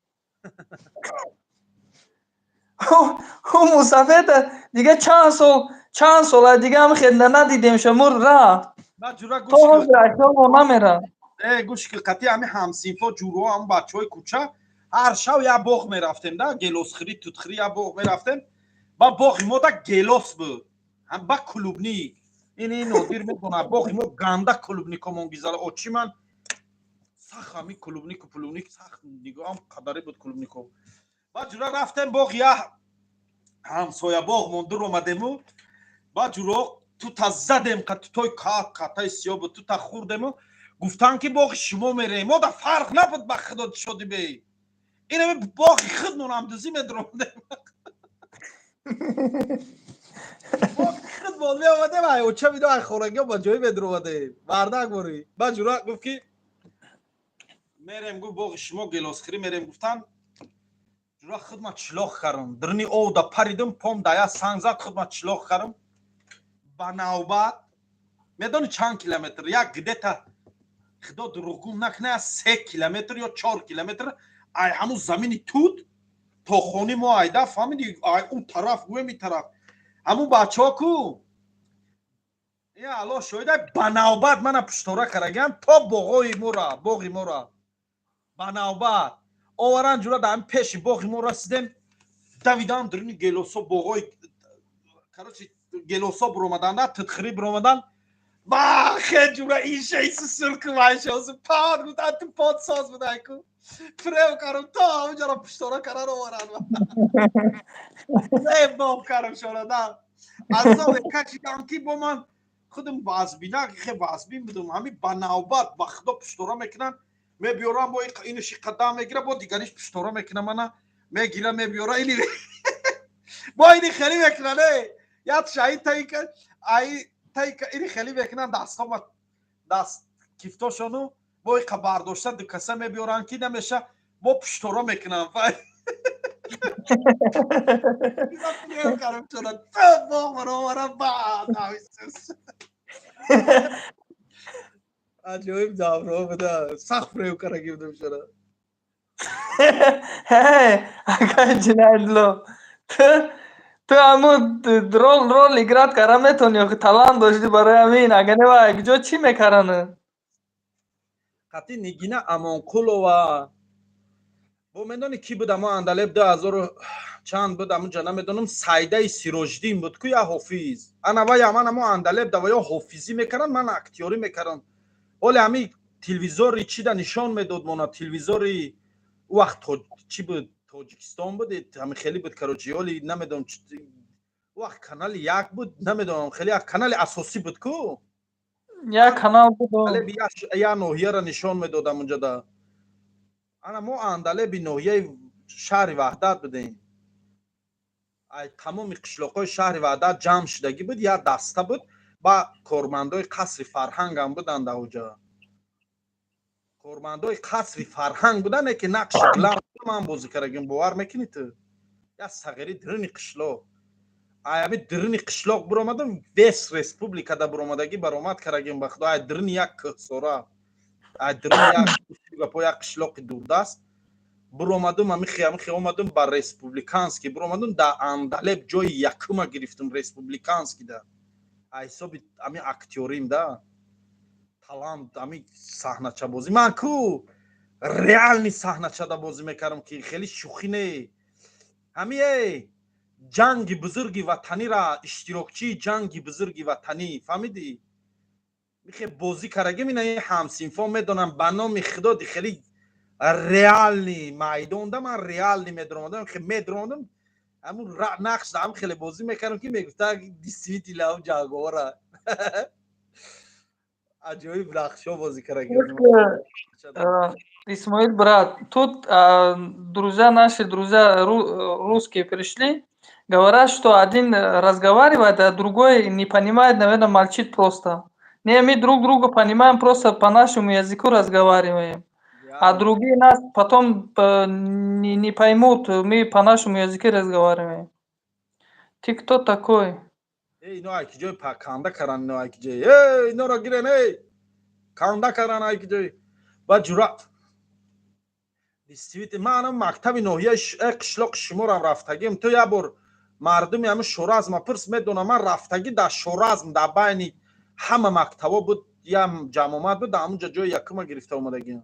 [SPEAKER 12] Ӯ мусафед дига чанд сол, чанд сола дига ҳам хел надидем, шамур рафт. То ҳозир ахёлмо намерад.
[SPEAKER 1] Э, гӯш ки, қати ҳами ҳамсинфо, ҷурҳо, ҳам бачаҳои кӯча ҳар шав як боғ мерафтем да, гелосхӯрӣ, тутхӯрӣ, як боғ мерафтем. Ба боғи мо да гелос буд, ба клубник. Ини Нодир медонад, боғи мо ганда клубникомон гизала. Очи ман сахт ҳами клубнику плубник сахт нигоҳам қадаре буд клубнико. Ба ҷура рафтем боғ, я ҳамсоя боғмон дур омадему, ба ҷуро тута задем, тутои кат катаи сиёҳ буд, тута хӯрдему гуфтан, ки боғи шумо мерем. Мо да фарқ набуд, ба худо, шоди бе инами боғи худмонам дузӣ медуромадем, худмон меомадем, ай оча видо, ай хорагиё ба ҷои медуромадем, бардак борӣ. Ба ҷура гуфт, ки мерем, гуфт, боғи шумо гелосхӯрӣ мерем. Гуфтан, ҷура худма чилоқ кардам, дирни овда паридим, пом дая санг зад, худма чилоқ кардам. Ба навбат, медони чанд километр? Як где-то, худо дурӯғгум накунад, 3 километр ё 4 километр ай ҳамун замини тут то хони мо айда, фаҳмиди, ай он тараф, гӯем и тараф, ҳамун бачаҳо ку я Аллоҳ шоҳида, ба навбат мана пуштора карагиам то боғои мора, боғи мора ба навбат оваран. Ҷура дар ҳамин пеши боғи мо расидем, давидам дуруни гелосо, боғои, короче, гелосо биромаданда, тутхӯрӣ биромадан. Бахе, ҷура, ишаиси сурку вайшоси пад гуфтан, ту подсоз будай ку, фрев карам, то ҳамунҷаро пуштора каран оваран, боб карам шорада, азобе кашидам, ки бо ман худам вазбина, хе вазбин будам. Ҳами ба навбат, ба худо, пуштора мекунанд, мебиёрам, бо инуши қадам мегира, бо дигариш пуштора мекуна, мана мегира, мебиёра, ини бо ини хеле мекунан, э як шаҳид таика ай таика, ини хеле мекунан, дастома даст кифтошону бо иқа бардошта, ду каса мебиёран, ки намеша, бо пуштора мекунан. Аҷоиб давро буда, сахт фрев караги будам шура.
[SPEAKER 12] Акай Ҷиноятулло, ту ҳамун рол играть карда метавонӣ, охи талант доштӣ барои ҳамин, агар не, вай куҷо чӣ мекаранд?
[SPEAKER 1] Қати Нигина Амонқулова бо медонӣ, ки буд амо Андалеб, 2000 чанд буд, амунҷа намедонам, Сайдаи Сироҷиддин буд ку, я ҳофиз, ана вай аман амо Андалеб да, ваё ҳофизӣ мекарданд, ман актёрӣ мекардам. Ҳоле ҳами телевизори чида нишон медод мона, телевизори ӯ вақт чӣ буд, Тоҷикистон буд, ҳами хеле буд, короче, ҳоли намедонам, ӯ вақт канали як буд, намедонам, хеле як канали асосӣ буд ку.
[SPEAKER 12] Як канал буд.
[SPEAKER 1] Я ноҳияро нишон медод амунҷода. Ана мо Андалеби ноҳияи шаҳри Ваҳдат будем. Ай тамоми қишлоқҳои шаҳри Ваҳдат ҷамъ шудагӣ буд, як даста буд, ба кормандои қасри фарҳангам буданд даоҷа, кормандои қасри фарҳанг буданд, ки нақши главный ман бозӣ кардагим. Бовар мекунӣ ту, як сағири дирини қишлоқ, ай ҳами дирини қишлоқ биромадам, весь республикада биромадагӣ баромад кардагим. Ба худо, ай дирини як кӯҳсора, ай дирини як гапо, як қишлоқи дурдаст биромадум, ҳамихи омадум, ба республиканский биромадум, дар Андалеб ҷои якума гирифтум республиканскийда, ай ҳисоби ҳами актёрим да, талант, ҳами саҳначабозӣ. Ман ку Реальный саҳначада бозӣ мекардам, ки хеле шӯхӣ не. Ҳами ҷанги бузурги ватанира, иштирокчии ҷанги бузурги ватанӣ, фаҳмидӣ? Михе бозӣ карагим, ина ҳамсинфон медонам. Ба номи худо, хеле реальный майдонда ман реальный медромадам, медромадам, ҳамун нақш ҳам хеле бозӣ мекардам, ки мегуфта, действительно ҳам ҷанговара. Аҷоиб нақшҳо бозӣ карагим.
[SPEAKER 12] Исмаил, брат, тут друзья наши, друзья русские пришли, говорят, что один разговаривает, а другой не понимает, наверное, молчит просто. Не, мы друг друга понимаем, просто по нашему языку разговариваем. А другие нас потом не поймут, мы по нашему языку разговариваем. Ты кто такой?
[SPEAKER 1] Эй, ино айки ҷой канда каран, ино айки ҷой. Эй, иноро гирен, эй! Канда каран айки ҷой. Ба ҷуръат. Действительно, ман ҳам мактаби ноҳияи қишлоқи шуморам рафтагим. Ту як бор мардуми ҳамин Шоразма пурс, медонам, ман рафтагӣ дар Шоразм, дар байни ҳама мактабо буд, я ҷамъомад буд, дар ҳамунҷа ҷои якума гирифта омадагим.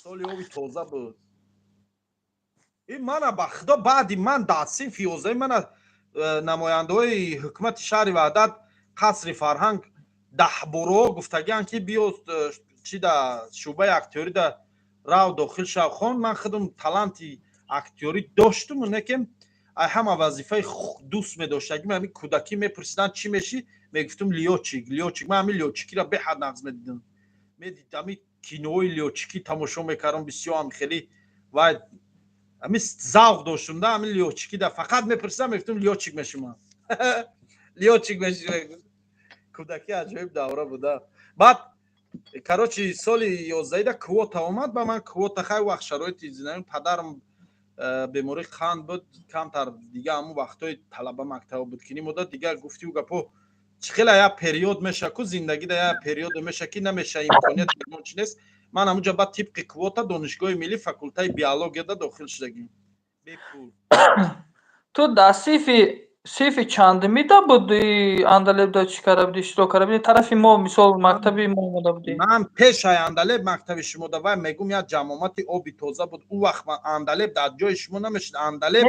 [SPEAKER 1] Соли оби тоза буд. И мана, ба худо, баъди ман дар синфи 11 мана намояндаҳои ҳукумати шаҳри Ваҳдат, қасри фарҳанг даҳбороҳо гуфтагианд, ки биё, чи да шӯъбаи актёрӣ да рав, дохил шав, хон. Ман худам таланти актёрӣ доштум, лекин ай ҳама вазифаи дӯст медоштагим. Ҳамин кӯдакӣ мепурсиданд, чӣ мешӣ, мегуфтум: лётчик, лётчик. Ман ҳамин лётчикиро беҳад нағз медидам, медид, ҳамин кинои лётчикӣ тамошо мекардам бисёр, ҳам хеле вай ҳамин завқ доштум да ҳамин лётчикӣ да. Фақат мепурсидам, мегуфтум: лётчик мешумам, лётчик мешум. Кӯдакӣ аҷоиб давра буда. Баъд, короче, соли 11-да квота омад ба ман. Квота, хай, вақт шароити зиндагӣ, падарам бемории қанд буд камтар, дига ҳамун вақтҳои талаба мактаба буд, ки нимода дига гуфтиу гапо чӣ хела як период меша ку зиндагида, як периоде меша, ки намеша, имконият ягон чи нест. Ман ҳамунҷа баъд тибқи квота Донишгоҳи миллӣ, факултаи биологияда дохил шудагим бепул.
[SPEAKER 12] Ту дар синфи чандумида будӣ, Андалебда чӣ карда будӣ, иштирок карда будӣ? Тарафи мо, мисол, мактаби мо омода будӣ?
[SPEAKER 1] Ман пешаи Андалеб мактаби шумо да, вай мегум, як ҷамъомати оби тоза буд. Ӯ вақт ман Андалеб дар ҷои шумо намешид, Андалеб.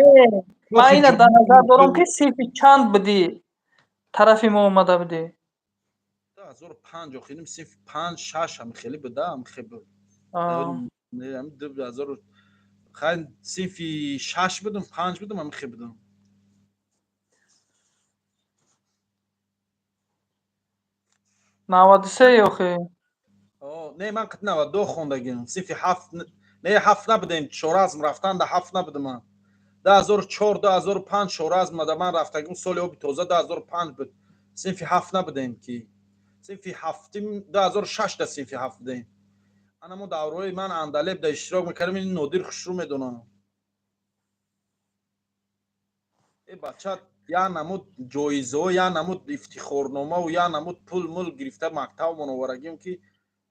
[SPEAKER 12] Ман ина дар назар дорам, ки синфи чанд будӣ, тарафи мо омада будӣ?
[SPEAKER 1] 2005, охирим синфи панҷ, шаш ҳам хеле буда, ҳам хеле буд. Хай, синфи шаш будум, панҷ будум, ҳам хеле будум.
[SPEAKER 12] 93 охи?
[SPEAKER 1] Не, ман қит 92 хондагим, синфи ҳафт. Не, ҳафт набудем, Шоразм рафтан да ҳафт набудам ман. 2004, 2005 Шоразм да ман рафтагим, соли оби тоза 2005 буд. Синфи ҳафт набудем, ки синфи ҳафтим 2006 да синфи ҳафт будем. Ана мо давраҳои ман Андалеб да иштирок мекардем, ин Нодир хушрӯ медонам. Э, бача, як намуд ҷоизаҳо, як намуд ифтихорномаву як намуд пул мул гирифта мактабмон оварагим, ки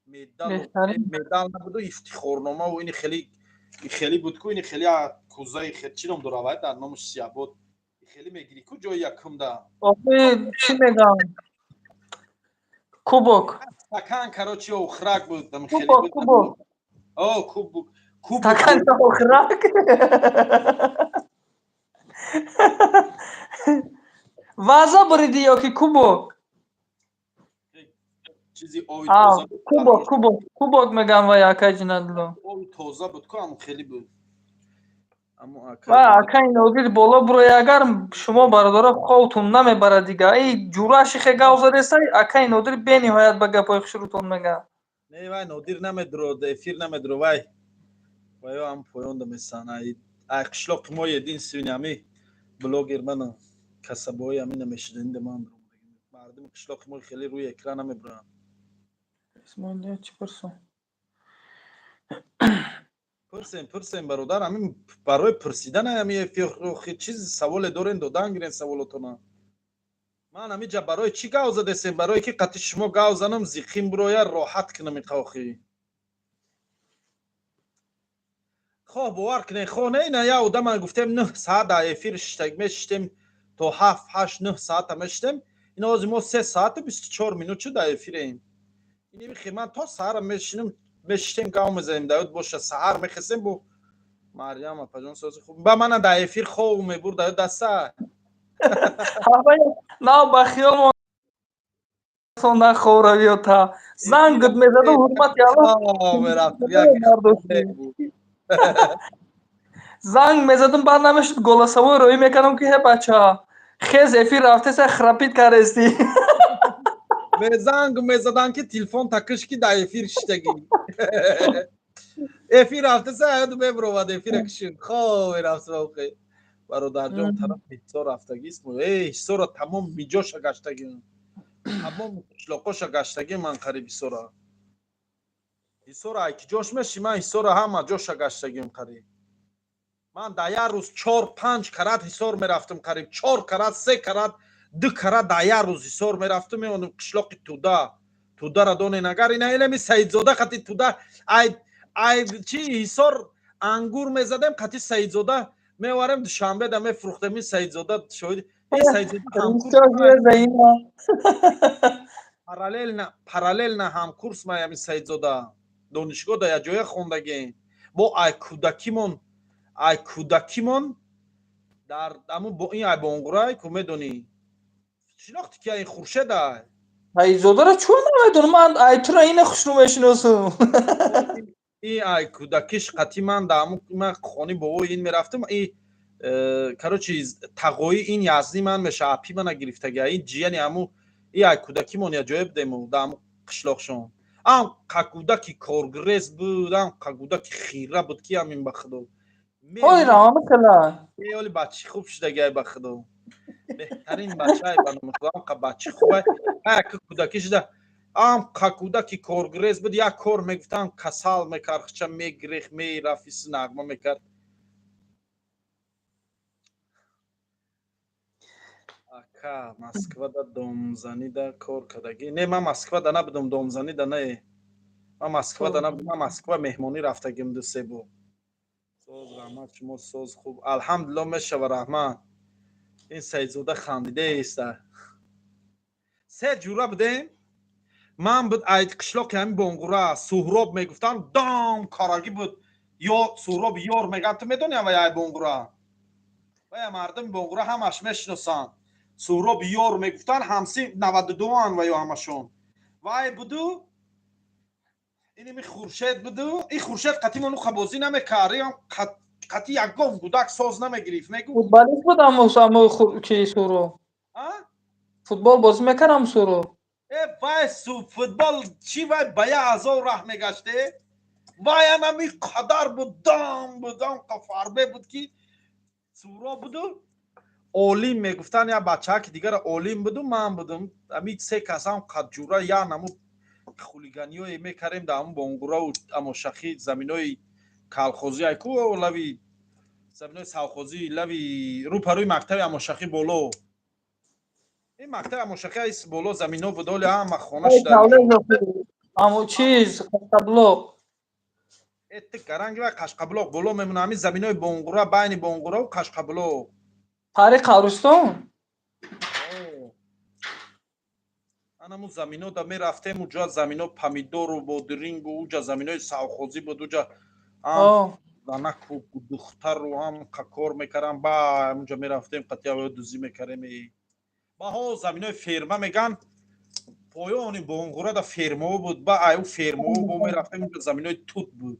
[SPEAKER 1] медал набуду, ифтихорномаву ини хеле хеле буд ку, ини хеле кӯзаи, чӣ ном дора вай, дар номаш Сиябод, хеле мегирӣ ку ҷои якум да.
[SPEAKER 12] Чӣ мегам, кубок.
[SPEAKER 1] Стакан, короче, охрак буд.
[SPEAKER 12] Кубок, кубок.
[SPEAKER 1] О, кубок.
[SPEAKER 12] Стакан охрак. Ваза буриди ё ки кубок?
[SPEAKER 1] Чизи оби тоза.
[SPEAKER 12] Кубок, кубок, кубок мегам вай, акай Ҷинадло.
[SPEAKER 1] Оби тоза буд ку, ҳамон хеле буд.
[SPEAKER 12] Ва акай Нодир боло бурои, агар шумо бародаро ховтун намебарад дига, эй ҷураши хе гав задесай, акай Нодир бениҳоят ба гапҳои хушрӯтон мега.
[SPEAKER 1] Не, вай Нодир намедуро, эфир намедуро, вай ваё ҳам поёнда месан. Ай қишлоқи мо единственный ҳами блогер мана, касабои ҳами намешиданида ман. Мардуми қишлоқи мо хеле рӯи экран намебуранд.
[SPEAKER 12] Исмоил, чӣ пурсам?
[SPEAKER 1] Пурсем, пурсем, бародар, ҳамин барои пурсидан ҳами эфир. Чиз саволе дорен, додан гирен саволотона. Ман ҳамиҷа барои чӣ гав задесем? Барое ки қати шумо гав занам, зиқим буроя, роҳат кунам иқохӣ. Хоҳ бовар кунен, хоҳ не, ина як одама гуфтем, 9 саат дар эфир мешиштем, то ҳафт, ҳашт, 9 саата мешиштем. Ина ҳозир мо 3 саату 24 минут шуд дар эфирем. Инихе ман то саҳара мешинам. Мешиштем, гав мезанем, даёд боша, саҳар мехестем бо Марьям апаҷон. Сози, хуб, ба мана дар эфир хов мебурд, даёд даста.
[SPEAKER 12] На, ба хиёл на ховравиёта занг мезаду, ҳурмати
[SPEAKER 1] Аллоҳ,
[SPEAKER 12] занг мезадум, баъд намешуд, голосовой роӣ мекардам, ки: «Ҳе, бача, хез, эфир рафтеса, храпит карести».
[SPEAKER 1] Занг мезадан, ки телефон такиш, ки дар эфир шиштагӣ, эфир рафтеса, аяду мебуровад, эфира кишид, хов мерафт. Бародарҷон, тараф Ҳисор рафтагист. Э, Ҳисора тамом миҷоша гаштагӣ, тамом қишлоқоша гаштагӣ ман қариб. Ҳисора, Ҳисора ай ки ҷош меши, ман Ҳисора ҳама ҷоша гаштагим қариб. Ман дар як рӯз чор панҷ карат Ҳисор мерафтам, қариб чор карат, се карат, ду карат дар як рӯз Ҳисор мерафтам, меомадам. Қишлоқи Туда, Тудара донен агар, ина элеми Саидзода қати Туда, ай чи Ҳисор ангур мезадем қати Саидзода, меварем Душанбе да мефурӯхтем. Ин Саидзода шоҳид, ин Саидзода параллельно ҳамкурс ма, ами Саидзода донишгоҳ да якҷоя хондагем. Бо ай кӯдакимон дар аму ин ай Бонгурай ку медонӣ, шинохти ки ин Хуршедай.
[SPEAKER 12] Саидзодаро чун намедонам ман, ай тура ина хушрӯ мешиносум.
[SPEAKER 1] Ин ай кӯдакиш қати ман да аму ман хони бобои ин мерафтам. И короче, тағои ин язни ман меша, апи мана гирифтага, ин ҷияни аму. И ай кӯдакимон якҷоя будему да аму қишлоқшон. Ам қакудаки коргрез буд, ам қакудаки хира буд, ки ҳамин, ба худо. Оли бачи хуб шудагай, ба худо, беҳтарин бачай, ба номи худо, ам қа бачи хубай. Ка кӯдакӣ шуда, ам қакудаки коргрез буд. Як кор мегуфтам, касал мекард, хча мегрех, мерафт, иси нағма мекард. Ака, Москвада домзанида кор кардагӣ? Не, ман Москвада набудам, домзанида не, ман Москвада набудам, ман Москва меҳмонӣ рафтагим ду се бор. Соз, раҳмат, шумо соз, хуб, алҳамдулилло, мешава, раҳмат. Ин Саидзода хандидаеста. Се ҷура будем. Ман буд ай қишлоқи ҳамин Бонгура, Суҳроб мегуфтам, дом карагӣ буд, ё Суҳроб ёр меган, ту медони, ава ай Бонгура, вая мардуми Бонгура ҳамаш мешиносанд. Суҳроб ёр мегуфтанд, ҳамси 92-ан ва ё ҳамашон. Вай буду, иними Хуршед буду. Ин Хуршед қатӣ ману бозӣ намекард, қатӣ ягон гудак соз намегирифт, мегу.
[SPEAKER 12] Футболист буд аммо ки Суҳроб футбол бозӣ мекард, ам Суҳроб.
[SPEAKER 1] Э, вай футбол чӣ, вай ба як ҳазор раҳ мегаште. Вай анами қадар буд, дам буд, фарбе буд, ки Суҳроб буду, Олим мегуфтанд, як бачаки дигара, Олим буду, ман будум. Ами се касам қадҷура як намуд хулиганиёе мекардем дар ҳамун Бонгураву Амошахӣ, заминои калхозӣ айку, лави заминои совхозӣ, лави рӯпарӯи мактаби Амошахӣ боло, ин мактаби Амошахӣ айс боло замино буд, оли ҳама хона шуда.
[SPEAKER 12] Амо чиз, Қашқаблоқ.
[SPEAKER 1] Эти гаранги вай Қашқаблоқ боло мемона, ҳамин заминои Бонгура, байни Бонгураву Қашқаблоқ.
[SPEAKER 12] Пари қабристон.
[SPEAKER 1] Анаму замино да мерафтем, уҷа замино помидору бодирингу, уҷа заминои совхозӣ буд, уҷа занаку духтару ҳам кор мекардам, ба унҷа мерафтем, қатъия дузӣ мекардем. Баҳо заминои ферма меган, поёни Бонгура да фермао буд, ба аю фермао бо мерафтем, уҷа заминои тут буд,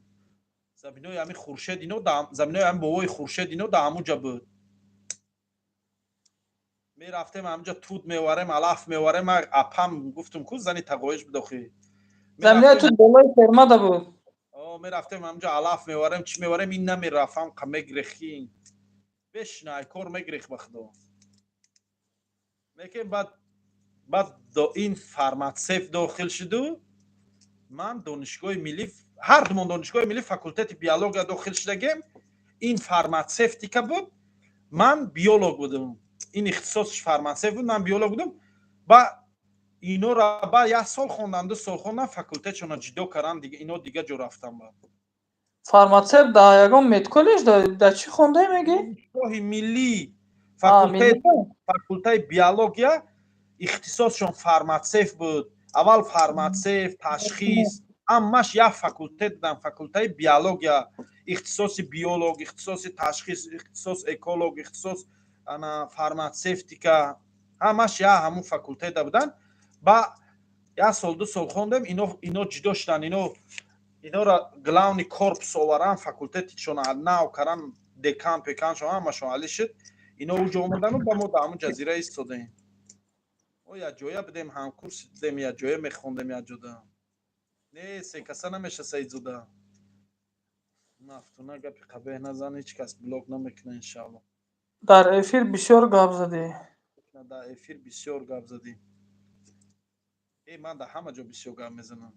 [SPEAKER 1] заминои ҳамин Хуршед ино, заминои ҳамин бобои Хуршед ино да ҳамуҷа буд. Мерафтем ҳамҷа, тут меварем, алаф меварем. Апам гуфтум ку, зани тағоиш буд охи.
[SPEAKER 12] Заминаи тут болои фермада буд.
[SPEAKER 1] Мерафтем ҳамҷа, алаф меварем, чӣ меварем. Ин намерафам, қа мегрехи, бешина, ай кор мегрех, ба худо. Лекин баъд ин фарматсеф дохил шуду, ман донишгоҳи миллӣ, ҳардумон донишгоҳи миллӣ, факултети биология дохил шудагем. Ин фарматсевтика буд, ман биолог будам. Ин ихтисосш фарматсевт буд, ман биолог будам. Ба инора ба як сол хондан, 2 сол хондан, факултетшона ҷидо кардам, ино дига ҷо рафтам. Ба
[SPEAKER 12] Фарматсевт дар ягон медколлеҷ дар чӣ хондаи, мегӣ?
[SPEAKER 1] Донишгоҳи миллӣ, факултаи биология, ихтисосшон фарматсевт буд. Аввал фарматсевт, ташхис. Ҳамаш як факултет будан, факултаи биология, ихтисоси биолог, ихтисоси ташхис, ихтисос эколог, ихтисос ана фарматсевтика, ҳамаш як ҳамун факултета будан. Ба як сол, 2 сол хондем, ино ҷудо шудан, инора главный корпус оваран, факултетишон нав каран, декан пеканшон ҳамашон али шуд. Ино уҷо омадану ба мо дар ҳамун ҷазира истодем. Мо якҷоя будем, ҳамкурс будем, якҷоя мехондем, якҷода. Не, се каса намеша. Саидзода Мафтуна, гапи қабеҳ назан, ҳеҷ кас блок намекуна, иншаалло.
[SPEAKER 12] Дар эфир бисёр гап задӣ.
[SPEAKER 1] Дар эфир бисёр гап задӣ. Э, ман дар ҳама ҷо бисёр гап мезанам.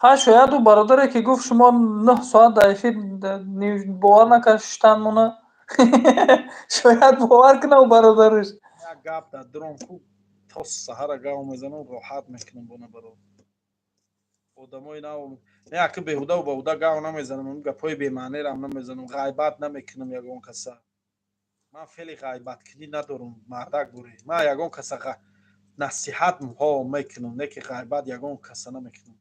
[SPEAKER 12] Ҳа, шояд ӯ бародаре ки гуфт, шумо 9 соат дар эфир, бовар накард, шиштан мона, шояд бовар кунад ӯ бародараш.
[SPEAKER 1] Як гап дар дуром ку, то саҳара гап мезанам, роҳат мекунам. Бона баро одамои нав не, аки беҳудаву баҳуда гап намезанам, гапҳои бемаънерам намезанам, ғайбат намекунам ягон каса. Ман феъли ғайбаткунӣ надорам, мардак бурӣ. Ман ягон каса насиҳат ҳо мекунам, не ки ғайбат ягон каса намекунам.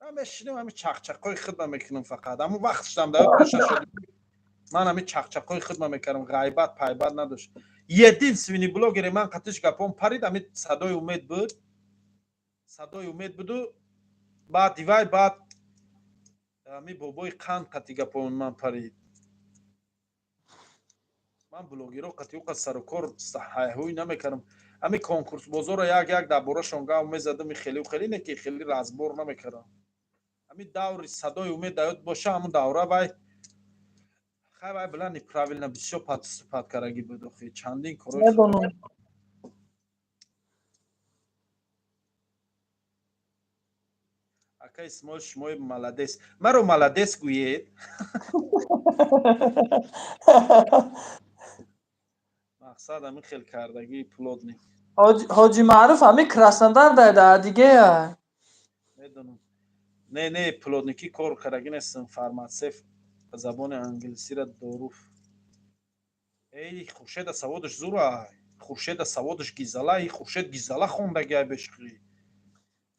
[SPEAKER 1] Ман мешинам, ҳами чақчақҳои худма мекунам фақат. Ҳамун вақт шудам дар боша шуд, ман ҳами чақчақҳои худма мекардам, ғайбат пайбат надошт. Единственный блогере ман қатиш гапом парид, ҳами Садои Умед буд. Садои Умед буду, баъд дивай, баъд ҳами бобои қанд қати гапом ман парид. Ман блогеро қати ӯ қад сарукор ҳайҳӯй намекардам. Ҳами конкурс бозорро як як дар борашон гап мезадам, хеле хеле, не ки хеле разбор намекардам. Ҳами даври Садои Умед даёд боша, ҳамун давра вай хай, вай била неправильно бисёр подступать карагӣ буд, охи чандин корҳои
[SPEAKER 12] Медонам.
[SPEAKER 1] Ака Исмоил, шумои молодец, маро молодец гӯед. Мақсад ҳамин хел кардагии плотный.
[SPEAKER 12] Ҳоҷи Маъруф ҳамин Краснодар дай Адигея.
[SPEAKER 1] Медонам. Не, не, плотникӣ кор кардагӣ нестам, фарматсев ба забони англисира доруф. Эй, Хуршеда саводаш зур ай, Хуршеда саводаш гизала, и Хуршед гизала хондагиай бешухӣ.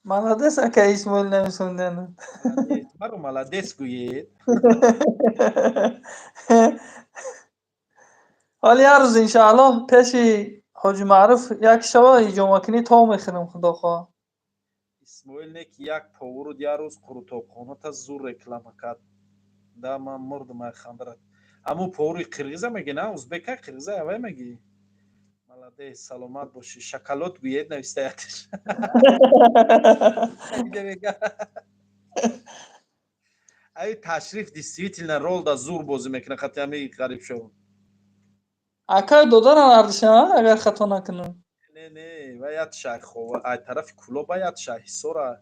[SPEAKER 12] Молодец, ака Исмоил намисондан.
[SPEAKER 1] Молодец, маро молодец гӯед.
[SPEAKER 12] Ҳоли як рӯз, иншааллоҳ, пеши Ҳоҷи Маъруф як шава ҳиҷомакунӣ тов мехӯрем, худо хоҳад.
[SPEAKER 1] Исмоил, не ки як поворуд як рӯз қурутобхоната зур реклама кард да, ман мурдам ай хандарат. Ҳамун повари қирғиза меги, на узбека, қирғиза авай меги. Молодец, саломат бошӣ. Шоколад гӯед, навистаятш. Ай ташриф действительно рол да зур бозӣ мекунад хати ҳами Ғарибшо.
[SPEAKER 12] Акай додаран ардиша, агар хато накунам.
[SPEAKER 1] Не, не, вай ятш ай хова, ай тарафи Кулоб, ай ятш ай Ҳисора.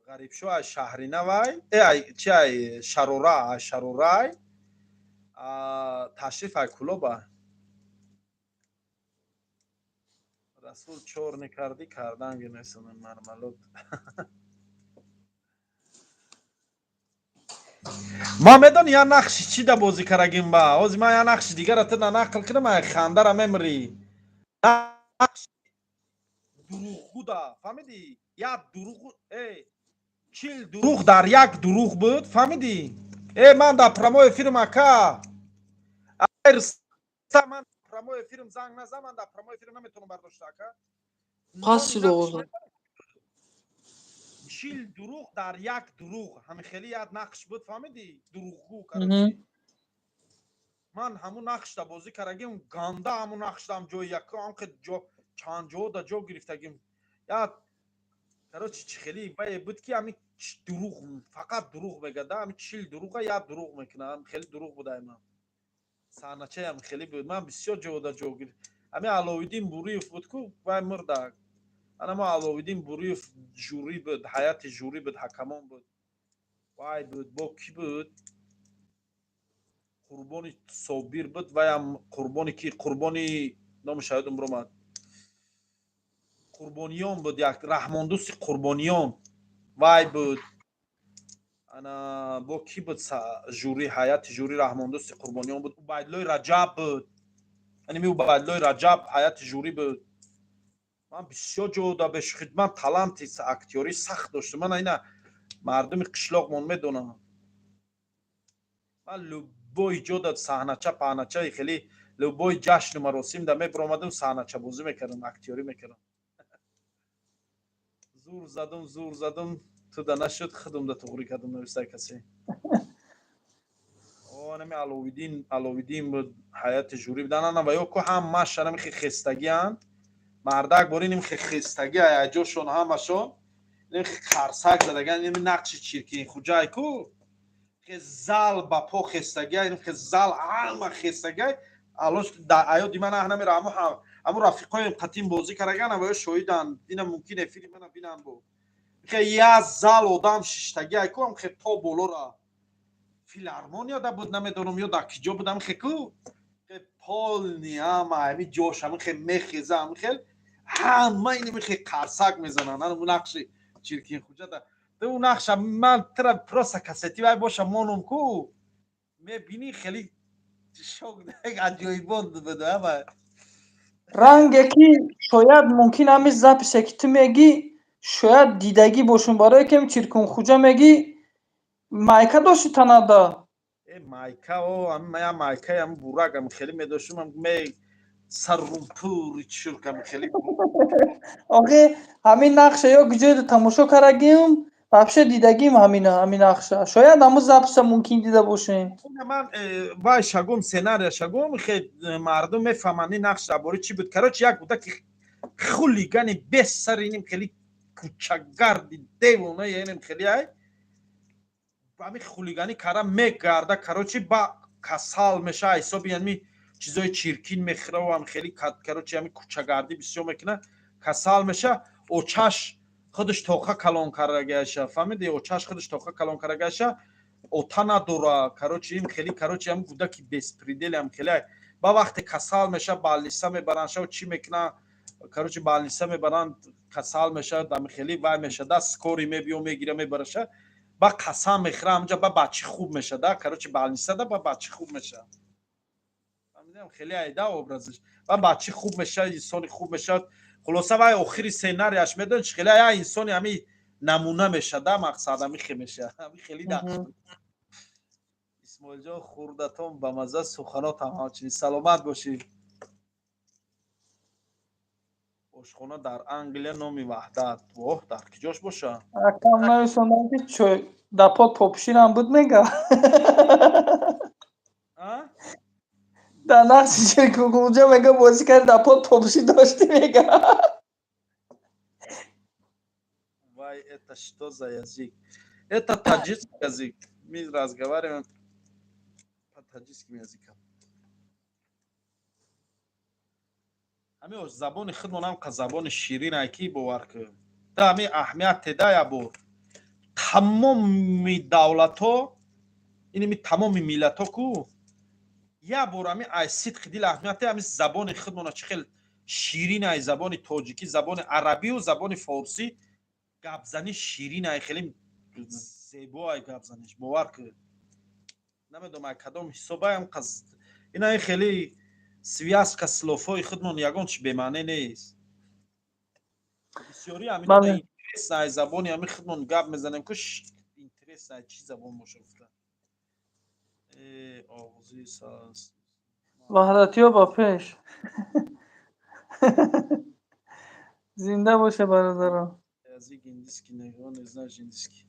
[SPEAKER 1] Ғарибшо ай Шаҳринавай, э, ай чи, ай Шарора, ай Шарорай, ташриф ай Кулоба. Расул, чор некардӣ, кардан гинесона мармалод. Ман медонӣ як нақши чӣ да бозӣ карагим ба? Ҳозир ман як нақши дигара ту да нақл кунам, ай хандара мемирӣ. Нақши дурӯғгӯ да, фаҳмидӣ? Як дурӯғ, э, 40 дурӯғ дар як дурӯғ буд, фаҳмидӣ? Э, ман дар прямой эфирм, ака. Ай Рустам, ман прямой эфирм, занг назан, ман дар прямой эфирм наметавонам бардошта, ака.
[SPEAKER 12] Пас
[SPEAKER 1] Номи
[SPEAKER 12] шуд
[SPEAKER 1] нақш
[SPEAKER 12] овоза.
[SPEAKER 1] 40 дурӯғ дар як дурӯғ, ҳамин хеле як нақш буд, фаҳмидӣ? Дурӯғгӯ, короче. Ман ҳамун нақшда бозӣ кардагим, ганда ҳамун нақшдам ҷои якум, ҳам хел ҷо чанд ҷо да ҷо гирифтагим. Як, короче, чӣ хеле вае буд ки ҳамин дурӯғ, фақат дурӯғ мегӯяд, да, ҳамин 40 дурӯға як дурӯғ мекунад, ҳамин хеле дурӯғ буд ай ман. Саҳначаи ҳамин хеле буд. Ман бисёр ҷо да ҷо гирифт. Ҳамин Аловиддин Буриев буд ку, вай мурдак. Ана мо Аловиддин Буриев жюри буд, ҳайати жюри буд, ҳакамон буд. Вай буд, бо кӣ буд? Қурбони Собир буд, ваям Қурбони ки, Қурбони номаш ёдам биромад. Қурбониён буд, як Раҳмондӯсти Қурбониён вай буд. Ана бо кӣ буд жюри, ҳайати жюри Раҳмондӯсти Қурбониён буд. Убайдуллои Раҷаб буд. Ани ми Убайдуллои Раҷаб ҳайати жюри буд. Ман бисёр ҷода бешухид, ман таланти актёрӣ сахт доштам. Ман ина мардуми қишлоқмон медонам. Ман любой ҷода саҳнача паҳначаи хеле любой ҷашну маросим да мебиромадам, саҳначабозӣ мекардам, актёрӣ мекардам. Зур задум, зур задум, туда нашуд, худум да туғрӣ кардум, навистай касе. Анами Аловиддин, Аловиддин буд, ҳайати журӣ буд. Ана ва ё ку ҳамаш анами хестагианд. Мардак бори ним хестаги аяҷошон ҳамашон ним қарсак задаган, ним нақши чиркин хуҷай ку зал ба по хестагиай, ним зал ҳама хестагиай. Алош да аёди ман аҳ намера, аму аму рафиқоем қатим бозӣ караган, ва ё шоҳиданд, ина мумкин эфири мана бинанд. Бо хе я зал одам шиштагиай ку, ам хе то болора филармония да буд, намедонам ё дар киҷо буд, ам хе ку полный ҳама ами ҷош ами хе мехеза, ами хел ҳама ини хе қарсак мезананд. Ана нақши чиркин хуҷа да ту нақша ман тра просто кассети вай боша монум ку мебинӣ, хеле шок, аҷоибот буд ҳама.
[SPEAKER 12] Ранге ки шояд мумкин ҳами записе ки ту мегӣ, шояд дидагӣ бошум, барое ки чиркунхуҷа мегӣ, майка дошти танада.
[SPEAKER 1] Э, майка о, ам майкаи ам бурак ам хеле медоштум, ам ме саррумпури чурк ам хеле.
[SPEAKER 12] Охи ҳамин нақша ё куҷоеда тамошо кардагим, вообще дидагим ҳамина, ҳамин нақша. Шояд ҳамун записа мумкин дида бошем.
[SPEAKER 1] Ман вай шагум, сценария шагум, хе мардум мефаҳманд ин нақш дар бораи чӣ буд. Короче, як буда ки хулигани бесари ним хеле кӯчагарди девона, янем хеле ай ҳами хулиганӣ кара мегарда. Короче, ба касал меша, ҳисоби ҳами чизои чиркин мехӯраву ҳам хеле, короче, ҳами кӯчагардӣ бисёр мекуна, касал меша. Очаш худаш тоқа калон кардагаша, фаҳмиди? Очаш худаш тоқа калон кардагаша, ота надора. Короче, ин хеле, короче, ҳам кӯдаки беспредел ҳам хеле. Ба вақте касал меша, больница мебаранд шав, чӣ мекуна, короче, больница мебаранд, касал меша, ами хеле вай меша да, скорый мебиё, мегира, мебараша, ба қасам мехӯра ҳамҷа, ба бачи хуб меша да. Короче, больница да ба бачи хуб меша, фаҳмидам, хеле айда образаш, ба бачи хуб меша, инсони хуб мешавад. Хулоса, вай охири сценарияш медонӣ чи хеле я инсони ҳами намуна меша да, мақсад ҳами хе меша, ҳами хеле нақш. Исмоилҷон, хурдатон ба мазза, суханотам ҳамчунин, саломат бошӣ. Ошхона дар Англия номи Ваҳдат, воҳ, дар киҷош боша?
[SPEAKER 12] Акам нависондам ки чой да под попширам буд, мега. Дар нақши чиркунхуҷа мега бозӣ кард, да под попши дошти, мега.
[SPEAKER 1] Вай, это что за язык? Это таджикский язык, мы разговариваем по таджикским языкам. Ҳами забони худмон ҳам забони ширин ай ки бовар кун, да ҳами аҳамият теда. Я бор тамоми давлатҳо, инами тамоми миллатҳо ку я бор ҳами ай сидқи дил аҳамияте ҳами забони худмона чӣ хел ширин ай. Забони тоҷикӣ, забони арабию забони форсӣ гапзанӣ ширин ай, хеле зебо ай гапзаниш, бовар кун. Намедонам ай кадом ҳисобаям ина хеле связка слов ҳои худмон ягон чи бемаъне нест. Бисёри ҳамин интерес ай забони ҳами худмон гап мезанем ку, интерес ай чӣ забон боша гуфта. Оғози
[SPEAKER 12] Ваҳдатиё ба пеш, зинда боша бародарон.
[SPEAKER 1] Язык индийский не знаешь индийский?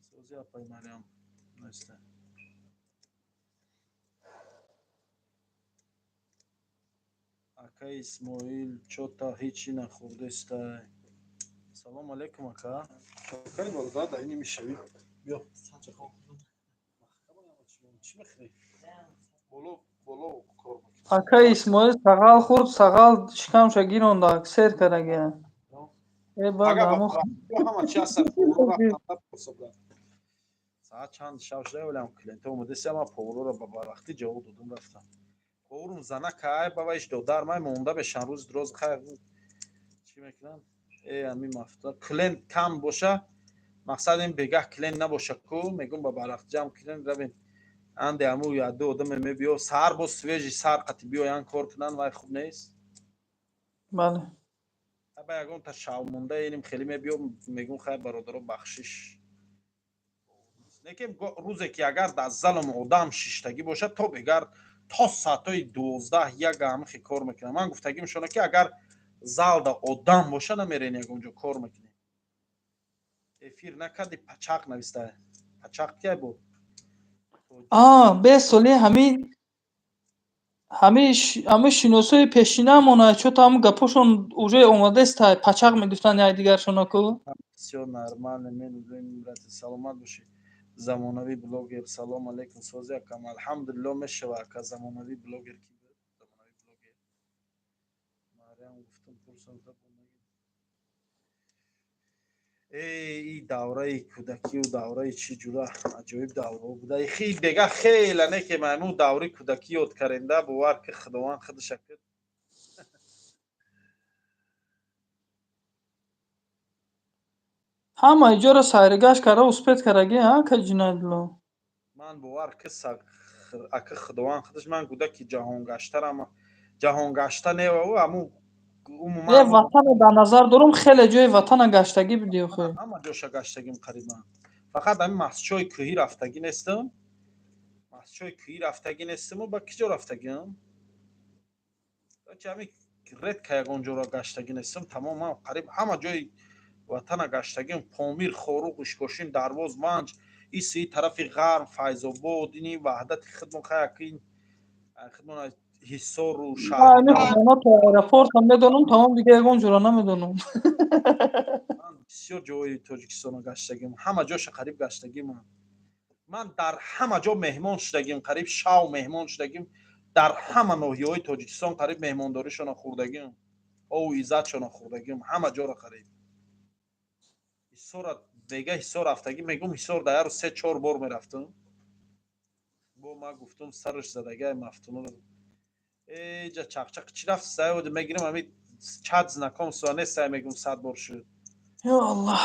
[SPEAKER 1] Сози апай Мариам неста. Акай Исмоил, чота ҳечи нахӯрдестай. Салому алейкум, ака. Чокари бародар, дар ини мешавӣ. Биё. Чӣ мехӯрӣ? Боло боло кор мекунӣ.
[SPEAKER 12] Акай Исмоил сағал хӯрд, сағал шикамша гиронда, сер карагия. Э, баъд
[SPEAKER 1] ҳама чи ҳастад. Саат чанд шав шуда, вале ҳам клиентҳо омадеси, ман поварора ба барвақтӣ ҷавоб додум, рафтам. Поварум занака ай, ба вайш додар май монда бешан рӯзи дроз хайр чӣ мекунам? Э, ами мафта клиент кам боша, мақсад ин бегаҳ клиент набоша ку, мегум ба барвақт ҷамъ кунем, равем. Анде аму яду одаме мебиё, саҳар боз свежий сар қати биёян, кор кунанд, вай хуб нест.
[SPEAKER 12] Бале.
[SPEAKER 1] Ба ягонта шавмонда иним хеле мебиём, мегум: хай, бародаро, бахшиш. Лекин рӯзе ки агар дар залам одам шиштагӣ бошад, то бегар то соатҳои 12-1 ҳамихе кор мекунам. Ман гуфтагим шона, ки агар залда одам боша, намерен, ягон ҷо кор мекунем. Эфир накарди, пачақ нависта. Пачақ кия буд?
[SPEAKER 12] А бесоли ҳамин шиносои пешинамона, чо-то ҳамн гапошон уже омадеста, пачақ мегуфтанд якдигаршона ку.
[SPEAKER 1] Всё нормально, мен, брат, саломат бошӣ. Замонавӣ блогер, салом алейкум, сози, акам? Алҳамдулилло, мешава, ака. Замонавӣ блогер ки буд? Замонавӣ блогер Мариам гуфтам, пурсам. Эй, и давраи кӯдакию давраи чӣ ҷура аҷоиб давраҳо буда. Хи бега хела не ки маймун давраи кӯдакӣ ёд каренда, бовар ки, Худованд худша куд.
[SPEAKER 12] Ҳама иҷора сайргашт карда успеть кардаги, а, ка Ҷунайдулло?
[SPEAKER 1] Ман бовар ки, ака, Худованд худаш, ман кӯдаки ҷаҳонгаштарам, ҷаҳонгашта невау, аму
[SPEAKER 12] Е, ватана дар назар дорам, хеле ҷои ватана гаштагӣ будӣ охе.
[SPEAKER 1] Ҳама ҷоша гаштагим қарибан, фақат ҳамин масҷидҳои кӯҳӣ рафтагӣ нестам, масҷидҳои кӯҳӣ рафтагӣ нестаму ба киҷо рафтагиам? Ҳамин редко ягон ҷоро гаштагӣ нестам. Тамом, ман қариб ҳама ҷои ватана гаштагим: Помир, Хоруғ, Ишкошим, Дарвоз, Ванҷ, иси тарафи ғарб, Файзобод, ини Ваҳдати худмон, хаякин худмон, Ҳисору.
[SPEAKER 12] Шаҳр то аэропортам медонам, тамом, дига ягон ҷоро намедонам.
[SPEAKER 1] Ман бисёр ҷои Тоҷикистонро гаштагим, ҳама ҷоша қариб гаштагим. Ман дар ҳама ҷо меҳмон шудагим, қариб шав меҳмон шудагим. Дар ҳама ноҳияҳои Тоҷикистон қариб меҳмондоришона хӯрдагим, ову иззатшона хӯрдагим, ҳама ҷоро қариб. Ҳисора мега, Ҳисор рафтагӣ, мегум, Ҳисор дар яру 3-4 бор мерафтам. Бо ма гуфтум, сараш задагай мафтуно. Эҷа чақчақ чӣ рафт? Сай мегирам, ами чат знакомства нест, сай мегум, 100 бор шуд.
[SPEAKER 12] Ё Аллоҳ.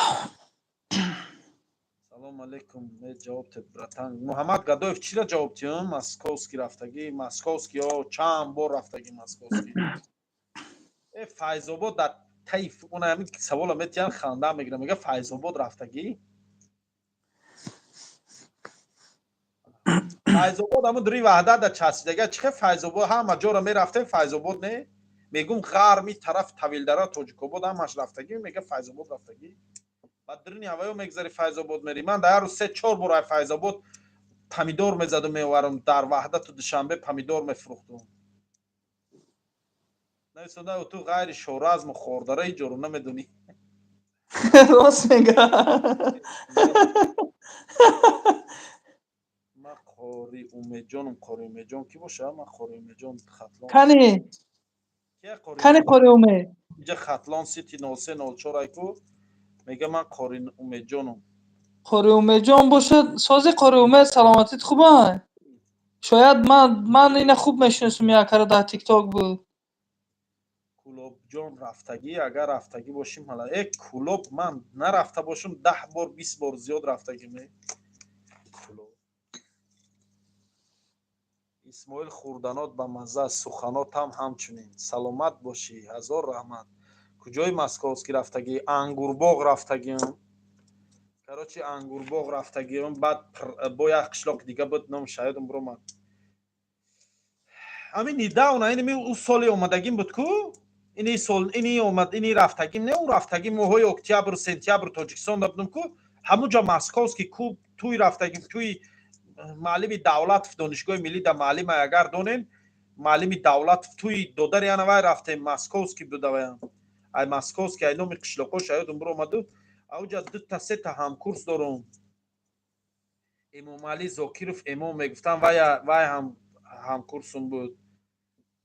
[SPEAKER 1] Салом алейкум, ҷавоб те, братан. Муҳаммад Гадоев, чира ҷавоб тиём? Московский рафтагӣ, Московский ё чанд бор рафтагӣ Московский. Э, Файзобод дар таиф, она ҳамин савола метиҳан, ханда мегирам. Мега, Файзобод рафтагӣ? Файзобод ҳамун дури Ваҳдат да часидага. Чихе Файзобод? Ҳама ҷоро мерафтем, Файзобод не. Мегум, ғарми тараф, Тавилдара, Тоҷикобод, ҳамаш рафтагӣ. Мега, Файзобод рафтагӣ? Ба дурни ҳаваё мегзари, Файзобод мери. Ман дар ҳар рӯз 3-4 бор ай Файзобод помидор мезаду меоварам, дар Ваҳдату Душанбе помидор мефурӯхтум. Нависонда, ту ғайри Шоразму Хордара ҳеҷ ҷоро намедонӣ.
[SPEAKER 12] Рост мега.
[SPEAKER 1] Ман Қори Умедҷоном. Қори Умедҷон кӣ боша? Ман Қори Умедҷон Хатлон.
[SPEAKER 12] Кани? Кани Қори Умед?
[SPEAKER 1] Инҷа Хатлон Сити 0304 айку, мега, ман Қори Умедҷоном.
[SPEAKER 12] Қори Умедҷон бошад, сози, Қори Умед, саломатит хуба? Шояд ман ина хуб мешиносум, якара дар Тикток буд.
[SPEAKER 1] Кӯлобҷон рафтагӣ? Агар рафтагӣ бошим, ҳала э, Кӯлоб ман нарафта бошам, 10 бор, 20 бор зиёд рафтагим. Э, Кӯлоб. Исмоил, хурданот ба мазза, суханотам ҳамчунин. Саломат бошӣ, ҳазор раҳмат. Куҷои Московский рафтагӣ? Ангурбоғ рафтагим, короче, Ангурбоғ рафтагим, баъд бо як қишлоқи дига буд, ном шаёдам биромад. Ҳамин недавно, ини ӯ соли омадагим буд ку, ини сол, ини омад, ини рафтагим, не, ӯ рафтагим, моҳҳои октябр, сентябр Тоҷикистон будам ку, ҳамунҷо Московский куб туй рафтагим, туи маълими Давлатов, Донишгоҳи миллӣ да маълима, агар донем, маълими Давлатов, туи додари анавай рафтем, Московский будаваям. Ай Московский, ай номи қишлоқо шаёдум биромаду, ауҷа дута сета ҳамкурс дорум, Эмомалӣ Зокиров, Эмом мегуфтам, вай ҳам ҳамкурсум буд.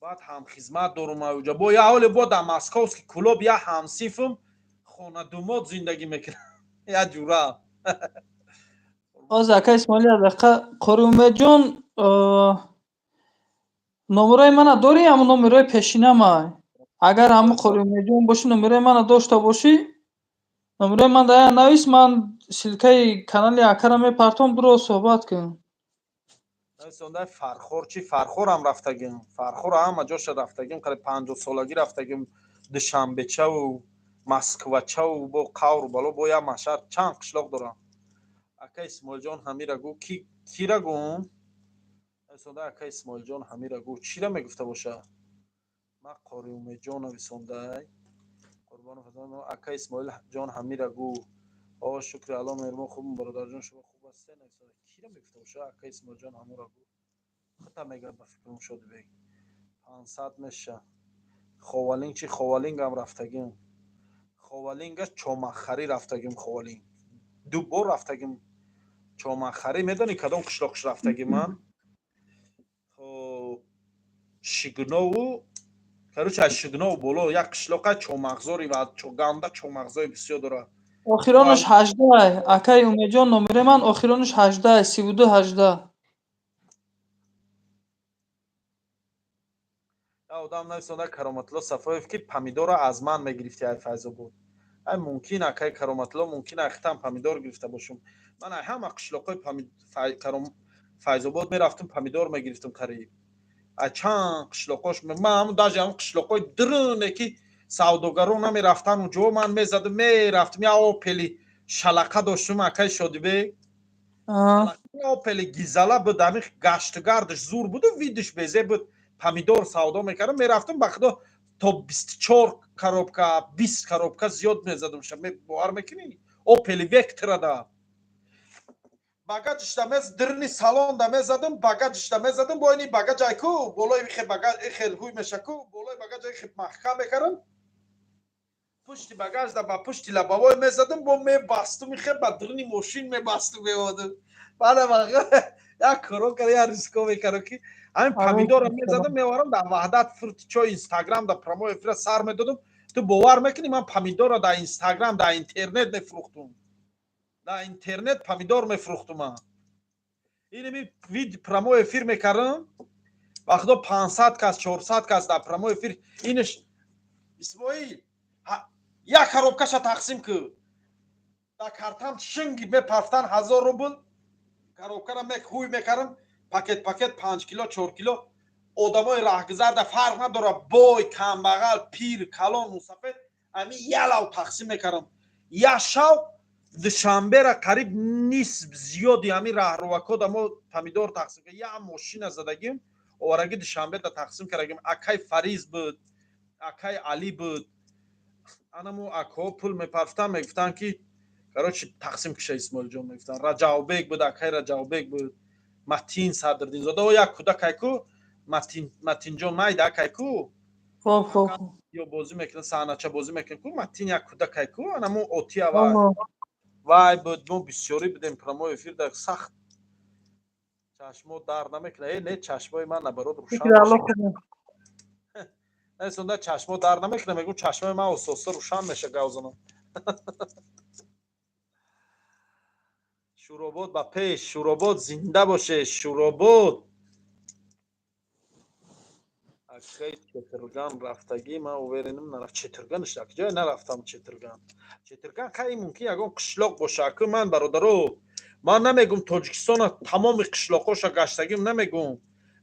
[SPEAKER 1] Баъд ҳамхизмат дорум ауҷа, бо я ҳоле бо дар Московский клуб я ҳамсинфум хонадумод зиндагӣ мекунам, я ҷура.
[SPEAKER 12] Ҳозир, ака Исмоил, як дақиқа. Қори Умедҷон, номерои мана дорӣ? Ҳамун номерои пешинамай. Агар ҳамун Қори Умедҷон бошӣ, номерои мана дошта бошӣ, номерои ман дар навис, ман ссылка и канали акара мепартом, биро суҳбат кун.
[SPEAKER 1] Нависонда, Фархор чи? Фархорам рафтагим, Фархор ҳама ҷоша рафтагим, қариб 50-солагӣ рафтагим, Душанбечаву. Москвачаву бо қавру бало, бо як машҳад чанд қишлоқ дорам. Ака Исмоилҷон, ҳамира гӯ. Кира гӯм? Нависонда: ака Исмоилҷон, ҳамира гӯ. Чира мегуфта боша? Ма Қори Умедҷон нависондай. Қурбонов: ака Исмоилҷон, ҳамира гӯ. О, шукри Алло, меҳрибон, хубм, бародарҷон, шумо хуб ҳастед? Нависонда. Кира мегуфта боша? Ака Исмоилҷон, ҳамура гӯ. Хата мегӯяд, ба фикрам, Шодибек. 500 меша. Ховалинг чи? Ховалингам рафтагим. Ховалинга чомахарӣ рафтагим. Ховалинг ду бор рафтагим. Чомахарӣ медонӣ кадом қишлоқш рафтагим ман? Хоб, Шигнову, короче, аз Шигнов боло як қишлоқа, чомағзори ва ганда чомағзои бисёр дорад.
[SPEAKER 12] Охиронаш 18, акаи Умедҷон, номери ман охиронаш 18, 32 18.
[SPEAKER 1] Одам нависонда, Кароматулло Сафоев, ки помидорро аз ман мегирифти ай Файзобод. Ай, мумкин, акаи Кароматулло, мумкин, ахтам помидор гирифта бошум. Ман ай ҳама қишлоқҳои Файзобод мерафтум, помидор мегирифтум қариб. Ай чанд қишлоқош ман ҳамун, даже ҳамун қишлоқҳои дурune, ки савдогарон намерафтан, унҷо ман мезадум, мерафтум. Я Опели шалақа доштум, акаи Шодибек, Опели гизала буд, ҳамин гаштугардаш зур буду, видиш безе буд, помидор савдо мекардам, мерафтам, ба худо, то 24 коробка, 20 коробка зиёд мезадум. Бовар мекунӣ? Опели Вектрада багажшда мез, дирни салонда мезадум, багажшда мезадум, бо ини багаж айку болои ихе багаж ихел ҳуй мешаку, болои багаж ихе маҳкам мекардам, пушти багажда ба пушти лабовой мезадум, бо мебастум, ихе ба дирни мошин мебастум, меодум. Баъда як коро кара, як риско мекардам, ки ҳамин помидорро мезадам, меоварам, дар Ваҳдат фурти чой Инстаграм дар прямой эфира сар медодум. Ту бовар мекунӣ, ман помидорро дар Инстаграм, дар интернет мефурӯхтум, дар интернет помидор мефурӯхтум ман. Инами вид прямой эфир мекардам, вақто 500 кас, 400 кас дар прямой эфир. Инаш, Исмоил, як коробкаша тақсим ку, дар картам шинги мепафтан 1000 рубл. Коробкара ҳуй мекардам, пакет пакет, 5 кило, 4 кило. Одамои раҳгузарда, фарқ надорад, бой, камбағал, пир, калон, мусафед, ами ялав тақсим мекардам. Як шав Душанбера қариб нисб зиёди ҳамин раҳрувакҳо да мо помидор тақсим кардем. Як мошина задагим, овараги Душанбеда тақсим кардагим. Акай Фариз буд, акай Али буд, анамо акҳо пул мепарфтан, мегуфтанд, ки короче, тақсим киша, Исмоилҷон, мегуфтанд. Раҷавбек буд, акай Раҷавбек буд, Матин Садриддинзода, о, як кӯдак айку, Матинҷон майда акайку ё бозӣ мекунад, саҳнача бозӣ мекунад ку, Матин, як кӯдак айку, анамо отия вай буд. Мо бисёрӣ будем прямой эфир дар. Сахт чашмо дард намекунад? Э, не, чашмои ман наоборот рӯшан. Несонда чашмо дард намекунад, мегӯм, чашмои ман оҳиста рӯшан меша, гавзанам. Шӯробод ба пеш, Шӯробод зинда боше, Шӯробод. Акай, Четирган рафтагӣ? Ман уверенам, нарафт. Четирганш ҷое нарафтам. Четирган, Четирган хай, мумкин ягон қишлоқ боша. Аку ман, бародаро, ман намегум Тоҷикистона тамоми қишлоқҳоша гаштагим, намегум,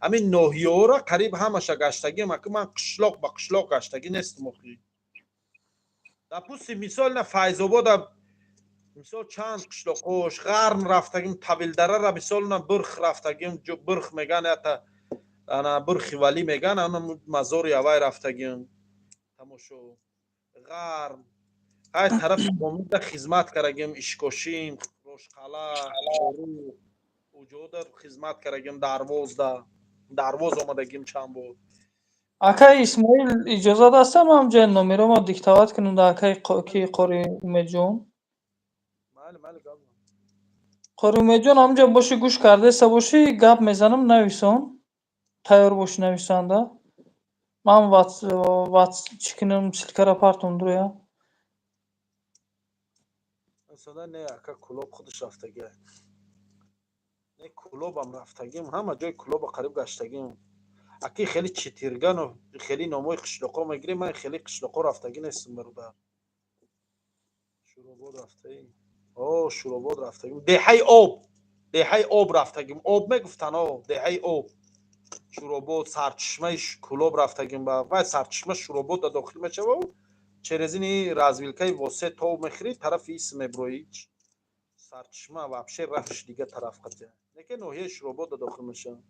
[SPEAKER 1] ҳамин ноҳияҳоро қариб ҳамаша гаштагим. Аку ман қишлоқ ба қишлоқ гаштагӣ нестам охи. Допустим, мисол, на Файзобода, мисол, чанд қишлоқҳош, Ғарм рафтагим, Тавилдарара, мисол, на Бирх рафтагим, Бирх меган, ята ана Бирхи Валӣ меган, ана мазори авай рафтагим тамошо. Ғарм ҳай тарафи Помида хизмат кардагим, Ишкошим, Рошқала, уҷода хизмат кардагим, Дарвозда, Дарвоз омадагим чанд бор.
[SPEAKER 12] Акай Исмоил, иҷозат ҳастам, ҳамҷоя номеромо диктовать кунам да акаи ки Қори Умедҷон?
[SPEAKER 1] Майли, майли, гап.
[SPEAKER 12] Қори Умедҷон, ҳамҷо бошӣ, гӯш кардаеста бошӣ, гап мезанам, нависон, тайёр бошӣ нависанда. Ман ватс чӣ кунам, ссылкара партом дуроя.
[SPEAKER 1] Не, ака, Кулоб худаш рафтагиа. Не, Кулобам рафтагим, ҳама ҷои Кулоба қариб гаштагим. Аки хеле Читиргану хеле номои қишлоқҳо мегирем, ман хеле қишлоқҳо рафтагӣ нестам, бародар. Шӯробод рафтаи? О, Шӯробод рафтагим, деҳаи Об, деҳаи Об рафтагим, Об мегуфтан, о, деҳаи Об, Шӯробод, сарчашмаи Кулоб рафтагим. Ба вай сарчашма Шӯробод да дохил мешава. Через ини развилкаи Восе тов мехӯрӣ, тарафи ис меброӣ, Сарчашма вообще рафш дига тараф қатия. Неке ноҳияи Шуробода дохил мешавад.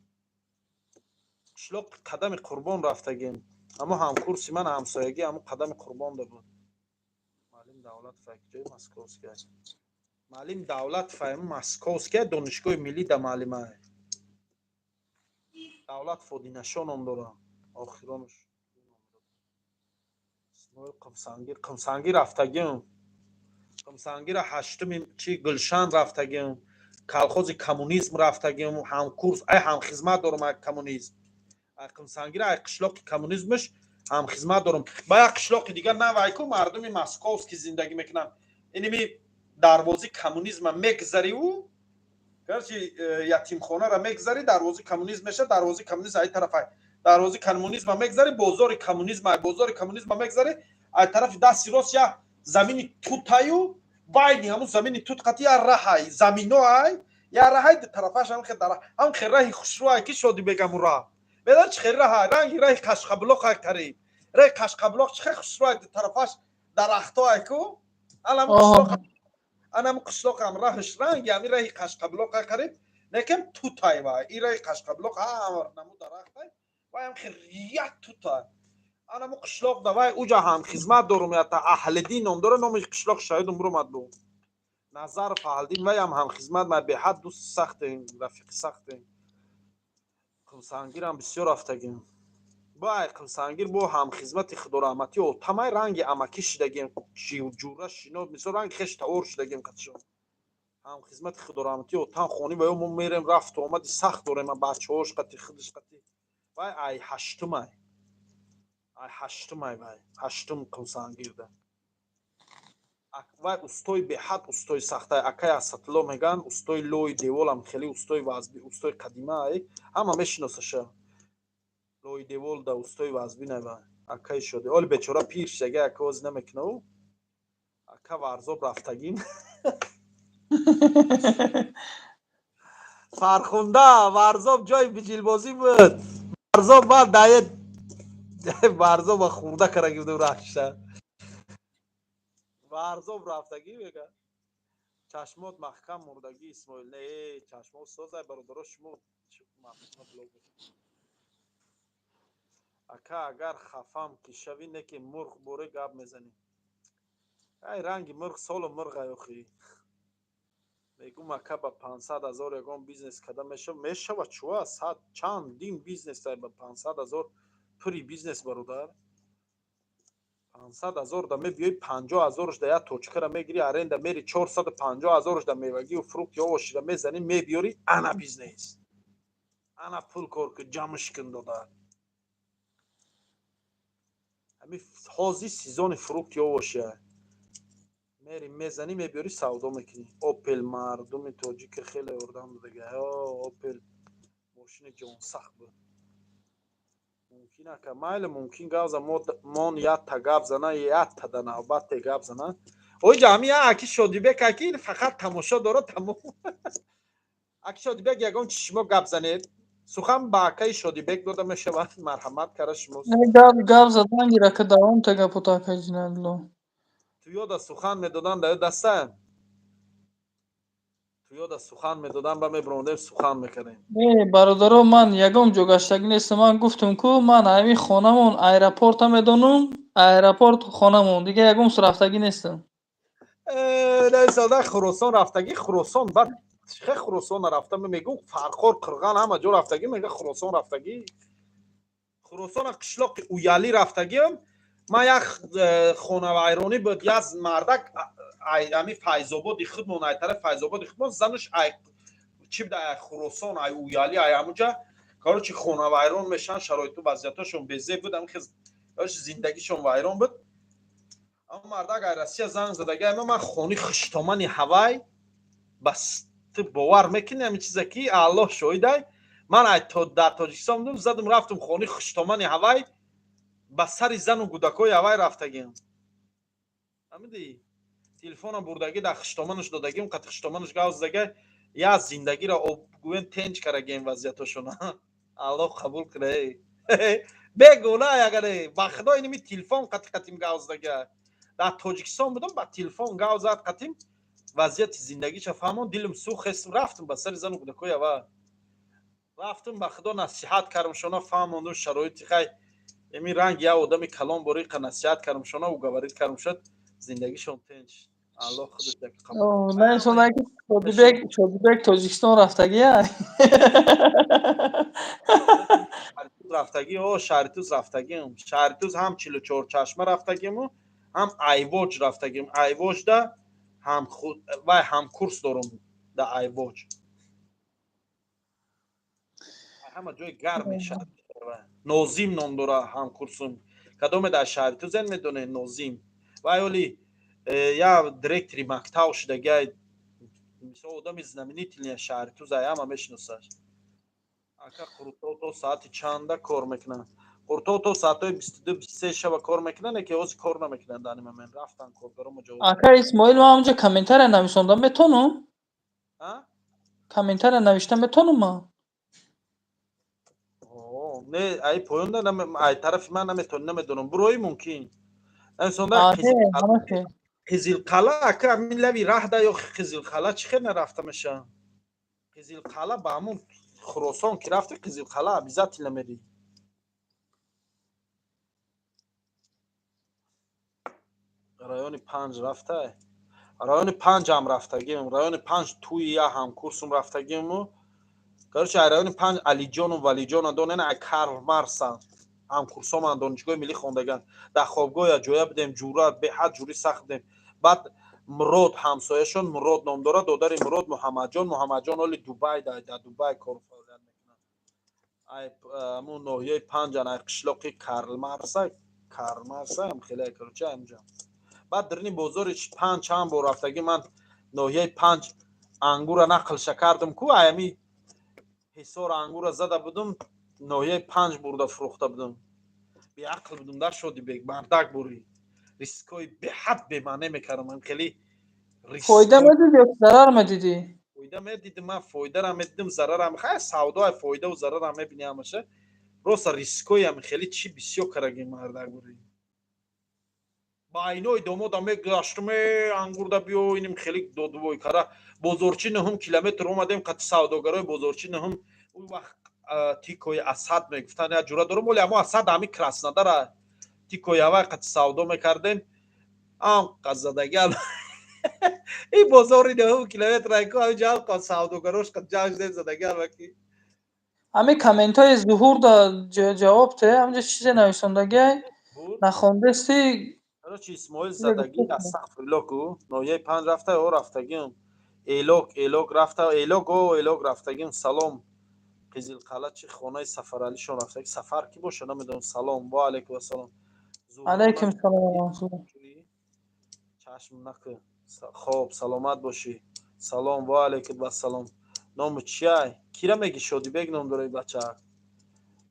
[SPEAKER 1] Қишлоқи Қадами Қурбон рафтагем. Амо ҳамкурси ман, ҳамсоягӣ, ҳамо Қадами Қурбонда буд. Маълим Давлатов ҷои Московский, маълим Давлатов Московский, Донишгоҳи миллӣ да маълимай. Давлат Фодинашо ном дорам. Охиронаш Исмоил. Қумсангир, Қумсангир рафтагим. Қумсангира ҳаштуми чи, Гулшан рафтагим, колхози Коммунизм рафтагим. Ҳамкурс, ай, ҳамхизмат дорам ай Коммунизм, ай Қумсангира, ай қишлоқи Коммунизмш ҳамхизмат дорам. Ба як қишлоқи дигар навайку мардуми московский зиндагӣ мекунанд. Иними дарвози Коммунизма мегзариву, гарчи ятимхонара мегзари, дарвози Коммунизм меша. Дарвози Коммунизм ай тараф, ай дарвози Коммунизма мегзари, бозори Коммунизм, ай бозори Коммунизма мегзари, ай тарафи дасти рост я замини тутаю, байни ҳамун замини тут қати я раҳай, замино ай я раҳай, тарафаш ҳам хел дара, ҳам хел раҳи хушрӯай, ки шоди бегаму раҳ медон чӣ хел раҳай, ранги раҳи Қашқаблоқ ай. Қариб раҳи Қашқаблоқ чӣ хел хушрӯай, тарафаш дарахто ай ку, анам қишлоқ, анам қишлоқам раҳш ранги ҳами раҳи Қашқаблоқ ай қариб, лекин тутай. Вай и раҳи Қашқаблоқ ҳама наму дарахтай, вай ҳам хел як тутай. Анамо қишлоқ да вай уҷа ҳамхизмат дорум, ята Аҳлиддин ном дора, номи қишлоқ шаҳидум буромад бу, Назаров Аҳлиддин, ваям ҳамхизмат ма, беҳад дӯсти сахтем, рафиқи сахтем. Қумсангирам бисёр рафтагим. Бай Қумсангир бо ҳамхизмати худораҳматӣ отамай, ранги амакӣ шидагем, ҷура шино, мисол ранги хеш тавор шидагем қатишон. Ҳамхизмати худораҳматӣ отам хони ва ё мо мерем, рафту омади сахт дорем, бачаҳош қати, худаш қати. Вай ай ҳаштумай, ай ҳаштумай, вай ҳаштум Қумсангирда. Вай устои беҳад устои сахтай, акай Асатулло мегӯянд, устои лои деволам, хеле устои вазби, устои қадимаай, ҳама мешиносаша. Лои девол да устои вазбинай вай акаи шоди. Оли бечора пир шидаги, ака ози намекунав. Ака Варзоб рафтагим. Фархунда, Варзоб ҷои биҷилбозӣ буд. Варзоб баъд дае Варзоба хурда карда будем, рафта Варзоб рафтагӣ. Мега чашмот маҳкам мурдагӣ, Исмоил. Не, чашмот созай, бародаро, шумо. Ака, агар хафам ки шавӣ, не ки мурғ боре гап мезанӣ. Ай ранги мурғ солу мурғай охи. Мегум, ака, ба 500 000 ягон бизнес карда мешава? Мешава, чуа, сад чандин бизнес ба 500 000 пури бизнес, бародар. 500 000 да мебиёи, 50 000-ш да як точкара мегири, аренда мери, 450 000-ш да мевагию фрукти овошира мезанӣ, мебиёри, ана бизнес, ана пул кор кун, ҷамъш кун, додар. Ҳами ҳозир сезони фрукти овошия, мери, мезанӣ, мебиёри, савдо мекунӣ. Опел мардуми тоҷика хеле ёрдам додага. Опел мошини ҷонсахт буд. Мумкин, ака, майли, мумкин гап за, мон якта гап зана, якта да навбате гап зана. Оиҷа ҳами як аки Шодибек, аки фақат тамошо дорад, тамом. Аки Шодибек, ягон чи шумо гап занед, сухан ба акаи Шодибек дода мешавад, марҳамат кара шумо.
[SPEAKER 12] Гап задан гир, ака, давом та гапота, акаи Ҷиноятулло.
[SPEAKER 1] Туёда сухан медодан да даста, туёда сухан медодан, ба мебиромадем, сухан мекардем.
[SPEAKER 12] Не, бародаро, ман ягон ҷо гаштагӣ нестам. Ман гуфтам ку, ман ҳамин хонамон аэропорта медонам, аэропорт хонамон, дига ягон су рафтагӣ нестам.
[SPEAKER 1] Сода Хуросон рафтагӣ, Хуросон баъд хе Хуросон рафта, мегум Фархор, Қирған, ҳама ҷо рафтагӣ, мега Хуросон рафтагӣ. Хуросона қишлоқи Уялӣ рафтагиам. Ман як хонавайронӣ буд, як мардак ами Файзободи худмон, ай тараф Файзободи худмон, занаш ай чӣ буда, ай Хуросон, ай Уялӣ, ай ҳамуҷа. Короче, хонавайрон мешан, шароиту вазъиятошон безеб буд, ами зиндагишон вайрон буд. Аммо мардак ай Россия занг задаги, ама ман хони хуштомани ҳавай бас, ту бовар мекунӣ ҳамин чиза, ки Аллоҳ шоҳидай, ман ай дар Тоҷикистон будум, задум, рафтум хони хуштомани ҳавай, ба сари зану кӯдакҳои ҳавай рафтагиам. Фаҳмидӣ? Телефонам бурдагӣ, дар хуштоманаш додагим, қати хуштоманаш гав задага, я зиндагиро гӯем тенҷ карагем вазъиятошона. Аллоҳ қабул куна. Бегуна, ягаре ба худо, иними телефон қати қатим гав задага. Дар Тоҷикистон будам, ба телефон гав зад қатим, вазъияти зиндагиша фаҳмон, дилм сӯх, хестм, рафтам ба сари зану кӯдакои ава рафтам, ба худо насиҳат кардам, шона фаҳмондум шароити. Хай, еми ранг як одами калон бориқа насиҳат кардам шона, уговорить кардам, шуд, зиндагишон тинч, Аллоҳ худаш як қабул.
[SPEAKER 12] Наисонаки Шодибек, Шодибек Тоҷикистон рафтагия.
[SPEAKER 1] Рафтагӣ, о, Шаҳритуз рафтагим. Шаҳритуз ҳам 44 чашма рафтагиму, ҳам Айвоҷ рафтагим. Айвоҷда ҳам вай ҳамкурс дорум да Айвоҷ. Ҳама ҷои гарм мешавад. Нозим ном дора ҳамкурсум. Кадоме дар Шаҳритузен медоне Нозим? Вай оли я директори мактаб шудагиай, мисол, одами знаменительный Шаҳритузай, ҳама мешиносаш. Ака, Қурутов то соати чанда кор мекунанд? Қурутов то соатҳои 22, 23 шаба кор мекунанд, яке ҳозир кор намекунанд, дар момент рафтан коргаро ҷавоб.
[SPEAKER 12] Ака Исмоил, ман ҳамҷа комментария нависонда метонум? Комментария навишта метонум ман?
[SPEAKER 1] Не, ай поёнда, ай тарафи ман наметонӣ, намедонам, бурои мумкин нависонда. Қизилқала, ака, ҳамин лави раҳда ё Қизилқала чӣ хел нарафта мешавад? Қизилқала ба ҳамун Хуросон ки рафти, Қизилқала обязательно мери. Райони панҷ рафта, райони панҷам рафтагим, райони панҷ туи я ҳамкурсум рафтагиму. Короче, райони панҷ Алиҷону Валиҷона донен, ай Карл Марсан ҳамкурсоман, донишгоҳи миллӣ хондаган. Дар хобгоҳ я ҷоя будем, ҷура беҳад ҷури сахт будем. Баъд Мурод, ҳамсояшон Мурод ном дорад, додари Мурод Муҳаммадҷон. Муҳаммадҷон оли Дубай, дар Дубай кор фаъолият мекунад. Ай ҳамун ноҳияи панҷан, ай қишлоқи Карл Марса, Карл Марса ам хеле, короче, ҳамҷа. Баъд дарини бозори панҷ чанд бор рафтагӣ ман ноҳияи панҷ. Ангура нақлша кардам ку, ай ҳами Ҳисор ангура зада будум, ноҳияи панҷ бурда фурӯхта будум. Беақл будум дар, Шодибек, мардак бурӣ, рискҳои беҳад бемаъне мекардам, ман хеле.
[SPEAKER 12] Фоида медидӣ ё зарар медидӣ?
[SPEAKER 1] Фоида медидим ман, фоидарам медидим, зарарам. Хай, савдоа фоидаву зарарам мебини ҳамаша. Просто рискҳоям хеле чӣ бисёр карагим, мардак бурӣ. Ба айнои домода мегаштум, э, ангурда биё, иним хеле додувой кара. Бозорчи нуҳум километр омадем қати савдогарои бозорчи нуҳум. Он вақт тикои Асад мегуфтанд, як ҷура дорум, оли ҳамо Асад ҳами Краснодара, тикои авай қати савдо мекардем. Ам қазадаги ин бозори нуҳум километр айко ҳаминҷа ҳам савдогарош қат ҷанг шудем, задаги албаки.
[SPEAKER 12] Ҳамин комментҳои Зуҳурда ҷавоб те, ҳамҷа чизе нависондагиай, нахондести.
[SPEAKER 1] Короче, Исмоил задагӣ, астағфирулло ку, ноҳияи панҷ рафта, о, рафтагим. Элок, Элок рафта, Элок, о, Элок рафтагим. Салом. Қизилқала чи хонаи Сафаралишон рафтаги? Сафар ки боша, намедонам. Салом, ва алайкум ассалом.
[SPEAKER 12] Алайкум салом ва раҳматуллоҳ.
[SPEAKER 1] Чашм накӯ. Хоб, саломат бошӣ. Салом, ва алайкум ассалом. Ному чиай? Кира меги? Шодибек ном дораи бачаак.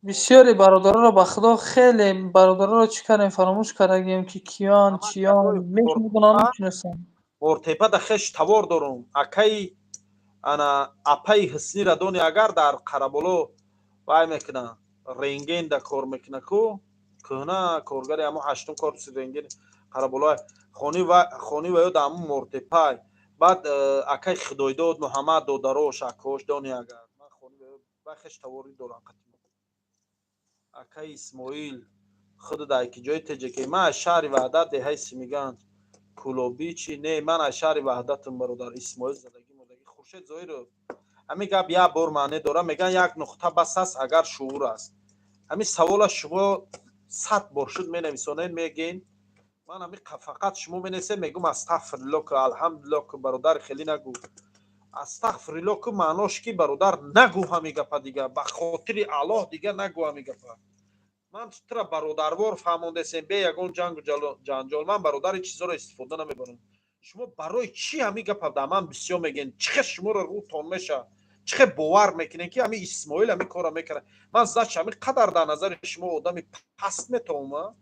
[SPEAKER 12] Бисёре бародароро, ба худо, хеле бародароро чӣ кардем, фаромӯш кардагием, ки киён, чиён, мешиносам, мешиносам.
[SPEAKER 1] Мортепа да хеш тавор дорум. Акаи ана апаи Ҳуснира дони агар, дар Қараболо вай мекуна, рентген да кор мекуна ку, кӯҳна коргари ҳамо ҳаштум корпуси рентген Қараболо, хони ва хони ва ё да ҳамун Мортепай. Баъд акаи Худойдод Муҳаммад, додарош, акош дони агар, ман хони ва хеш таворӣ дорам қатимо. Акаи Исмоил, худ дар ки ҷои теҷаке? Ман аз шаҳри Ваҳдат, деҳаи Симиганҷ. Кулобӣ чи? Не, ман аз шаҳри Ваҳдатам, бародар Исмоил задагӣ, мурдагӣ. Хуршед Зоиров, ҳамин гап як бор маъне дорад. Мегӯянд, як нуқта бас аст, агар шуур аст. Ҳамин савола шумо 100 бор шуд менависонед, мегӯен. Ман ҳамин фақат шумо менависед, мегӯм астағфирулло ку, алҳамдулилло ку, бародар, хеле нагӯ. Астағфирулло ку, маънош ки, бародар, нагӯ ҳамин гапа дига, ба хотири Аллоҳ, дига нагӯ ҳамин гапа. Ман тура бародарвор фаҳмондесем, бе ягон ҷангу ҷанҷол. Ман, бародари, чизоро истифода намебарам. Шумо барои чӣ ҳамин гапа дар ман бисёр мегӯен? Чӣ хел шуморо рӯтон мешавад? Чӣ хел бовар мекунед, ки ҳамин Исмоил ҳамин корро мекунад? Ман значит ҳамин қадар дар назари шумо одами паст метавонам,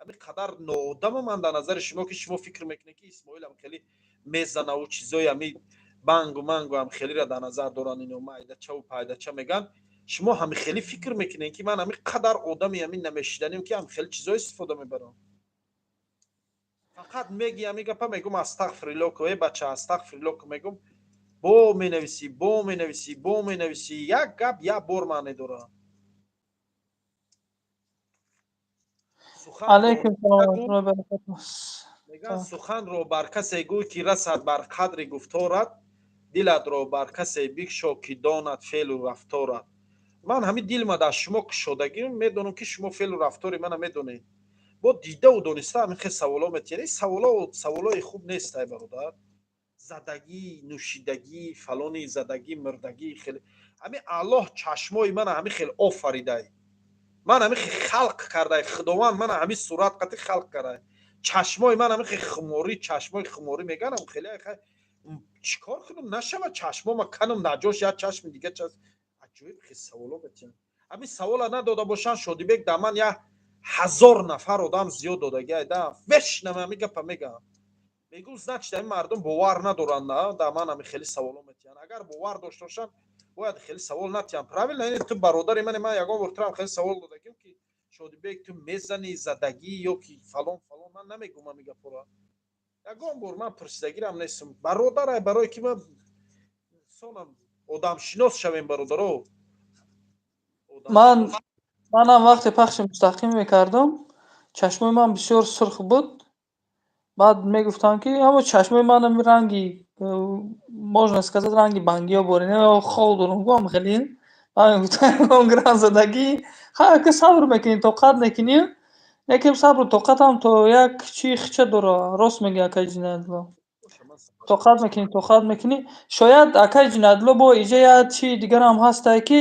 [SPEAKER 1] ҳамин қадар ноодама ман дар назари шумо, ки шумо фикр мекунед, ки Исмоил ҳам хеле мезанаву чизои ҳамин бангу мангу ҳам хелира дар назар доранд, ино майдачаву пайдача мегӯянд. Шумо ҳами хеле фикр мекунед, ки ман ҳамин қадар одами ҳамин намешиданем, ки ҳам хеле чизо истифода мебарам? Фақат меги ҳами гапа, мегум астағфирилло ку, э бача, астағфирилло ку, мегум, бо менависӣ, бо менависӣ, бо менависӣ. Як гап як бор маъне дорад.
[SPEAKER 12] Алейкум салом.
[SPEAKER 1] Мегӯянд, суханро бар касе гӯй, ки расад бар қадри гуфторат, дилатро бар касе бикшо, ки донад феълу рафторат. Ман ҳамин дилма дар шумо кушодагим, медонам, ки шумо феълу рафтори мана медонед. Бо дидаву дониста ҳамин хел саволо метиҳед. Ин саволо саволои хуб нест, ай бародар. Задагӣ, нӯшидагӣ, фалони задагӣ, мурдагӣ, хеле ҳамин Аллоҳ чашмои мана ҳамин хел офаридай, ман ҳамин хел халқ кардай, Худованд мана ҳамин сурат қати халқ кардай, чашмои ман ҳамин хел хуморӣ, чашмои хуморӣ меганам. Хеле чӣ кор кунам, нашава чашмома канам, наҷош як чашми дига. Чашм аҷоиб хел саволо метиҳанд. Ҳамин савола надода бошанд, Шодибек, дар ман як ҳазор нафар одам зиёд додагиай да вешнам ҳамин гапа мегӯям. Мегӯм, значит, ҳамин мардум бовар надоранд, дар ман ҳамин хеле саволо метиҳанд. Агар бовар дошта бошанд, бояд хеле савол натиҳанд, правильно? Ту бародари мане, ман ягон бор турам хеле савол додагим, ки Шодибек, ту мезанӣ, задагӣ ё ки фалон фалон? Ман намегӯм ҳамин гапҳоро ягон бор, ман пурсидагирам нестам, бародарай, барое ки ман инсонам, одамшинос шавем, бародаро.
[SPEAKER 12] Ман манам вақте пахши мустақим мекардам, чашмои ман бисёр сурх буд. Баъд мегуфтанд, ки ҳамо чашмои манам ранги, можно сказать, ранги бангиё борин, хол дорам, гуам хеле. Баъд мегуфтанд, грам задагӣ, ха, ки сабр мекунӣ, тоқат мекунӣ, лекин сабру тоқатам то як чи хича дора. Рост мегӯяд акаи Ҷиноятулло, тоқат мекунӣ, тоқат мекунӣ. Шояд, акаи Ҷиноятулло, бо иҷа як чи дигарам ҳастае, ки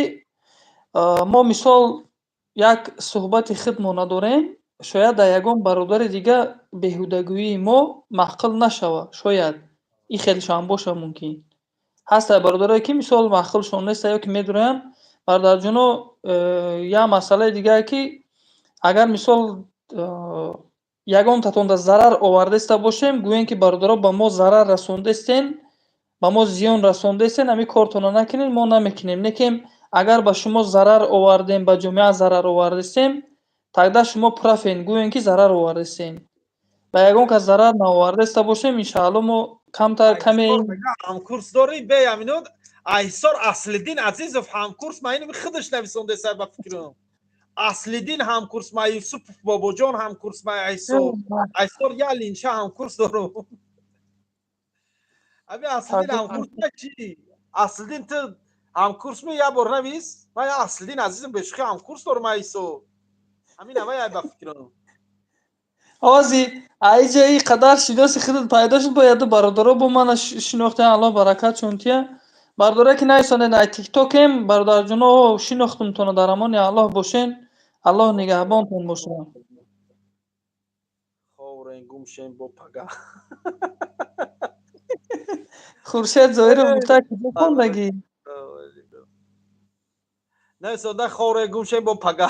[SPEAKER 12] мо мисол як суҳбати худмо надорем, шояд дар ягон бародари дига беҳудагӯии мо маъқул нашавад. Шояд ин хелшам боша, мумкин ҳастае бародарое, ки мисол маъқулшон неста ё ки медураянд. Бародарҷоно, як масъалаи дигае, ки агар мисол ягонтатонда зарар овардаиста бошем, гӯем, ки бародаро, ба мо зарар расондастен, ба мо зиён расондастен, ҳамин кортонро накунед, мо намекунем. Лекин агар ба шумо зарар овардем, ба ҷомеа зарар овардастем, тогда шумо прав ен, гӯем, ки зарар овардастем. Ба ягон кас зарар наовардаиста бошем, иншаалло, мо камтар каме
[SPEAKER 1] Ҳамкурс дорӣ бе аминод Айсор Аслиддин Азизов ҳамкурс ма, ин худаш нависондаеса, ба фикрам. Аслиддин ҳамкурс ма, Юсупов Бобоҷон ҳамкурс ма, Айсор, Айсор я линша ҳамкурс дорум. Аби Аслиддин ҳамкурс чи? Аслиддин, ту ҳамкурс ми, як бор навис. Ман Аслиддин Азизам бешухи ҳамкурс дорум, Айсо, ҳамин ҳамай ба фикрам.
[SPEAKER 12] Ози аиҷа и қадар шиноси худат пайдо шуд, бо яду бародаро бо мана шинохтем, Аллоҳ баракатшон тия. Бародаре, ки нависонед, ай тиктокем, бародарҷоно, шинохтумтона, дар амони Аллоҳ бошен, Аллоҳ нигаҳбонтон бошад.
[SPEAKER 1] Ховрен, гумшен, бо пага.
[SPEAKER 12] Хуршед Зоиров гуфта, куҷо хондагӣ?
[SPEAKER 1] Нависонда, ховре, гумшен, бо пага.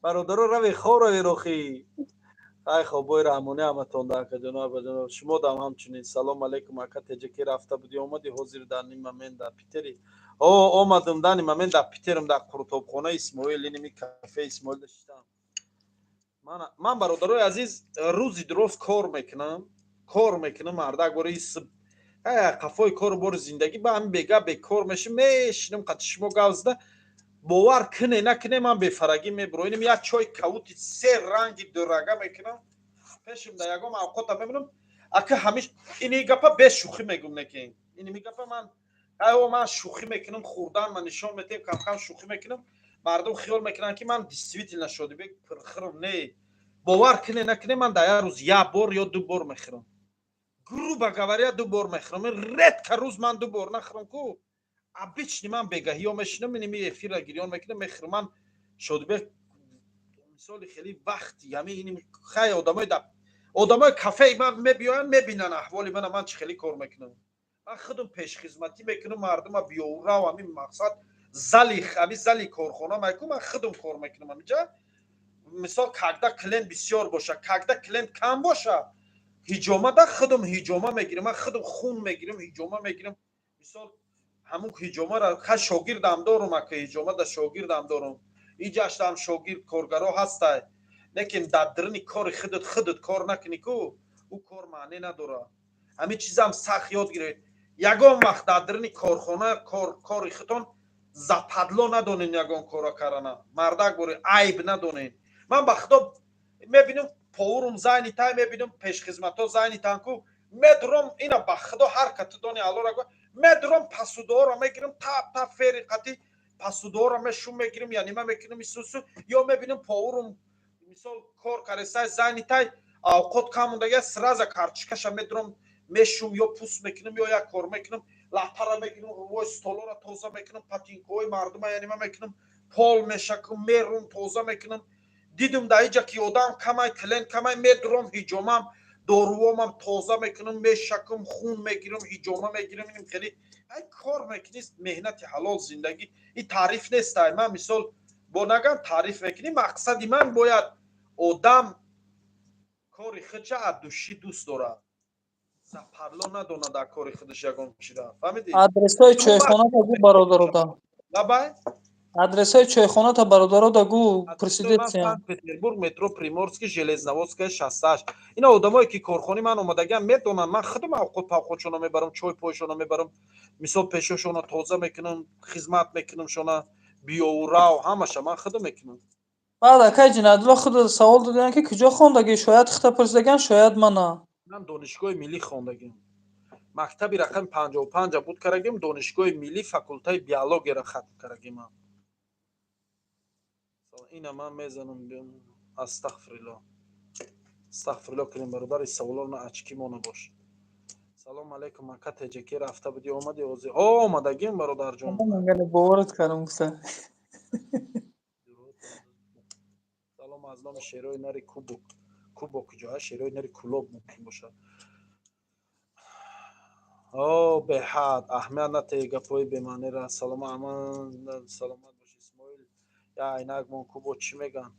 [SPEAKER 1] Бародаро, рави, ховрави, рохи. Ай, хобои раҳмонӣ ҳаматон да, акаҷоно, абаҷоно, шумо дам ҳамчунин. Салом алейкум, ака Теҷаки, рафта будӣ, омадӣ? Ҳозир дар ним момент дар Питери. О, омадам, дар ним момент дар Питерам, дар қурутобхонаи Исмоил, иними кафе Исмоил доштам ман. Бародарои азиз, рӯзи дуроз кор мекунам, кор мекунам, мардак бори қафои кору бори зиндагӣ, ба ҳамин бега бекор мешим, мешинам қати шумо гап зада. Бовар куне, накуне, ман бефарагӣ мебуроинам, як чой кавути се ранги дурага мекунам, пешим да ягон авқота мебинам. Ака, ҳамиш ини гапа без шӯхӣ мегум, некин иними гапа ман аё ман шӯхӣ мекунам, хурдан ман нишон метем, камкам шӯхӣ мекунам, мардум хиёл мекунанд, ки ман действительно Шодибек пирхирам. Не, бовар куне, накуне, ман дар як рӯз як бор ё ду бор мехӯрам, грубо говоря, ду бор мехӯрам. Редко рӯз ман ду бор нахӯрам ку. Обычно ман бегаҳиё мешинам, иними эфира гирён мекунам, мехӯрам. Ман Шодибек мисоли хеле вақти ҳами ини хай одамои да одамои кафеи ман мебиёянд, мебинанд аҳволи мана, ман чӣ хеле кор мекунам. Ман худам пешхизматӣ мекунам, мардума биёрав, ҳамин мақсад зали, ҳами зали корхона майку, ман худам кор мекунам ҳамиҷа. Мисол, когда клиент бисёр боша, когда клиент кам боша, ҳиҷомада худам ҳиҷома мегирам, ман худам хун мегирам, ҳиҷома мегирам. Мисол, ҳамун ҳиҷомара ха шогирдам дорум, ака, ҳиҷомада шогирдам дорум, иҷаштам шогирд коргаро ҳастай. Лекин дар даруни кори худат худат кор накунӣ ку, ӯ кор маъне надорад. Ҳамин чизам сахт ёд гиред. Ягон вақт дар даруни корхона, кори худтон западло надонен ягон кора карана. Мардак бори, айб надонен. Ман ба худо мебинам, поварум занятой, мебинам, пешхизматҳо заняты н ку, медурам ина, ба худо, ҳар кату дони аллора, медурам, посудаҳоро мегирам, тап тап фери қати посудаҳоро мешум, мегирам, янима мекунам исусу. Ё мебинам, поварум, мисол, кор каресай, занятой, авқот кам мондага, сразу картошкаша медурам, мешум ё пӯст мекунам, ё як кор мекунам, латара мегирам, рӯи столора тоза мекунам, ботинкаҳои мардума янима мекунам, пол мешакам, мерум, тоза мекунам. Дидум, дар иҷа ки одам камай, клиент камай, медурам, ҳиҷомам, дорувомам тоза мекунам, мешакам, хун мегирам, ҳиҷома мегирам. Иним хеле ай кор мекунӣ, меҳнати ҳалол, зиндагӣ. И таъриф нестай. Ман, мисол, бо нагам таъриф мекунӣ. Мақсади ман, бояд одам кори худша аз души дӯст дорад, западло надонад дар кори худаш ягон чира. Фаҳмидӣ?
[SPEAKER 12] Адресҳои чойхоната гӯ, бародарода.
[SPEAKER 1] Лабай?
[SPEAKER 12] Адресҳои чойхоната бародарода гӯ, пурсидетсиям.
[SPEAKER 1] Санкт Петербург, метро Приморский, Железноводская, 68. Ина одамое ки корхони ман омадагиам, медонанд, ман худам авқот павқотшона мебарам, чой пойшона мебарам, мисол, пешошона тоза мекунам, хизмат мекунам шона, биёву рав, ҳамаша ман худам мекунам.
[SPEAKER 12] Баъд акай Ҷинадулло худ савол доданд, ки куҷо хондагӣ. Шояд хита пурсидаган, шояд мана.
[SPEAKER 1] Ман Донишгоҳи миллӣ хондагим, мактаби рақами 55-а буд карагим, Донишгоҳи миллӣ, факултаи биологияро хатм карагим. Ина ман мезанам. Астағфирилло, астағфирилло кунем, бародари, саволона очки мона бош. Салом алейкум, ака. Теҷаки рафта будӣ, омадӣ ҳозир? О, омадагим, бародарҷон.
[SPEAKER 12] Боварат кардам, гуфта.
[SPEAKER 1] Салом аз номи шерои нари Кубок. Кубок куҷоа? Шерои нари Кулоб мумкин бошад. О, беҳад аҳамият натеҳ гапҳои бемаънира. Салома, аман, саломат бош. Исмоил, я айнак мон. Кубо чӣ мегӯянд?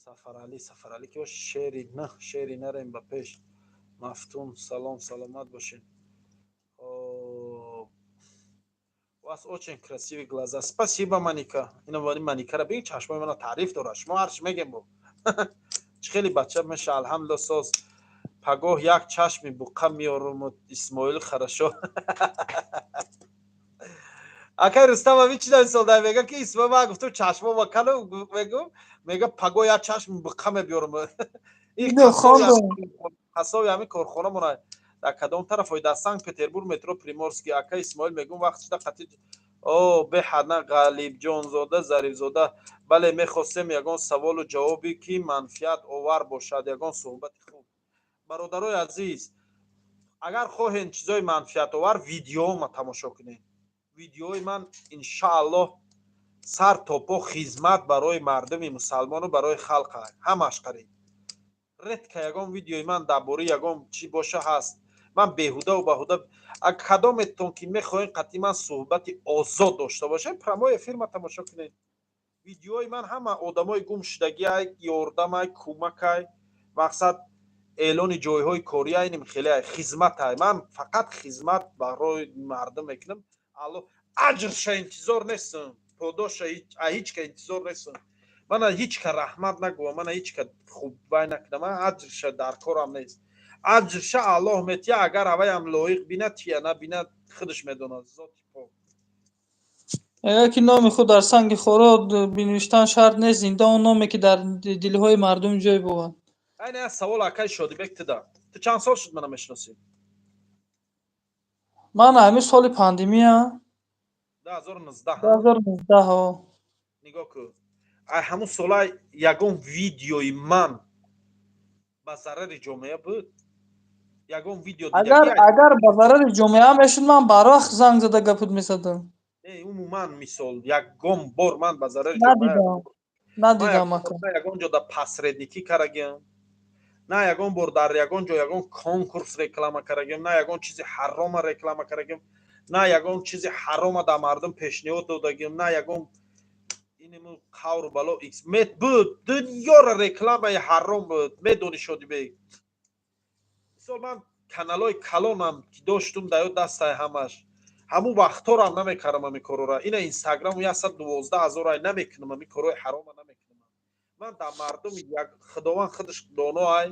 [SPEAKER 1] Сафаралӣ, Сафаралӣ ки бош? Шери на, шери нарем ба пеш. Мафтун, салом, саломат бошед. У вас очень красивые глаза. Спасибо, Маника. Ина Маникара бигин, чашмои мана таъриф дорад. Шумо ҳарчи мегем, бо чӣ хеле бача меша. Алҳамдулилла, соз. Пагоҳ як чашми буққа меорум. Исмоил, хорошо. Акай Рустам, ами чи мисол дай, мега ки Исмоил, ман гуфтам, чашмо ма калу мегум, мега пагоҳ як чашми буққа мебиёрум. Ҳасоби ҳамин корхона мона дар кадом тараф? Дар Санкт Петербург, метро Приморский. Ака Исмоил, мегум, вақт шуда қатӣ. О, беҳад на. Ғалибҷонзода, Зарифзода, бале, мехостем ягон саволу ҷавобе, ки манфиат овар бошад, ягон суҳбати хуб. Бародарои азиз, агар хоҳем чизои манфиатовар, видеома тамошо кунед. Видеои ман, иншааллоҳ, сар то по хизмат барои мардуми мусалмону барои халқ, ҳамаш қариб. Редко ягон видеои ман дар бораи ягон чӣ боша ҳаст. Ман беҳудаву баҳуда. Кадометон ки мехоҳем қатъи ман суҳбати озод дошта бошем, прямой эфирма тамошо кунед. Видеои ман ҳама одамои гумшудагиай, ёрдамай, кӯмакай, мақсад эълони ҷойҳои кориай, ним хелеай, хизматай. Ман фақат хизмат барои мардум мекунам. Алло, аҷрша интизор нестам, подоша ҳеҷ ка интизор нестам. Мана ҳеҷ ка раҳмат нагӯва, мана ҳеҷ ка хуб вай накунам, ман аҷрша дар корам нест. Аҷрша Аллоҳ метия, агар аваям лоиқ бинад, тия, набинад, худаш медонад, зоти пок.
[SPEAKER 12] Мегӯяд, ки номи худ дар санги хоро бинавиштан шарт нест, зинда он номе, ки дар дилҳои мардум ҷой бовад.
[SPEAKER 1] Айна як савол, акаи Шодибек, туда. Ту чанд сол шуд мана мешиносӣ?
[SPEAKER 12] Ман ҳамин соли пандемия.
[SPEAKER 1] 2019?
[SPEAKER 12] 2019, ҳо.
[SPEAKER 1] Нигоҳ кун, ай ҳамун сола ягон видеои ман ба зарари ҷомеа буд? Ягон видео?
[SPEAKER 12] Агар ба зарари ҷомеа мешуд, ман барвақт занг зада гапут мезадам.
[SPEAKER 1] Не, умуман, мисол, ягон бор ман ба зарари
[SPEAKER 12] Надидам, надидам, ака.
[SPEAKER 1] Ягон ҷо дар посредникӣ карагиам, на ягон бор дар ягон ҷо ягон конкурс реклама карагиам, на ягон чизи ҳарома реклама карагиам, на ягон чизи ҳарома дар мардум пешниҳод додагиам, на ягон инему қавру бало икс мет буд. Дунёра рекламаи ҳаром буд, медони, Шодибек. Мисол, ман каналҳои калонам ки доштум, даё дастай ҳамаш. Ҳамун вақтҳорам намекардам ҳамин корора. Ина инстаграму 112 ҳазорай, намекунам ҳамин корҳои ҳарома, намекунам.
[SPEAKER 13] Ман дар мардуми як, Худованд худаш доно ай,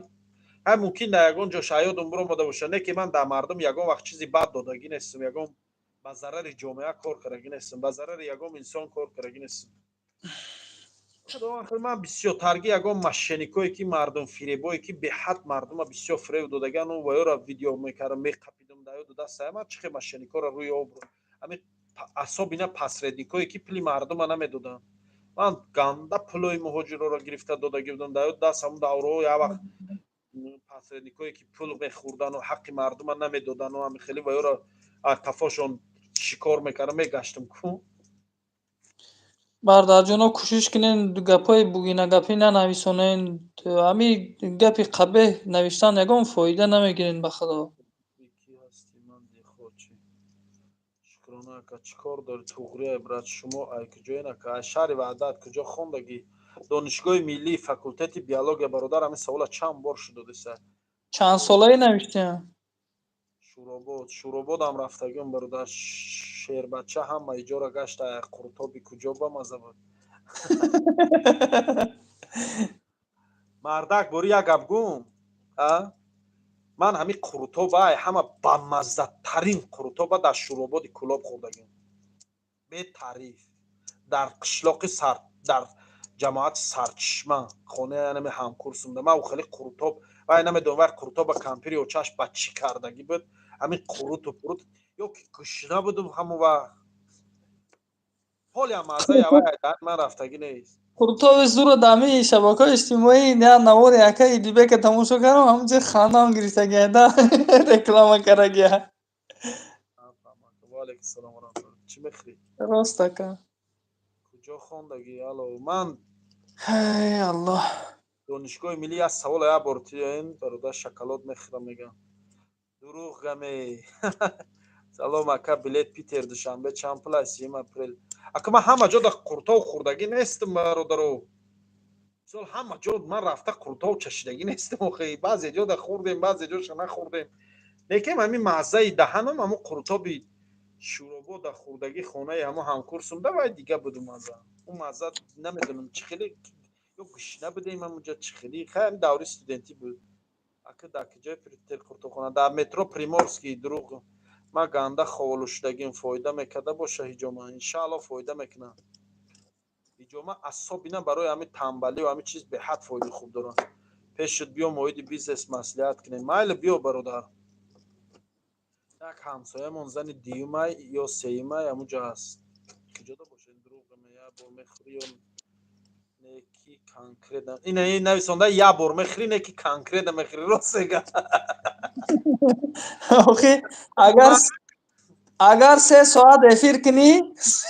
[SPEAKER 13] ҳай, мумкин дар ягон ҷо шаёдум биромада боша, не ки ман дар мардум ягон вақт чизи бад додагӣ нестам, ягон ба зарари ҷомеа кор кардагӣ нестам, ба зарари ягон инсон кор кардагӣ нестам. Худованд худ, ман бисёртарги ягон мошенникое ки мардумфиребое ки беҳад мардума бисёр фиреб додагану ва ёра видео мекардам, меқапидам дар ёду дастая. Ман чӣ хел мошенникоро рӯи об, ҳамин особенно посредникое ки пули мардума намедоданд. Ман ганда пулои муҳоҷироро гирифта додагӣ будам дар ёд даст. Ҳамун давраҳо як вақт посредникое ки пул мехӯрдану ҳаққи мардума намедодану ҳами хеле ва ёро қафошон шикор мекардам, мегаштам ку.
[SPEAKER 12] Бардарҷоно, кӯшиш кунен, гапҳои бугинагапӣ нанависонен. Ҳами гапи қабеҳ навиштан ягон фоида намегирен, ба Худо.
[SPEAKER 13] Кӣ ҳастӣ? Ман дихочи. Шукрона, ака. Чӣ кор дорӣ? Туғрия, брат. Шумо ай куҷоен, ака? Ай шаҳри Ваҳдат. Куҷо хондагӣ? Донишгоҳи миллӣ, факултети биология. Бародар, ҳамин савола чанд бор шудодиса.
[SPEAKER 12] Чанд солае навиштиям?
[SPEAKER 13] Шӯробод, Шӯрободам рафтагиам, бародар. Шербача ҳама иҷора гашта. Қуртоби куҷо бамаза буд, мардак. Бори як гап гум, а ман ҳамин қурутоба, ай ҳама бамаззатарин қурутоба дар Шӯрободи Кӯлоб хӯрдагиам, бетаъриф, дар қишлоқи сар, дар ҷамоати Сарчишма, хонаи анами ҳамкурсумда. Ман хеле қурутоб вай намедонам, вай қурутоба кампири очаш ба чӣ кардагӣ буд, ҳамин қуруту пурут, ё ки гушна будум ҳамон вақт, ҳолиам маззаи авай дар ман рафтагӣ нест.
[SPEAKER 12] Қурутоби зура дар ҳамин шабакаҳои иҷтимоӣ я навори акаи Идибека тамошо кардам, ҳамунҷо хандаам гирифтагия да реклама карагия.
[SPEAKER 13] Ваалайкум салом ва раҳматуллоҳ. Чӣ мехӯрӣ?
[SPEAKER 12] Рост, ака.
[SPEAKER 13] Куҷо хондагӣ? Алло, ман
[SPEAKER 12] Ҳай, Аллоҳ.
[SPEAKER 13] Донишгоҳи миллӣ. Як савол, як бор тиёен, бародар, шоколад мехӯрам, мегӯям. Дурӯғ гаме. Салом, ака, билет Питер Душанбе чанд пул аст 30 апрел? Ака, ман ҳама ҷо дар қуртов хӯрдагӣ нестам, бародаро. Мисол, ҳама ҷо ман рафта қуртов чашидагӣ нестам охи. Баъзе ҷо да хӯрдем, баъзе ҷоша нахӯрдем, лекин ҳамин маззаи даҳанам ҳамун қуртоби Шӯробода хӯрдагӣ, хонаи ҳамун ҳамкурсумда, вай дига буду мазза. Ӯ мазза намедонам чӣ хеле, ё гушна будем ҳамунҷа, чӣ хеле. Хай, ҳамин даври студентӣ буд. Ака, дар куҷои Питер қуртобхона? Дар метро Приморский. Дурӯғ. Ман ганда ховолу шудагим, фоида мекарда боша ҳиҷома? Иншаалло, фоида мекунад ҳиҷома, особенно барои ҳамин тамбалию ҳамин чиз беҳад фоидаи хуб дорад. Пешуд биё, моиди бизнес маслиҳат кунем. Майли, биё, бародар. Як ҳамсоямон зани дуюмай ё сеюмай ҳамунҷо ҳаст. Куҷода бошед? Дурӯғ, як бор мехӯрӣ ё не ки конкретно ина ин нависонда, як бор мехӯрӣ, не ки конкретно мехӯрӣ, рост мега.
[SPEAKER 12] Охи, агар 3 соат эфир кунӣ,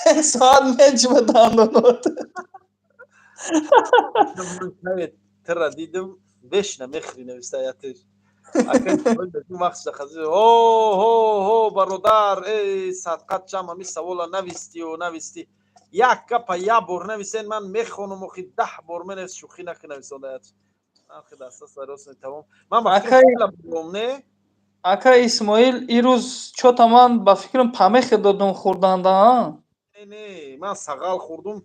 [SPEAKER 12] 3 соат меҷиба дандонот.
[SPEAKER 13] Тира дидим, бешна мехӯрӣ, нависта ятиш. Ҳо ҳо ҳо, бародар, э садқат чам, ҳамин савола навистию навистӣ. Як гапа як бор нависен, ман мехонам охи, 10 бор менавис, шӯхӣ накӣ, нависондаят. Нархи даста сарос тамом. Ман ба фикрам, не.
[SPEAKER 12] Ака Исмоил, ирӯз чота ман ба фикрам помехе додум хӯрданда.
[SPEAKER 13] Не, не, ман сағал хӯрдум,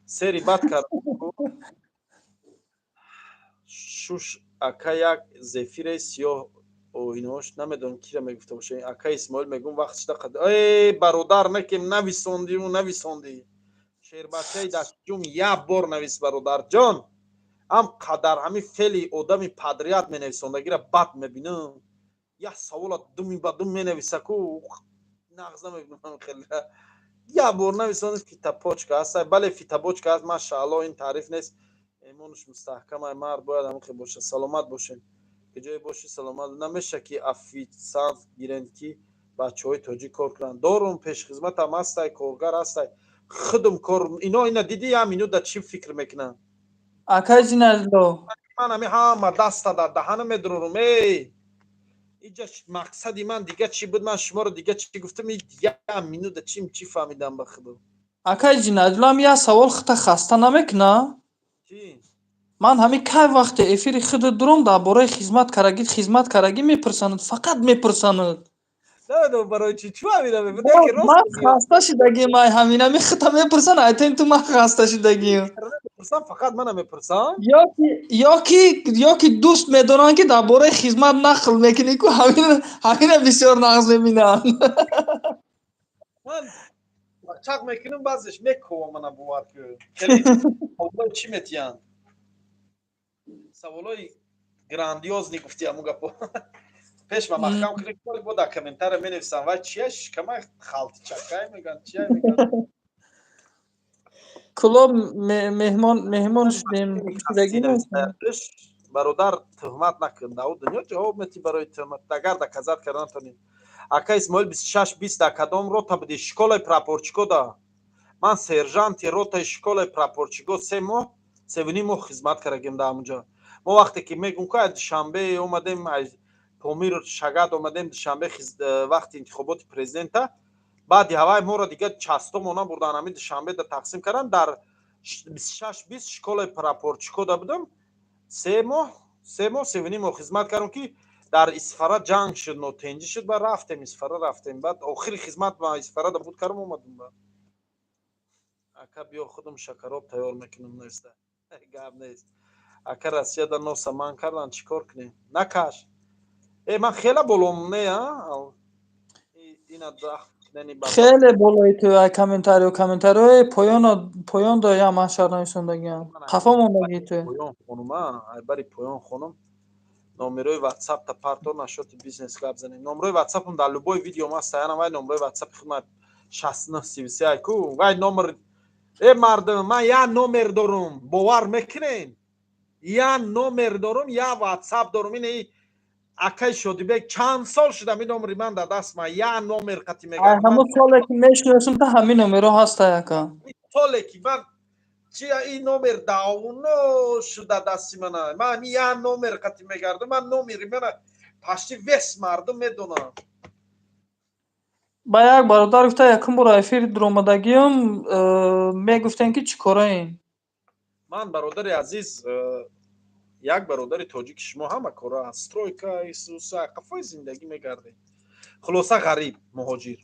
[SPEAKER 13] сери бад кардам. Шуш, ака, як зефире сиёҳ оинош, намедонам кира мегуфта боша. Ака Исмоил, мегум, вақт шуда қад. Э, бародар, накем, нависондиу нависондӣ. Шербачаи дастҷум, як бор навис, бародарҷон. Ам қадар ҳамин феъли одами подряд менависондагира бад мебинам. Як савола думи ба дум менависа ку, нағз намебинам хеле. Як бор нависонед. Фитобочка ҳаст? Бале, фитобочка ҳаст, машаалло. Ин таъриф нест, имонаш мустаҳкам ай, мард бояд ҳамин хел бошад. Саломат бошед, куҷое бошӣ, саломат. Намеша ки официант гирем, ки бачаҳои тоҷик кор кунанд? Дорум, пешхизматам ҳастай, коргар ҳастай, худум кор. Ино ина дидӣ, як минута чӣ фикр мекунанд?
[SPEAKER 12] Акай Ҷиналло.
[SPEAKER 13] Ман ҳами ҳама даста дар даҳана медурорум. Эй, иҷа мақсади ман дига чӣ буд? Ман шуморо дига чӣ гуфтам? Як минута чим чӣ фаҳмидам, ба худо?
[SPEAKER 12] Акай Ҷиналло, ҳам як савол хита хаста намекуна?
[SPEAKER 13] Чӣ?
[SPEAKER 12] Ман ҳамин кай вақте эфири худат дуром, дар бораи хизмат карагӣ, хизмат карагӣ мепурсанад, фақат мепурсанад.
[SPEAKER 13] Намедонам барои чӣ, чӯ ҳамина.
[SPEAKER 12] Ман хаста шудагим ай ҳамин, ҳамин хита мепурсан, айтем ту, ман хаста шудагим.
[SPEAKER 13] Мепурсам, фақат мана мепурсам.
[SPEAKER 12] Ё ки дӯст медоранд, ки дар бораи хизмат нақл мекунӣ ку, ҳамина бисёр нағз мебинанд.
[SPEAKER 13] Ман чақ мекунам, баъзеш мекова мана, бовар ку. Хеле саволои чӣ метиҳанд, саволои грандиозный. Гуфти ҳамун гапо пеш ма маҳкам кунӣ, бо дар комментария менависам: вай чия, шикама халти чакай меган, чия меган.
[SPEAKER 12] Кулоб меҳмон шудем.
[SPEAKER 13] Бародар, туҳмат накун, дар дунё ҷавоб метӣ барои туҳмат, агар доказать карда натонӣ. Ака Исмоил, 26 20 дар кадом рота будӣ? Школаи прапорщико да. Ман сержанти ротаи школаи прапорщико 3 моҳ, 3,5 моҳ хизмат кардагим дар ҳамунҷо. Мо вақте ки мегум ку, аз Душанбе омадем, аз Помир Шагат омадем Душанбе, вақти интихоботи президента, баъди ҳавай моро дига частомона бурдан, ҳамин Душанбе да тақсим кардан. Дар 26 20 школаи прапорщико да будам, 3 моҳ, 3 моҳ, 3,5 моҳ хизмат кардам, ки дар Исфара ҷанг шуд, нотенҷӣ шуд, баъд рафтем Исфара, рафтем. Баъд охири хизмат ма Исфарада буд кардам, омадам. Ба ака, биё, худам шакароб тайёр мекунам. Неста, гап нест. Ака, Россияда носа ман кардан, чӣ кор кунем? Накаш. Э, ман хела болом не, а ина.
[SPEAKER 12] Хеле болои ту комментарио, комментариои поён до я маҳшар нависондагиам, қафо мондагии ту.
[SPEAKER 13] Поён хонума, айбари поён хонум. Номерои ватсапта парто, нашоти бизнес гап занем. Номерои ватсапам дар любой видео ма саянам. Вай номерои ватсапи худ 6933 айку, вай номер. Э, мардум, ман як номер дорум, бовар мекунен? Як номер дорум, як ватсап дорум. Ин акай Шодибек, чанд сол шудам ин номери ман дар даст ман, як номер қати
[SPEAKER 12] мегардам. Ҳамон соле ки мешиносум, та ҳамин номеро ҳаста, яка.
[SPEAKER 13] Соле ки ман чи, ин номер давно шуда дасти мана. Ман ҳамин як номер қати мегардам. Ман номери мана почти весь мардум медонам.
[SPEAKER 12] Ба як бародар гуфта, якум бор эфир дуромадагиам, мегуфтем, ки чӣ кораем.
[SPEAKER 13] Ман, бародари азиз, як бародари тоҷики шумо, ҳама кора, стройка, исуса, қафои зиндагӣ мегардем. Хулоса, ғариб, муҳоҷир.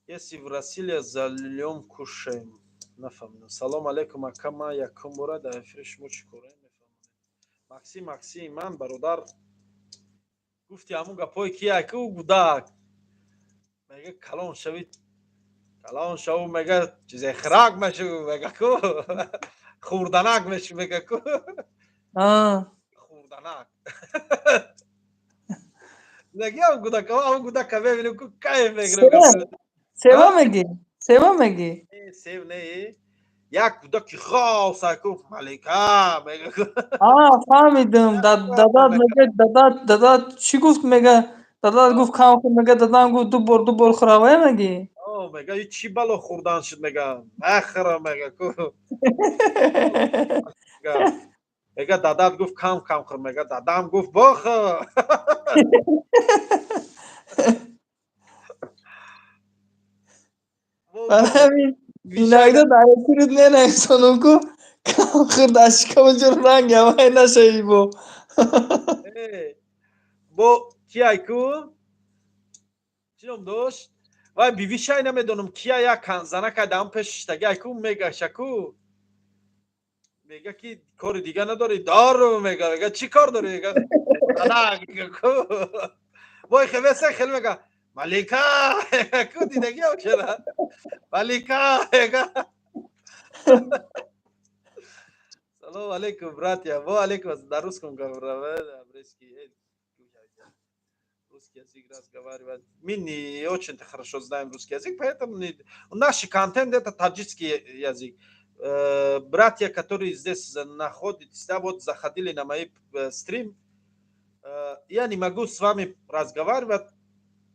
[SPEAKER 13] Если в Россия зальем, кушаем. Нафаҳмидам. Салом алейкум, ака, ман якум бора дар эфири шумо, чӣ кораем, мефаҳмонед? Максим, Максим, ман, бародар, гуфти ҳамун гапҳое ки яку гудак мега, калон шавид, калон шаву, мега, чизе хирак мешу, мега ку, хурданак мешу, мега ку, хурданак. Нагиам гудака, ҳамун гудака мебинем ку, кайф мегирем.
[SPEAKER 12] Сева мегӣ, сева мегӣ?
[SPEAKER 13] Сев не, як гудаки хос ку, малика мега.
[SPEAKER 12] Фаҳмидим. Дадат мега, дадат чӣ гуфт, мега, дадат гуфт кам хӯр, мега, дадам гуфт ду бор, ду бор хӯравая мегӣ?
[SPEAKER 13] Мега, чӣ бало хӯрдан шуд, мега, нахӯра, мега ку. Мега, дадат гуфт кам кам хӯр, мега, дадам гуфт бохӯр.
[SPEAKER 12] Иногда дар эфирит менависонам ку, кам хӯр, дар шикама ҷур ранг явай нашавӣ бо.
[SPEAKER 13] Бо кияй ку, чӣ ном дошт вай, бивишай, намедонам кия, як занакай даам пеш шиштаги айку, мегаша ку, мега ки кори дига надорӣ? Дору, мега. Мега, чӣ кор дорӣ? Мега, ку вой, хевеса хел, мега, малика ку, дидаги чера, малика, мега. Салом алейкум, братья. Во алейкум. На русском говорю, русский язык разговаривать. Мы не очень-то хорошо знаем русский язык, поэтому не... наш контент это таджикский язык. Братья, которые здесь находитесь, да, вот заходили на мой стрим, я не могу с вами разговаривать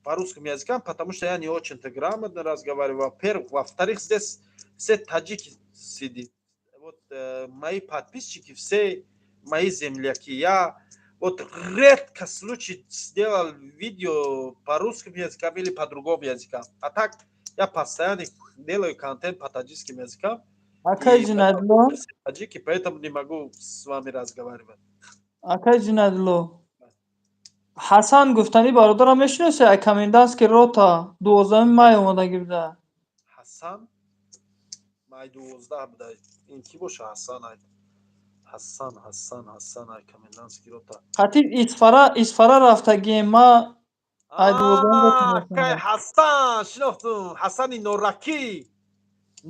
[SPEAKER 13] по русскому языкам, потому что я не очень-то грамотно разговариваю, во-первых. Во-вторых, здесь все таджики сидят. Вот мои подписчики, все мои земляки. Я вот редко случай сделал видео по русским языкам или по другому языкам. А так я постоянно делаю контент по таджикским языкам.
[SPEAKER 12] Акай Ҷунадло,
[SPEAKER 13] таджики, поэтому не могу с вами разговаривать.
[SPEAKER 12] Акай Ҷунадло, Ҳасан гуфтанӣ бародарам мешиноси? Ай комендантский рота 12-уми май омадагӣ буда.
[SPEAKER 13] Ҳасан. Май 12 буда. Ин кӣ боша? Ҳасан ай, Ҳасан, Ҳасан, Ҳасан ай комендантский рота.
[SPEAKER 12] Қатиб Исфара, Исфара рафтагием ма ай 12.
[SPEAKER 13] Кай Ҳасан шинохтум. Ҳасани Норакӣ,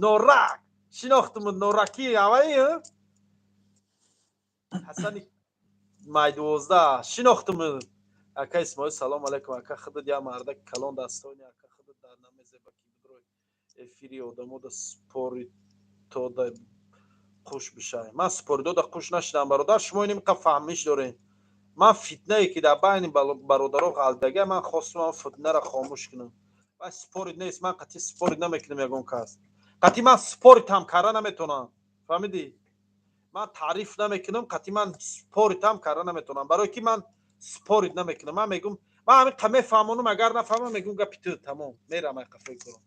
[SPEAKER 13] Норак шинохтум. Норакӣ аваи Ҳасани май 12 шинохтум. Ака Исмоил, салом алайкум. Ака, худат я мардаки калон дастони. Ака, худат дар намезеба ки бидрои эфири одамода споритода қуш бишай. Ман споридода қуш нашидам, бародар. Шумо иним қа фаҳмиш дорем. Ман фитнае ки дар байни бародаро ғалтага, ман хостум фитнаро хомӯш кунам. Ва спорить нест, ман қатъи спорить намекунам. Ягон кас қатъи ман спорить ҳам карда наметонам, фаҳмидӣ? Ман таъриф намекунам, қатъи ман спорить ҳам карда наметонам, барое ки ман спорить намекунам. Ман мегум, ман ҳамин қа мефаҳмонам, агар нафаҳмам, мегум гапи ту, тамом, мерам ай қафои корам.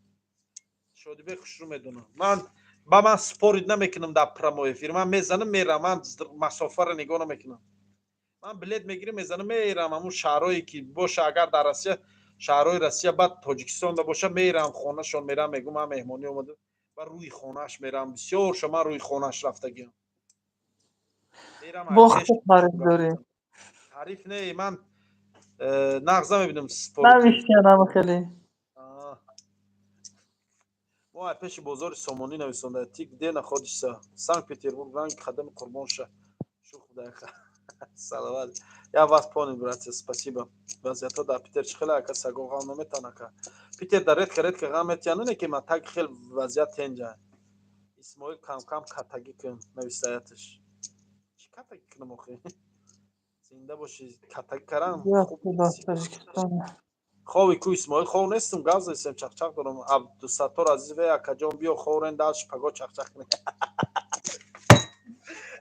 [SPEAKER 13] Шодибек хушрӯ медонам, ман ба ман спорить намекунам дар прямой эфир. Ман мезанам, мерам, ман масофаро нигоҳ намекунам. Ман билет мегирам, мезанам, мерам ҳамун шаҳрое ки боша, агар дар Россия, шаҳрҳои Россия, баъд Тоҷикистонда боша, мерам хонашон, мерам, мегум, ман меҳмонӣ омадам ва рӯи хонааш мерам. Бисёр ша ман рӯи хонааш рафтагиам.
[SPEAKER 12] Бо хуб таъриф дорӣ.
[SPEAKER 13] Таъриф не, ман нағз намебинам.
[SPEAKER 12] Навиштиянам хеле.
[SPEAKER 13] Мо ай пеши бозори Сомонӣ нависонда. Ты где находишься? Санкт Петербург. Ранги қадами Қурбонша шух буда. Салават. Я вас понял, братья, спасибо. Вазиятҳо дар Питер чӣ хеле, ака? Саго ғам наметан, ака? Питер дар редко редко ғам метиҳанд, не ки ма так хел вазият тенҷа. Исмоил, камкам катагӣ кун, нависаяташ. Чӣ катагӣ кунам охи? Зинда бошӣ, катагӣ карам. Хови ку, Исмоил, хов нестум, гап задистем, чақчақ дорам. Абдусаттор Азизове, акаҷон, биё ховрен, дальше паго чақчақ кунем.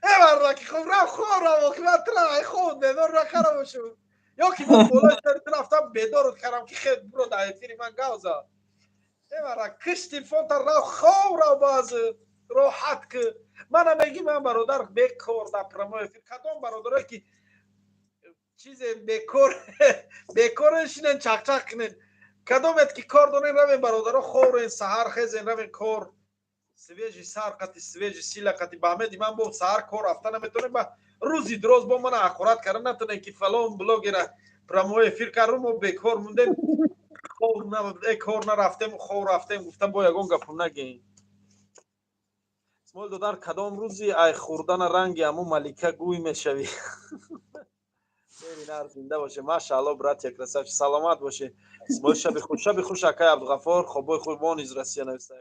[SPEAKER 13] Э, мардаки, хоб рав, хоб рав, охи ман тра ай хоб бедор накарам бошум. Ё ки ман болои сари ту рафтам, бедорот кардам ки хел буро дар эфири ман гап зад. Э, мардак, киш телефонта, рав хоб, рав, баъз роҳат ки. Мана мегӣ, ман бародар бекор дар прямой эфир. Кадом бародарое ки чизе бекор бекор шинен, чақчақ кунен? Кадомет ки кор дорен, равен, бародаро, ховрен, саҳар хезен, равен кор, свежий сар қати, свежий сила қати. Ба ҳамеди ман бо саҳар кор рафта наметонем, ба рӯзи дроз бо мана ҳақорат карда натонем ки фалон блогера прямой эфир кардум, мо бекор мондем, кор нарафтем, хов рафтем. Гуфтам, бо ягон гапум нагем. Исмоил додар, кадом рӯзи ай хӯрдана ранги ҳамун малика гӯй мешавӣ? Нар, зинда боше. Машаалло, братья, красавчик, саломат боше. Исмоил, шаби хуш, шаби хуш, акай Абдуғафор, хобои худ. Вон из Россия нависта.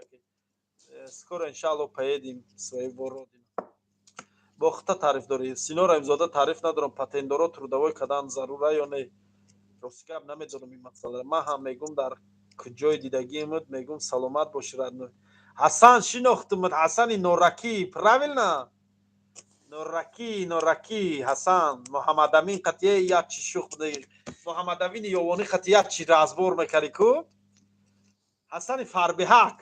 [SPEAKER 13] Скоро, иншаалло, поедем в свою родину. Бо хита таъриф дорӣ, Сино Раимзода? Таъриф надорам. Патентдоро трудовой кадан зарура ё не? Рости гап, намедонам ин масъала. Ман ҳам мегум, дар куҷои дидагиимуд, мегум, саломат боши, родной. Ҳасан шинохтумуд, Ҳасани Норакӣ, правильно? Норакӣ, Норакӣ Ҳасан. Муҳаммадамин қатъие як чи шух буда. Муҳаммадамини Ёвонӣ қатъи як чи разбор мекарди ку. Ҳасани Фарбиҳак.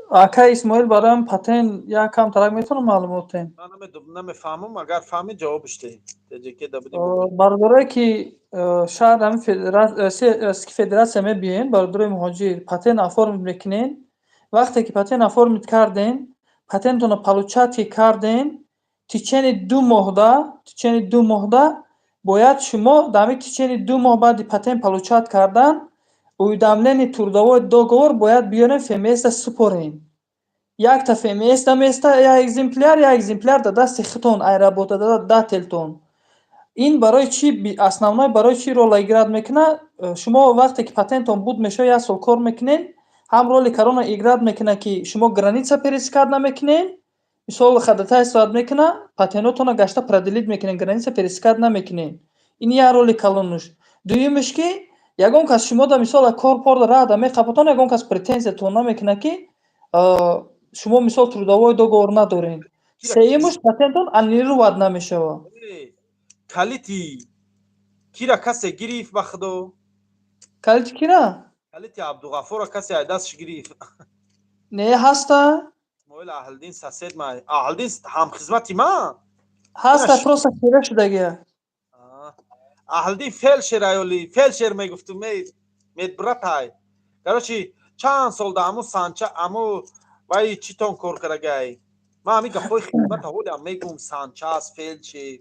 [SPEAKER 12] Ака Исмоил, бароям патент як кам тарак метавонам маълумот диҳем?
[SPEAKER 13] Ман намефаҳмам, агар фаҳмӣ, ҷавобиш деҳ. Теҷеке да будем.
[SPEAKER 12] Бародарое ки шаҳр ҳамин Российский Федерация мебиен, бародарои муҳоҷир, патент оформить мекунен. Вақте ки патент оформить карден, патентонро получать ки карден, течение 2 моҳда, течение 2 моҳда бояд шумо дар ҳамин течение 2 моҳ баъди патент получать кардан уведомление трудовой договор бояд биёрем, ФМС-да супорем. Якта ФМС-да места як экземпляр, як экземпляр дар дасти худтон, ай работодатель тон. Ин барои чӣ основной, барои чӣ роль играть мекунад? Шумо вақте ки патентон буд мешавад, як сол кор мекунед, ҳам роли калона играть мекунад, ки шумо граница пересекать намекунед. Мисол, ходатайствовать мекунад, патентотонро гашта продлить мекунед, граница пересекать намекунед. Ин як роли калонуш. Дуюмаш, ки ягон кас шумода, мисол, кор порда рада меқапатон, ягон кас претензиятон намекунад, ки шумо, мисол, трудовой договор надоред. Сеюмуш, патентон аннулировать намешавад.
[SPEAKER 13] Калити кира касе гирифт, ба худо?
[SPEAKER 12] Калити кира?
[SPEAKER 13] Калити Абдуғаффора касе ай дастш гирифт?
[SPEAKER 12] Не, ҳаста.
[SPEAKER 13] Исмоил, Аҳлиддин сосед ма, Аҳлиддин ҳамхизмати ман.
[SPEAKER 12] Ҳаста, просто хира шудагия.
[SPEAKER 13] Аҳлиддин фельдшер аёли фельдшер мегуфту, медбрат ай. Короче, Чанд сол да ҳамун санча, ҳаму вай читон кор кардагай. Ман ҳамин гапҳои хидмата ҳолиам мегум, санчас, фельдшер.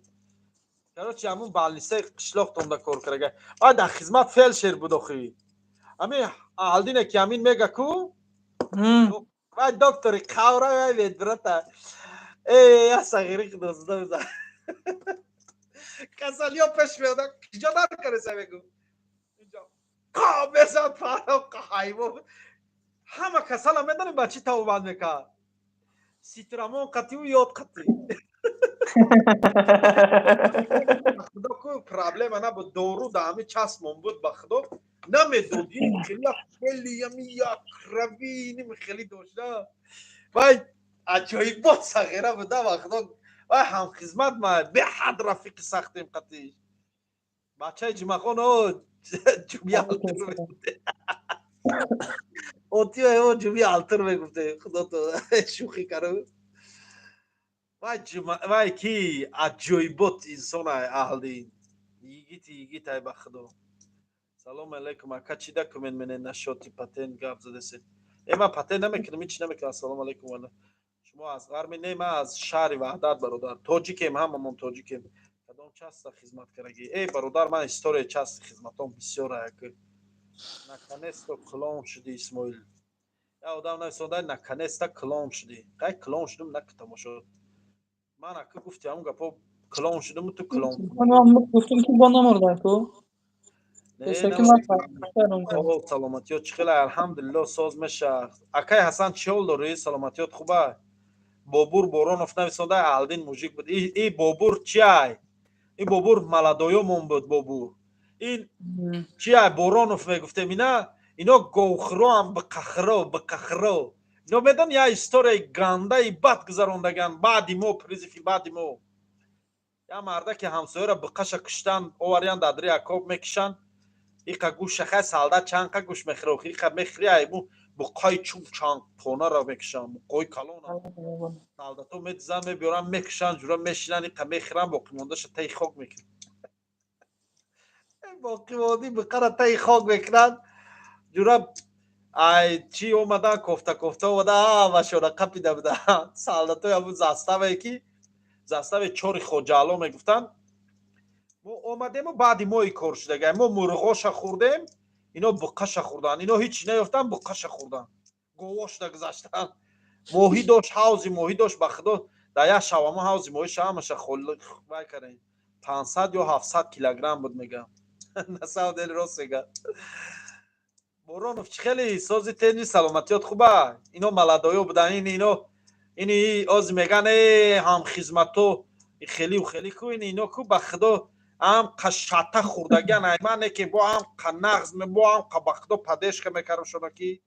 [SPEAKER 13] Короче, ҳамун больницаи қишлоқтонда кор кардагай. Вай дар хизмат фельдшер буд охи. Ҳамин Аҳлдине ки ҳамин мега ку, вай доктори қавра, вай медбрата. Э, я сағири худозда. Касалиё пеш меода, киҷо дар кареса мегу. Инҷо қа мезад паро ҳайвон. Ҳама касала медонӣ ба чӣ тавбат мекард? Ситрамон қатиу ёд қатӣ. Ба худо ку проблема набуд, дору да ҳами часмон буд, ба худо намедоди, хеле хеле ями якрави ним хеле дошта. Вай аҷоибот сағира буда, ба худо, вай ҳамхизмат ма беҳад рафиқи сахтем қатиш. Бачаи Ҷумахон о ҷуми алтур мегуфте. Отиё о ҷуми алтур мегуфте. Худо то шӯхӣ кару. Вай ҷума вай ки аҷоибот инсон ай Аҳлдин. Йигити йигит ай, ба худо. Салом алейкум, ака, чӣ документ мене нашоти патент гап задесед? Э, ман патент намекунам, ҳеч намекунам. Ассалому алейкум вала. Шумо аз ғарби? Не, ман аз шаҳри Ваҳдат, бародар. Тоҷикем, ҳамамон тоҷикем. Кадом часта хизмат кардаги? Э, бародар, ман историяи части хизматом бисёр аяк. Наконец-то клон шуди, Исмоил. Я одам нависонда, наконец-то клон шуди. Қай клон шудум, на тамошо. Ман ака гуфти ҳамун гапо, клон шудуму ту клон.
[SPEAKER 12] Гуфтум ки бо намурда ку.
[SPEAKER 13] Не, саломатиёт чӣ хеле, алҳамдулилло, соз меша. Акай Ҳасан, чӣ ҳол дорӣ? Саломатиёт хуба? Бобур Боронов нависонда, Аҳлдин мужик буд. И Бобур чи ай? И Бобур маладоёмон буд, Бобур. Ин чи ай, Боронов мегуфтем ина, ино говхироам, биқахиро, биқахиро. Ино медон я историяи гандаи бад гузарондаган баъди мо, призыви баъди мо. Я мардаки ҳамсояро биқаша куштан, оварян дадри акоб мекишанд. Иқа гӯша хай салда чанқа гӯш мехӯра, иқа мехӯри айму буққаи чун чанд тонаро мекушанд, буққои калона. Солдато медизан, мебиёран, мекушанд, ҷура мешинанд, иқа мехӯранд, боқимондаша таи хок мекунанд. Боқимонди буққара таи хок мекунанд. Ҷура ай чӣ омадан, кофта кофта омада, ҳамашона қапида буданд. Солдатои ҳамун заставае ки застави чори Хоҷаало мегуфтанд. Мо омадему баъди мои кор шудагай, мо мурғоша хӯрдем, ино буққаша хӯрданд, ино ҳеч наёфтанд, буққаша хӯрданд, говошда гузаштанд. Моҳӣ дошт, ҳавзи моҳӣ дошт, ба худо, дар як шаб ҳамо ҳавзи моҳиша ҳамаша вай кардем, 500 ё 700 килограмм буд, мегам. На самом деле рост мега. Боронов, чӣ хеле сози, тенҷи, саломатиёт хуба? Ино маладоё буданд, ин ино ини ози меган, э, ҳамхизмато хелиу хели ку, ин ино ку, ба худо, ам қа шата хӯрдагиан аймане ки бо ам қа нағз, бо ам қа, ба худо, поддержка мекардам ки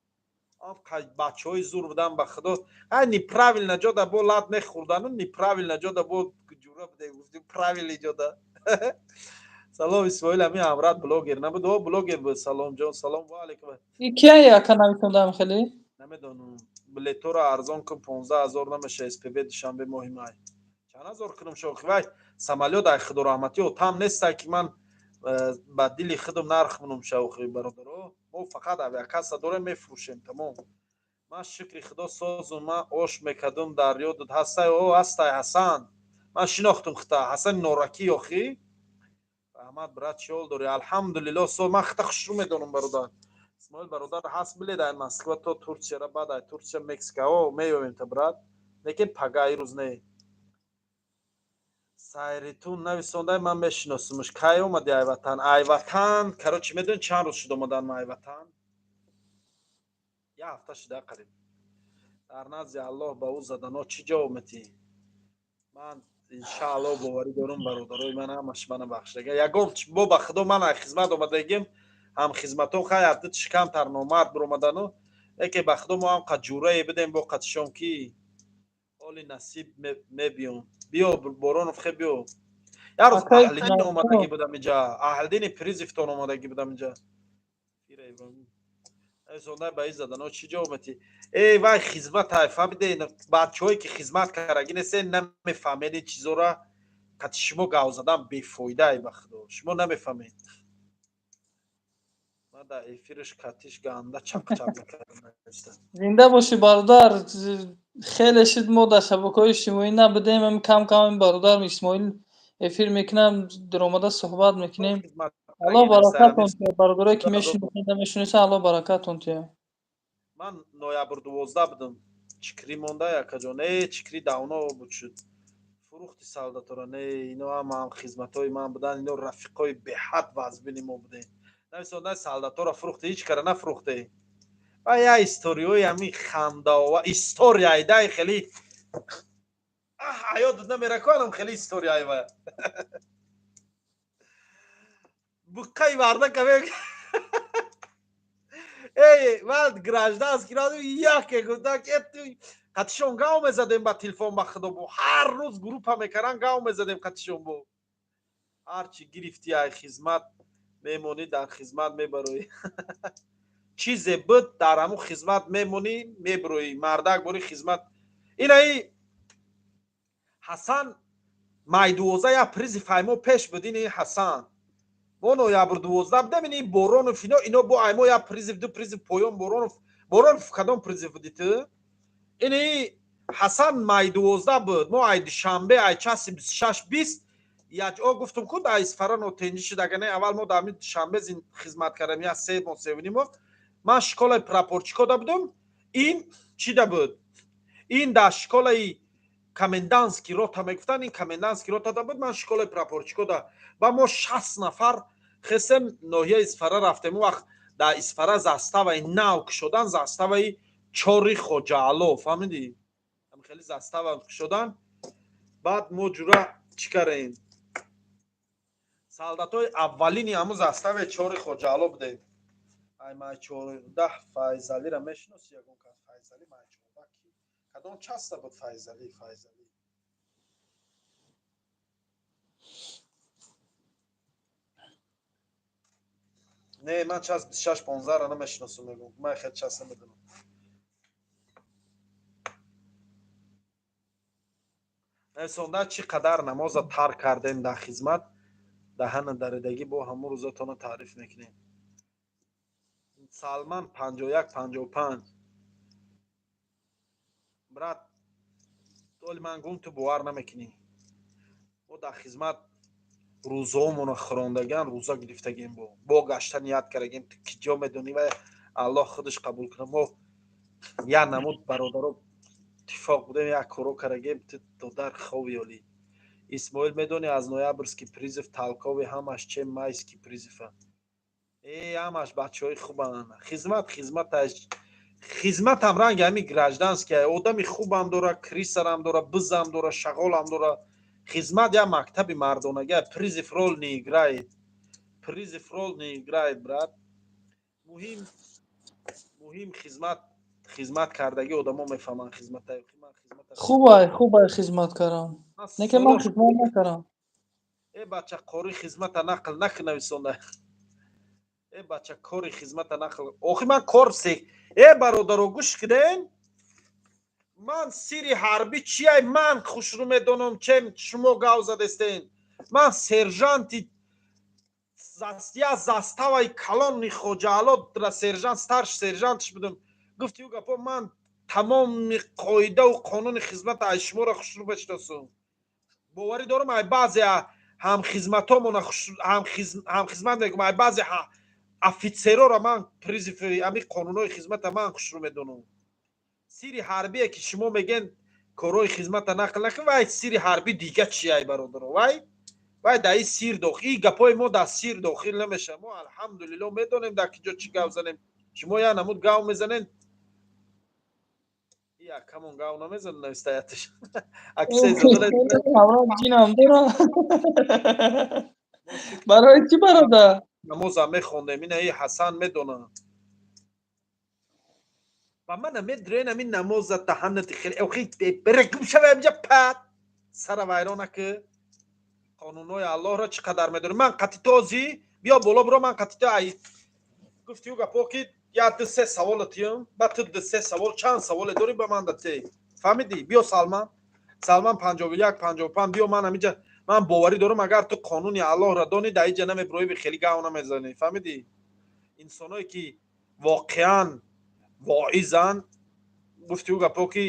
[SPEAKER 13] ам қа бачаҳои зур будан, ба худо. Ай неправильно ҷода бо лат мехӯрдану неправильно ҷода бо ҷура буде, гуфтим правильный ҷода. Салом, Исмоил, ҳамин ҳамрат блогер набуд? О, блогер буд. Салом ҷон, салом, ва алейкум.
[SPEAKER 12] Кия ака нависондам хеле?
[SPEAKER 13] Намедонам. Билетҳоро арзон кун, 15 000 намеша, СПб Душанбе моҳи май. Чанд ҳазор кунам, шохи? Вай самолёт ай худораҳматӣ там нестай ки ман ба дили худам нарх мунум, шавхи бародаро. Мо фақат авиакасса дорем, мефурӯшем, тамом. Ман шукри худо созум, ман ош мекардум, дар ёдат ҳастай? О, ҳастай, Ҳасан, ман шинохтум хита, Ҳасани Норакӣ охи. Раҳмат, брат, чӣ ҳол дорӣ? Алҳамдулилло, со ман хита хушрӯ медонам, бародар. Исмоил бародар, ҳаст билет ай Москва то Турсияра, баъд ай Турсия Мексика? О, меёвем та, брат, лекин пага, ирӯз не. Сайритун нависондай, ман мешиносумш. Кай омади ай ватан? Ай ватан, короче, медони чанд рӯз шуд омадан ман ай ватан? Як ҳафта шуда қариб. Дар назди Аллоҳ ба ӯ задано чӣ ҷавоб метиҳӣ? Ман иншааллоҳ боварӣ дорум, бародарои ман ҳамаш мана бахшидага. Ягон бо, ба худо, ман ай хизмат омадагим, ҳам хизматон хай ардитиш камтар номард биромадану, лекин ба худо мо ҳам қа ҷурае бидем бо қатишон ки ҳоли насиб мебиём. Биё, Боронов, хе биё. Як рӯз Аҳлидин омадагӣ будам инҷа, Аҳлидини призывтон омадагӣ будам инҷа. Сондай ба ин задано чӣ ҷавоб метиҳӣ? Э, вай хизмат ай, фаҳмиде, бачаҳое ки хизмат кардаги несте, намефаҳмед ин чизора. Қати шумо гав задан бефоида ай, ба худо, шумо намефаҳмед. Ман дар эфирш катиш ганда чақчақ мекардам.
[SPEAKER 12] Зинда бошӣ, бародар. Хеле шуд, мо дар шабакаҳои иҷтимоӣ набудем. Ам кам кам бародарам Исмоил эфир мекунам, даромада суҳбат мекунем. Аллоҳ баракатон диҳад, бародарое ки мешиносанд, мешиносанд, Аллоҳ баракатон диҳад.
[SPEAKER 13] Ман ноябр 12 будам. Чикрӣ монда, якаҷон. Э, чикрӣ давно буд шуд. Фурӯхти солдатора. Не, ино ҳама ҳам хизматҳои ман буданд, ино рафиқҳои беҳад вазбини мо будем. Нависонда, солдатора фурӯхте, ҳеҷ кара нафурӯхте. Ва я историҳои ҳамин хандаова историяй дай хеле ҳаёт намераконам, хеле историяй ва буққаи мардака мег. Эй, ман гражданский ра яке гуфта, ки қатишон гав мезадем ба телефон, ба худо, бо ҳар рӯз группа мекардан, гав мезадем қатишон. Бо ҳарчи гирифти ай хизмат, мемонӣ дар хизмат, мебароӣ. Чизе буд, дар ҳамун хизмат мемонӣ, мебироӣ. Мардак бори хизмат. Инаи Ҳасан май 12 як призыв аймо пеш буд. Ини Ҳасан, мо ноябр 12 будем. Ини Боронов, ино бо аймо як призыв, ду призыв поён. Боронов, Боронов, кадом призыв буди ту? Ини Ҳасан май 12 буд. Мо ай Душанбе, ай часи 26:20 яҷо гуфтум ку, дар Исфара нотенҷӣ шуд. Агар не, аввал мо дар ҳамин Душанбе хизмат кардем, як 3 моҳ, 3.5 моҳ. Ман школаи прапорщикода будам, ин чида буд? Ин дар школаи комендантский рота мегуфтанд, ин комендантский ротада буд, ман школаи прапорщикода. Ба мо 60 нафар хесем, ноҳияи Исфара рафтем. Он вақт дар Исфара заставаи нав кушодан, заставаи чори Хоҷаало, фаҳмидӣ? Хеле застава кушодан. Баъд мо ҷура чӣ кардем? Солдатҳои аввалини ҳамун заставаи чори Хоҷаало будем. Ай май 14 Файзалиро мешиноси ягон кас? Файзали май 14 ки, кадом часта буд Файзали? Файзали не, ман час 26:15-ро намешиносам, мегӯм, ман хел час намедонам. Нависонда, чӣ қадар намоза тарк кардем дар хизмат, даҳана даридагӣ, бо ҳамун рӯзатона таъриф мекунем. Салман 51:55, брат, толи ман гум, ту бовар намекунӣ. Мо дар хизмат рӯзаомона хӯрондагиам, рӯза гирифтагем, бо гашта ният кардагем. Ту ки ҷо медонӣ, ва Аллоҳ худаш қабул кунад. Мо як намуд бародаро иттифоқ будем, як коро кардагем. Ту додар хови ёлӣ. Исмоил, медонӣ, аз ноябрьский призыв толковый ҳамаш, чем майский призыва. Э, ҳамаш бачаҳои хубанд. Хизмат хизматаш, хизматам ранги ҳамин гражданский, одами хубам дора, крысарам дора, бизам дора, шағолам дора. Хизмат як мактаби мардонагия. Призыв роль не играет, призыв роль не играет, брат. Муҳим хизмат, хизмат кардагӣ одамо мефаҳманд хизмата.
[SPEAKER 12] Хубай, хубай хизмат кардам, не ки ман хизмат накардам.
[SPEAKER 13] Э, бача, қори хизмата нақл накун. Нависонда, э, бача, кори хизмата нақл. Охи ман кор се, э, бародаро, гӯш кунен. Ман сири ҳарбӣ чияй, ман хушрӯ медонам, чем шумо гав задестен. Ман сержанти я заставаи калони Хоҷаало, сержант, старший сержантш будам. Гуфти ӯ гапо, ман тамоми қоидаву қонуни хизмата аз шуморо хушрӯ бишносум. Боварӣ дорам, ай баъзе ҳамхизматомона, ҳамхизмат мегӯм, ай баъзе офитсерора ман призыв, ҳамин қонунҳои хизмата ман хушрӯ медонам. Сири ҳарбие ки шумо мегӯен, корҳои хизмата нақл накун, вай сири ҳарбӣ дига чияй, бародаро? Вай дар ин сир дохил, ин гапҳои мо дар сир дохил намешавад. Мо, алҳамдулилло, медонем, дар ки ҷо чӣ гав занем. Шумо як намуд гав мезанед, якамон гав намезанад, навистаятш.
[SPEAKER 12] Ҷинам дора. Барои чӣ, бародар?
[SPEAKER 13] Намозам мехондем. Ина и Ҳасан медонад ва мана медурен ҳамин намоза даҳанати хеле охи берегум шава инҷа, пат сара вайрона, ки қонунҳои Аллоҳро чӣ қадар медонем. Ман қати тозӣ биё боло биро. Ман қати то ай гуфти ӯ гапо, ки як, ду, се савола тиём, ба ту ду, се савол, чанд саволе дорӣ, ба ман дате, фаҳмидӣ? Биё, Салман, Салман 51:55, биё. Ман ҳаминҷа, ман боварӣ дорам, агар ту қонуни Аллоҳро донӣ, дар инҷа намебироӣ, хеле гав намезанӣ, фаҳмидӣ? Инсоное ки воқеан воизанд, гуфти ӯ гапо ки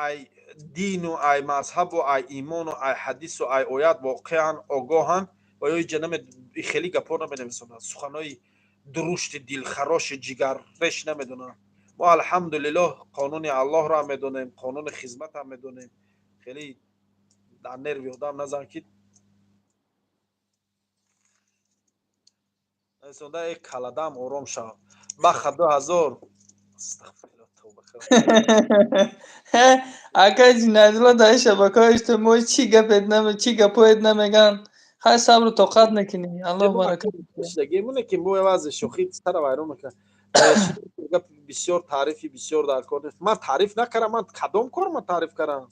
[SPEAKER 13] ай дину, ай мазҳабу, ай имону, ай ҳадису, ай оят воқеан огоҳанд ва ё иҷа хеле гапҳо наменависонанд, суханои дурушти дилхароши ҷигарреш намедонанд. Мо, алҳамдулиллоҳ, қонуни Аллоҳро ҳам медонем, қонуни хизмат ҳам медонем. Хеле дар нерви одам назан ки нависонда. Э, каладам, ором шав, баха 2000. Астағфируллоҳ, тавба кардам.
[SPEAKER 12] Акай Ҷиноятулло, дар ин шабакаҳои иҷтимоӣ чӣ гапет наме, чӣ гапоет намеган. Хай, сабру тоқат мекунӣ, Аллоҳ баракат.
[SPEAKER 13] Гемоне ки мо вазъи шӯхӣ сара вайрон мекунад. Гап бисёр, таърифи бисёр дар кор нест. Ман таъриф накардам. Ман кадом кор ман таъриф кардам?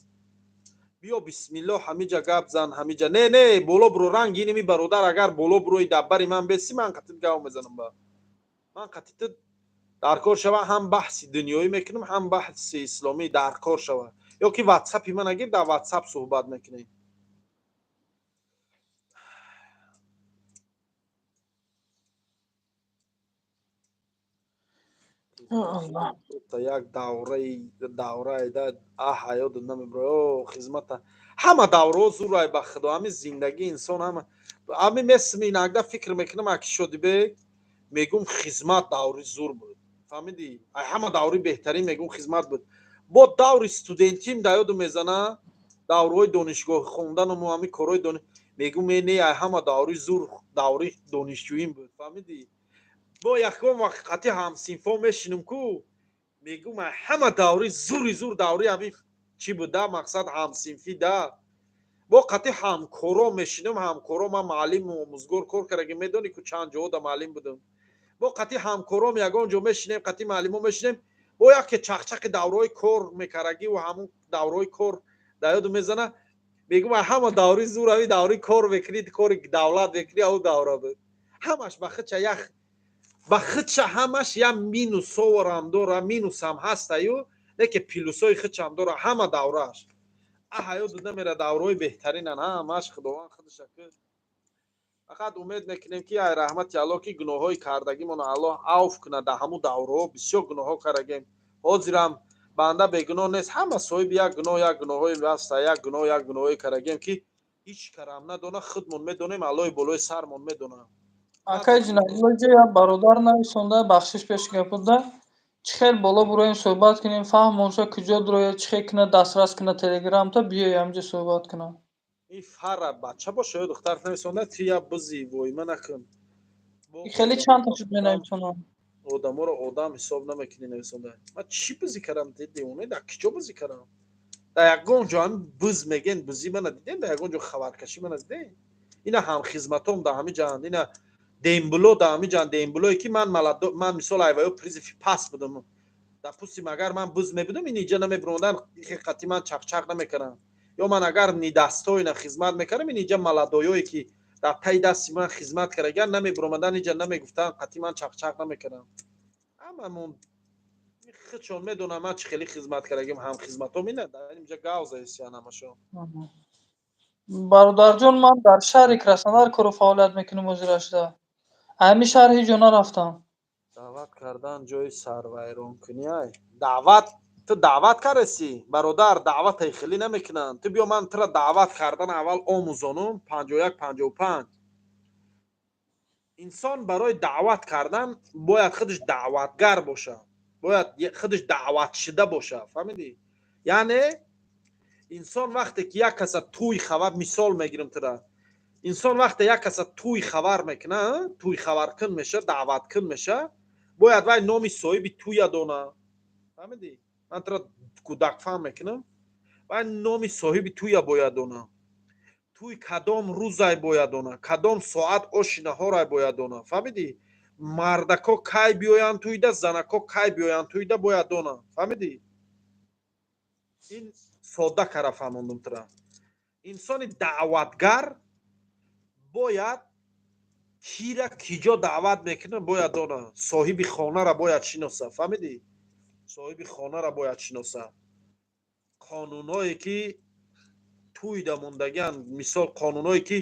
[SPEAKER 13] Биё, бисмиллоҳ, ҳамиҷа гап зан, ҳамиҷа. Не, не, боло буро, ранг иними бародар. Агар боло бурои, даббари ман беси, ман қатит гав мезанам. Ба ман қатит дар кор шава, ҳам баҳси дунёӣ мекунем, ҳам баҳси исломӣ дар кор шава. Ё ки ватсапи ман агир, дар ватсап суҳбат мекунем. Як давраи давраи да а ҳаёт намебро. О, хизмата ҳама давраҳо зурай, ба худо. Ҳами зиндагии инсон ҳама ҳами месми. Инагда фикр мекунам, аки Шодибек, мегум, хизмат даври зур буд, фаҳмидӣ? Ай ҳама даври беҳтарин, мегум, хизмат буд. Бо даври студентим да ёду мезана, даврҳои донишгоҳ хондану ҳами корҳои дони, мегум, э, не, ай ҳама даври зур даври донишҷӯим буд, фаҳмидӣ? Бо якон вақт қати ҳамсинфо мешинем ку, мегум, ай ҳама даври зури зур даври ҳами чӣ буда, мақсад ҳамсинфӣ да. Бо қати ҳамкоро мешинем, ҳамкоро. Ман муаллиму омӯзгор кор кардаги, медонӣ ку, чанд ҷода муаллим будам. Бо қати ҳамкором ягон ҷо мешинем, қати муаллимо мешинем, бо яке чақчақи давраҳои кор мекардагӣ ва ҳамун давраҳои кор дар ёду мезана, мегум, ай ҳама даври зур ҳами даври кор мекунӣ, кори давлат мекунӣ, ав давра буд. Ҳамаш ба худша як, ба худша ҳамаш як минусоворам дора, минусам ҳастаю, лекин плюсҳои худшам дора ҳама даврааш. А ҳаёт намера, давраҳои беҳтаринан ҳамаш. Худованд худша ки фақат умед мекунем ки ай раҳмати Аллоҳ ки гуноҳҳои кардагимонро Аллоҳ авф кунад. Дар ҳамун давраҳо бисёр гуноҳҳо кардагем, ҳозирам банда бегуноҳ нест, ҳама соҳиби як гуноҳ, як гуноҳҳое ҳаста, як гуноҳ, як гуноҳҳое кардагем ки ҳеҷ карам надона, худмон медонем, Аллоҳи болои сармон медонад.
[SPEAKER 12] Акай Ҷиноятулло, ҷо як бародар нависонда, бахшиш пеш гапуда, чӣ хел боло буроем, суҳбат кунем, фаҳмонша, куҷо дурояд, чӣ хел кунад, дастрас кунад телеграмта, биёй ҳамҷо суҳбат кунам.
[SPEAKER 13] Ин фара бача боша ё духтар нависонда? Ти я бизи воима накун.
[SPEAKER 12] Хеле чандта шуд менависонам.
[SPEAKER 13] Одаморо одам ҳисоб намекунӣ, нависонда. Ман чӣ бизӣ кардам, девона? Дар киҷо бизӣ кардам? Дар ягон ҷо ҳами биз меген, бизӣ мана дидем? Дар ягон ҷо хабаркашӣ мана дидем? Ина ҳамхизматом дар ҳами ҷаанд, ина дембуло дар ҳами ҷаанд, дембулое ки ман маладо, ман мисол айваё призыви пас будам. Допустим, агар ман биз мебудам, ин иҷа намебиромадан, қати ман чақчақ намекардам. Ё ман агар недостоина хизмат мекардам, ин иҷа маладоёе ки дар таи дасти ман хизмат кардаган намебиромадан, иҷа намегуфтанд, қати ман чақчақ намекардам. Ҳамамон худшон медонам ман чӣ хеле хизмат кардагим. Ҳамхизматом ина дар инҷа гав заисиян ҳамашон.
[SPEAKER 12] Бародарҷон, ман дар шаҳри Краснодар кору фаъолият мекунам, ҳозира шуда ҳамин шаҳр ҳеҷ ҷо нарафтам.
[SPEAKER 13] Даъват кардан ҷои сарвайронкунӣ ай. Даъват, ту даъват кардаси, бародар, даъватай хеле намекунанд. Ту биё, ман тура даъват кардан аввал омӯзонум. 51 55. Инсон барои даъват кардан бояд худаш даъватгар бошад, бояд худаш даъватшида бошад, фаҳмидӣ? Яъне инсон вақте ки як каса тӯй хабар, мисол мегирам тура, инсон вақте як каса тӯй хабар мекуна, тӯй хабаркун меша, даъваткун меша, бояд вай номи соҳиби тӯя дона, фаҳмидӣ? Ман тура кӯдакфаҳм мекунам. Вай номи соҳиби тӯя бояд дона, тӯй кадом рӯзай бояд дона, кадом соат оши наҳорай бояд дона, фаҳмидӣ? Мардако кай биёянд тӯйда, занако кай биёянд тӯйда бояд дона, фаҳмидӣ? Ин содда кара фаҳмондум тура. Инсони даъватгар бояд кира киҷо даъват мекунад бояд дона, соҳиби хонара бояд шиноса, фаҳмидӣ? Соҳиби хонара бояд шиноса, қонунҳое ки тӯйда мондагианд, мисол, қонунҳое ки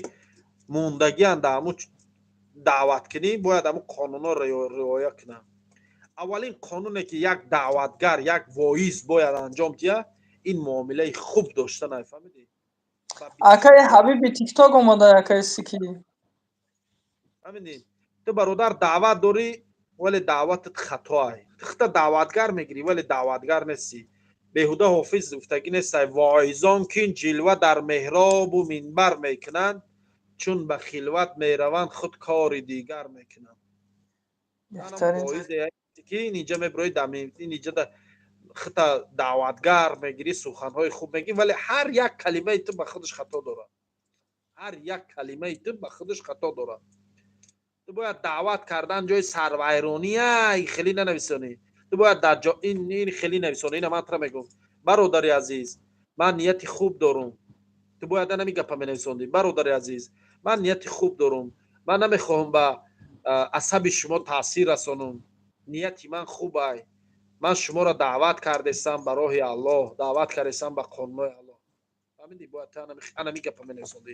[SPEAKER 13] мондагианд дар ҳамун Даъват кунӣ, бояд ҳамун қонунҳоро риоя кунад. Аввалин қонуне, ки як даъватгар, як воиз бояд анҷом диҳад, ин муомилаи хуб доштан, фаҳмидӣ?
[SPEAKER 12] Акаи ҳабиби Тикток омада, акаи сики.
[SPEAKER 13] Фаҳмидӣ? Ту, бародар, даъват дорӣ, вале даъватат хатоай. Ту худта даъватгар мегирӣ, вале даъватгар нестӣ. Беҳуда Ҳофиз гуфтагӣ нестай: «Воизон кин ҷилва дар меҳробу минбар мекунанд, чун ба хилват мераванд, худ кори дигар мекунанд». Ки ин иҷа мебирои, ин иҷа худта даъватгар мегирӣ, суханҳои хуб мегирӣ, вале ҳар як калимаи ту ба худаш хато дорад, ҳар як калимаи ту ба худаш хато дорад. Ту бояд даъват кардан ҷои сарвайрония хеле нанависонӣ. Ту бояд дар ҷо ин хеле нависонӣ. Ина ман тура мегӯм: «Бародари азиз, ман нияти хуб дорум». Ту бояд анами гапа менависондӣ: «Бародари азиз, ман нияти хуб дорум, ман намехоҳам ба асаби шумо таъсир расонам, нияти ман хуб ай, ман шуморо даъват кардестам ба роҳи Аллоҳ, даъват кардестам ба қонунҳои Аллоҳ». Фаҳмидӣ? Бояд ту анами гапа менависондӣ.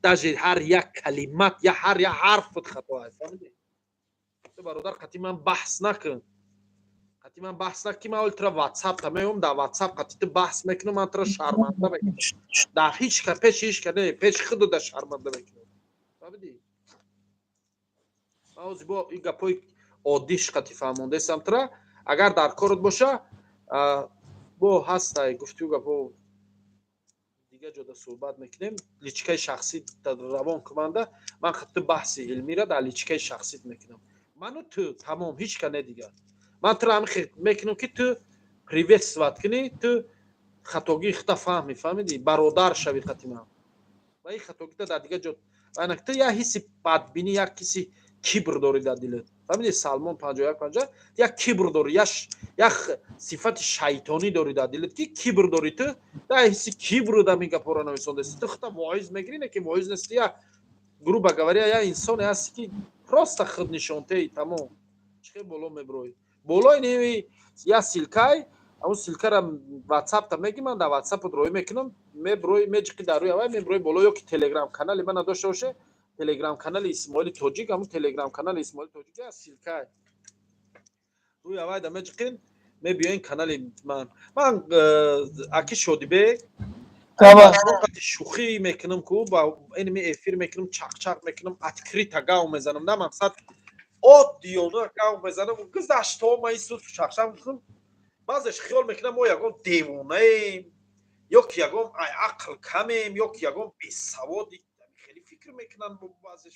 [SPEAKER 13] Даже ҳар як калимат я ҳар як ҳарфат хато аст, фаҳмидӣ? Ту, бародар, қати ман баҳс накун, қати ман баҳс накун, ки ман оли тура Ватсап та меом, дар Ватсап қати ту баҳс мекунам, ман тура шарманда мекунам. Дар ҳеҷ ка, пеши ҳеҷ ка не, пеши худу да шарманда мекунам, фаҳмидӣ? Ман ҳозир бо ин гапҳои оддиш қати фаҳмондаистам тура. Агар дар корот боша, бо ҳастай гуфтию гапҳо, дига ҷода суҳбат мекунем. Личкаи шахсӣ равон кунанда, ман ту баҳси илмиро дар личкаи шахсит мекунам, ману ту, тамом, ҳеҷ ка не дигар. Ман туро ҳамин мекунам, ки ту приветствовать кунӣ, ту хатогии хута фаҳмӣ, фаҳмидӣ? Бародар шавӣ қати ман ва ин хатогита дар дигар ҷо. Ту як ҳисси бадбинӣ, як ҳисси кибр дорӣ дар дилат, фаҳмидӣ? Салмон 51 50, як кибр дорӣ, як сифати шайтонӣ дорӣ дар дилат, ки кибр дорӣ. Ту як ҳисси кибру дар ин гапҳоро нависондаисти. Ту хута воиз мегирӣ, не ки воиз нести, як, грубо говоря, як инсоне ҳасти, ки просто худнишонтаи, тамом. Чӣ боло мебироӣ? Болои неви як ссылкай, ҳамун ссылкара Ватсапта меги, ман дар Ватсапат роӣ мекунам, мебирои, меҷиқи дар рӯи авай, мебирои боло. Ё ки Телеграм канали мана дошта боше, Телеграм канали Исмоили Тоҷик, ҳамун Телеграм канали Исмоили Тоҷик як ссылкай, рӯи авайда меҷиқин, мебиёин канали ман. Ман аки Шодибек шӯхӣ мекунам ку, ба инми эфир мекунам, чақчақ мекунам, открыто гав мезанам, на мақсад, оддиёна гав мезанам. Гузаштао ма исуд чақчақ мекунам, баъзеш хиёл мекунам, мо ягон девонаем ё ки ягон ақл камем, ё ки ягон бесаводи, хеле фикр мекунанд. Баъзеш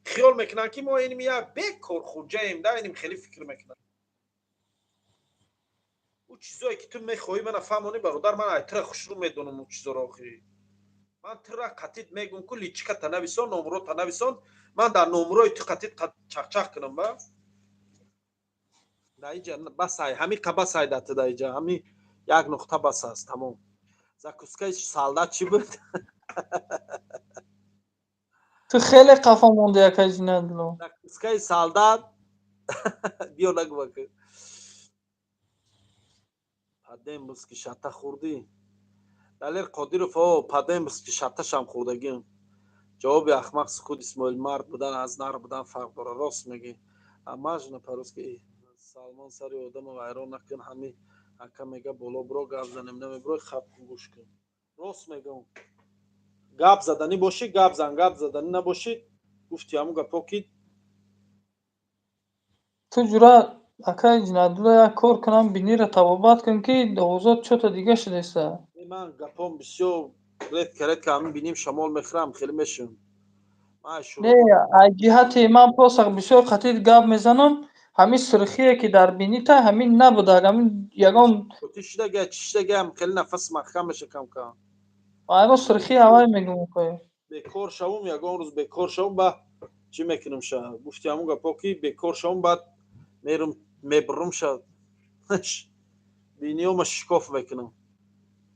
[SPEAKER 13] хиёл мекунанд, ки мо инми як бекорхуҷаем да, иним хеле фикр мекунанд. Ӯ чизое ки ту мехоҳӣ мана фаҳмонӣ, бародар, ман ай тура хушрӯ медонам ӯ чизоро. Охирӣ ман тура қатид мегӯм ку: личката нависон, номрота нависон, ман дар номрои ту қатид чақчақ кунам. Ба дар иҷа басай, ҳамиқа басай дар ту, дар иҷа ҳами як нуқта бас аст, тамом. Закускаи солдат чӣ буд?
[SPEAKER 12] Ту хеле қафо монди, акаи Ҷинадло.
[SPEAKER 13] Закускаи солдат биё, нагӯ. Падембуски шата хӯрдӣ, Далер Қодиров? О, падембуски шаташам хӯрдагим. Ҷавоби ахмақ сукут. Исмоил, мард будан аз нар будан фарқ дорад, рост мегӣ. Можно по-русски? Салмон, сари одама вайрон накун. Ҳами ака мега: «Боло биро, гап занем», намебирой, хат кун, гӯш кун. Рост мегӯм, гап заданӣ бошӣ, гап зан, гап заданӣ набошӣ, гуфти ҳамун гапҳо ки.
[SPEAKER 12] Ту ҷура, акаи Ҷинадулло, як кор кунам, бинира табобат кун, ки овозот чото дига шудеста.
[SPEAKER 13] Ман гапом бисёр редко, редко, ҳамин биним шамол мехӯрам, хеле мешавам.
[SPEAKER 12] Не, аз ҷиҳати ман просто бисёр қатъи гап мезанам, ҳамин сурхие, ки дар бинита, ҳамин набуда, ҳамин ягон.
[SPEAKER 13] Шидага, чӣ шидага, хеле нафас маҳкам меша кам-кам.
[SPEAKER 12] Ягон сурхи ҳавай мегӯм.
[SPEAKER 13] Бекор шавум, ягон рӯз бекор шавум, ба чӣ мекунам ша? Гуфти ҳамун гапҳо, ки бекор шавум, баъд мерум, мебурум ша, биниёма шикоф мекунам.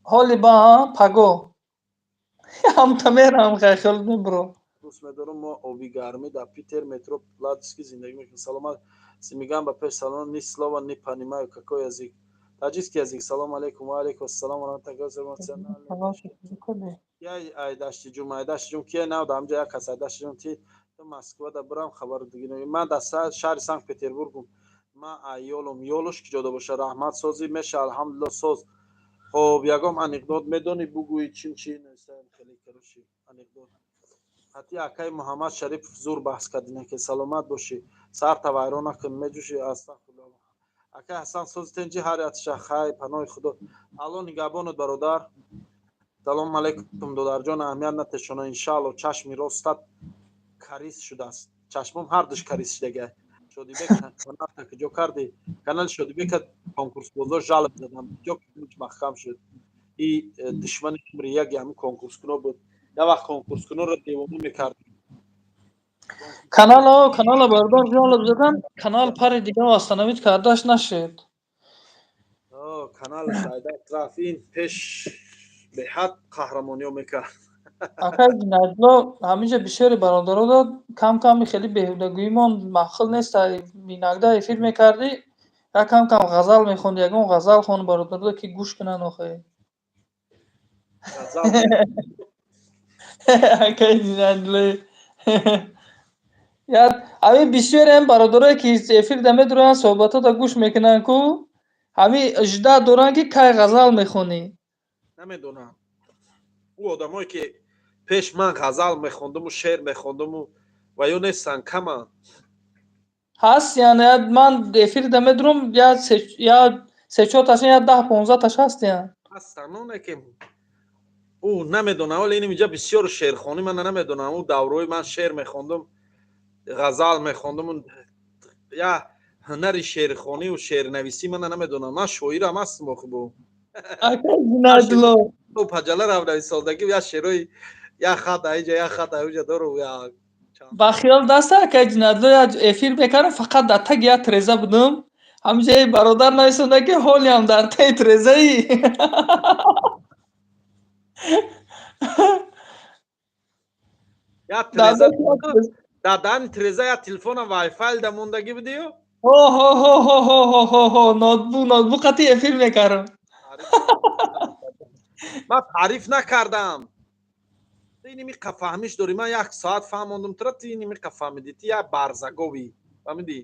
[SPEAKER 12] Ҳоли ба паго ҳамта мерам, хел мебуро.
[SPEAKER 13] Дӯст медорам. Мо оби гармӣ дар Питер, метро Ладожский зиндагӣ мекунем. Саломат. Симиган ба пеш. Салом. Ни слова не понимаю, какой язык? Таджикский язык. Салом алейкум. Ва алейкум ассалом ва раҳматуллоҳи. Ай даштиҷум, ай даштиҷум, кия нав дар ҳамҷа як кас ай даштиҷум ти. Москва да бирам, хабар диги. Ман дар шаҳри Санкт Петербургум. Ман аёлум, ёлуш ки ҷода боша. Раҳмат, созӣ меша, алҳамдулилло, соз. Хоб, ягон анекдот медонӣ, бугӯи? Чин чи нависаем? Хеле, короче, анекдот. Ҳати акаи Муҳаммад Шарипов зур баҳс кардине, ки саломат бошӣ, сарта вайрон накун, меҷӯшӣ. Астағфирулло. Акаи Ҳасан, сози, тенҷи, ҳар ятша хай, паноҳи Худо, Алло нигаҳбонат, бародар. Салому алайкум, додарҷон, аҳамият натешона, иншаалло. Чашми ростат карис шудааст. Чашмом ҳардуш карис шудага. Шодибек, каналта куҷо кардӣ? Канали Шодибека конкурсбозо жалоб задам, ҷо маҳкам шуд. И душмани умри яки ҳамин конкурскуно буд. Як вақт конкурскуноро девона мекардем.
[SPEAKER 12] Канало бародар, жалоб задан, канал пари дига восстановить кардаш нашуд.
[SPEAKER 13] Канал шайдат рафт. Ин пеш беҳад қаҳрамониё мекард.
[SPEAKER 12] Акай Наҷло, ҳаминҷа бисёре бародаро дод, кам ками хеле беҳудагӯимон маъқул нест. Иногда эфир мекардӣ, як кам кам ғазал мехонди, ягон ғазал хон, бародаро ки гӯш кунанд охе.
[SPEAKER 13] Ғазал?
[SPEAKER 12] Акай Наҷло, ҳамин бисёре бародарое ки эфир да медуранд, суҳбатота гӯш мекунанд ку, ҳамин ждать доранд, ки кай ғазал мехонӣ.
[SPEAKER 13] Намедонам, ӯ одамое ки пеш ман ғазал мехондуму шеър мехондуму ва ё нестанд, каманд.
[SPEAKER 12] Ҳаст, яъне ман эфир да медурам, я се-чорташ, я 10-15таш ҳастиян.
[SPEAKER 13] Ҳастанд, оне ки ӯ намедонам, вале ин инҷа бисёр шеърхонӣ ман намедонам. Ӯ даврои ман шеър мехондум, ғазал мехондум, я ҳунари шеърхониву шеърнависӣ мана намедонам. Ман шоирам ҳастам охи бо.
[SPEAKER 12] Акай Наҷло.
[SPEAKER 13] Паҷала равнависондагӣ, я шеърои як хат аиҷа, як хат аиҷа дору.
[SPEAKER 12] Ба хиёл даста, акай Ҷинадло, як эфир мекардам, фақат дар таги як треза будам. Ҳаминҷа бародар нависонда, ки ҳолиам дар таи трезаи.
[SPEAKER 13] Як треза, дар даҳани треза як телефона вайфай да мондагӣ будию.
[SPEAKER 12] Ҳо, ноутбук қати эфир мекардам.
[SPEAKER 13] Ман таъриф накардам. Ту иними фаҳмиш дорӣ. Ман як соат фаҳмондум тура, ту иними фаҳмидӣ. Ту як барзаговӣ, фаҳмидӣ?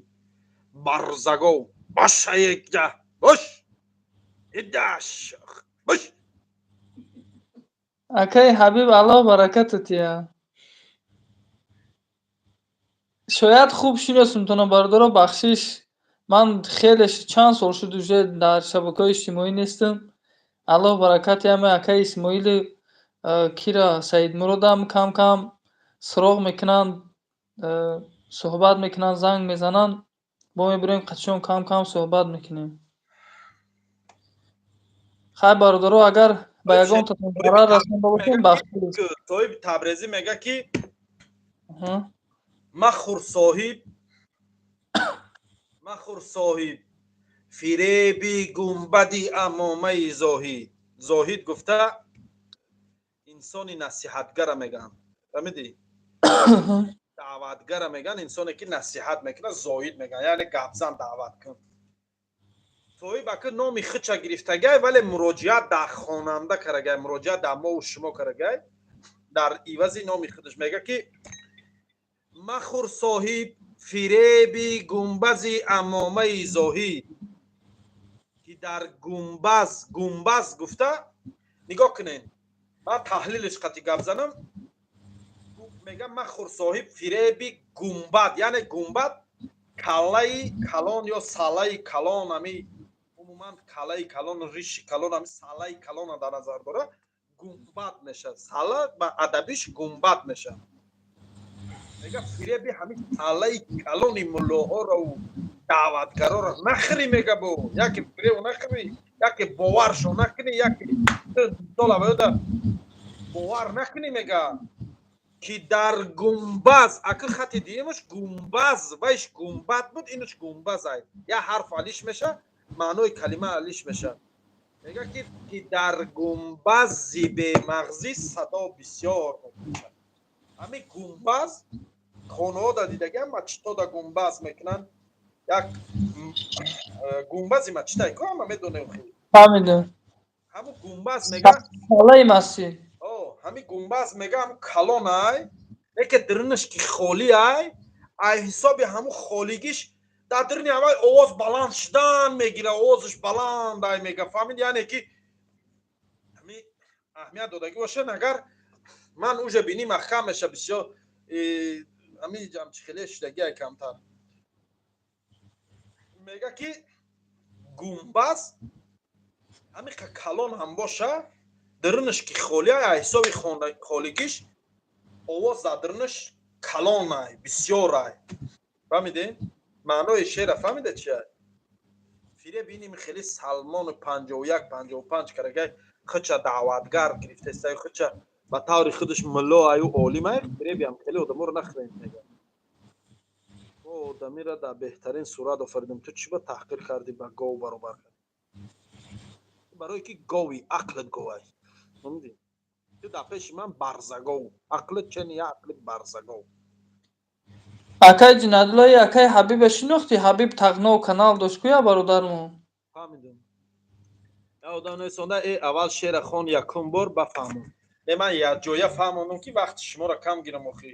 [SPEAKER 13] Барзагов боша, якҷа бош, идаш бош.
[SPEAKER 12] Акай Ҳабиб, Аллоҳ баракатат тия. Шояд хуб шиносумтона, бародаро, бахшиш. Ман хеле чанд сол шуд, уже дар шабакаҳои иҷтимоӣ нестам. Аллоҳ баракати ҳама акаи Исмоили, кира Саидмуродам кам кам суроғ мекунанд, суҳбат мекунанд, занг мезананд. Мо мебурем, қатишон кам кам суҳбат мекунем. Хай, бародаро, агар ба ягонтатон зарар расонда бошем, бахшиш.
[SPEAKER 13] Соҳиби Табрезӣ мега, ки махӯр соҳиб, махӯр соҳиб фиреби гумбади амомаи зоҳид. Зоҳид гуфта инсони насиҳатгара мегӯянд, фаҳмидӣ? Даъватгара мегӯянд. Инсоне ки насиҳат мекунад, зоҳид мегӯянд, яъне гапзан, даъват кун. Соҳиб ака номи хича гирифтагай, вале муроҷиат дар хонанда карагай, муроҷиат дар мову шумо карагай. Дар ивази номи худаш мега, ки махӯр соҳиб фиреби гумбази амомаи зоҳид, ки дар гумбаз. Гумбаз гуфта, нигоҳ кунед, ман таҳлилиш қати гап занам. Мегам: махӯр соҳиб фиреби гумбад, яъне гумбад каллаи калон ё салаи калон. Ами умуман каллаи калон, риши калон, ами салаи калона дар назар дора, гумбад мешавад. Сала ба адабиш гумбад мешавад. Мега: фиреби ҳамин салаи калони муллоҳоро даъватгароро нахӯрӣ. Мега: бо яке фиребу нахӯрӣ, яке боваршо накунӣ, яке долавода бовар накунӣ. Мега, ки дар гумбаз, ака хати диемаш гумбаз, вайш гумбад буд, инаш гумбаз ай, як ҳарф алиш меша, маънои калима алиш меша. Мега, ки дар гумбази бемағзӣ садо бисёр мекунад. Ҳамин гумбаз хонаҳо да дидагиам, мачитода гумбаз мекунанд. Як гумбази мачитай ко ҳама медонем.
[SPEAKER 12] Фаҳмидам.
[SPEAKER 13] Ҳамун гумбаз, мега.
[SPEAKER 12] Салаи масҷид.
[SPEAKER 13] Ҳамин гумбаз, мега, ҳамун калонай. Лекин диринаш ки холӣ ай ҳисоби ҳамун холигиш дар дирини ҳамаи овоз баланд шудан мегира, овозаш баланд ай мега, фаҳмид? Яъне ки аҳамият додагӣ бошад, агар ман уже бинӣ маҳкам меша бисёр ҳамин ҷамчихеле шудагӣ ай камтар. Мега ки гумбаз ҳамиқа калон ҳам боша, диринаш ки холӣ ай, ҳисоби холигиш овоз дар диринаш калон ай, бисёр ай. Фаҳмиде? Маънои шеъра фаҳмиде чи ай? Фире биним хеле Салмону 51, 55 карагай хича даъватгар гирифтестай, хича ба таври худаш мулло аю олим ай, фиребиам хеле одаморо нахӯрем мега. Мо одамиро дар беҳтарин сурат офаридем, ту чӣ ба таҳқир кардӣ, ба гов баробар кардӣ? Барое ки гови ақлат говай. Фаҳмидӣ? Ту дар пеши ман барзагов, ақлат чени я ақли барзагов.
[SPEAKER 12] Акай Ҷинадуллои, акай Ҳабиба шинохтӣ? Ҳабиб Тағнов канал дошт кӯя бародармон.
[SPEAKER 13] Фаҳмидам. Я одам несонда э аввал шеъра хон якум бор бафаҳмон. Э ман якҷоя фаҳмондам ки вақти шуморо кам гирам охӣ.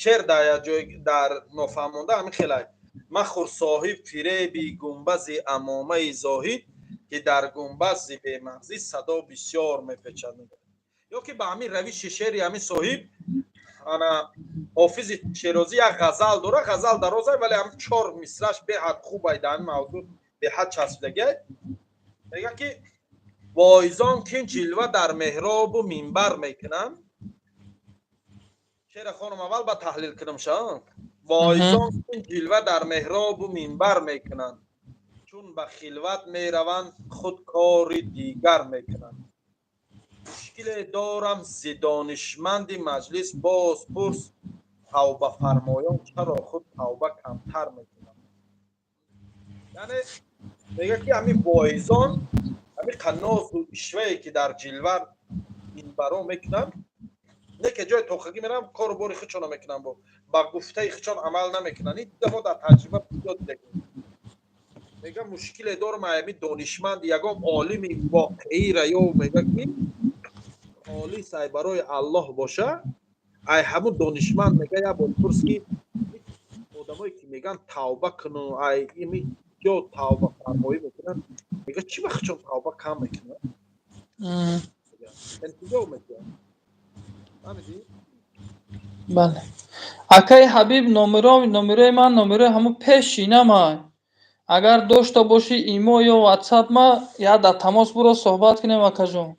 [SPEAKER 13] Шеър дар якҷой дар нофаҳмонда ҳамин хелай. Махӯр соҳиб фиреби гумбази амомаи зоҳид, ки дар гумбази бемағзӣ садо бисёр мепечад. Ё ки ба ҳамин равиши шеъри ҳамин соҳиб ана Ҳофизи Шерозӣ як ғазал дора, ғазал дарозай, вале ҳам чор мисраш беҳад хубай, дар ҳамин мавзӯъ беҳад часпидагиай. Мега ки воизон кин ҷилва дар меҳробу минбар мекунанд. Шеъра хонум аввал ба таҳлил кунам ша. Воизон кин ҷилва дар меҳробу минбар мекунанд, чун ба хилват мераванд худ кори дигар мекунанд. Мушкиле дорам зи донишманди маҷлис боз пурс, тавбафармоён чаро худ тавба камтар мекунанд. Яъне мега ки ҳамин воизон ҳамин қаннозу ишвае ки дар ҷилва минбаро мекунанд, не ки ҷои тохагӣ мераванд, кору бори худшонро мекунанд, бо ба гуфтаи худшон амал намекунанд. Ин мо дар таҷриба зиёд дидагем. Мега мушкиле дорам ҳамин донишманд ягон олими воқеиро ё мега ки холис ай барои Аллоҳ боша, ай ҳамун донишманд мега як бор пурс ки одамое ки меган тавба куну ай ими ё тавба фармоӣ мекунанд, мега чӣ вақт чон тавба кам мекунанд? Интизор мекунанд. Фаҳмидӣ?
[SPEAKER 12] Бале. Акай Ҳабиб, номерои ман номерои ҳамун пешинамай. Агар дошта бошӣ имо ё ватсап ма я дар тамос буро суҳбат кунем, акаҷон.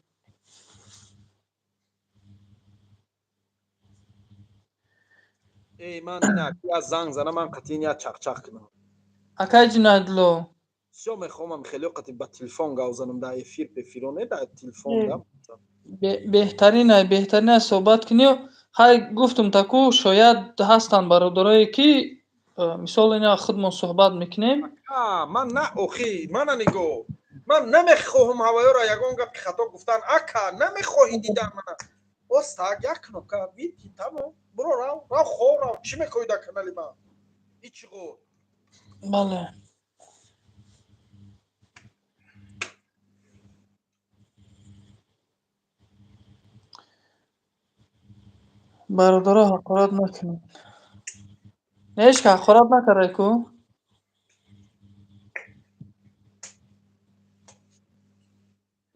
[SPEAKER 13] Эй ман ина я занг занам, ман қатъин я чақчақ кунам.
[SPEAKER 12] Акай Ҷинайдулло.
[SPEAKER 13] Всё мехоҳам хеле қати ба телефон гап занам, дар эфир пефиро не, дар телефон гап.
[SPEAKER 12] Беҳтаринай, беҳтаринай суҳбат кунӣ. Хай гуфтум таку шояд ҳастанд бародарое ки мисол ина худмон суҳбат мекунем.
[SPEAKER 13] Ман на охи, мана нигоҳ. Ман намехоҳам ҳавоёро ягон гапи хато гуфтан. Ака, намехоҳӣ дидан мана. Остак, як кнопка, вити, тамом. Буро рав, рав хоб рав. Чӣ мекоҳӣ дар канали ман? Ҳичи ғор.
[SPEAKER 12] Бале. Бародаро ҳақорат накунед. Не, ҳеч ка ҳақорат накардай ку?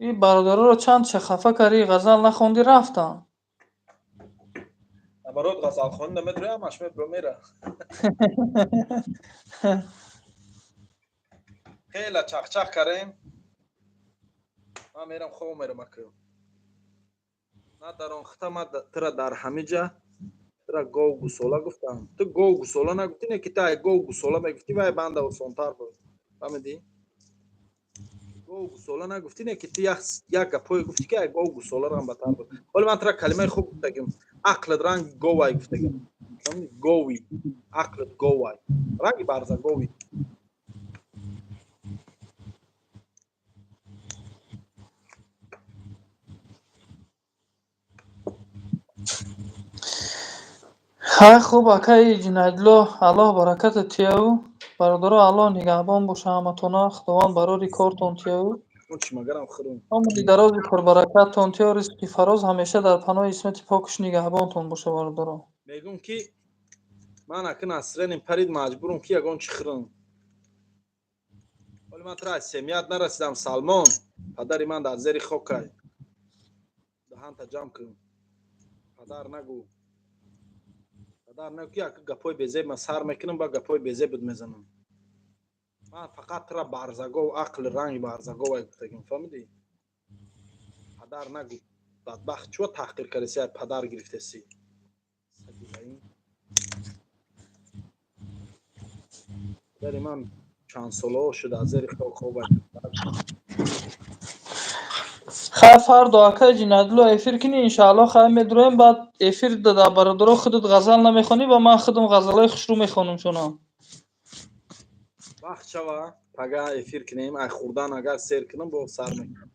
[SPEAKER 12] И бародароро чанд ша хафа кардӣ, ғазал нахондӣ, рафтанд.
[SPEAKER 13] Наоборот, ғазалхонӣ намедурӣ, ҳамаш мебро мера. Хеле чақчақ карем. Ман мерам хоб мерам ака. На дар он хита ма тура дар ҳамиҷа тура гов гусола гуфтам. Ту гов гусола нагуфтӣ, не ки ту ай гов гусола мегуфтӣ, вай банда осонтар буд. Фаҳмидӣ? Гов гусола нагуфтӣ, не ки ту як гапое гуфтӣ ки ай гов гусола рам батар буд. Ҳоло ман тура калимаи хуб гуфтагим. Ақлат ранги говай гуфтагим. Фаҳмидӣ? Гови. Ақлат говай. Ранги барза гови.
[SPEAKER 12] Хай хуб, акаи Ҷинайдулло, Аллоҳ бараката тияву. Бародаро, Аллоҳ нигаҳбон боша ҳаматона, Худованд барори кортон тияву. Умри дарози пурбаракаттон тиё, ризқи фароз ҳамеша дар паноҳи исмати покаш нигаҳбонтон боша, бародаро.
[SPEAKER 13] Мегум ки ман ака насреним парид, маҷбурум ки ягон чӣ хӯрам. Ҳоли ман тра аз семият нарасидам, Салмон. Падари ман дар зери хокай. Даҳанта ҷамъ кун. Падар нагӯ. Падар нагӯ ки ака гапҳои безеб ман сар мекунам, ба гапҳои безеб мезанам. Ман фақат тра барзагов, ақли ранги барзагов ай гуфтагим, фаҳмидӣ? Падар нагӯ. Бадбахт чӯ таҳқир кардеси, ай падар гирифтеси. Саги лаин. Падари ман чанд солаҳо шуд аз зери хок хобаш.
[SPEAKER 12] Хай, фардо акай Ҷиноятулло эфир кунӣ, иншаалло. Хай, медуроем, баъд эфир дада бародаро худат ғазал намехонӣ ва ман худам ғазалҳои хушрӯ мехонам шуно.
[SPEAKER 13] Вақт шава, пага эфир кунем, ай хӯрдан агар сер кунам, бо сар мекунам.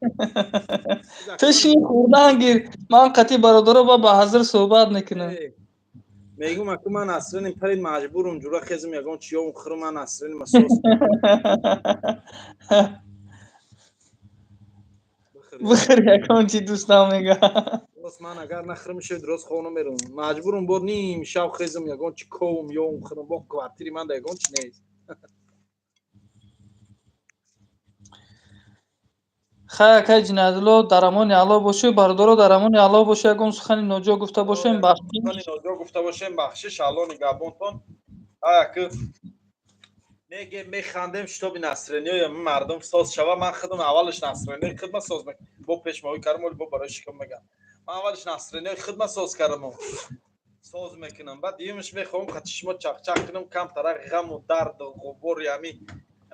[SPEAKER 12] Ту шин хӯрдан гир, ман қатъи бародаро ба ҳазр суҳбат мекунам.
[SPEAKER 13] Мегум аку ман асриним парид, маҷбурум ҷура хезм ягон чиём хӯрам, ман асриним асос.
[SPEAKER 12] Бихӯр ягон чи, дӯстам мега.
[SPEAKER 13] Рост, ман агар нахӯрам, шуд рост хона мерам. Маҷбурум бо ним шаб хезм ягон чи ковум ёвум хӯрам, бо квартири ман да ягон чи нест.
[SPEAKER 12] Хай, акай Ҷиноятулло, дар амони Аллоҳ бошӣ, бародаро, дар амони Аллоҳ бошӣ. Ягон сухани ноҷо гуфта бошем, бахшиш.
[SPEAKER 13] Сухани ноҷо гуфта бошем, бахшиш, Аллоҳ нигаҳбонтон. Ай аку мегем, механдем, шитоби насрениё мардум соз шава. Ман худам аввалаш насрениёи хидма соз мекунам. Бо пешмоҳӣ кардам, оли бо барои шикам мегам. Ман аввалаш насрениёи хидма соз кардам, соз мекунам. Баъд дуюмаш мехоҳам қати шумо чақчақ кунам, камтара ғаму дарду ғубори ҳами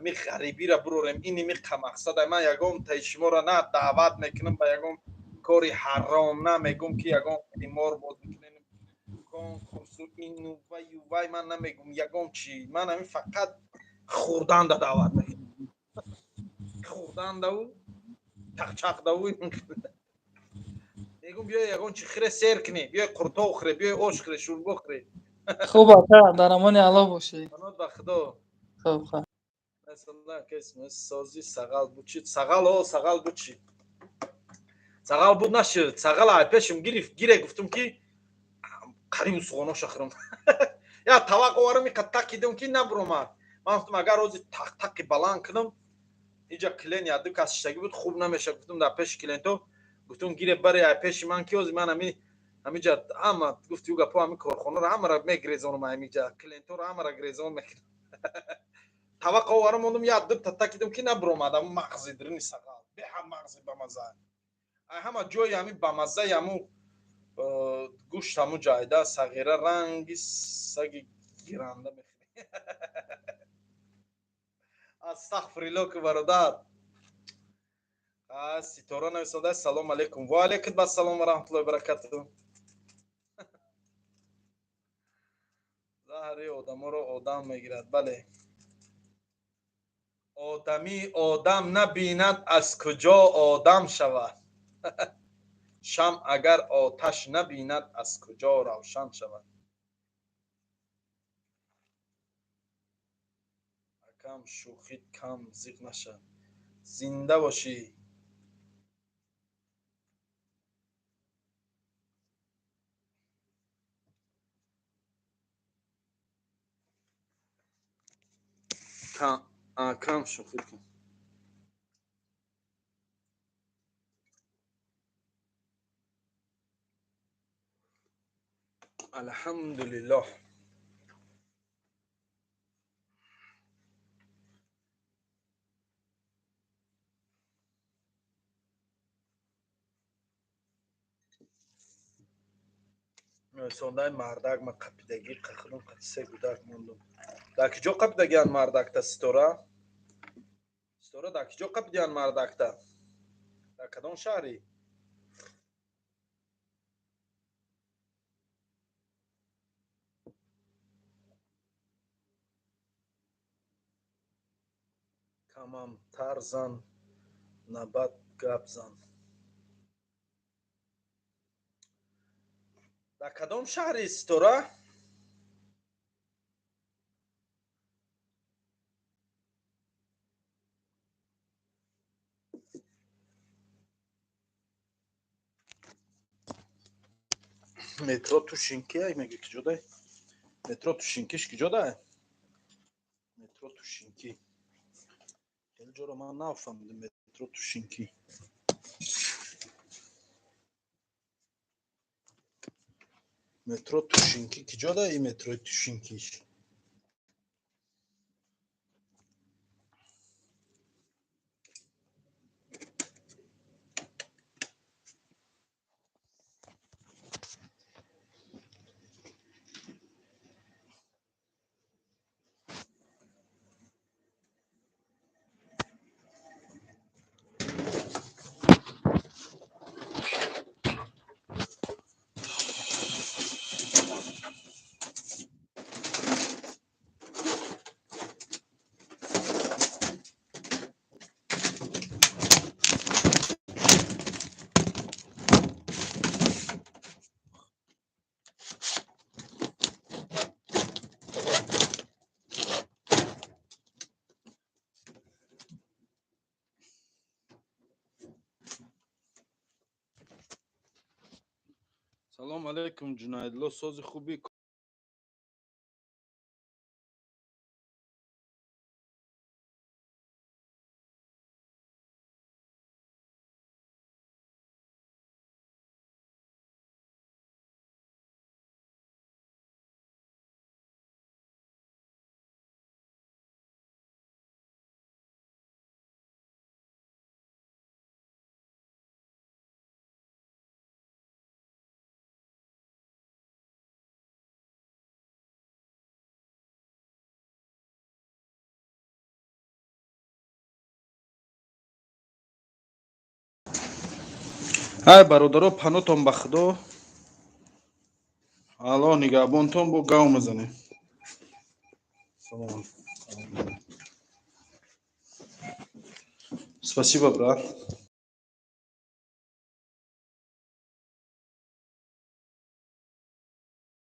[SPEAKER 13] ғарибиро бурорем. Ин ими мақсад. Ман ягон таи шуморо на даъват мекунам ба ягон кори ҳаром, на мегум ки ягон қимор боз мекунем, конкурсу ину ваю вай, ман намегум ягон чи. Ман ҳамин фақат хӯрданда даъват мекунам, хӯрдандаву чақчақдаву. Мегум биёй ягон чи хӯре, сер кунӣ, биёй қуртов хӯре, биёй ош хӯре, шӯрбо хӯре.
[SPEAKER 12] Хуб, ака, дар амони Аллоҳ бошӣ.
[SPEAKER 13] Панод ба Худо.
[SPEAKER 12] Хуб, хай.
[SPEAKER 13] Сози сағал бучид, сағал, о сағал бучид, сағал буд нашуд, сағал ай пешим гирифт, гире гуфтум ки қариб усуғоноша хӯрам. Я тавақ оварам, иқа такидам ки набуромад. Ман гуфтам агар ҳози тақтақи баланд кунам, иҷа клиент яду кас шиштагӣ буд, хуб намеша. Гуфтум дар пеши клиенто гуфтум гире баре ай пеши ман, ки ҳози ман ҳамиҷа ҳама гуфти ӯ гапо, ҳами корхонаро ҳамаро мегрезонам, ҳамиҷа клиенторо ҳамаро грезон мекунам. Таваққ оварам, мондум, як дута такидам ки набуромад. Ҳамун мағзи дирини сағал беҳам мағзи бамаза, ай ҳама ҷои ҳами бамаззаи ҳамун гӯшт ҳамун ҷайда сағира ранги саги гиранда мехӯрӣ. Астағфирилло ки бародар. Ситора нависонда: салом алейкум. Ва алейкум ассалом ва раҳматуллоҳи ва баракату. Заҳри одаморо одам мегирад. Бале, одамӣ одам набинад, аз куҷо одам шавад? Шамъ агар оташ набинад, аз куҷо равшан шавад? Акам, шӯхит кам, зиқ наша. Зинда бошӣ. Кам шӯхит кун. Алҳамдулиллоҳ. Сондаи мардак ма қапидагӣ қахрум, қати се гудак мондум. Дар ки ҷо қапидагиан мардакта, Ситора? Ситора, дар ки ҷо қапидиан мардакта? Дар кадом шаҳрӣ? Камамтар зан, набад гап зан. Дар кадом шаҳри, Ситора?
[SPEAKER 1] Метро Тушинки ай меги, киҷодай? Метро Тушинкиш киҷодай? Метро Тушинки хеле ҷоро ман нафаҳмидам. Метро Тушинки, метро Тушинки киҷодай? И метрои Тушинкиш. Салом алейкум, Ҷунаидло, сози, хубӣ? Ай, бародаро, панотон ба Худо, Алло нигаҳбонтон, бо гав мезанем. Салом. Спасибо, брат.